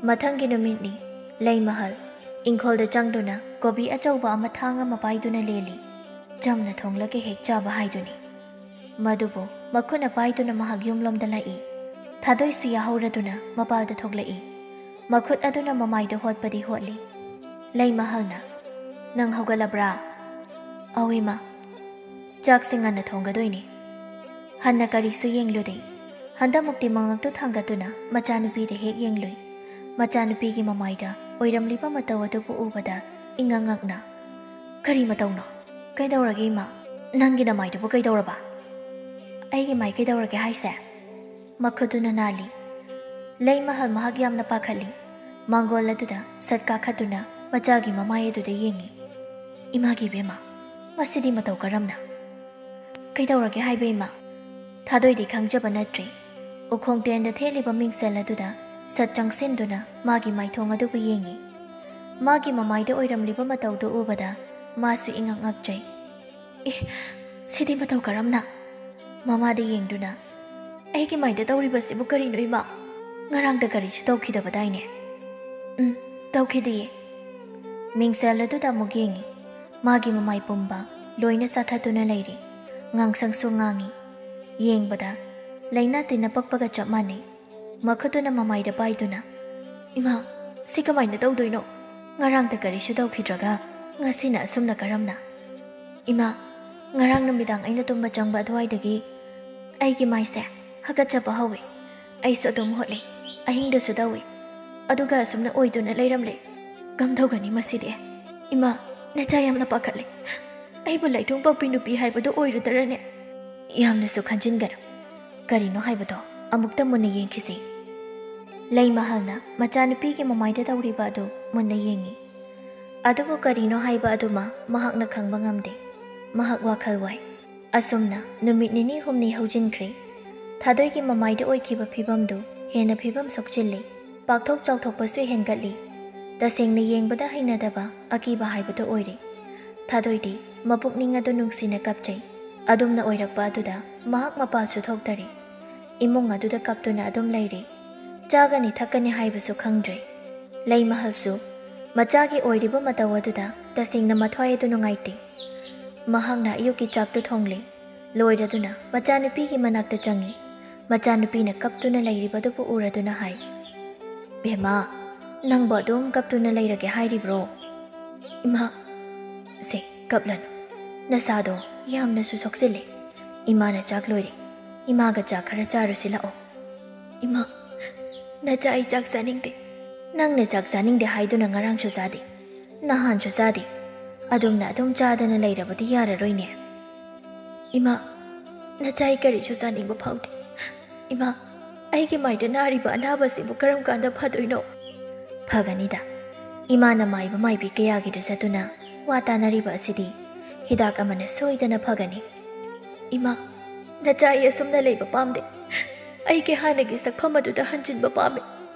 ꯃꯊꯪꯒꯤ ꯅꯨꯃꯤꯠꯅꯤ꯫ ꯂꯩꯃꯍꯜ ꯏꯪꯈꯣꯜꯗ ꯆꯪꯗꯨꯅ ꯀꯣꯕꯤ ꯑꯆꯧꯕ ꯑꯃ ꯊꯥꯡ ꯑꯃ ꯄꯥꯏꯗꯨꯅ ꯂꯦꯜꯂꯤ꯫ ꯆꯝꯅ ꯊꯣꯡꯂꯒ ꯍꯦꯛ ꯆꯥꯕ ꯍꯥꯏꯗꯨꯅꯤ꯫ ꯃꯗꯨꯕꯨ ꯃꯈꯨꯠꯅ ꯄꯥꯏꯗꯨꯅ ꯃꯍꯥꯛ ꯌꯨꯝꯂꯣꯝꯗ ꯂꯥꯛꯏ꯫ ꯊꯥꯗꯣꯏꯁꯨ ꯌꯥꯍꯧꯔꯗꯨꯅ ꯃꯄꯥꯜꯗ ꯊꯣꯛꯂꯛꯏ꯫ ꯃꯈꯨꯠ ꯑꯗꯨꯅ ꯃꯃꯥꯏꯗ ꯍꯣꯠꯄꯗꯤ ꯍꯣꯠꯂꯤ꯫ ꯂꯩꯃꯍꯜꯅ, "ꯅꯪ ꯍꯧꯒꯠꯂꯕ꯭ꯔꯥ?" "ꯑꯧ ꯏꯃꯥ, ꯆꯥꯛꯁꯦ ꯉꯟꯅ ꯊꯣꯡꯒꯗꯣꯏꯅꯤ꯫" ꯍꯟꯅ ꯀꯔꯤꯁꯨ ꯌꯦꯡꯂꯨꯗꯦ꯫ ꯍꯟꯗꯛꯃꯨꯛꯇꯤ ꯃꯉꯛꯇꯨ ꯊꯥꯡꯒꯠꯇꯨꯅ ꯃꯆꯥꯅꯨꯄꯤꯗ ꯍꯦꯛ ꯌꯦꯡꯂꯨꯏ꯫ ꯃꯆꯥꯅꯨꯄꯤꯒꯤ ꯃꯃꯥꯏꯗ ꯑꯣꯏꯔꯝꯂꯤꯕ ꯃꯇꯧ ꯑꯗꯨꯕꯨ ꯎꯕꯗ ꯏꯉꯛ ꯉꯛꯅ, "ꯀꯔꯤ ꯃꯇꯧꯅꯣ? ꯀꯩꯗꯧꯔꯒꯦ ꯏꯃꯥ? ꯅꯪꯒꯤ ꯅꯃꯥꯏꯗꯨꯕꯨ ꯀꯩꯗꯧꯔꯕ?" "ꯑꯩꯒꯤ ꯃꯥꯏ ꯀꯩꯗꯧꯔꯒꯦ ꯍꯥꯏꯁꯦ?" ꯃꯈꯨꯠꯇꯨꯅ ꯅꯥꯜꯂꯤ꯫ ꯂꯩꯃꯍꯜ ꯃꯍꯥꯛ ꯌꯥꯝꯅ ꯄꯥꯈꯠꯂꯤ꯫ ꯃꯥꯡꯒꯣꯜ ꯑꯗꯨꯗ ꯁꯠ ꯀꯥꯈꯠꯇꯨꯅ ꯃꯆꯥꯒꯤ ꯃꯃꯥꯏ ꯑꯗꯨꯗ ꯌꯦꯡꯉꯤ꯫ "ꯏꯃꯥꯒꯤ ꯏꯕꯦꯝꯃ, ꯃꯁꯤꯗꯤ ꯃꯇꯧ ꯀꯔꯝꯅ?" "ꯀꯩꯗꯧꯔꯒꯦ ꯍꯥꯏꯕ ꯏꯃꯥ?" ꯊꯥꯗꯣꯏꯗꯤ ꯈꯪꯖꯕ ꯅꯠꯇ꯭ꯔꯦ꯫ ꯎꯈꯣꯡ ꯇꯦꯟꯗ ꯊꯦꯠꯂꯤꯕ ꯃꯤꯡꯁꯦꯜ ꯑꯗꯨꯗ ꯁꯠ ꯆꯪꯁꯤꯟꯗꯨꯅ ꯃꯥꯒꯤ ꯃꯥꯏꯊꯣꯡ ꯑꯗꯨꯕꯨ ꯌꯦꯡꯉꯤ꯫ ꯃꯥꯒꯤ ꯃꯃꯥꯏꯗ ꯑꯣꯏꯔꯝꯂꯤꯕ ꯃꯇꯧꯗꯨ ꯎꯕꯗ ꯃꯥꯁꯨ ꯏꯉꯛ ꯉꯛꯆꯩ꯫ "ꯑꯦ, ꯁꯤꯗꯤ ꯃꯇꯧ ꯀꯔꯝꯅ?" ꯃꯃꯥꯗ ꯌꯦꯡꯗꯨꯅ, "ꯑꯩꯒꯤ ꯃꯥꯏꯗ ꯇꯧꯔꯤꯕꯁꯤꯕꯨ ꯀꯔꯤꯅꯣ ꯏꯃꯥ? ꯉꯔꯥꯡꯗ ꯀꯔꯤꯁꯨ ꯇꯧꯈꯤꯗꯕꯗꯥꯏꯅꯦ?" "ꯎꯝ, ꯇꯧꯈꯤꯗꯤꯌꯦ꯫" ꯃꯤꯡꯁꯦꯜ ꯑꯗꯨꯗ ꯑꯃꯨꯛ ꯌꯦꯡꯉꯤ꯫ ꯃꯥꯒꯤ ꯃꯃꯥꯏ ꯄꯨꯝꯕ ꯂꯣꯏꯅ ꯆꯥꯊꯠꯇꯨꯅ ꯂꯩꯔꯤ꯫ ꯉꯥꯡꯁꯪꯁꯨ ꯉꯥꯡꯉꯤ꯫ ꯌꯦꯡꯕꯗ ꯂꯩꯅꯥ ꯇꯤꯟꯅ ꯄꯛꯄꯒ ꯆꯞ ꯃꯥꯟꯅꯩ꯫ ꯃꯈꯨꯠꯇꯨꯅ ꯃꯃꯥꯏꯗ ꯄꯥꯏꯗꯨꯅ, "ꯏꯃꯥ, ꯁꯤ ꯀꯃꯥꯏꯅ ꯇꯧꯗꯣꯏꯅꯣ? ꯉꯔꯥꯡꯗ ꯀꯔꯤꯁꯨ ꯇꯧꯈꯤꯗ꯭ꯔꯒ ꯉꯁꯤꯅ ꯑꯁꯨꯝꯅ ꯀꯔꯝꯅ?" "ꯏꯃꯥ, ꯉꯔꯥꯡ ꯅꯨꯃꯤꯗꯥꯡ ꯑꯩꯅ ꯇꯨꯝꯕ ꯆꯪꯕ ꯑꯗꯨꯋꯥꯏꯗꯒꯤ ꯑꯩꯒꯤ ꯃꯥꯏꯁꯦ ꯍꯥꯀꯠꯆꯕ ꯍꯧꯋꯤ꯫ ꯑꯩꯁꯨ ꯑꯗꯨꯝ ꯍꯣꯠꯂꯤ, ꯑꯍꯤꯡꯗꯁꯨ ꯇꯧꯏ, ꯑꯗꯨꯒ ꯑꯁꯨꯝꯅ ꯑꯣꯏꯗꯨꯅ ꯂꯩꯔꯝꯂꯦ꯫ ꯀꯝꯗꯧꯒꯅꯤ ꯃꯁꯤꯗꯤ? ꯏꯃꯥ, ꯅꯆꯥ ꯌꯥꯝꯅ ꯄꯥꯈꯠꯂꯦ꯫ ꯑꯩꯕꯨ ꯂꯥꯏꯊꯣꯡ ꯄꯥꯛꯄꯤ ꯅꯨꯄꯤ ꯍꯥꯏꯕꯗꯨ ꯑꯣꯏꯔꯨꯗꯔꯅꯦ?" "ꯌꯥꯝꯅꯁꯨ ꯈꯟꯖꯤꯟꯒꯅꯨ꯫ ꯀꯔꯤꯅꯣ ꯍꯥꯏꯕꯗꯣ ꯑꯃꯨꯛꯇ ꯃꯨꯟꯅ ꯌꯦꯡꯈꯤꯁꯤ꯫" ꯂꯩꯃꯍꯜꯅ ꯃꯆꯥꯅꯨꯄꯤꯒꯤ ꯃꯃꯥꯏꯗ ꯇꯧꯔꯤꯕ ꯑꯗꯨ ꯃꯨꯟꯅ ꯌꯦꯡꯉꯤ꯫ ꯑꯗꯨꯕꯨ ꯀꯔꯤꯅꯣ ꯍꯥꯏꯕ ꯑꯗꯨꯃ ꯃꯍꯥꯛꯅ ꯈꯪꯕ ꯉꯝꯗꯦ꯫ ꯃꯍꯥꯛ ꯋꯥꯈꯜ ꯋꯥꯏ꯫ ꯑꯁꯨꯝꯅ ꯅꯨꯃꯤꯠ ꯅꯤꯅꯤ ꯍꯨꯝꯅꯤ ꯍꯧꯖꯤꯟꯈ꯭ꯔꯦ꯫ ꯊꯥꯗꯣꯏꯒꯤ ꯃꯃꯥꯏꯗ ꯑꯣꯏꯈꯤꯕ ꯐꯤꯕꯝꯗꯨ ꯍꯦꯟꯅ ꯐꯤꯕꯝ ꯁꯣꯛꯆꯤꯜꯂꯤ꯫ ꯄꯥꯛꯊꯣꯛ ꯆꯥꯎꯊꯣꯛꯄꯁꯨ ꯍꯦꯟꯒꯠꯂꯤ꯫ ꯇꯁꯦꯡꯅ ꯌꯦꯡꯕꯗ ꯍꯩꯅꯗꯕ, ꯑꯀꯤꯕ ꯍꯥꯏꯕꯗꯨ ꯑꯣꯏꯔꯦ꯫ ꯊꯥꯗꯣꯏꯗꯤ ꯃꯄꯨꯛꯅꯤꯡ ꯑꯗꯨ ꯅꯨꯡꯁꯤꯅ ꯀꯞꯆꯩ꯫ ꯑꯗꯨꯝꯅ ꯑꯣꯏꯔꯛꯄ ꯑꯗꯨꯗ ꯃꯍꯥꯛ ꯃꯄꯥꯟꯁꯨ ꯊꯣꯛꯇꯔꯦ꯫ ꯏꯃꯨꯡ ꯑꯗꯨꯗ ꯀꯞꯇꯨꯅ ꯑꯗꯨꯝ ꯂꯩꯔꯦ꯫ ꯆꯥꯒꯅꯤ ꯊꯛꯀꯅꯤ ꯍꯥꯏꯕꯁꯨ ꯈꯪꯗ꯭ꯔꯦ꯫ ꯂꯩꯃꯍꯜꯁꯨ ꯃꯆꯥꯒꯤ ꯑꯣꯏꯔꯤꯕ ꯃꯇꯧ ꯑꯗꯨꯗ ꯇꯁꯦꯡꯅ ꯃꯊ꯭ꯋꯥꯏ ꯑꯗꯨ ꯅꯨꯡꯉꯥꯏꯇꯦ꯫ ꯃꯍꯥꯛꯅ ꯑꯌꯨꯛꯀꯤ ꯆꯥꯛꯇꯨ ꯊꯣꯡꯂꯦ꯫ ꯂꯣꯏꯔꯗꯨꯅ ꯃꯆꯥꯅꯨꯄꯤꯒꯤ ꯃꯅꯥꯛꯇ ꯆꯪꯉꯤ꯫ ꯃꯆꯥꯅꯨꯄꯤꯅ ꯀꯞꯇꯨꯅ ꯂꯩꯔꯤꯕꯗꯨꯕꯨ ꯎꯔꯗꯨꯅ ꯍꯥꯏ, "ꯕꯦꯝꯃ, ꯅꯪꯕꯨ ꯑꯗꯨꯝ ꯀꯞꯇꯨꯅ ꯂꯩꯔꯒꯦ ꯍꯥꯏꯔꯤꯕ꯭ꯔꯣ?" "ꯏꯃꯥ, ꯁꯦ, ꯀꯞꯂꯅꯨ꯫ ꯅꯁꯥꯗꯣ ꯌꯥꯝꯅꯁꯨ ꯁꯣꯛꯆꯤꯜꯂꯦ꯫ ꯏꯃꯥꯅ ꯆꯥꯛ ꯂꯣꯏꯔꯦ꯫ "ꯏꯃꯥꯒ ꯆꯥꯛ ꯈꯔ ꯆꯥꯔꯨꯁꯤ ꯂꯥꯛꯑꯣ꯫" "ꯏꯃꯥ, ꯅꯆꯥ ꯑꯩ ꯆꯥꯛ ꯆꯥꯅꯤꯡꯗꯦ꯫" "ꯅꯪꯅ ꯆꯥꯛ ꯆꯥꯅꯤꯡꯗꯦ ꯍꯥꯏꯗꯨꯅ ꯉꯔꯥꯡꯁꯨ ꯆꯥꯗꯦ, ꯅꯍꯥꯟꯁꯨ ꯆꯥꯗꯦ꯫ ꯑꯗꯨꯝꯅ ꯑꯗꯨꯝ ꯆꯥꯗꯅ ꯂꯩꯔꯕꯗꯤ ꯌꯥꯔꯔꯣꯏꯅꯦ꯫" "ꯏꯃꯥ, ꯅꯆꯥ ꯑꯩ ꯀꯔꯤꯁꯨ ꯆꯥꯅꯤꯡꯕ ꯐꯥꯎꯗꯦ꯫ ꯏꯃꯥ, ꯑꯩꯒꯤ ꯃꯥꯏꯗ ꯅꯥꯔꯤꯕ ꯑꯅꯥꯕꯁꯤꯕꯨ ꯀꯔꯝ ꯀꯥꯟꯗ ꯐꯗꯣꯏꯅꯣ?" "ꯐꯒꯅꯤꯗ꯫ ꯏꯃꯥꯅ ꯃꯥꯏꯕ ꯃꯥꯏꯕꯤ ꯀꯌꯥꯒꯤꯗ ꯆꯠꯇꯨꯅ ꯋꯥ ꯇꯥꯅꯔꯤꯕ ꯑꯁꯤꯗꯤ ꯍꯤꯗꯥꯛ ꯑꯃꯅ ꯁꯣꯏꯗꯅ ꯐꯒꯅꯤ꯫" "ꯏꯃꯥ, ꯅꯆꯥ ꯑꯩ ꯑꯁꯨꯝꯅ ꯂꯩꯕ ꯄꯥꯝꯗꯦ꯫ ꯑꯩꯒꯤ ꯍꯥꯟꯅꯒꯤ ꯁꯛꯐꯝ ꯑꯗꯨꯗ ꯍꯟꯖꯤꯟꯕ ꯄꯥꯝꯃꯤ꯫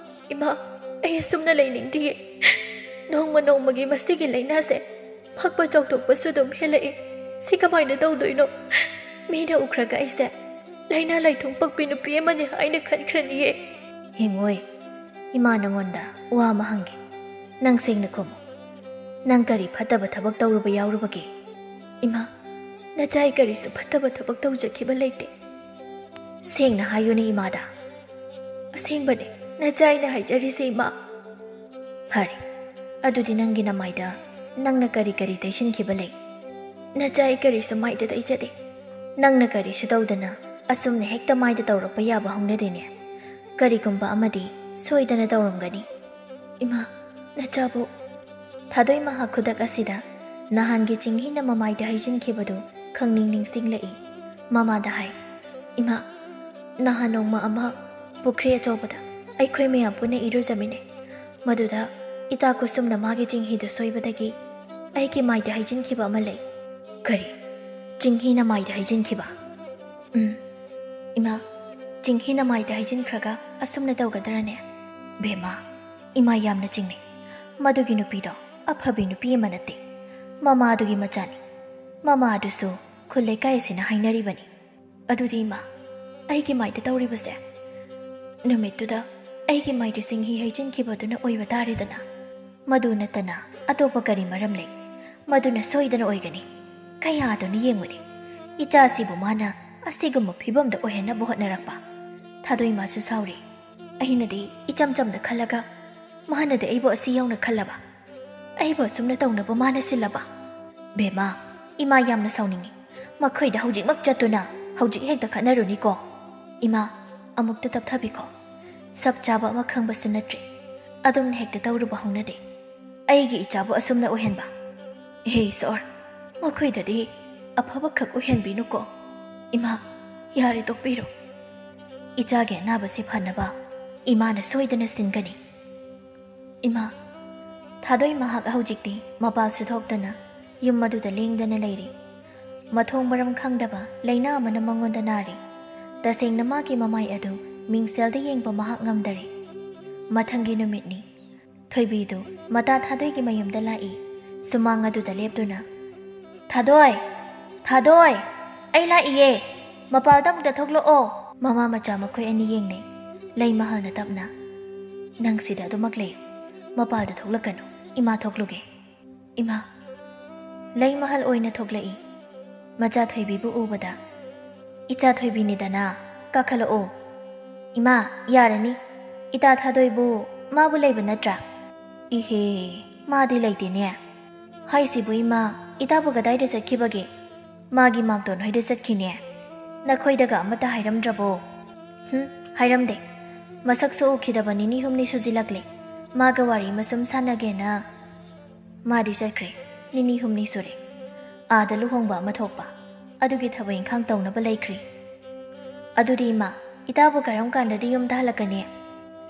ꯏꯃꯥ, ꯑꯩ ꯑꯁꯨꯝꯅ ꯂꯩꯅꯤꯡꯗꯤꯌꯦ꯫ ꯅꯣꯡꯃ ꯅꯣꯡꯃꯒꯤ ꯃꯁꯤꯒꯤ ꯂꯥꯏꯅꯥꯁꯦ ꯐꯛꯄ ꯆꯥꯎꯊꯣꯛꯄꯁꯨ ꯑꯗꯨꯝ ꯍꯦꯜꯂꯛꯏ꯫ ꯁꯤ ꯀꯃꯥꯏꯅ ꯇꯧꯗꯣꯏꯅꯣ? ꯃꯤꯅ ꯎꯈ꯭ꯔꯒ ꯑꯩꯁꯦ ꯂꯥꯏꯅꯥ ꯂꯥꯏꯊꯨꯡ ꯄꯛꯄꯤ ꯅꯨꯄꯤ ꯑꯃꯅꯤ ꯍꯥꯏꯅ ꯈꯟꯈ꯭ꯔꯅꯤꯌꯦ꯫" "ꯍꯤꯡꯉꯣꯏ, ꯏꯃꯥ ꯅꯉꯣꯟꯗ ꯋꯥ ꯑꯃ ꯍꯪꯒꯦ꯫ ꯅꯪ ꯁꯦꯡꯅ ꯈꯨꯝꯃꯨ꯫ ꯅꯪ ꯀꯔꯤ ꯐꯠꯇꯕ ꯊꯕꯛ ꯇꯧꯔꯨꯕ ꯌꯥꯎꯔꯨꯕꯒꯦ?" "ꯏꯃꯥ, ꯅꯆꯥ ꯑꯩ ꯀꯔꯤꯁꯨ ꯐꯠꯇꯕ ꯊꯕꯛ ꯇꯧꯖꯈꯤꯕ ꯂꯩꯇꯦ꯫" "ꯁꯦꯡꯅ ꯍꯥꯏꯌꯨꯅꯦ ꯏꯃꯥꯗ꯫" "ꯑꯁꯦꯡꯕꯅꯦ, ꯅꯆꯥ ꯑꯩꯅ ꯍꯥꯏꯖꯔꯤꯁꯦ, ꯏꯃꯥ꯫" "ꯐꯔꯦ, ꯑꯗꯨꯗꯤ ꯅꯪꯒꯤ ꯅꯃꯥꯏꯗ ꯅꯪꯅ ꯀꯔꯤ ꯀꯔꯤ ꯇꯩꯁꯤꯟꯈꯤꯕ ꯂꯩ?" "ꯅꯆꯥ ꯑꯩ ꯀꯔꯤꯁꯨ ꯃꯥꯏꯗ ꯇꯩꯖꯗꯦ꯫" "ꯅꯪꯅ ꯀꯔꯤꯁꯨ ꯇꯧꯗꯅ ꯑꯁꯨꯝꯅ ꯍꯦꯛꯇ ꯃꯥꯏꯗ ꯇꯧꯔꯛꯄ ꯌꯥꯕ ꯍꯧꯅꯗꯦꯅꯦ꯫ ꯀꯔꯤꯒꯨꯝꯕ ꯑꯃꯗꯤ ꯁꯣꯏꯗꯅ ꯇꯧꯔꯝꯒꯅꯤ꯫" "ꯏꯃꯥ, ꯅꯆꯥꯕꯨ꯫" ꯊꯥꯗꯣꯏ ꯃꯍꯥꯛ ꯈꯨꯗꯛ ꯑꯁꯤꯗ ꯅꯍꯥꯟꯒꯤ ꯆꯤꯡꯍꯤꯅ ꯃꯃꯥꯏꯗ ꯍꯩꯖꯤꯟꯈꯤꯕꯗꯨ ꯈꯪꯅꯤꯡ ꯅꯤꯡꯁꯤꯡꯂꯛꯏ꯫ ꯃꯃꯥꯗ ꯍꯥꯏ, "ꯏꯃꯥ, ꯅꯍꯥꯟ ꯅꯣꯡꯃ ꯑꯃ ꯄꯨꯈ꯭ꯔꯤ ꯑꯆꯧꯕꯗ ꯑꯩꯈꯣꯏ ꯃꯌꯥꯝ ꯄꯨꯟꯅ ꯏꯔꯨꯖꯃꯤꯟꯅꯩ꯫ ꯃꯗꯨꯗ ꯏꯇꯥ ꯀꯨꯁꯨꯝꯅ ꯃꯥꯒꯤ ꯆꯤꯡꯍꯤꯗꯨ ꯁꯣꯏꯕꯗꯒꯤ ꯑꯩꯒꯤ ꯃꯥꯏꯗ ꯍꯩꯖꯤꯟꯈꯤꯕ ꯑꯃ ꯂꯩ꯫" "ꯀꯔꯤ? ꯆꯤꯡꯍꯤꯅ ꯃꯥꯏꯗ ꯍꯩꯖꯤꯟꯈꯤꯕ?" "ꯎꯝ, ꯏꯃꯥ, ꯆꯤꯡꯍꯤꯅ ꯃꯥꯏꯗ ꯍꯩꯖꯤꯟꯈ꯭ꯔꯒ ꯑꯁꯨꯝꯅ ꯇꯧꯒꯗ꯭ꯔꯅꯦ?" "ꯕꯦꯝꯃ, ꯏꯃꯥ ꯌꯥꯝꯅ ꯆꯤꯡꯅꯩ꯫ ꯃꯗꯨꯒꯤ ꯅꯨꯄꯤꯗꯣ ꯑꯐꯕꯤ ꯅꯨꯄꯤ ꯑꯃ ꯅꯠꯇꯦ꯫ ꯃꯃꯥꯗꯨꯒꯤ ꯃꯆꯥꯅꯤ꯫ ꯃꯃꯥꯗꯨꯁꯨ ꯈꯨꯜ ꯂꯩꯀꯥꯏ ꯑꯁꯤꯅ ꯍꯥꯏꯅꯔꯤꯕꯅꯤ꯫ ꯑꯗꯨꯗꯤ ꯏꯃꯥ, ꯑꯩꯒꯤ ꯃꯥꯏꯗ ꯇꯧꯔꯤꯕꯁꯦ?" "ꯅꯨꯃꯤꯠꯇꯨꯗ ꯑꯩꯒꯤ ꯃꯥꯏꯗ ꯆꯤꯡꯍꯤ ꯍꯩꯖꯤꯟꯈꯤꯕꯗꯨꯅ ꯑꯣꯏꯕ ꯇꯥꯔꯦꯗꯅ꯫ ꯃꯗꯨ ꯅꯠꯇꯅ ꯑꯇꯣꯞꯄ ꯀꯔꯤ ꯃꯔꯝ ꯂꯩ? ꯃꯗꯨꯅ ꯁꯣꯏꯗꯅ ꯑꯣꯏꯒꯅꯤ꯫ ꯀꯌꯥꯗꯨꯅ ꯌꯦꯡꯉꯨꯅꯦ, ꯏꯆꯥꯁꯤꯕꯨ ꯃꯥꯅ ꯑꯁꯤꯒꯨꯝꯕ ꯐꯤꯕꯝꯗ ꯑꯣꯏꯍꯟꯅꯕ ꯍꯣꯠꯅꯔꯛꯄ꯫" ꯊꯥꯗꯣꯏ ꯏꯃꯥꯁꯨ ꯁꯥꯎꯔꯤ꯫ "ꯑꯩꯅꯗꯤ ꯏꯆꯝ ꯆꯝꯅ ꯈꯜꯂꯒ ꯃꯥꯅꯗꯤ ꯑꯩꯕꯨ ꯑꯁꯤ ꯌꯧꯅ ꯈꯜꯂꯕ? ꯑꯩꯕꯨ ꯑꯁꯨꯝꯅ ꯇꯧꯅꯕ ꯃꯥꯅ ꯁꯤꯜꯂꯕ? ꯕꯦꯝꯃ, ꯏꯃꯥ ꯌꯥꯝꯅ ꯁꯥꯎꯅꯤꯡꯉꯤ꯫ ꯃꯈꯣꯏꯗ ꯍꯧꯖꯤꯛꯃꯛ ꯆꯠꯇꯨꯅ ꯍꯧꯖꯤꯛ ꯍꯦꯛꯇ ꯈꯠꯅꯔꯨꯅꯤꯀꯣ꯫ ꯏꯃꯥ, ꯑꯃꯨꯛꯇ ꯇꯞꯊꯕꯤꯈꯣ꯫ ꯁꯞ ꯆꯥꯕ ꯑꯃ ꯈꯪꯕꯁꯨ ꯅꯠꯇ꯭ꯔꯦ꯫ ꯑꯗꯨꯝꯅ ꯍꯦꯛꯇ ꯇꯧꯔꯨꯕ ꯍꯧꯅꯗꯦ꯫ ꯑꯩꯒꯤ ꯏꯆꯥꯕꯨ ꯑꯁꯨꯝꯅ ꯑꯣꯏꯍꯟꯕ? ꯍꯦ ꯏꯁꯣꯔ, ꯃꯈꯣꯏꯗꯗꯤ ꯑꯐꯕ ꯈꯛ ꯑꯣꯏꯍꯟꯕꯤꯅꯨꯀꯣ꯫ ꯏꯃꯥ, ꯌꯥꯔꯦ, ꯇꯣꯛꯄꯤꯔꯣ꯫ ꯏꯆꯥꯒꯤ ꯑꯅꯥꯕꯁꯤ ꯐꯅꯕ ꯏꯃꯥꯅ ꯁꯣꯏꯗꯅ ꯁꯤꯟꯒꯅꯤ꯫ ꯏꯃꯥ, ꯊꯥꯗꯣꯏ ꯃꯍꯥꯛ ꯍꯧꯖꯤꯛꯇꯤ ꯃꯄꯥꯜꯁꯨ ꯊꯣꯛꯇꯅ ꯌꯨꯝ ꯑꯗꯨꯗ ꯂꯦꯡꯗꯅ ꯂꯩꯔꯤ꯫ ꯃꯊꯣꯡ ꯃꯔꯝ ꯈꯪꯗꯕ ꯂꯥꯏꯅꯥ ꯑꯃꯅ ꯃꯉꯣꯟꯗ ꯅꯥꯔꯤ꯫ ꯇꯁꯦꯡꯅ ꯃꯥꯒꯤ ꯃꯃꯥꯏ ꯑꯗꯨ ꯃꯤꯡꯁꯦꯜꯗ ꯌꯦꯡꯕ ꯃꯍꯥꯛ ꯉꯝꯗꯔꯦ꯫ ꯃꯊꯪꯒꯤ ꯅꯨꯃꯤꯠꯅꯤ꯫ ꯊꯣꯏꯕꯤꯗꯨ ꯃꯇꯥ ꯊꯥꯗꯣꯏꯒꯤ ꯃꯌꯨꯝꯗ ꯂꯥꯛꯏ꯫ ꯁꯨꯃꯥꯡ ꯑꯗꯨꯗ ꯂꯦꯞꯇꯨꯅ, "ꯊꯥꯗꯣꯏ! ꯊꯥꯗꯣꯏ! ꯑꯩ ꯂꯥꯛꯏꯌꯦ! ꯃꯄꯥꯜꯗ ꯑꯃꯨꯛꯇ ꯊꯣꯛꯂꯛꯑꯣ!" ꯃꯃꯥ ꯃꯆꯥ ꯃꯈꯣꯏ ꯑꯅꯤ ꯌꯦꯡꯅꯩ꯫ ꯂꯩꯃꯍꯜꯅ ꯇꯞꯅ, "ꯅꯪ ꯁꯤꯗ ꯑꯗꯨꯃꯛ ꯂꯩꯌꯨ꯫ ꯃꯄꯥꯜꯗ ꯊꯣꯛꯂꯛꯀꯅꯨ꯫ ꯏꯃꯥ ꯊꯣꯛꯂꯨꯒꯦ꯫" ꯏꯃꯥ꯫ ꯂꯩꯃꯍꯜ ꯑꯣꯏꯅ ꯊꯣꯛꯂꯛꯏ꯫ ꯃꯆꯥ ꯊꯣꯏꯕꯤꯕꯨ ꯎꯕꯗ, "ꯏꯆꯥ ꯊꯣꯏꯕꯤꯅꯤꯗꯅ, ꯀꯥꯈꯠꯂꯛꯑꯣ꯫" "ꯏꯃꯥ, ꯌꯥꯔꯅꯤ꯫ ꯏꯇꯥ ꯊꯥꯗꯣꯏꯕꯨ, ꯃꯥꯕꯨ ꯂꯩꯕ ꯅꯠꯇ꯭ꯔꯥ?" "ꯏꯍꯦ, ꯃꯥꯗꯤ ꯂꯩꯇꯦꯅꯦ꯫ ꯍꯥꯏꯁꯤꯕꯨ ꯏꯃꯥ, ꯏꯇꯥꯕꯨ ꯀꯗꯥꯏꯗ ꯆꯠꯈꯤꯕꯒꯦ?" "ꯃꯥꯒꯤ ꯃꯥꯝꯇꯣꯟ ꯍꯣꯏꯗ ꯆꯠꯈꯤꯅꯦ꯫ ꯅꯈꯣꯏꯗꯒ ꯑꯃꯠꯇ ꯍꯥꯏꯔꯝꯗ꯭ꯔꯕꯣ?" "ꯍꯨꯝ, ꯍꯥꯏꯔꯝꯗꯦ꯫ ꯃꯁꯛꯁꯨ ꯎꯈꯤꯗꯕ ꯅꯤꯅꯤ ꯍꯨꯝꯅꯤ ꯁꯨꯖꯤꯜꯂꯛꯂꯦ꯫ ꯃꯥꯒ ꯋꯥꯔꯤ ꯃꯁꯨꯝ ꯁꯥꯟꯅꯒꯦꯅ ꯃꯥꯗꯤ ꯆꯠꯈ꯭ꯔꯦ꯫ ꯅꯤꯅꯤ ꯍꯨꯝꯅꯤ ꯁꯨꯔꯦ꯫ ꯑꯥꯗ ꯂꯨꯍꯣꯡꯕ ꯑꯃ ꯊꯣꯛꯄ꯫ ꯑꯗꯨꯒꯤ ꯊꯕꯛ ꯏꯪꯈꯥꯡ ꯇꯧꯅꯕ ꯂꯩꯈ꯭ꯔꯦ꯫" "ꯑꯗꯨꯗꯤ ꯏꯃꯥ, ꯏꯇꯥꯕꯨ ꯀꯔꯝ ꯀꯥꯟꯗꯗꯤ ꯌꯨꯝꯗ ꯍꯜꯂꯛꯀꯅꯤ?"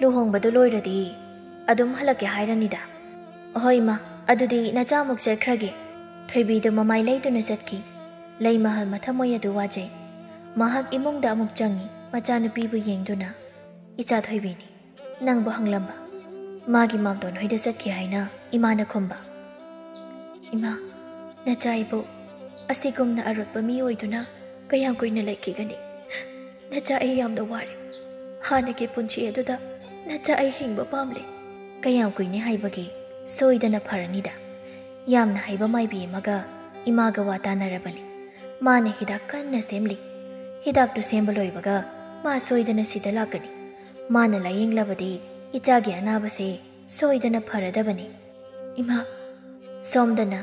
"ꯂꯨꯍꯣꯡꯕꯗꯨ ꯂꯣꯏꯔꯗꯤ ꯑꯗꯨꯝ ꯍꯜꯂꯛꯀꯦ ꯍꯥꯏꯔꯅꯤꯗ꯫" "ꯑꯍꯣꯏ ꯏꯃꯥ, ꯑꯗꯨꯗꯤ ꯅꯆꯥ ꯑꯃꯨꯛ ꯆꯠꯈ꯭ꯔꯒꯦ꯫" ꯊꯣꯏꯕꯤꯗꯨ ꯃꯃꯥꯏ ꯂꯩꯇꯨꯅ ꯆꯠꯈꯤ꯫ ꯂꯩꯃꯍꯜ ꯃꯊꯃꯣꯏ ꯑꯗꯨ ꯋꯥꯖꯩ꯫ ꯃꯍꯥꯛ ꯏꯃꯨꯡꯗ ꯑꯃꯨꯛ ꯆꯪꯉꯤ, ꯃꯆꯥꯅꯨꯄꯤꯕꯨ ꯌꯦꯡꯗꯨꯅ꯫ "ꯏꯆꯥ ꯊꯣꯏꯕꯤꯅꯤ꯫ ꯅꯪꯕꯨ ꯍꯪꯂꯝꯕ꯫ ꯃꯥꯒꯤ ꯃꯥꯝꯇꯣꯟ ꯍꯣꯏꯗ ꯆꯠꯈꯤ ꯍꯥꯏꯅ ꯏꯃꯥꯅ ꯈꯨꯝꯕ꯫" "ꯏꯃꯥ, ꯅꯆꯥ ꯏꯕꯣꯛ ꯑꯁꯤꯒꯨꯝꯅ ꯑꯔꯣꯠꯄ ꯃꯤ ꯑꯣꯏꯗꯨꯅ ꯀꯌꯥꯝ ꯀꯨꯏꯅ ꯂꯩꯈꯤꯒꯅꯤ? ꯅꯆꯥ ꯑꯩ ꯌꯥꯝꯅ ꯋꯥꯔꯦ꯫ ꯍꯥꯟꯅꯒꯤ ꯄꯨꯟꯁꯤ ꯑꯗꯨꯗ ꯅꯆꯥ ꯑꯩ ꯍꯤꯡꯕ ꯄꯥꯝꯂꯦ꯫" "ꯀꯌꯥꯝ ꯀꯨꯏꯅꯤ ꯍꯥꯏꯕꯒꯦ? ꯁꯣꯏꯗꯅ ꯐꯔꯅꯤꯗ꯫" ꯌꯥꯝꯅ ꯍꯩꯕ ꯃꯥꯏꯕꯤ ꯑꯃꯒ ꯏꯃꯥꯒ ꯋꯥ ꯇꯥꯅꯔꯕꯅꯤ꯫ ꯃꯥꯅ ꯍꯤꯗꯥꯛ ꯀꯟꯅ ꯁꯦꯝꯂꯤ꯫ ꯍꯤꯗꯥꯛꯇꯨ ꯁꯦꯝꯕ ꯂꯣꯏꯕꯒ ꯃꯥ ꯁꯣꯏꯗꯅ ꯁꯤꯗ ꯂꯥꯛꯀꯅꯤ꯫ ꯃꯥꯅ ꯂꯥꯌꯦꯡꯂꯕꯗꯤ ꯏꯆꯥꯒꯤ ꯑꯅꯥꯕꯁꯦ ꯁꯣꯏꯗꯅ ꯐꯔꯗꯕꯅꯤ꯫ ꯏꯃꯥ꯫ ꯁꯣꯝꯗꯅ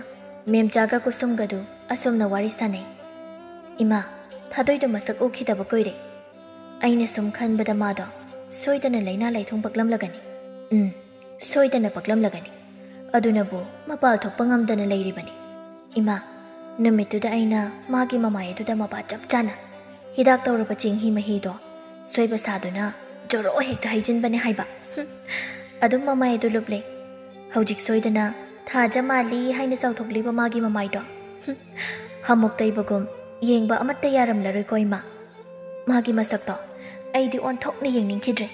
ꯃꯦꯝꯆꯥꯒ ꯀꯨꯁꯨꯝꯒꯗꯨ ꯑꯁꯨꯝꯅ ꯋꯥꯔꯤ ꯁꯥꯅꯩ꯫ "ꯏꯃꯥ, ꯊꯥꯗꯣꯏꯗꯣ ꯃꯁꯛ ꯎꯈꯤꯗꯕ ꯀꯨꯏꯔꯦ꯫ ꯑꯩꯅ ꯁꯨꯝ ꯈꯟꯕꯗ ꯃꯥꯗꯣ ꯁꯣꯏꯗꯅ ꯂꯥꯏꯅꯥ ꯂꯥꯏꯊꯨꯡ ꯄꯛꯂꯝꯂꯒꯅꯤ꯫ ꯎꯝ, ꯁꯣꯏꯗꯅ ꯄꯛꯂꯝꯂꯒꯅꯤ꯫ ꯑꯗꯨꯅꯕꯨ ꯃꯄꯥꯜ ꯊꯣꯛꯄ ꯉꯝꯗꯅ ꯂꯩꯔꯤꯕꯅꯤ꯫ ꯏꯃꯥ, ꯅꯨꯃꯤꯠꯇꯨꯗ ꯑꯩꯅ ꯃꯥꯒꯤ ꯃꯃꯥꯏ ꯑꯗꯨꯗ ꯃꯄꯥ ꯆꯞ ꯆꯥꯅ ꯍꯤꯗꯥꯛ ꯇꯧꯔꯕ ꯆꯦꯡꯍꯤ ꯃꯍꯤꯗꯣ ꯁꯣꯏꯕ ꯁꯥꯗꯨꯅ ꯖꯣꯔꯣ ꯍꯦꯛꯇ ꯍꯩꯖꯤꯟꯕꯅꯦ ꯍꯥꯏꯕ꯫ ꯍꯨꯝ, ꯑꯗꯨꯝ ꯃꯃꯥꯏ ꯑꯗꯨ ꯂꯨꯞꯂꯦ꯫ ꯍꯧꯖꯤꯛ ꯁꯣꯏꯗꯅ ꯊꯥꯖ ꯃꯥꯜꯂꯤ ꯍꯥꯏꯅ ꯆꯥꯎꯊꯣꯛꯂꯤꯕ ꯃꯥꯒꯤ ꯃꯃꯥꯏꯗꯣ꯫ ꯍꯨꯝ, ꯍꯥꯃꯨꯛ ꯇꯩꯕꯒꯨꯝ ꯌꯦꯡꯕ ꯑꯃꯠꯇ ꯌꯥꯔꯝꯂꯔꯣꯏꯀꯣ ꯏꯃꯥ꯫ ꯃꯥꯒꯤ ꯃꯁꯛꯇꯣ ꯑꯩꯗꯤ ꯑꯣꯟꯊꯣꯛꯅ ꯌꯦꯡꯅꯤꯡꯈꯤꯗ꯭ꯔꯦ꯫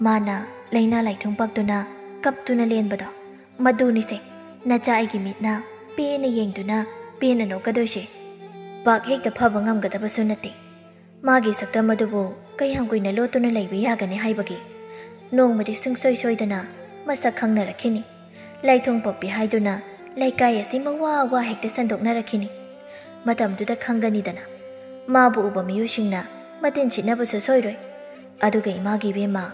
ꯃꯥꯅ ꯂꯥꯏꯅꯥ ꯂꯥꯏꯊꯨꯡ ꯄꯛꯇꯨꯅ ꯀꯞꯇꯨꯅ ꯂꯦꯟꯕꯗꯣ, ꯃꯗꯨꯅꯤꯁꯦ ꯅꯆꯥ ꯑꯩꯒꯤ ꯃꯤꯠꯅ ꯄꯦꯟꯅ ꯌꯦꯡꯗꯨꯅ ꯄꯦꯟꯅ ꯅꯣꯛꯀꯗꯣꯏꯁꯦ꯫ ꯄꯥꯛ ꯍꯦꯛꯇ ꯐꯕ ꯉꯝꯒꯗꯕꯁꯨ ꯅꯠꯇꯦ꯫ ꯃꯥꯒꯤ ꯁꯛꯇꯝ ꯑꯗꯨꯕꯨ ꯀꯌꯥꯝ ꯀꯨꯏꯅ ꯂꯣꯠꯇꯨꯅ ꯂꯩꯕ ꯌꯥꯒꯅꯤ ꯍꯥꯏꯕꯒꯤ? ꯅꯣꯡꯃꯗꯤ ꯁꯨꯡꯁꯣꯏ ꯁꯣꯏꯗꯅ ꯃꯁꯛ ꯈꯪꯅꯔꯛꯈꯤꯅꯤ꯫ ꯂꯥꯏꯊꯨꯡ ꯄꯛꯄꯤ ꯍꯥꯏꯗꯨꯅ ꯂꯩꯀꯥꯏ ꯑꯁꯤ ꯃꯋꯥ ꯋꯥ ꯍꯦꯛꯇ ꯁꯟꯗꯣꯛꯅꯔꯛꯈꯤꯅꯤ꯫ ꯃꯇꯝꯗꯨꯗ ꯈꯪꯒꯅꯤꯗꯅ꯫ ꯃꯥꯕꯨ ꯎꯕ ꯃꯤꯑꯣꯏꯁꯤꯡꯅ ꯃꯇꯤꯟ ꯁꯤꯠꯅꯕꯁꯨ ꯁꯣꯏꯔꯣꯏ꯫ ꯑꯗꯨꯒ ꯏꯃꯥꯒꯤ ꯏꯕꯦꯝꯃ,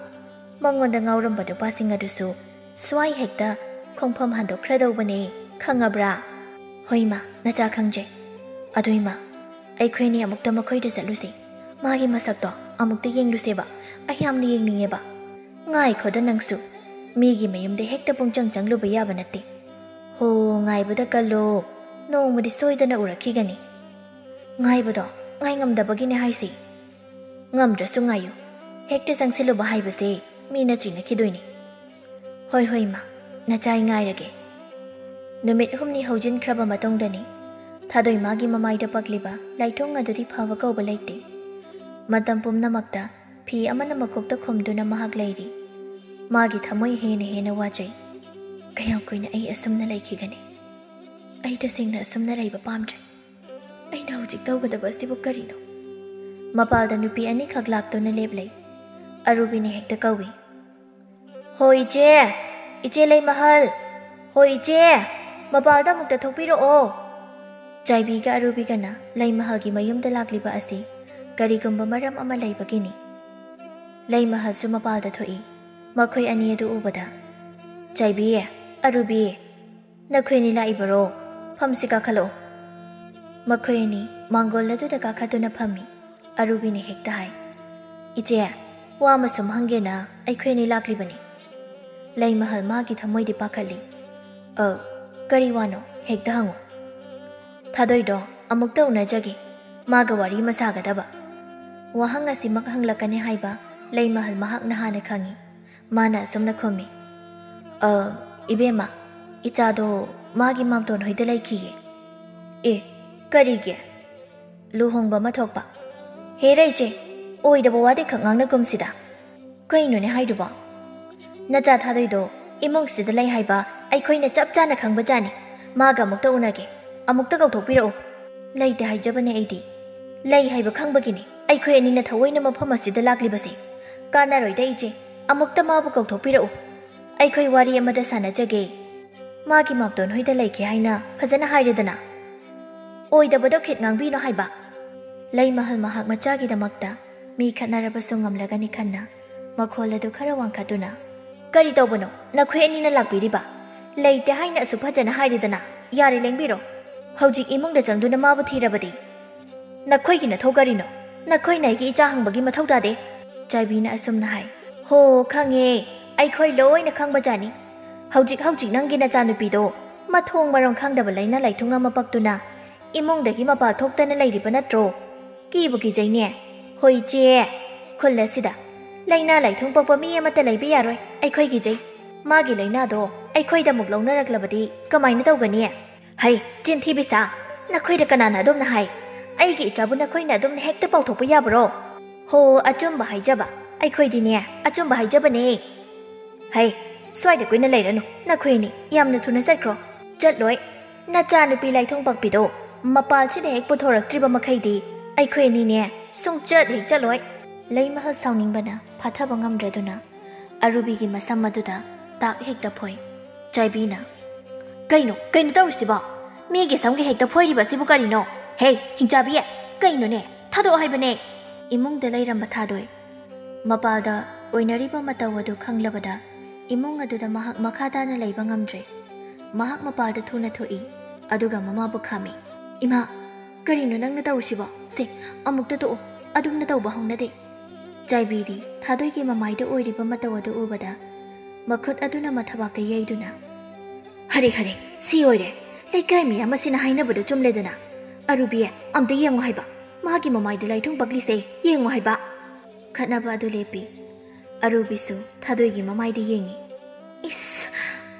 ꯃꯉꯣꯟꯗ ꯉꯥꯎꯔꯝꯕ ꯅꯨꯄꯥꯁꯤꯡ ꯑꯗꯨꯁꯨ ꯁ꯭ꯋꯥꯏ ꯍꯦꯛꯇ ꯈꯣꯡꯐꯝ ꯍꯟꯗꯣꯛꯈ꯭ꯔꯗꯧꯕꯅꯦ, ꯈꯪꯉꯕ꯭ꯔꯥ? ꯍꯣꯏ ꯏꯃꯥ, ꯅꯆꯥ ꯈꯪꯖꯩ꯫ ꯑꯗꯨ ꯏꯃꯥ, ꯑꯩꯈꯣꯏꯅꯤ ꯑꯃꯨꯛꯇ ꯃꯈꯣꯏꯗ ꯆꯠꯂꯨꯁꯤ꯫ ꯃꯥꯒꯤ ꯃꯁꯛꯇꯣ ꯑꯃꯨꯛꯇ ꯌꯦꯡꯂꯨꯁꯦꯕ꯫ ꯑꯩ ꯌꯥꯝꯅ ꯌꯦꯡꯅꯤꯡꯉꯦꯕ꯫ ꯉꯥꯏꯈꯣꯗ ꯅꯪꯁꯨ꯫ ꯃꯤꯒꯤ ꯃꯌꯨꯝꯗ ꯍꯦꯛꯇ ꯄꯨꯡꯆꯪ ꯆꯪꯂꯨꯕ ꯌꯥꯕ ꯅꯠꯇꯦ꯫ ꯍꯣ, ꯉꯥꯏꯕꯗ ꯀꯜꯂꯣ꯫ ꯅꯣꯡꯃꯗꯤ ꯁꯣꯏꯗꯅ ꯎꯔꯛꯈꯤꯒꯅꯤ꯫ ꯉꯥꯏꯕꯗꯣ ꯉꯥꯏ ꯉꯝꯗꯕꯒꯤꯅꯦ ꯍꯥꯏꯁꯦ꯫ ꯉꯝꯗ꯭ꯔꯁꯨ ꯉꯥꯏꯌꯨ꯫ ꯍꯦꯛꯇ ꯆꯪꯁꯤꯜꯂꯨꯕ ꯍꯥꯏꯕꯁꯦ ꯃꯤꯅ ꯆꯤꯡꯅꯈꯤꯗꯣꯏꯅꯤ꯫ ꯍꯣꯏ, ꯍꯣꯏ, ꯏꯃꯥ, ꯅꯆꯥ ꯑꯩ ꯉꯥꯏꯔꯒꯦ꯫ ꯅꯨꯃꯤꯠ ꯍꯨꯝꯅꯤ ꯍꯧꯖꯤꯟꯈ꯭ꯔꯕ ꯃꯇꯨꯡꯗꯅꯤ ꯊꯥꯗꯣꯏ ꯃꯥꯒꯤ ꯃꯃꯥꯏꯗ ꯄꯛꯂꯤꯕ ꯂꯥꯏꯊꯨꯡ ꯑꯗꯨꯗꯤ ꯐꯕ ꯀꯧꯕ ꯂꯩꯇꯦ꯫ ꯃꯇꯝ ꯄꯨꯝꯅꯃꯛꯇ ꯐꯤ ꯑꯃꯅ ꯃꯀꯣꯛꯇ ꯈꯨꯝꯗꯨꯅ ꯃꯍꯥꯛ ꯂꯩꯔꯤ꯫ ꯃꯥꯒꯤ ꯊꯃꯣꯏ ꯍꯦꯟꯅ ꯍꯦꯟꯅ ꯋꯥꯖꯩ꯫ ꯀꯌꯥꯝ ꯀꯨꯏꯅ ꯑꯩ ꯑꯁꯨꯝꯅ ꯂꯩꯈꯤꯒꯅꯤ? ꯑꯩ ꯇꯁꯦꯡꯅ ꯑꯁꯨꯝꯅ ꯂꯩꯕ ꯄꯥꯝꯗ꯭ꯔꯦ꯫ ꯑꯩꯅ ꯍꯧꯖꯤꯛ ꯇꯧꯒꯗꯕ ꯑꯁꯤꯕꯨ ꯀꯔꯤꯅꯣ? ꯃꯄꯥꯜꯗ ꯅꯨꯄꯤ ꯑꯅꯤꯈꯛ ꯂꯥꯛꯇꯨꯅ ꯂꯦꯞꯂꯦ꯫ ꯑꯔꯨꯕꯤꯅ ꯍꯦꯛꯇ ꯀꯧꯏ꯫ "ꯍꯣ ꯏꯆꯦ! ꯏꯆꯦ ꯂꯩꯃꯍꯜ! ꯍꯣ ꯏꯆꯦ! ꯃꯄꯥꯜꯗ ꯑꯃꯨꯛꯇ ꯊꯣꯛꯄꯤꯔꯛꯑꯣ!" ꯆꯥꯏꯕꯤꯒ ꯑꯔꯨꯕꯤꯒꯅ ꯂꯩꯃꯍꯜꯒꯤ ꯃꯌꯨꯝꯗ ꯂꯥꯛꯂꯤꯕ ꯑꯁꯤ ꯀꯔꯤꯒꯨꯝꯕ ꯃꯔꯝ ꯑꯃ ꯂꯩꯕꯒꯤꯅꯤ꯫ ꯂꯩꯃꯍꯜꯁꯨ ꯃꯄꯥꯜꯗ ꯊꯣꯛꯏ꯫ ꯃꯈꯣꯏ ꯑꯅꯤ ꯑꯗꯨ ꯎꯕꯗ, "ꯆꯥꯏꯕꯤ, ꯑꯔꯨꯕꯤ, ꯅꯈꯣꯏ ꯑꯅꯤ ꯂꯥꯛꯏꯕꯔꯣ? ꯐꯝꯁꯤ ꯀꯥꯈꯠꯂꯛꯑꯣ꯫" ꯃꯈꯣꯏ ꯑꯅꯤ ꯃꯥꯡꯒꯣꯜ ꯑꯗꯨꯗ ꯀꯥꯈꯠꯇꯨꯅ ꯐꯝꯃꯤ꯫ ꯑꯔꯨꯕꯤꯅ ꯍꯦꯛꯇ ꯍꯥꯏ, "ꯏꯆꯦ, ꯋꯥ ꯑꯃ ꯁꯨꯝ ꯍꯪꯒꯦꯅ ꯑꯩꯈꯣꯏ ꯑꯅꯤ ꯂꯥꯛꯂꯤꯕꯅꯤ꯫" ꯂꯩꯃꯍꯜ ꯃꯥꯒꯤ ꯊꯃꯣꯏꯗꯤ ꯄꯥꯈꯠꯂꯤ꯫ "ꯑ, ꯀꯔꯤ ꯋꯥꯅꯣ? ꯍꯦꯛꯇ ꯍꯪꯉꯨ꯫" "ꯊꯥꯗꯣꯏꯗꯣ ꯑꯃꯨꯛꯇ ꯎꯅꯖꯒꯦ, ꯃꯥꯒ ꯋꯥꯔꯤ ꯑꯃ ꯁꯥꯒꯗꯕ꯫" ꯋꯥꯍꯪ ꯑꯁꯤꯃꯛ ꯍꯪꯂꯛꯀꯅꯤ ꯍꯥꯏꯕ ꯂꯩꯃꯍꯜ ꯃꯍꯥꯛꯅ ꯍꯥꯟꯅ ꯈꯪꯏ꯫ ꯃꯥꯅ ꯑꯁꯨꯝꯅ ꯈꯨꯝꯃꯤ, "ꯑ, ꯏꯕꯦꯝꯃ, ꯏꯆꯥꯗꯣ ꯃꯥꯒꯤ ꯃꯥꯝꯇꯣꯟ ꯍꯣꯏꯗ ꯂꯩꯈꯤꯌꯦ꯫" "ꯑꯦ, ꯀꯔꯤꯒꯤ? ꯂꯨꯍꯣꯡꯕ ꯑꯃ ꯊꯣꯛꯄ꯫" "ꯍꯦꯔꯥ ꯏꯆꯦ, ꯑꯣꯏꯗꯕ ꯋꯥꯗꯤ ꯈꯛ ꯉꯥꯡꯅꯒꯨꯝꯁꯤꯗ꯫ ꯀꯩꯅꯣꯅꯦ ꯍꯥꯏꯗꯨꯕꯣ? ꯅꯆꯥ ꯊꯥꯗꯣꯏꯗꯣ ꯏꯃꯨꯡꯁꯤꯗ ꯂꯩ ꯍꯥꯏꯕ ꯑꯩꯈꯣꯏꯅ ꯆꯞ ꯆꯥꯅ ꯈꯪꯕꯖꯥꯠꯅꯤ꯫ ꯃꯥꯒ ꯑꯃꯨꯛꯇ ꯎꯅꯒꯦ, ꯑꯃꯨꯛꯇ ꯀꯧꯊꯣꯛꯄꯤꯔꯛꯎ꯫" "ꯂꯩꯇꯦ ꯍꯥꯏꯖꯕꯅꯦ ꯑꯩꯗꯤ꯫ ꯂꯩ ꯍꯥꯏꯕ ꯈꯪꯕꯒꯤꯅꯤ ꯑꯩꯈꯣꯏ ꯑꯅꯤꯅ ꯊꯑꯣꯏꯅ ꯃꯐꯝ ꯑꯁꯤꯗ ꯂꯥꯛꯂꯤꯕꯁꯦ꯫ ꯀꯥꯟꯅꯔꯣꯏꯗ ꯏꯆꯦ, ꯑꯃꯨꯛꯇ ꯃꯥꯕꯨ ꯀꯧꯊꯣꯛꯄꯤꯔꯛꯎ꯫ ꯑꯩꯈꯣꯏ ꯋꯥꯔꯤ ꯑꯃꯗ ꯁꯥꯟꯅꯖꯒꯦ꯫ ꯃꯥꯒꯤ ꯃꯥꯝꯇꯣꯟ ꯍꯣꯏꯗ ꯂꯩꯈꯤ ꯍꯥꯏꯅ ꯐꯖꯅ ꯍꯥꯏꯔꯦꯗꯅ꯫" "ꯑꯣꯏꯗꯕꯗꯣ ꯈꯤꯠ ꯉꯥꯡꯕꯤꯅꯣ ꯍꯥꯏꯕ꯫" ꯂꯩꯃꯍꯜ ꯃꯍꯥꯛ ꯃꯆꯥꯒꯤꯗꯃꯛꯇ ꯃꯤ ꯈꯠꯅꯔꯕꯁꯨ ꯉꯝꯂꯒꯅꯤ ꯈꯟꯅ ꯃꯈꯣꯜ ꯑꯗꯨ ꯈꯔ ꯋꯥꯡꯈꯠꯇꯨꯅ, "ꯀꯔꯤ ꯇꯧꯕꯅꯣ ꯅꯈꯣꯏ ꯑꯅꯤꯅ ꯂꯥꯛꯄꯤꯔꯤꯕ? ꯂꯩꯇꯦ ꯍꯥꯏꯅ ꯑꯁꯨꯛ ꯐꯖꯅ ꯍꯥꯏꯔꯦꯗꯅ꯫ ꯌꯥꯔꯦ, ꯂꯦꯡꯕꯤꯔꯣ꯫ ꯍꯧꯖꯤꯛ ꯏꯃꯨꯡꯗ ꯆꯪꯗꯨꯅ ꯃꯥꯕꯨ ꯊꯤꯔꯕꯗꯤ?" "ꯅꯈꯣꯏꯒꯤ ꯅꯊꯧ ꯀꯔꯤꯅꯣ? ꯅꯈꯣꯏꯅ ꯑꯩꯒꯤ ꯏꯆꯥ ꯍꯪꯕꯒꯤ ꯃꯊꯧ ꯇꯥꯗꯦ꯫" ꯆꯥꯏꯕꯤꯅ ꯑꯁꯨꯝꯅ ꯍꯥꯏ꯫ "ꯍꯣ, ꯈꯪꯉꯦ꯫ ꯑꯩꯈꯣꯏ ꯂꯣꯏꯅ ꯈꯪꯕꯖꯥꯠꯅꯤ꯫ ꯍꯧꯖꯤꯛ ꯍꯧꯖꯤꯛ ꯅꯪꯒꯤ ꯅꯆꯥꯅꯨꯄꯤꯗꯣ ꯃꯊꯣꯡ ꯃꯔꯝ ꯈꯪꯗꯕ ꯂꯥꯏꯅꯥ ꯂꯥꯏꯊꯨꯡ ꯑꯃ ꯄꯛꯇꯨꯅ ꯏꯃꯨꯡꯗꯒꯤ ꯃꯄꯥꯟ ꯊꯣꯛꯇꯅ ꯂꯩꯔꯤꯕ ꯅꯠꯇ꯭ꯔꯣ? ꯀꯤꯕꯨ ꯀꯤꯖꯩꯅꯦ꯫ ꯍꯣꯏ ꯏꯆꯦ, ꯈꯨꯜ ꯑꯁꯤꯗ ꯂꯥꯏꯅꯥ ꯂꯥꯏꯊꯨꯡ ꯄꯛꯄ ꯃꯤ ꯑꯃꯠꯇ ꯂꯩꯕ ꯌꯥꯔꯣꯏ꯫ ꯑꯩꯈꯣꯏ ꯀꯤꯖꯩ꯫ ꯃꯥꯒꯤ ꯂꯥꯏꯅꯥꯗꯣ ꯑꯩꯈꯣꯏꯗ ꯑꯃꯨꯛ ꯂꯧꯅꯔꯛꯂꯕꯗꯤ ꯀꯃꯥꯏꯅ ꯇꯧꯒꯅꯤ?" "ꯍꯩ, ꯆꯤꯟꯊꯤꯕꯤ ꯁꯥ! ꯅꯈꯣꯏꯗ ꯀꯅꯥꯅ ꯑꯗꯨꯝꯅ ꯍꯥꯏ? ꯑꯩꯒꯤ ꯏꯆꯥꯕꯨ ꯅꯈꯣꯏꯅ ꯑꯗꯨꯝꯅ ꯍꯦꯛꯇ ꯄꯥꯎꯊꯣꯛꯄ ꯌꯥꯕꯔꯣ?" "ꯍꯣ, ꯑꯆꯨꯝꯕ ꯍꯥꯏꯖꯕ꯫ ꯑꯩꯈꯣꯏꯗꯤꯅꯦ, ꯑꯆꯨꯝꯕ ꯍꯥꯏꯖꯕꯅꯦ꯫" "ꯍꯩ, ꯁ꯭ꯋꯥꯏꯗ ꯀꯨꯏꯅ ꯂꯩꯔꯅꯨ꯫ ꯅꯈꯣꯏ ꯑꯅꯤ ꯌꯥꯝꯅ ꯊꯨꯅ ꯆꯠꯈ꯭ꯔꯣ꯫" "ꯆꯠꯂꯣꯏ꯫ ꯅꯆꯥꯅꯨꯄꯤ ꯂꯥꯏꯊꯨꯡ ꯄꯛꯄꯤꯗꯣ ꯃꯄꯥꯜꯁꯤꯗ ꯍꯦꯛ ꯄꯨꯊꯣꯔꯛꯇ꯭ꯔꯤꯕ ꯃꯈꯩꯗꯤ ꯑꯩꯈꯣꯏ ꯑꯅꯤꯅꯦ ꯁꯨꯡꯆꯠ ꯍꯦꯛ ꯆꯠꯂꯣꯏ꯫" ꯂꯩꯃꯍꯜ ꯁꯥꯎꯅꯤꯡꯕꯅ ꯐꯥꯊꯕ ꯉꯝꯗ꯭ꯔꯗꯨꯅ ꯑꯔꯨꯕꯤꯒꯤ ꯃꯁꯝ ꯑꯗꯨꯗ ꯇꯥꯛ ꯍꯦꯛꯇ ꯐꯣꯏ꯫ ꯆꯥꯏꯕꯤꯅ, "ꯀꯩꯅꯣ, ꯀꯩꯅꯣ ꯇꯧꯔꯤꯁꯤꯕꯣ? ꯃꯤꯒꯤ ꯁꯝꯒ ꯍꯦꯛꯇ ꯐꯣꯏꯔꯤꯕ ꯑꯁꯤꯕꯨ ꯀꯔꯤꯅꯣ? ꯍꯦ, ꯍꯤꯡꯆꯥꯕꯤ, ꯀꯩꯅꯣꯅꯦ? ꯊꯥꯗꯣꯛꯑꯣ ꯍꯥꯏꯕꯅꯦ!" ꯏꯃꯨꯡꯗ ꯂꯩꯔꯝꯕ ꯊꯥꯗꯣꯏ ꯃꯄꯥꯜꯗ ꯑꯣꯏꯅꯔꯤꯕ ꯃꯇꯧ ꯑꯗꯨ ꯈꯪꯂꯕꯗ ꯏꯃꯨꯡ ꯑꯗꯨꯗ ꯃꯍꯥꯛ ꯃꯈꯥ ꯇꯥꯅ ꯂꯩꯕ ꯉꯝꯗ꯭ꯔꯦ꯫ ꯃꯍꯥꯛ ꯃꯄꯥꯜꯗ ꯊꯨꯅ ꯊꯣꯛꯏ, ꯑꯗꯨꯒ ꯃꯃꯥꯕꯨ ꯈꯥꯝꯃꯤ꯫ "ꯏꯃꯥ, "ꯀꯔꯤꯅꯣ ꯅꯪꯅ ꯇꯧꯔꯤꯁꯤꯕꯣ? ꯁꯦ, ꯑꯃꯨꯛꯇ ꯇꯣꯛꯑꯣ, ꯑꯗꯨꯝꯅ ꯇꯧꯕ ꯍꯧꯅꯗꯦ꯫" ꯆꯥꯏꯕꯤꯗꯤ ꯊꯥꯗꯣꯏꯒꯤ ꯃꯃꯥꯏꯗ ꯑꯣꯏꯔꯤꯕ ꯃꯇꯧ ꯑꯗꯨ ꯎꯕꯗ ꯃꯈꯨꯠ ꯑꯗꯨꯅ ꯃꯊꯕꯥꯛꯇ ꯌꯩꯗꯨꯅ, "ꯍꯔꯦ, ꯍꯔꯦ, ꯁꯤ ꯑꯣꯏꯔꯦ꯫ ꯂꯩꯀꯥꯏ ꯃꯤꯌꯥꯝ ꯑꯁꯤꯅ ꯍꯥꯏꯅꯕꯗꯣ ꯆꯨꯝꯂꯦꯗꯅ꯫ ꯑꯔꯨꯕꯤ, ꯑꯝꯇ ꯌꯦꯡꯉꯨ ꯍꯥꯏꯕ꯫ ꯃꯥꯒꯤ ꯃꯃꯥꯏꯗ ꯂꯥꯏꯊꯨꯡ ꯄꯛꯂꯤꯁꯦ ꯌꯦꯡꯉꯨ ꯍꯥꯏꯕ꯫" ꯈꯠꯅꯕ ꯑꯗꯨ ꯂꯦꯞꯄꯤ꯫ ꯑꯔꯨꯕꯤꯁꯨ ꯊꯥꯗꯣꯏꯒꯤ ꯃꯃꯥꯏꯗ ꯌꯦꯡꯉꯤ꯫ "ꯏꯁ,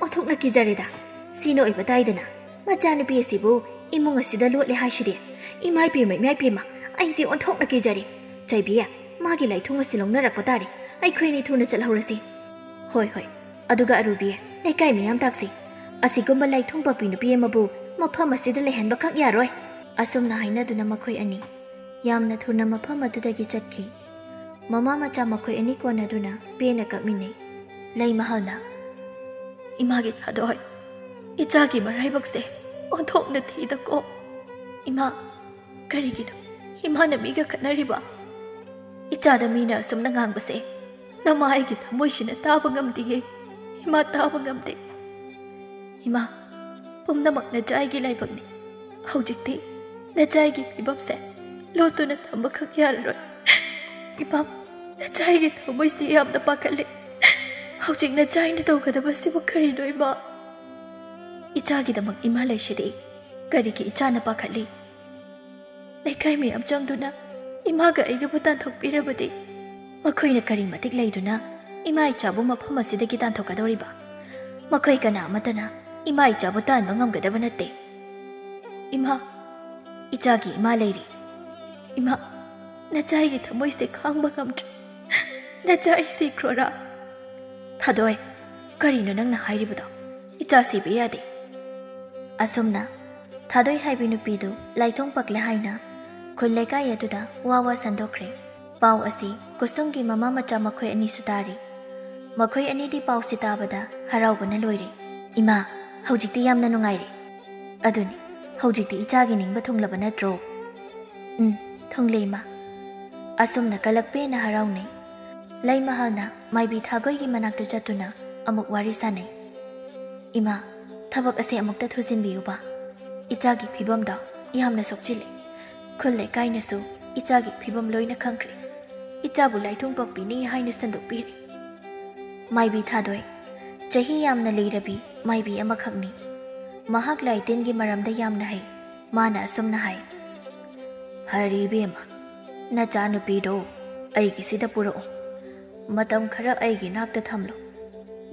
ꯑꯣꯟꯊꯣꯛꯅ ꯀꯤꯖꯔꯦꯗ꯫ ꯁꯤꯅ ꯑꯣꯏꯕ ꯇꯥꯏꯗꯅ꯫ ꯃꯆꯥꯅꯨꯄꯤ ꯑꯁꯤꯕꯨ ꯏꯃꯨꯡ ꯑꯁꯤꯗ ꯂꯣꯠꯂꯦ ꯍꯥꯏꯁꯤꯗꯤ꯫ ꯏꯃꯥ ꯏꯄꯦꯝꯃ, ꯏꯃꯥ ꯏꯄꯦꯝꯃ, ꯑꯩꯗꯤ ꯑꯣꯟꯊꯣꯛꯅ ꯀꯤꯖꯔꯦ꯫ ꯆꯥꯏꯕꯤ, ꯃꯥꯒꯤ ꯂꯥꯏꯊꯨꯡ ꯑꯁꯤ ꯂꯧꯅꯔꯛꯄ ꯇꯥꯔꯦ꯫ ꯑꯩꯈꯣꯏ ꯑꯅꯤ ꯊꯨꯅ ꯆꯠꯍꯧꯔꯁꯤ꯫" "ꯍꯣꯏ, ꯍꯣꯏ꯫ ꯑꯗꯨꯒ ꯑꯔꯨꯕꯤ, ꯂꯩꯀꯥꯏ ꯃꯤꯌꯥꯝ ꯇꯥꯛꯁꯤ꯫ ꯑꯁꯤꯒꯨꯝꯕ ꯂꯥꯏꯊꯨꯡ ꯄꯛꯄꯤ ꯅꯨꯄꯤ ꯑꯃꯕꯨ ꯃꯐꯝ ꯑꯁꯤꯗ ꯂꯩꯍꯟꯕ ꯈꯛ ꯌꯥꯔꯣꯏ꯫" ꯑꯁꯨꯝꯅ ꯍꯥꯏꯅꯗꯨꯅ ꯃꯈꯣꯏ ꯑꯅꯤ ꯌꯥꯝꯅ ꯊꯨꯅ ꯃꯐꯝ ꯑꯗꯨꯗꯒꯤ ꯆꯠꯈꯤ꯫ ꯃꯃꯥ ꯃꯆꯥ ꯃꯈꯣꯏ ꯑꯅꯤ ꯀꯣꯟꯅꯗꯨꯅ ꯄꯦꯟꯅ ꯀꯞꯃꯤꯟꯅꯩ꯫ ꯂꯩꯃꯍꯜꯅ, "ꯏꯃꯥꯒꯤ ꯊꯥꯗꯣꯏ, ꯏꯆꯥꯒꯤ ꯃꯔꯥꯏꯕꯛꯁꯦ ꯑꯣꯟꯊꯣꯛꯅ ꯊꯤꯗꯀꯣ꯫ ꯏꯃꯥ, ꯀꯔꯤꯒꯤꯅꯣ ꯏꯃꯥꯅ ꯃꯤꯒ ꯈꯠꯅꯔꯤꯕ? ꯏꯆꯥꯗ ꯃꯤꯅ ꯑꯁꯨꯝꯅ ꯉꯥꯡꯕꯁꯦ ꯅꯃꯥ ꯑꯩꯒꯤ ꯊꯃꯣꯏꯁꯤꯅ ꯇꯥꯕ ꯉꯝꯗꯤꯌꯦ꯫ ꯏꯃꯥ, ꯇꯥꯕ ꯉꯝꯗꯦ꯫ ꯏꯃꯥ, ꯄꯨꯝꯅꯃꯛ ꯅꯆꯥꯏꯒꯤ ꯂꯥꯏꯕꯛꯅꯤ꯫ ꯍꯧꯖꯤꯛꯇꯤ ꯅꯆꯥꯏꯒꯤ ꯐꯤꯕꯝꯁꯦ ꯂꯣꯠꯇꯨꯅ ꯊꯝꯕꯈꯛ ꯌꯥꯔꯔꯣꯏ꯫ ꯏꯃꯥ, ꯅꯆꯥꯏꯒꯤ ꯊꯃꯣꯏꯁꯤ ꯌꯥꯝꯅ ꯄꯥꯈꯠꯂꯦ꯫ ꯍꯧꯖꯤꯛ ꯅꯆꯥꯏꯅ ꯇꯧꯒꯗꯕꯁꯤꯕꯨ ꯀꯔꯤꯅꯣ, ꯏꯃꯥ? ꯏꯆꯥꯒꯤꯗꯃꯛ ꯏꯃꯥ ꯂꯩꯁꯤꯗꯤ ꯀꯔꯤꯒꯤ ꯏꯆꯥꯅ ꯄꯥꯈꯠꯂꯤ? ꯂꯩꯀꯥꯏ ꯃꯌꯥꯝ ꯆꯪꯗꯨꯅ ꯏꯃꯥꯒ ꯑꯩꯒꯕꯨ ꯇꯥꯟꯊꯣꯛꯄꯤꯔꯕꯗꯤ ꯃꯈꯣꯏꯅ ꯀꯔꯤ ꯃꯇꯤꯛ ꯂꯩꯗꯨꯅ ꯏꯃꯥ ꯏꯆꯥꯕꯨ ꯃꯐꯝ ꯑꯁꯤꯗꯒꯤ ꯇꯥꯟꯊꯣꯛꯀꯗꯧꯔꯤꯕ? ꯃꯈꯣꯏ ꯀꯅꯥ ꯑꯃꯠꯇꯅ ꯏꯃꯥ ꯏꯆꯥꯕꯨ ꯇꯥꯟꯕ ꯉꯝꯒꯗꯕ ꯅꯠꯇꯦ꯫ ꯏꯃꯥ, ꯏꯆꯥꯒꯤ ꯏꯃꯥ ꯂꯩꯔꯤ꯫ ꯏꯃꯥ, ꯅꯆꯥꯏꯒꯤ ꯊꯃꯣꯏꯁꯦ ꯈꯥꯡꯕ ꯉꯝꯗ꯭ꯔꯦ꯫ ꯅꯆꯥꯏ ꯁꯤꯈ꯭ꯔꯣꯔꯥ?" "ꯊꯥꯗꯣꯏ, ꯀꯔꯤꯅꯣ ꯅꯪꯅ ꯍꯥꯏꯔꯤꯕꯗꯣ? ꯏꯆꯥ ꯁꯤꯕ ꯌꯥꯗꯦ꯫" ꯑꯁꯨꯝꯅ ꯊꯥꯗꯣꯏ ꯍꯥꯏꯕꯤ ꯅꯨꯄꯤꯗꯨ ꯂꯥꯏꯊꯣꯡ ꯄꯛꯂꯦ ꯍꯥꯏꯅ ꯈꯨꯜ ꯂꯩꯀꯥꯏ ꯑꯗꯨꯗ ꯋꯥ ꯋꯥ ꯁꯟꯗꯣꯛꯈ꯭ꯔꯦ꯫ ꯄꯥꯎ ꯑꯁꯤ ꯀꯨꯁꯨꯝꯒꯤ ꯃꯃꯥ ꯃꯆꯥ ꯃꯈꯣꯏ ꯑꯅꯤꯁꯨ ꯇꯥꯔꯤ꯫ ꯃꯈꯣꯏ ꯑꯅꯤꯗꯤ ꯄꯥꯎꯁꯤ ꯇꯥꯕꯗ ꯍꯔꯥꯎꯕꯅ ꯂꯣꯏꯔꯦ꯫ "ꯏꯃꯥ, ꯍꯧꯖꯤꯛꯇꯤ ꯌꯥꯝꯅ ꯅꯨꯡꯉꯥꯏꯔꯦ꯫ ꯑꯗꯨꯅꯤ, ꯍꯧꯖꯤꯛꯇꯤ ꯏꯆꯥꯒꯤ ꯅꯤꯡꯕ ꯊꯨꯡꯂꯕ ꯅꯠꯇ꯭ꯔꯣ?" "ꯎꯝ, ꯊꯨꯡꯂꯦ, ꯏꯃꯥ꯫" ꯑꯁꯨꯝꯅ ꯀꯂꯛ ꯄꯦꯟꯅ ꯍꯔꯥꯎꯅꯩ꯫ ꯂꯩꯃꯍꯜꯅ ꯃꯥꯏꯕꯤ ꯊꯥꯒꯣꯏꯒꯤ ꯃꯅꯥꯛꯇ ꯆꯠꯇꯨꯅ ꯑꯃꯨꯛ ꯋꯥꯔꯤ ꯁꯥꯅꯩ꯫ "ꯏꯃꯥ, ꯊꯕꯛ ꯑꯁꯦ ꯑꯃꯨꯛꯇ ꯊꯨꯖꯤꯟꯕꯤꯌꯨꯕ꯫ ꯏꯆꯥꯒꯤ ꯐꯤꯕꯝꯗꯣ ꯌꯥꯝꯅ ꯁꯣꯛꯆꯤꯜꯂꯦ꯫ ꯈꯨꯜ ꯂꯩꯀꯥꯏꯅꯁꯨ ꯏꯆꯥꯒꯤ ꯐꯤꯕꯝ ꯂꯣꯏꯅ ꯈꯪꯈ꯭ꯔꯦ꯫ ꯏꯆꯥꯕꯨ ꯂꯥꯏꯊꯣꯡ ꯄꯥꯛꯄꯤꯅꯤ ꯍꯥꯏꯅ ꯁꯟꯗꯣꯛꯄꯤꯔꯦ꯫ ꯃꯥꯏꯕꯤ ꯊꯥꯗꯣꯏ, ꯆꯍꯤ ꯌꯥꯝꯅ ꯂꯤꯔꯕꯤ ꯃꯥꯏꯕꯤ ꯑꯃꯈꯛꯅꯤ꯫ ꯃꯍꯥꯛ ꯂꯥꯏ ꯇꯤꯟꯒꯤ ꯃꯔꯝꯗ ꯌꯥꯝꯅ ꯍꯩ꯫ ꯃꯥꯅ ꯑꯁꯨꯝꯅ ꯍꯥꯏ, "ꯐꯔꯦ ꯏꯕꯦꯝꯃ, ꯅꯆꯥꯅꯨꯄꯤꯗꯣ ꯑꯩꯒꯤꯁꯤꯗ ꯄꯨꯔꯛꯎ꯫ ꯃꯇꯝ ꯈꯔ ꯑꯩꯒꯤ ꯅꯥꯛꯇ ꯊꯝꯂꯨ꯫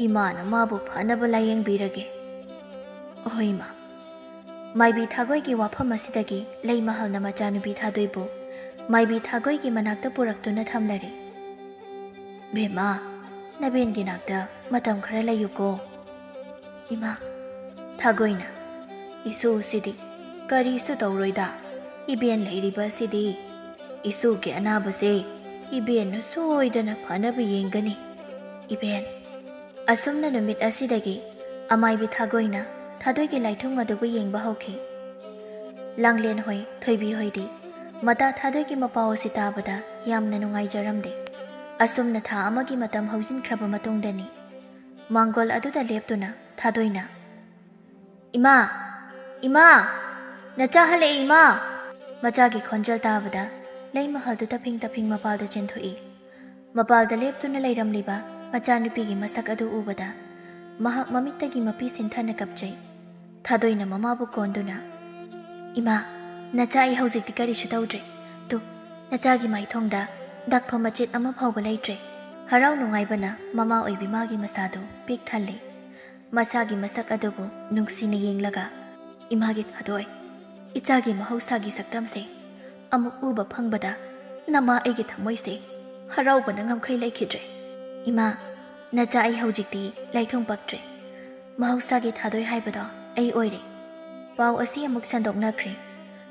ꯏꯃꯥꯅ ꯃꯥꯕꯨ ꯐꯅꯕ ꯂꯥꯌꯦꯡꯕꯤꯔꯒꯦ꯫" "ꯑꯍꯣꯏ, ꯏꯃꯥ꯫" ꯃꯥꯏꯕꯤ ꯊꯥꯒꯣꯏꯒꯤ ꯋꯥꯐꯝ ꯑꯁꯤꯗꯒꯤ ꯂꯩꯃꯍꯜꯅ ꯃꯆꯥꯅꯨꯄꯤ ꯊꯥꯗꯣꯏꯕꯨ ꯃꯥꯏꯕꯤ ꯊꯥꯒꯣꯏꯒꯤ ꯃꯅꯥꯛꯇ ꯄꯨꯔꯛꯇꯨꯅ ꯊꯝꯂꯔꯦ꯫ "ꯕꯦꯝꯃ, ꯅꯕꯦꯟꯒꯤ ꯅꯥꯛꯇ ꯃꯇꯝ ꯈꯔ ꯂꯩꯌꯨꯀꯣ꯫" "ꯏꯃꯥ, ꯊꯥꯒꯣꯏꯅ, ꯏꯁꯨꯁꯤꯗꯤ ꯀꯔꯤꯁꯨ ꯇꯧꯔꯣꯏꯗ꯫ ꯏꯕꯦꯟ ꯂꯩꯔꯤꯕ ꯑꯁꯤꯗꯤ ꯏꯁꯨꯒꯤ ꯑꯅꯥꯕꯁꯦ ꯏꯕꯦꯟꯅ ꯁꯣꯏꯗꯅ ꯐꯅꯕ ꯌꯦꯡꯒꯅꯤ꯫ ꯏꯕꯦꯟ꯫" ꯑꯁꯨꯝꯅ ꯅꯨꯃꯤꯠ ꯑꯁꯤꯗꯒꯤ ꯑꯃꯥꯏꯕꯤ ꯊꯥꯒꯣꯏꯅ ꯊꯥꯗꯣꯏꯒꯤ ꯂꯥꯏꯊꯨꯡ ꯑꯗꯨꯕꯨ ꯌꯦꯡꯕ ꯍꯧꯈꯤ꯫ ꯂꯥꯡꯂꯦꯟ ꯍꯣꯏ, ꯊꯣꯏꯕꯤ ꯍꯣꯏꯗꯤ ꯃꯇꯥ ꯊꯥꯗꯣꯏꯒꯤ ꯃꯄꯥꯎ ꯑꯁꯤ ꯇꯥꯕꯗ ꯌꯥꯝꯅ ꯅꯨꯡꯉꯥꯏꯖꯔꯝꯗꯦ꯫ ꯑꯁꯨꯝꯅ ꯊꯥ ꯑꯃꯒꯤ ꯃꯇꯝ ꯍꯧꯖꯤꯟꯈ꯭ꯔꯕ ꯃꯇꯨꯡꯗꯅꯤ ꯃꯥꯡꯒꯣꯜ ꯑꯗꯨꯗ ꯂꯦꯞꯇꯨꯅ ꯊꯥꯗꯣꯏꯅ, "ꯏꯃꯥ! ꯏꯃꯥ! ꯅꯆꯥ ꯍꯜꯂꯛꯑꯦ, ꯏꯃꯥ!" ꯃꯆꯥꯒꯤ ꯈꯣꯟꯖꯦꯜ ꯇꯥꯕꯗ ꯂꯩꯃꯍꯜꯗꯨ ꯇꯞꯐꯤꯡ ꯇꯞꯐꯤꯡ ꯃꯄꯥꯜꯗ ꯆꯦꯟꯊꯣꯛꯏ꯫ ꯃꯄꯥꯜꯗ ꯂꯦꯞꯇꯨꯅ ꯂꯩꯔꯝꯂꯤꯕ ꯃꯆꯥꯅꯨꯄꯤꯒꯤ ꯃꯁꯛ ꯑꯗꯨ ꯎꯕꯗ ꯃꯍꯥꯛ ꯃꯃꯤꯠꯇꯒꯤ ꯃꯄꯤ ꯁꯤꯟꯊꯅ ꯀꯞꯆꯩ꯫ ꯊꯥꯗꯣꯏꯅ ꯃꯃꯥꯕꯨ ꯀꯣꯟꯗꯨꯅ, "ꯏꯃꯥ, ꯅꯆꯥ, ꯑꯩ ꯍꯧꯖꯤꯛꯇꯤ ꯀꯔꯤꯁꯨ ꯇꯧꯗ꯭ꯔꯦ꯫ ꯇꯨ, ꯅꯆꯥꯒꯤ ꯃꯥꯏꯊꯣꯡꯗ ꯗꯛꯐ ꯃꯆꯦꯠ ꯑꯃ ꯐꯥꯎꯕ ꯂꯩꯇ꯭ꯔꯦ꯫" ꯍꯔꯥꯎ ꯅꯨꯡꯉꯥꯏꯕꯅ ꯃꯃꯥ ꯑꯣꯏꯕꯤ ꯃꯥꯒꯤ ꯃꯁꯥꯗꯨ ꯄꯤꯛ ꯊꯜꯂꯦ꯫ ꯃꯁꯥꯒꯤ ꯃꯁꯛ ꯑꯗꯨꯕꯨ ꯅꯨꯡꯁꯤꯅ ꯌꯦꯡꯂꯒ, "ꯏꯃꯥꯒꯤ ꯊꯥꯗꯣꯏ, ꯏꯆꯥꯒꯤ ꯃꯍꯧꯁꯥꯒꯤ ꯁꯛꯇꯝꯁꯦ ꯑꯃꯨꯛ ꯎꯕ ꯐꯪꯕꯗ ꯅꯃꯥ ꯑꯩꯒꯤ ꯊꯃꯣꯏꯁꯦ ꯍꯔꯥꯎꯕꯅ ꯉꯝꯈꯩ ꯂꯩꯈꯤꯗ꯭ꯔꯦ꯫ ꯏꯃꯥ, ꯅꯆꯥ, ꯑꯩ ꯍꯧꯖꯤꯛꯇꯤ ꯂꯥꯏꯊꯣꯡ ꯄꯛꯇ꯭ꯔꯦ꯫ ꯃꯍꯧꯁꯥꯒꯤ ꯊꯥꯗꯣꯏ ꯍꯥꯏꯕꯗꯣ ꯑꯩ ꯑꯣꯏꯔꯦ꯫" ꯄꯥꯎ ꯑꯁꯤ ꯑꯃꯨꯛ ꯁꯟꯗꯣꯛꯅꯈ꯭ꯔꯦ꯫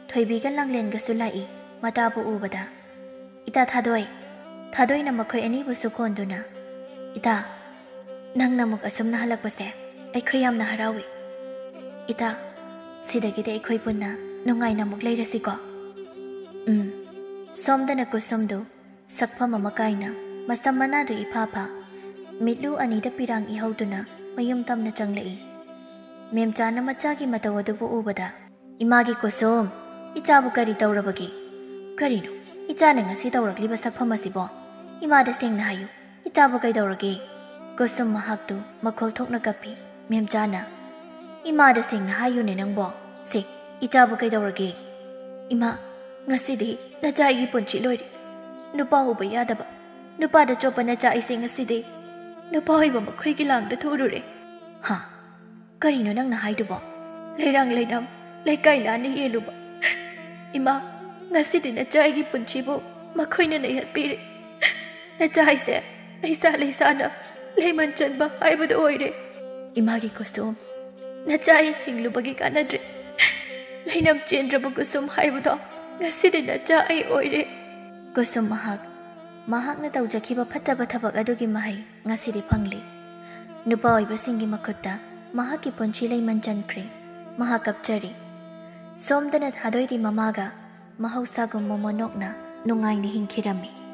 ꯊꯣꯏꯕꯤꯒ ꯂꯥꯡꯂꯦꯟꯒꯁꯨ ꯂꯥꯛꯏ꯫ ꯃꯇꯥꯕꯨ ꯎꯕꯗ, "ꯏꯇꯥ ꯊꯥꯗꯣꯏ!" ꯊꯥꯗꯣꯏꯅ ꯃꯈꯣꯏ ꯑꯅꯤꯕꯨꯁꯨ ꯀꯣꯟꯗꯨꯅ, "ꯏꯇꯥ, ꯅꯪꯅ ꯑꯃꯨꯛ ꯑꯁꯨꯝꯅ ꯍꯜꯂꯛꯄꯁꯦ ꯑꯩꯈꯣꯏ ꯌꯥꯝꯅ ꯍꯔꯥꯎꯏ꯫ ꯏꯇꯥ, ꯁꯤꯗꯒꯤꯗꯤ ꯑꯩꯈꯣꯏ ꯄꯨꯟꯅ ꯅꯨꯡꯉꯥꯏꯅ ꯑꯃꯨꯛ ꯂꯩꯔꯁꯤꯀꯣ?" ꯎꯝ꯫ ꯁꯣꯝꯗꯅ ꯀꯨꯁꯨꯝꯗꯨ ꯁꯛꯐꯝ ꯑꯃ ꯀꯥꯏꯅ ꯃꯁꯝ ꯃꯅꯥꯗꯨ ꯏꯐꯥ ꯐꯥ, ꯃꯤꯠꯂꯨ ꯑꯅꯤꯗ ꯄꯤꯔꯥꯡ ꯏꯍꯧꯗꯨꯅ ꯃꯌꯨꯝ ꯇꯝꯅ ꯆꯪꯂꯛꯏ꯫ ꯃꯦꯝꯆꯥꯅ ꯃꯆꯥꯒꯤ ꯃꯇꯧ ꯑꯗꯨꯕꯨ ꯎꯕꯗ, "ꯏꯃꯥꯒꯤ ꯀꯨꯁꯨꯝ, "ꯏꯆꯥꯕꯨ ꯀꯔꯤ ꯇꯧꯔꯕꯒꯦ? ꯀꯔꯤꯅꯣ ꯏꯆꯥꯅ ꯉꯁꯤ ꯇꯧꯔꯛꯂꯤꯕ ꯁꯛꯐꯝ ꯑꯁꯤꯕꯣ? ꯏꯃꯥꯗ ꯁꯦꯡꯅ ꯍꯥꯏꯌꯨ, ꯏꯆꯥꯕꯨ ꯀꯩꯗꯧꯔꯒꯦ?" ꯀꯨꯁꯨꯝ ꯃꯍꯥꯛꯇꯨ ꯃꯈꯣꯜ ꯊꯣꯛꯅ ꯀꯞꯄꯤ꯫ ꯃꯦꯝꯆꯥꯅ, "ꯏꯃꯥꯗ ꯁꯦꯡꯅ ꯍꯥꯏꯌꯨꯅꯦ ꯅꯪꯕꯣ꯫ ꯁꯦ, ꯏꯆꯥꯕꯨ ꯀꯩꯗꯧꯔꯒꯦ?" "ꯏꯃꯥ, ꯉꯁꯤꯗꯤ ꯅꯆꯥ ꯑꯩꯒꯤ ꯄꯨꯟꯁꯤ ꯂꯣꯏꯔꯦ꯫ ꯅꯨꯄꯥ ꯎꯕ ꯌꯥꯗꯕ, ꯅꯨꯄꯥꯗ ꯆꯣꯞꯄ ꯅꯆꯥ ꯑꯩꯁꯦ ꯉꯁꯤꯗꯤ ꯅꯨꯄꯥ ꯑꯣꯏꯕ ꯃꯈꯣꯏꯒꯤ ꯂꯥꯡꯗ ꯊꯨꯔꯨꯔꯦ꯫" "ꯍꯥ? ꯀꯔꯤꯅꯣ ꯅꯪꯅ ꯍꯥꯏꯗꯨꯕꯣ? ꯂꯩꯔꯥꯡ ꯂꯩꯅꯥꯝ, ꯂꯩꯀꯥꯏ ꯂꯥꯟꯅ ꯌꯦꯜꯂꯨꯕ ꯏꯃꯥ, ꯉꯁꯤꯗꯤ ꯅꯆꯥ ꯑꯩꯒꯤ ꯄꯨꯟꯁꯤꯕꯨ ꯃꯈꯣꯏꯅ ꯅꯩꯍꯠꯄꯤꯔꯦ꯫ ꯅꯆꯥ ꯑꯩꯁꯦ ꯂꯩꯁꯥ ꯂꯩꯁꯥꯅ ꯂꯩꯃꯟ ꯆꯟꯕ ꯍꯥꯏꯕꯗꯨ ꯑꯣꯏꯔꯦ꯫" "ꯏꯃꯥꯒꯤ ꯀꯨꯁꯨꯝ, ꯅꯆꯥ ꯑꯩ ꯍꯤꯡꯂꯨꯕꯒꯤ ꯀꯥꯟꯅꯗ꯭ꯔꯦ꯫ ꯂꯩꯅꯝ ꯆꯦꯟꯗ꯭ꯔꯕ ꯀꯨꯁꯨꯝ ꯍꯥꯏꯕꯗꯣ ꯉꯁꯤꯗꯤ ꯅꯆꯥ ꯑꯩ ꯑꯣꯏꯔꯦ꯫" ꯀꯨꯁꯨꯝ ꯃꯍꯥꯛ ꯃꯍꯥꯛꯅ ꯇꯧꯖꯈꯤꯕ ꯐꯠꯇꯕ ꯊꯕꯛ ꯑꯗꯨꯒꯤ ꯃꯍꯩ ꯉꯁꯤꯗꯤ ꯐꯪꯂꯦ꯫ ꯅꯨꯄꯥ ꯑꯣꯏꯕꯁꯤꯡꯒꯤ ꯃꯈꯨꯠꯇ ꯃꯍꯥꯛꯀꯤ ꯄꯨꯟꯁꯤ ꯂꯩꯃꯟ ꯆꯟꯈ꯭ꯔꯦ꯫ ꯃꯍꯥꯛ ꯀꯞꯆꯔꯤ꯫ ꯁꯣꯝꯗꯅ ꯊꯥꯗꯣꯏꯗꯤ ꯃꯃꯥꯒ ꯃꯍꯧꯁꯥꯒꯨꯝ ꯃꯣꯃꯣꯟ ꯅꯣꯛꯅ ꯅꯨꯡꯉꯥꯏꯅ ꯍꯤꯡꯈꯤꯔꯝꯃꯤ꯫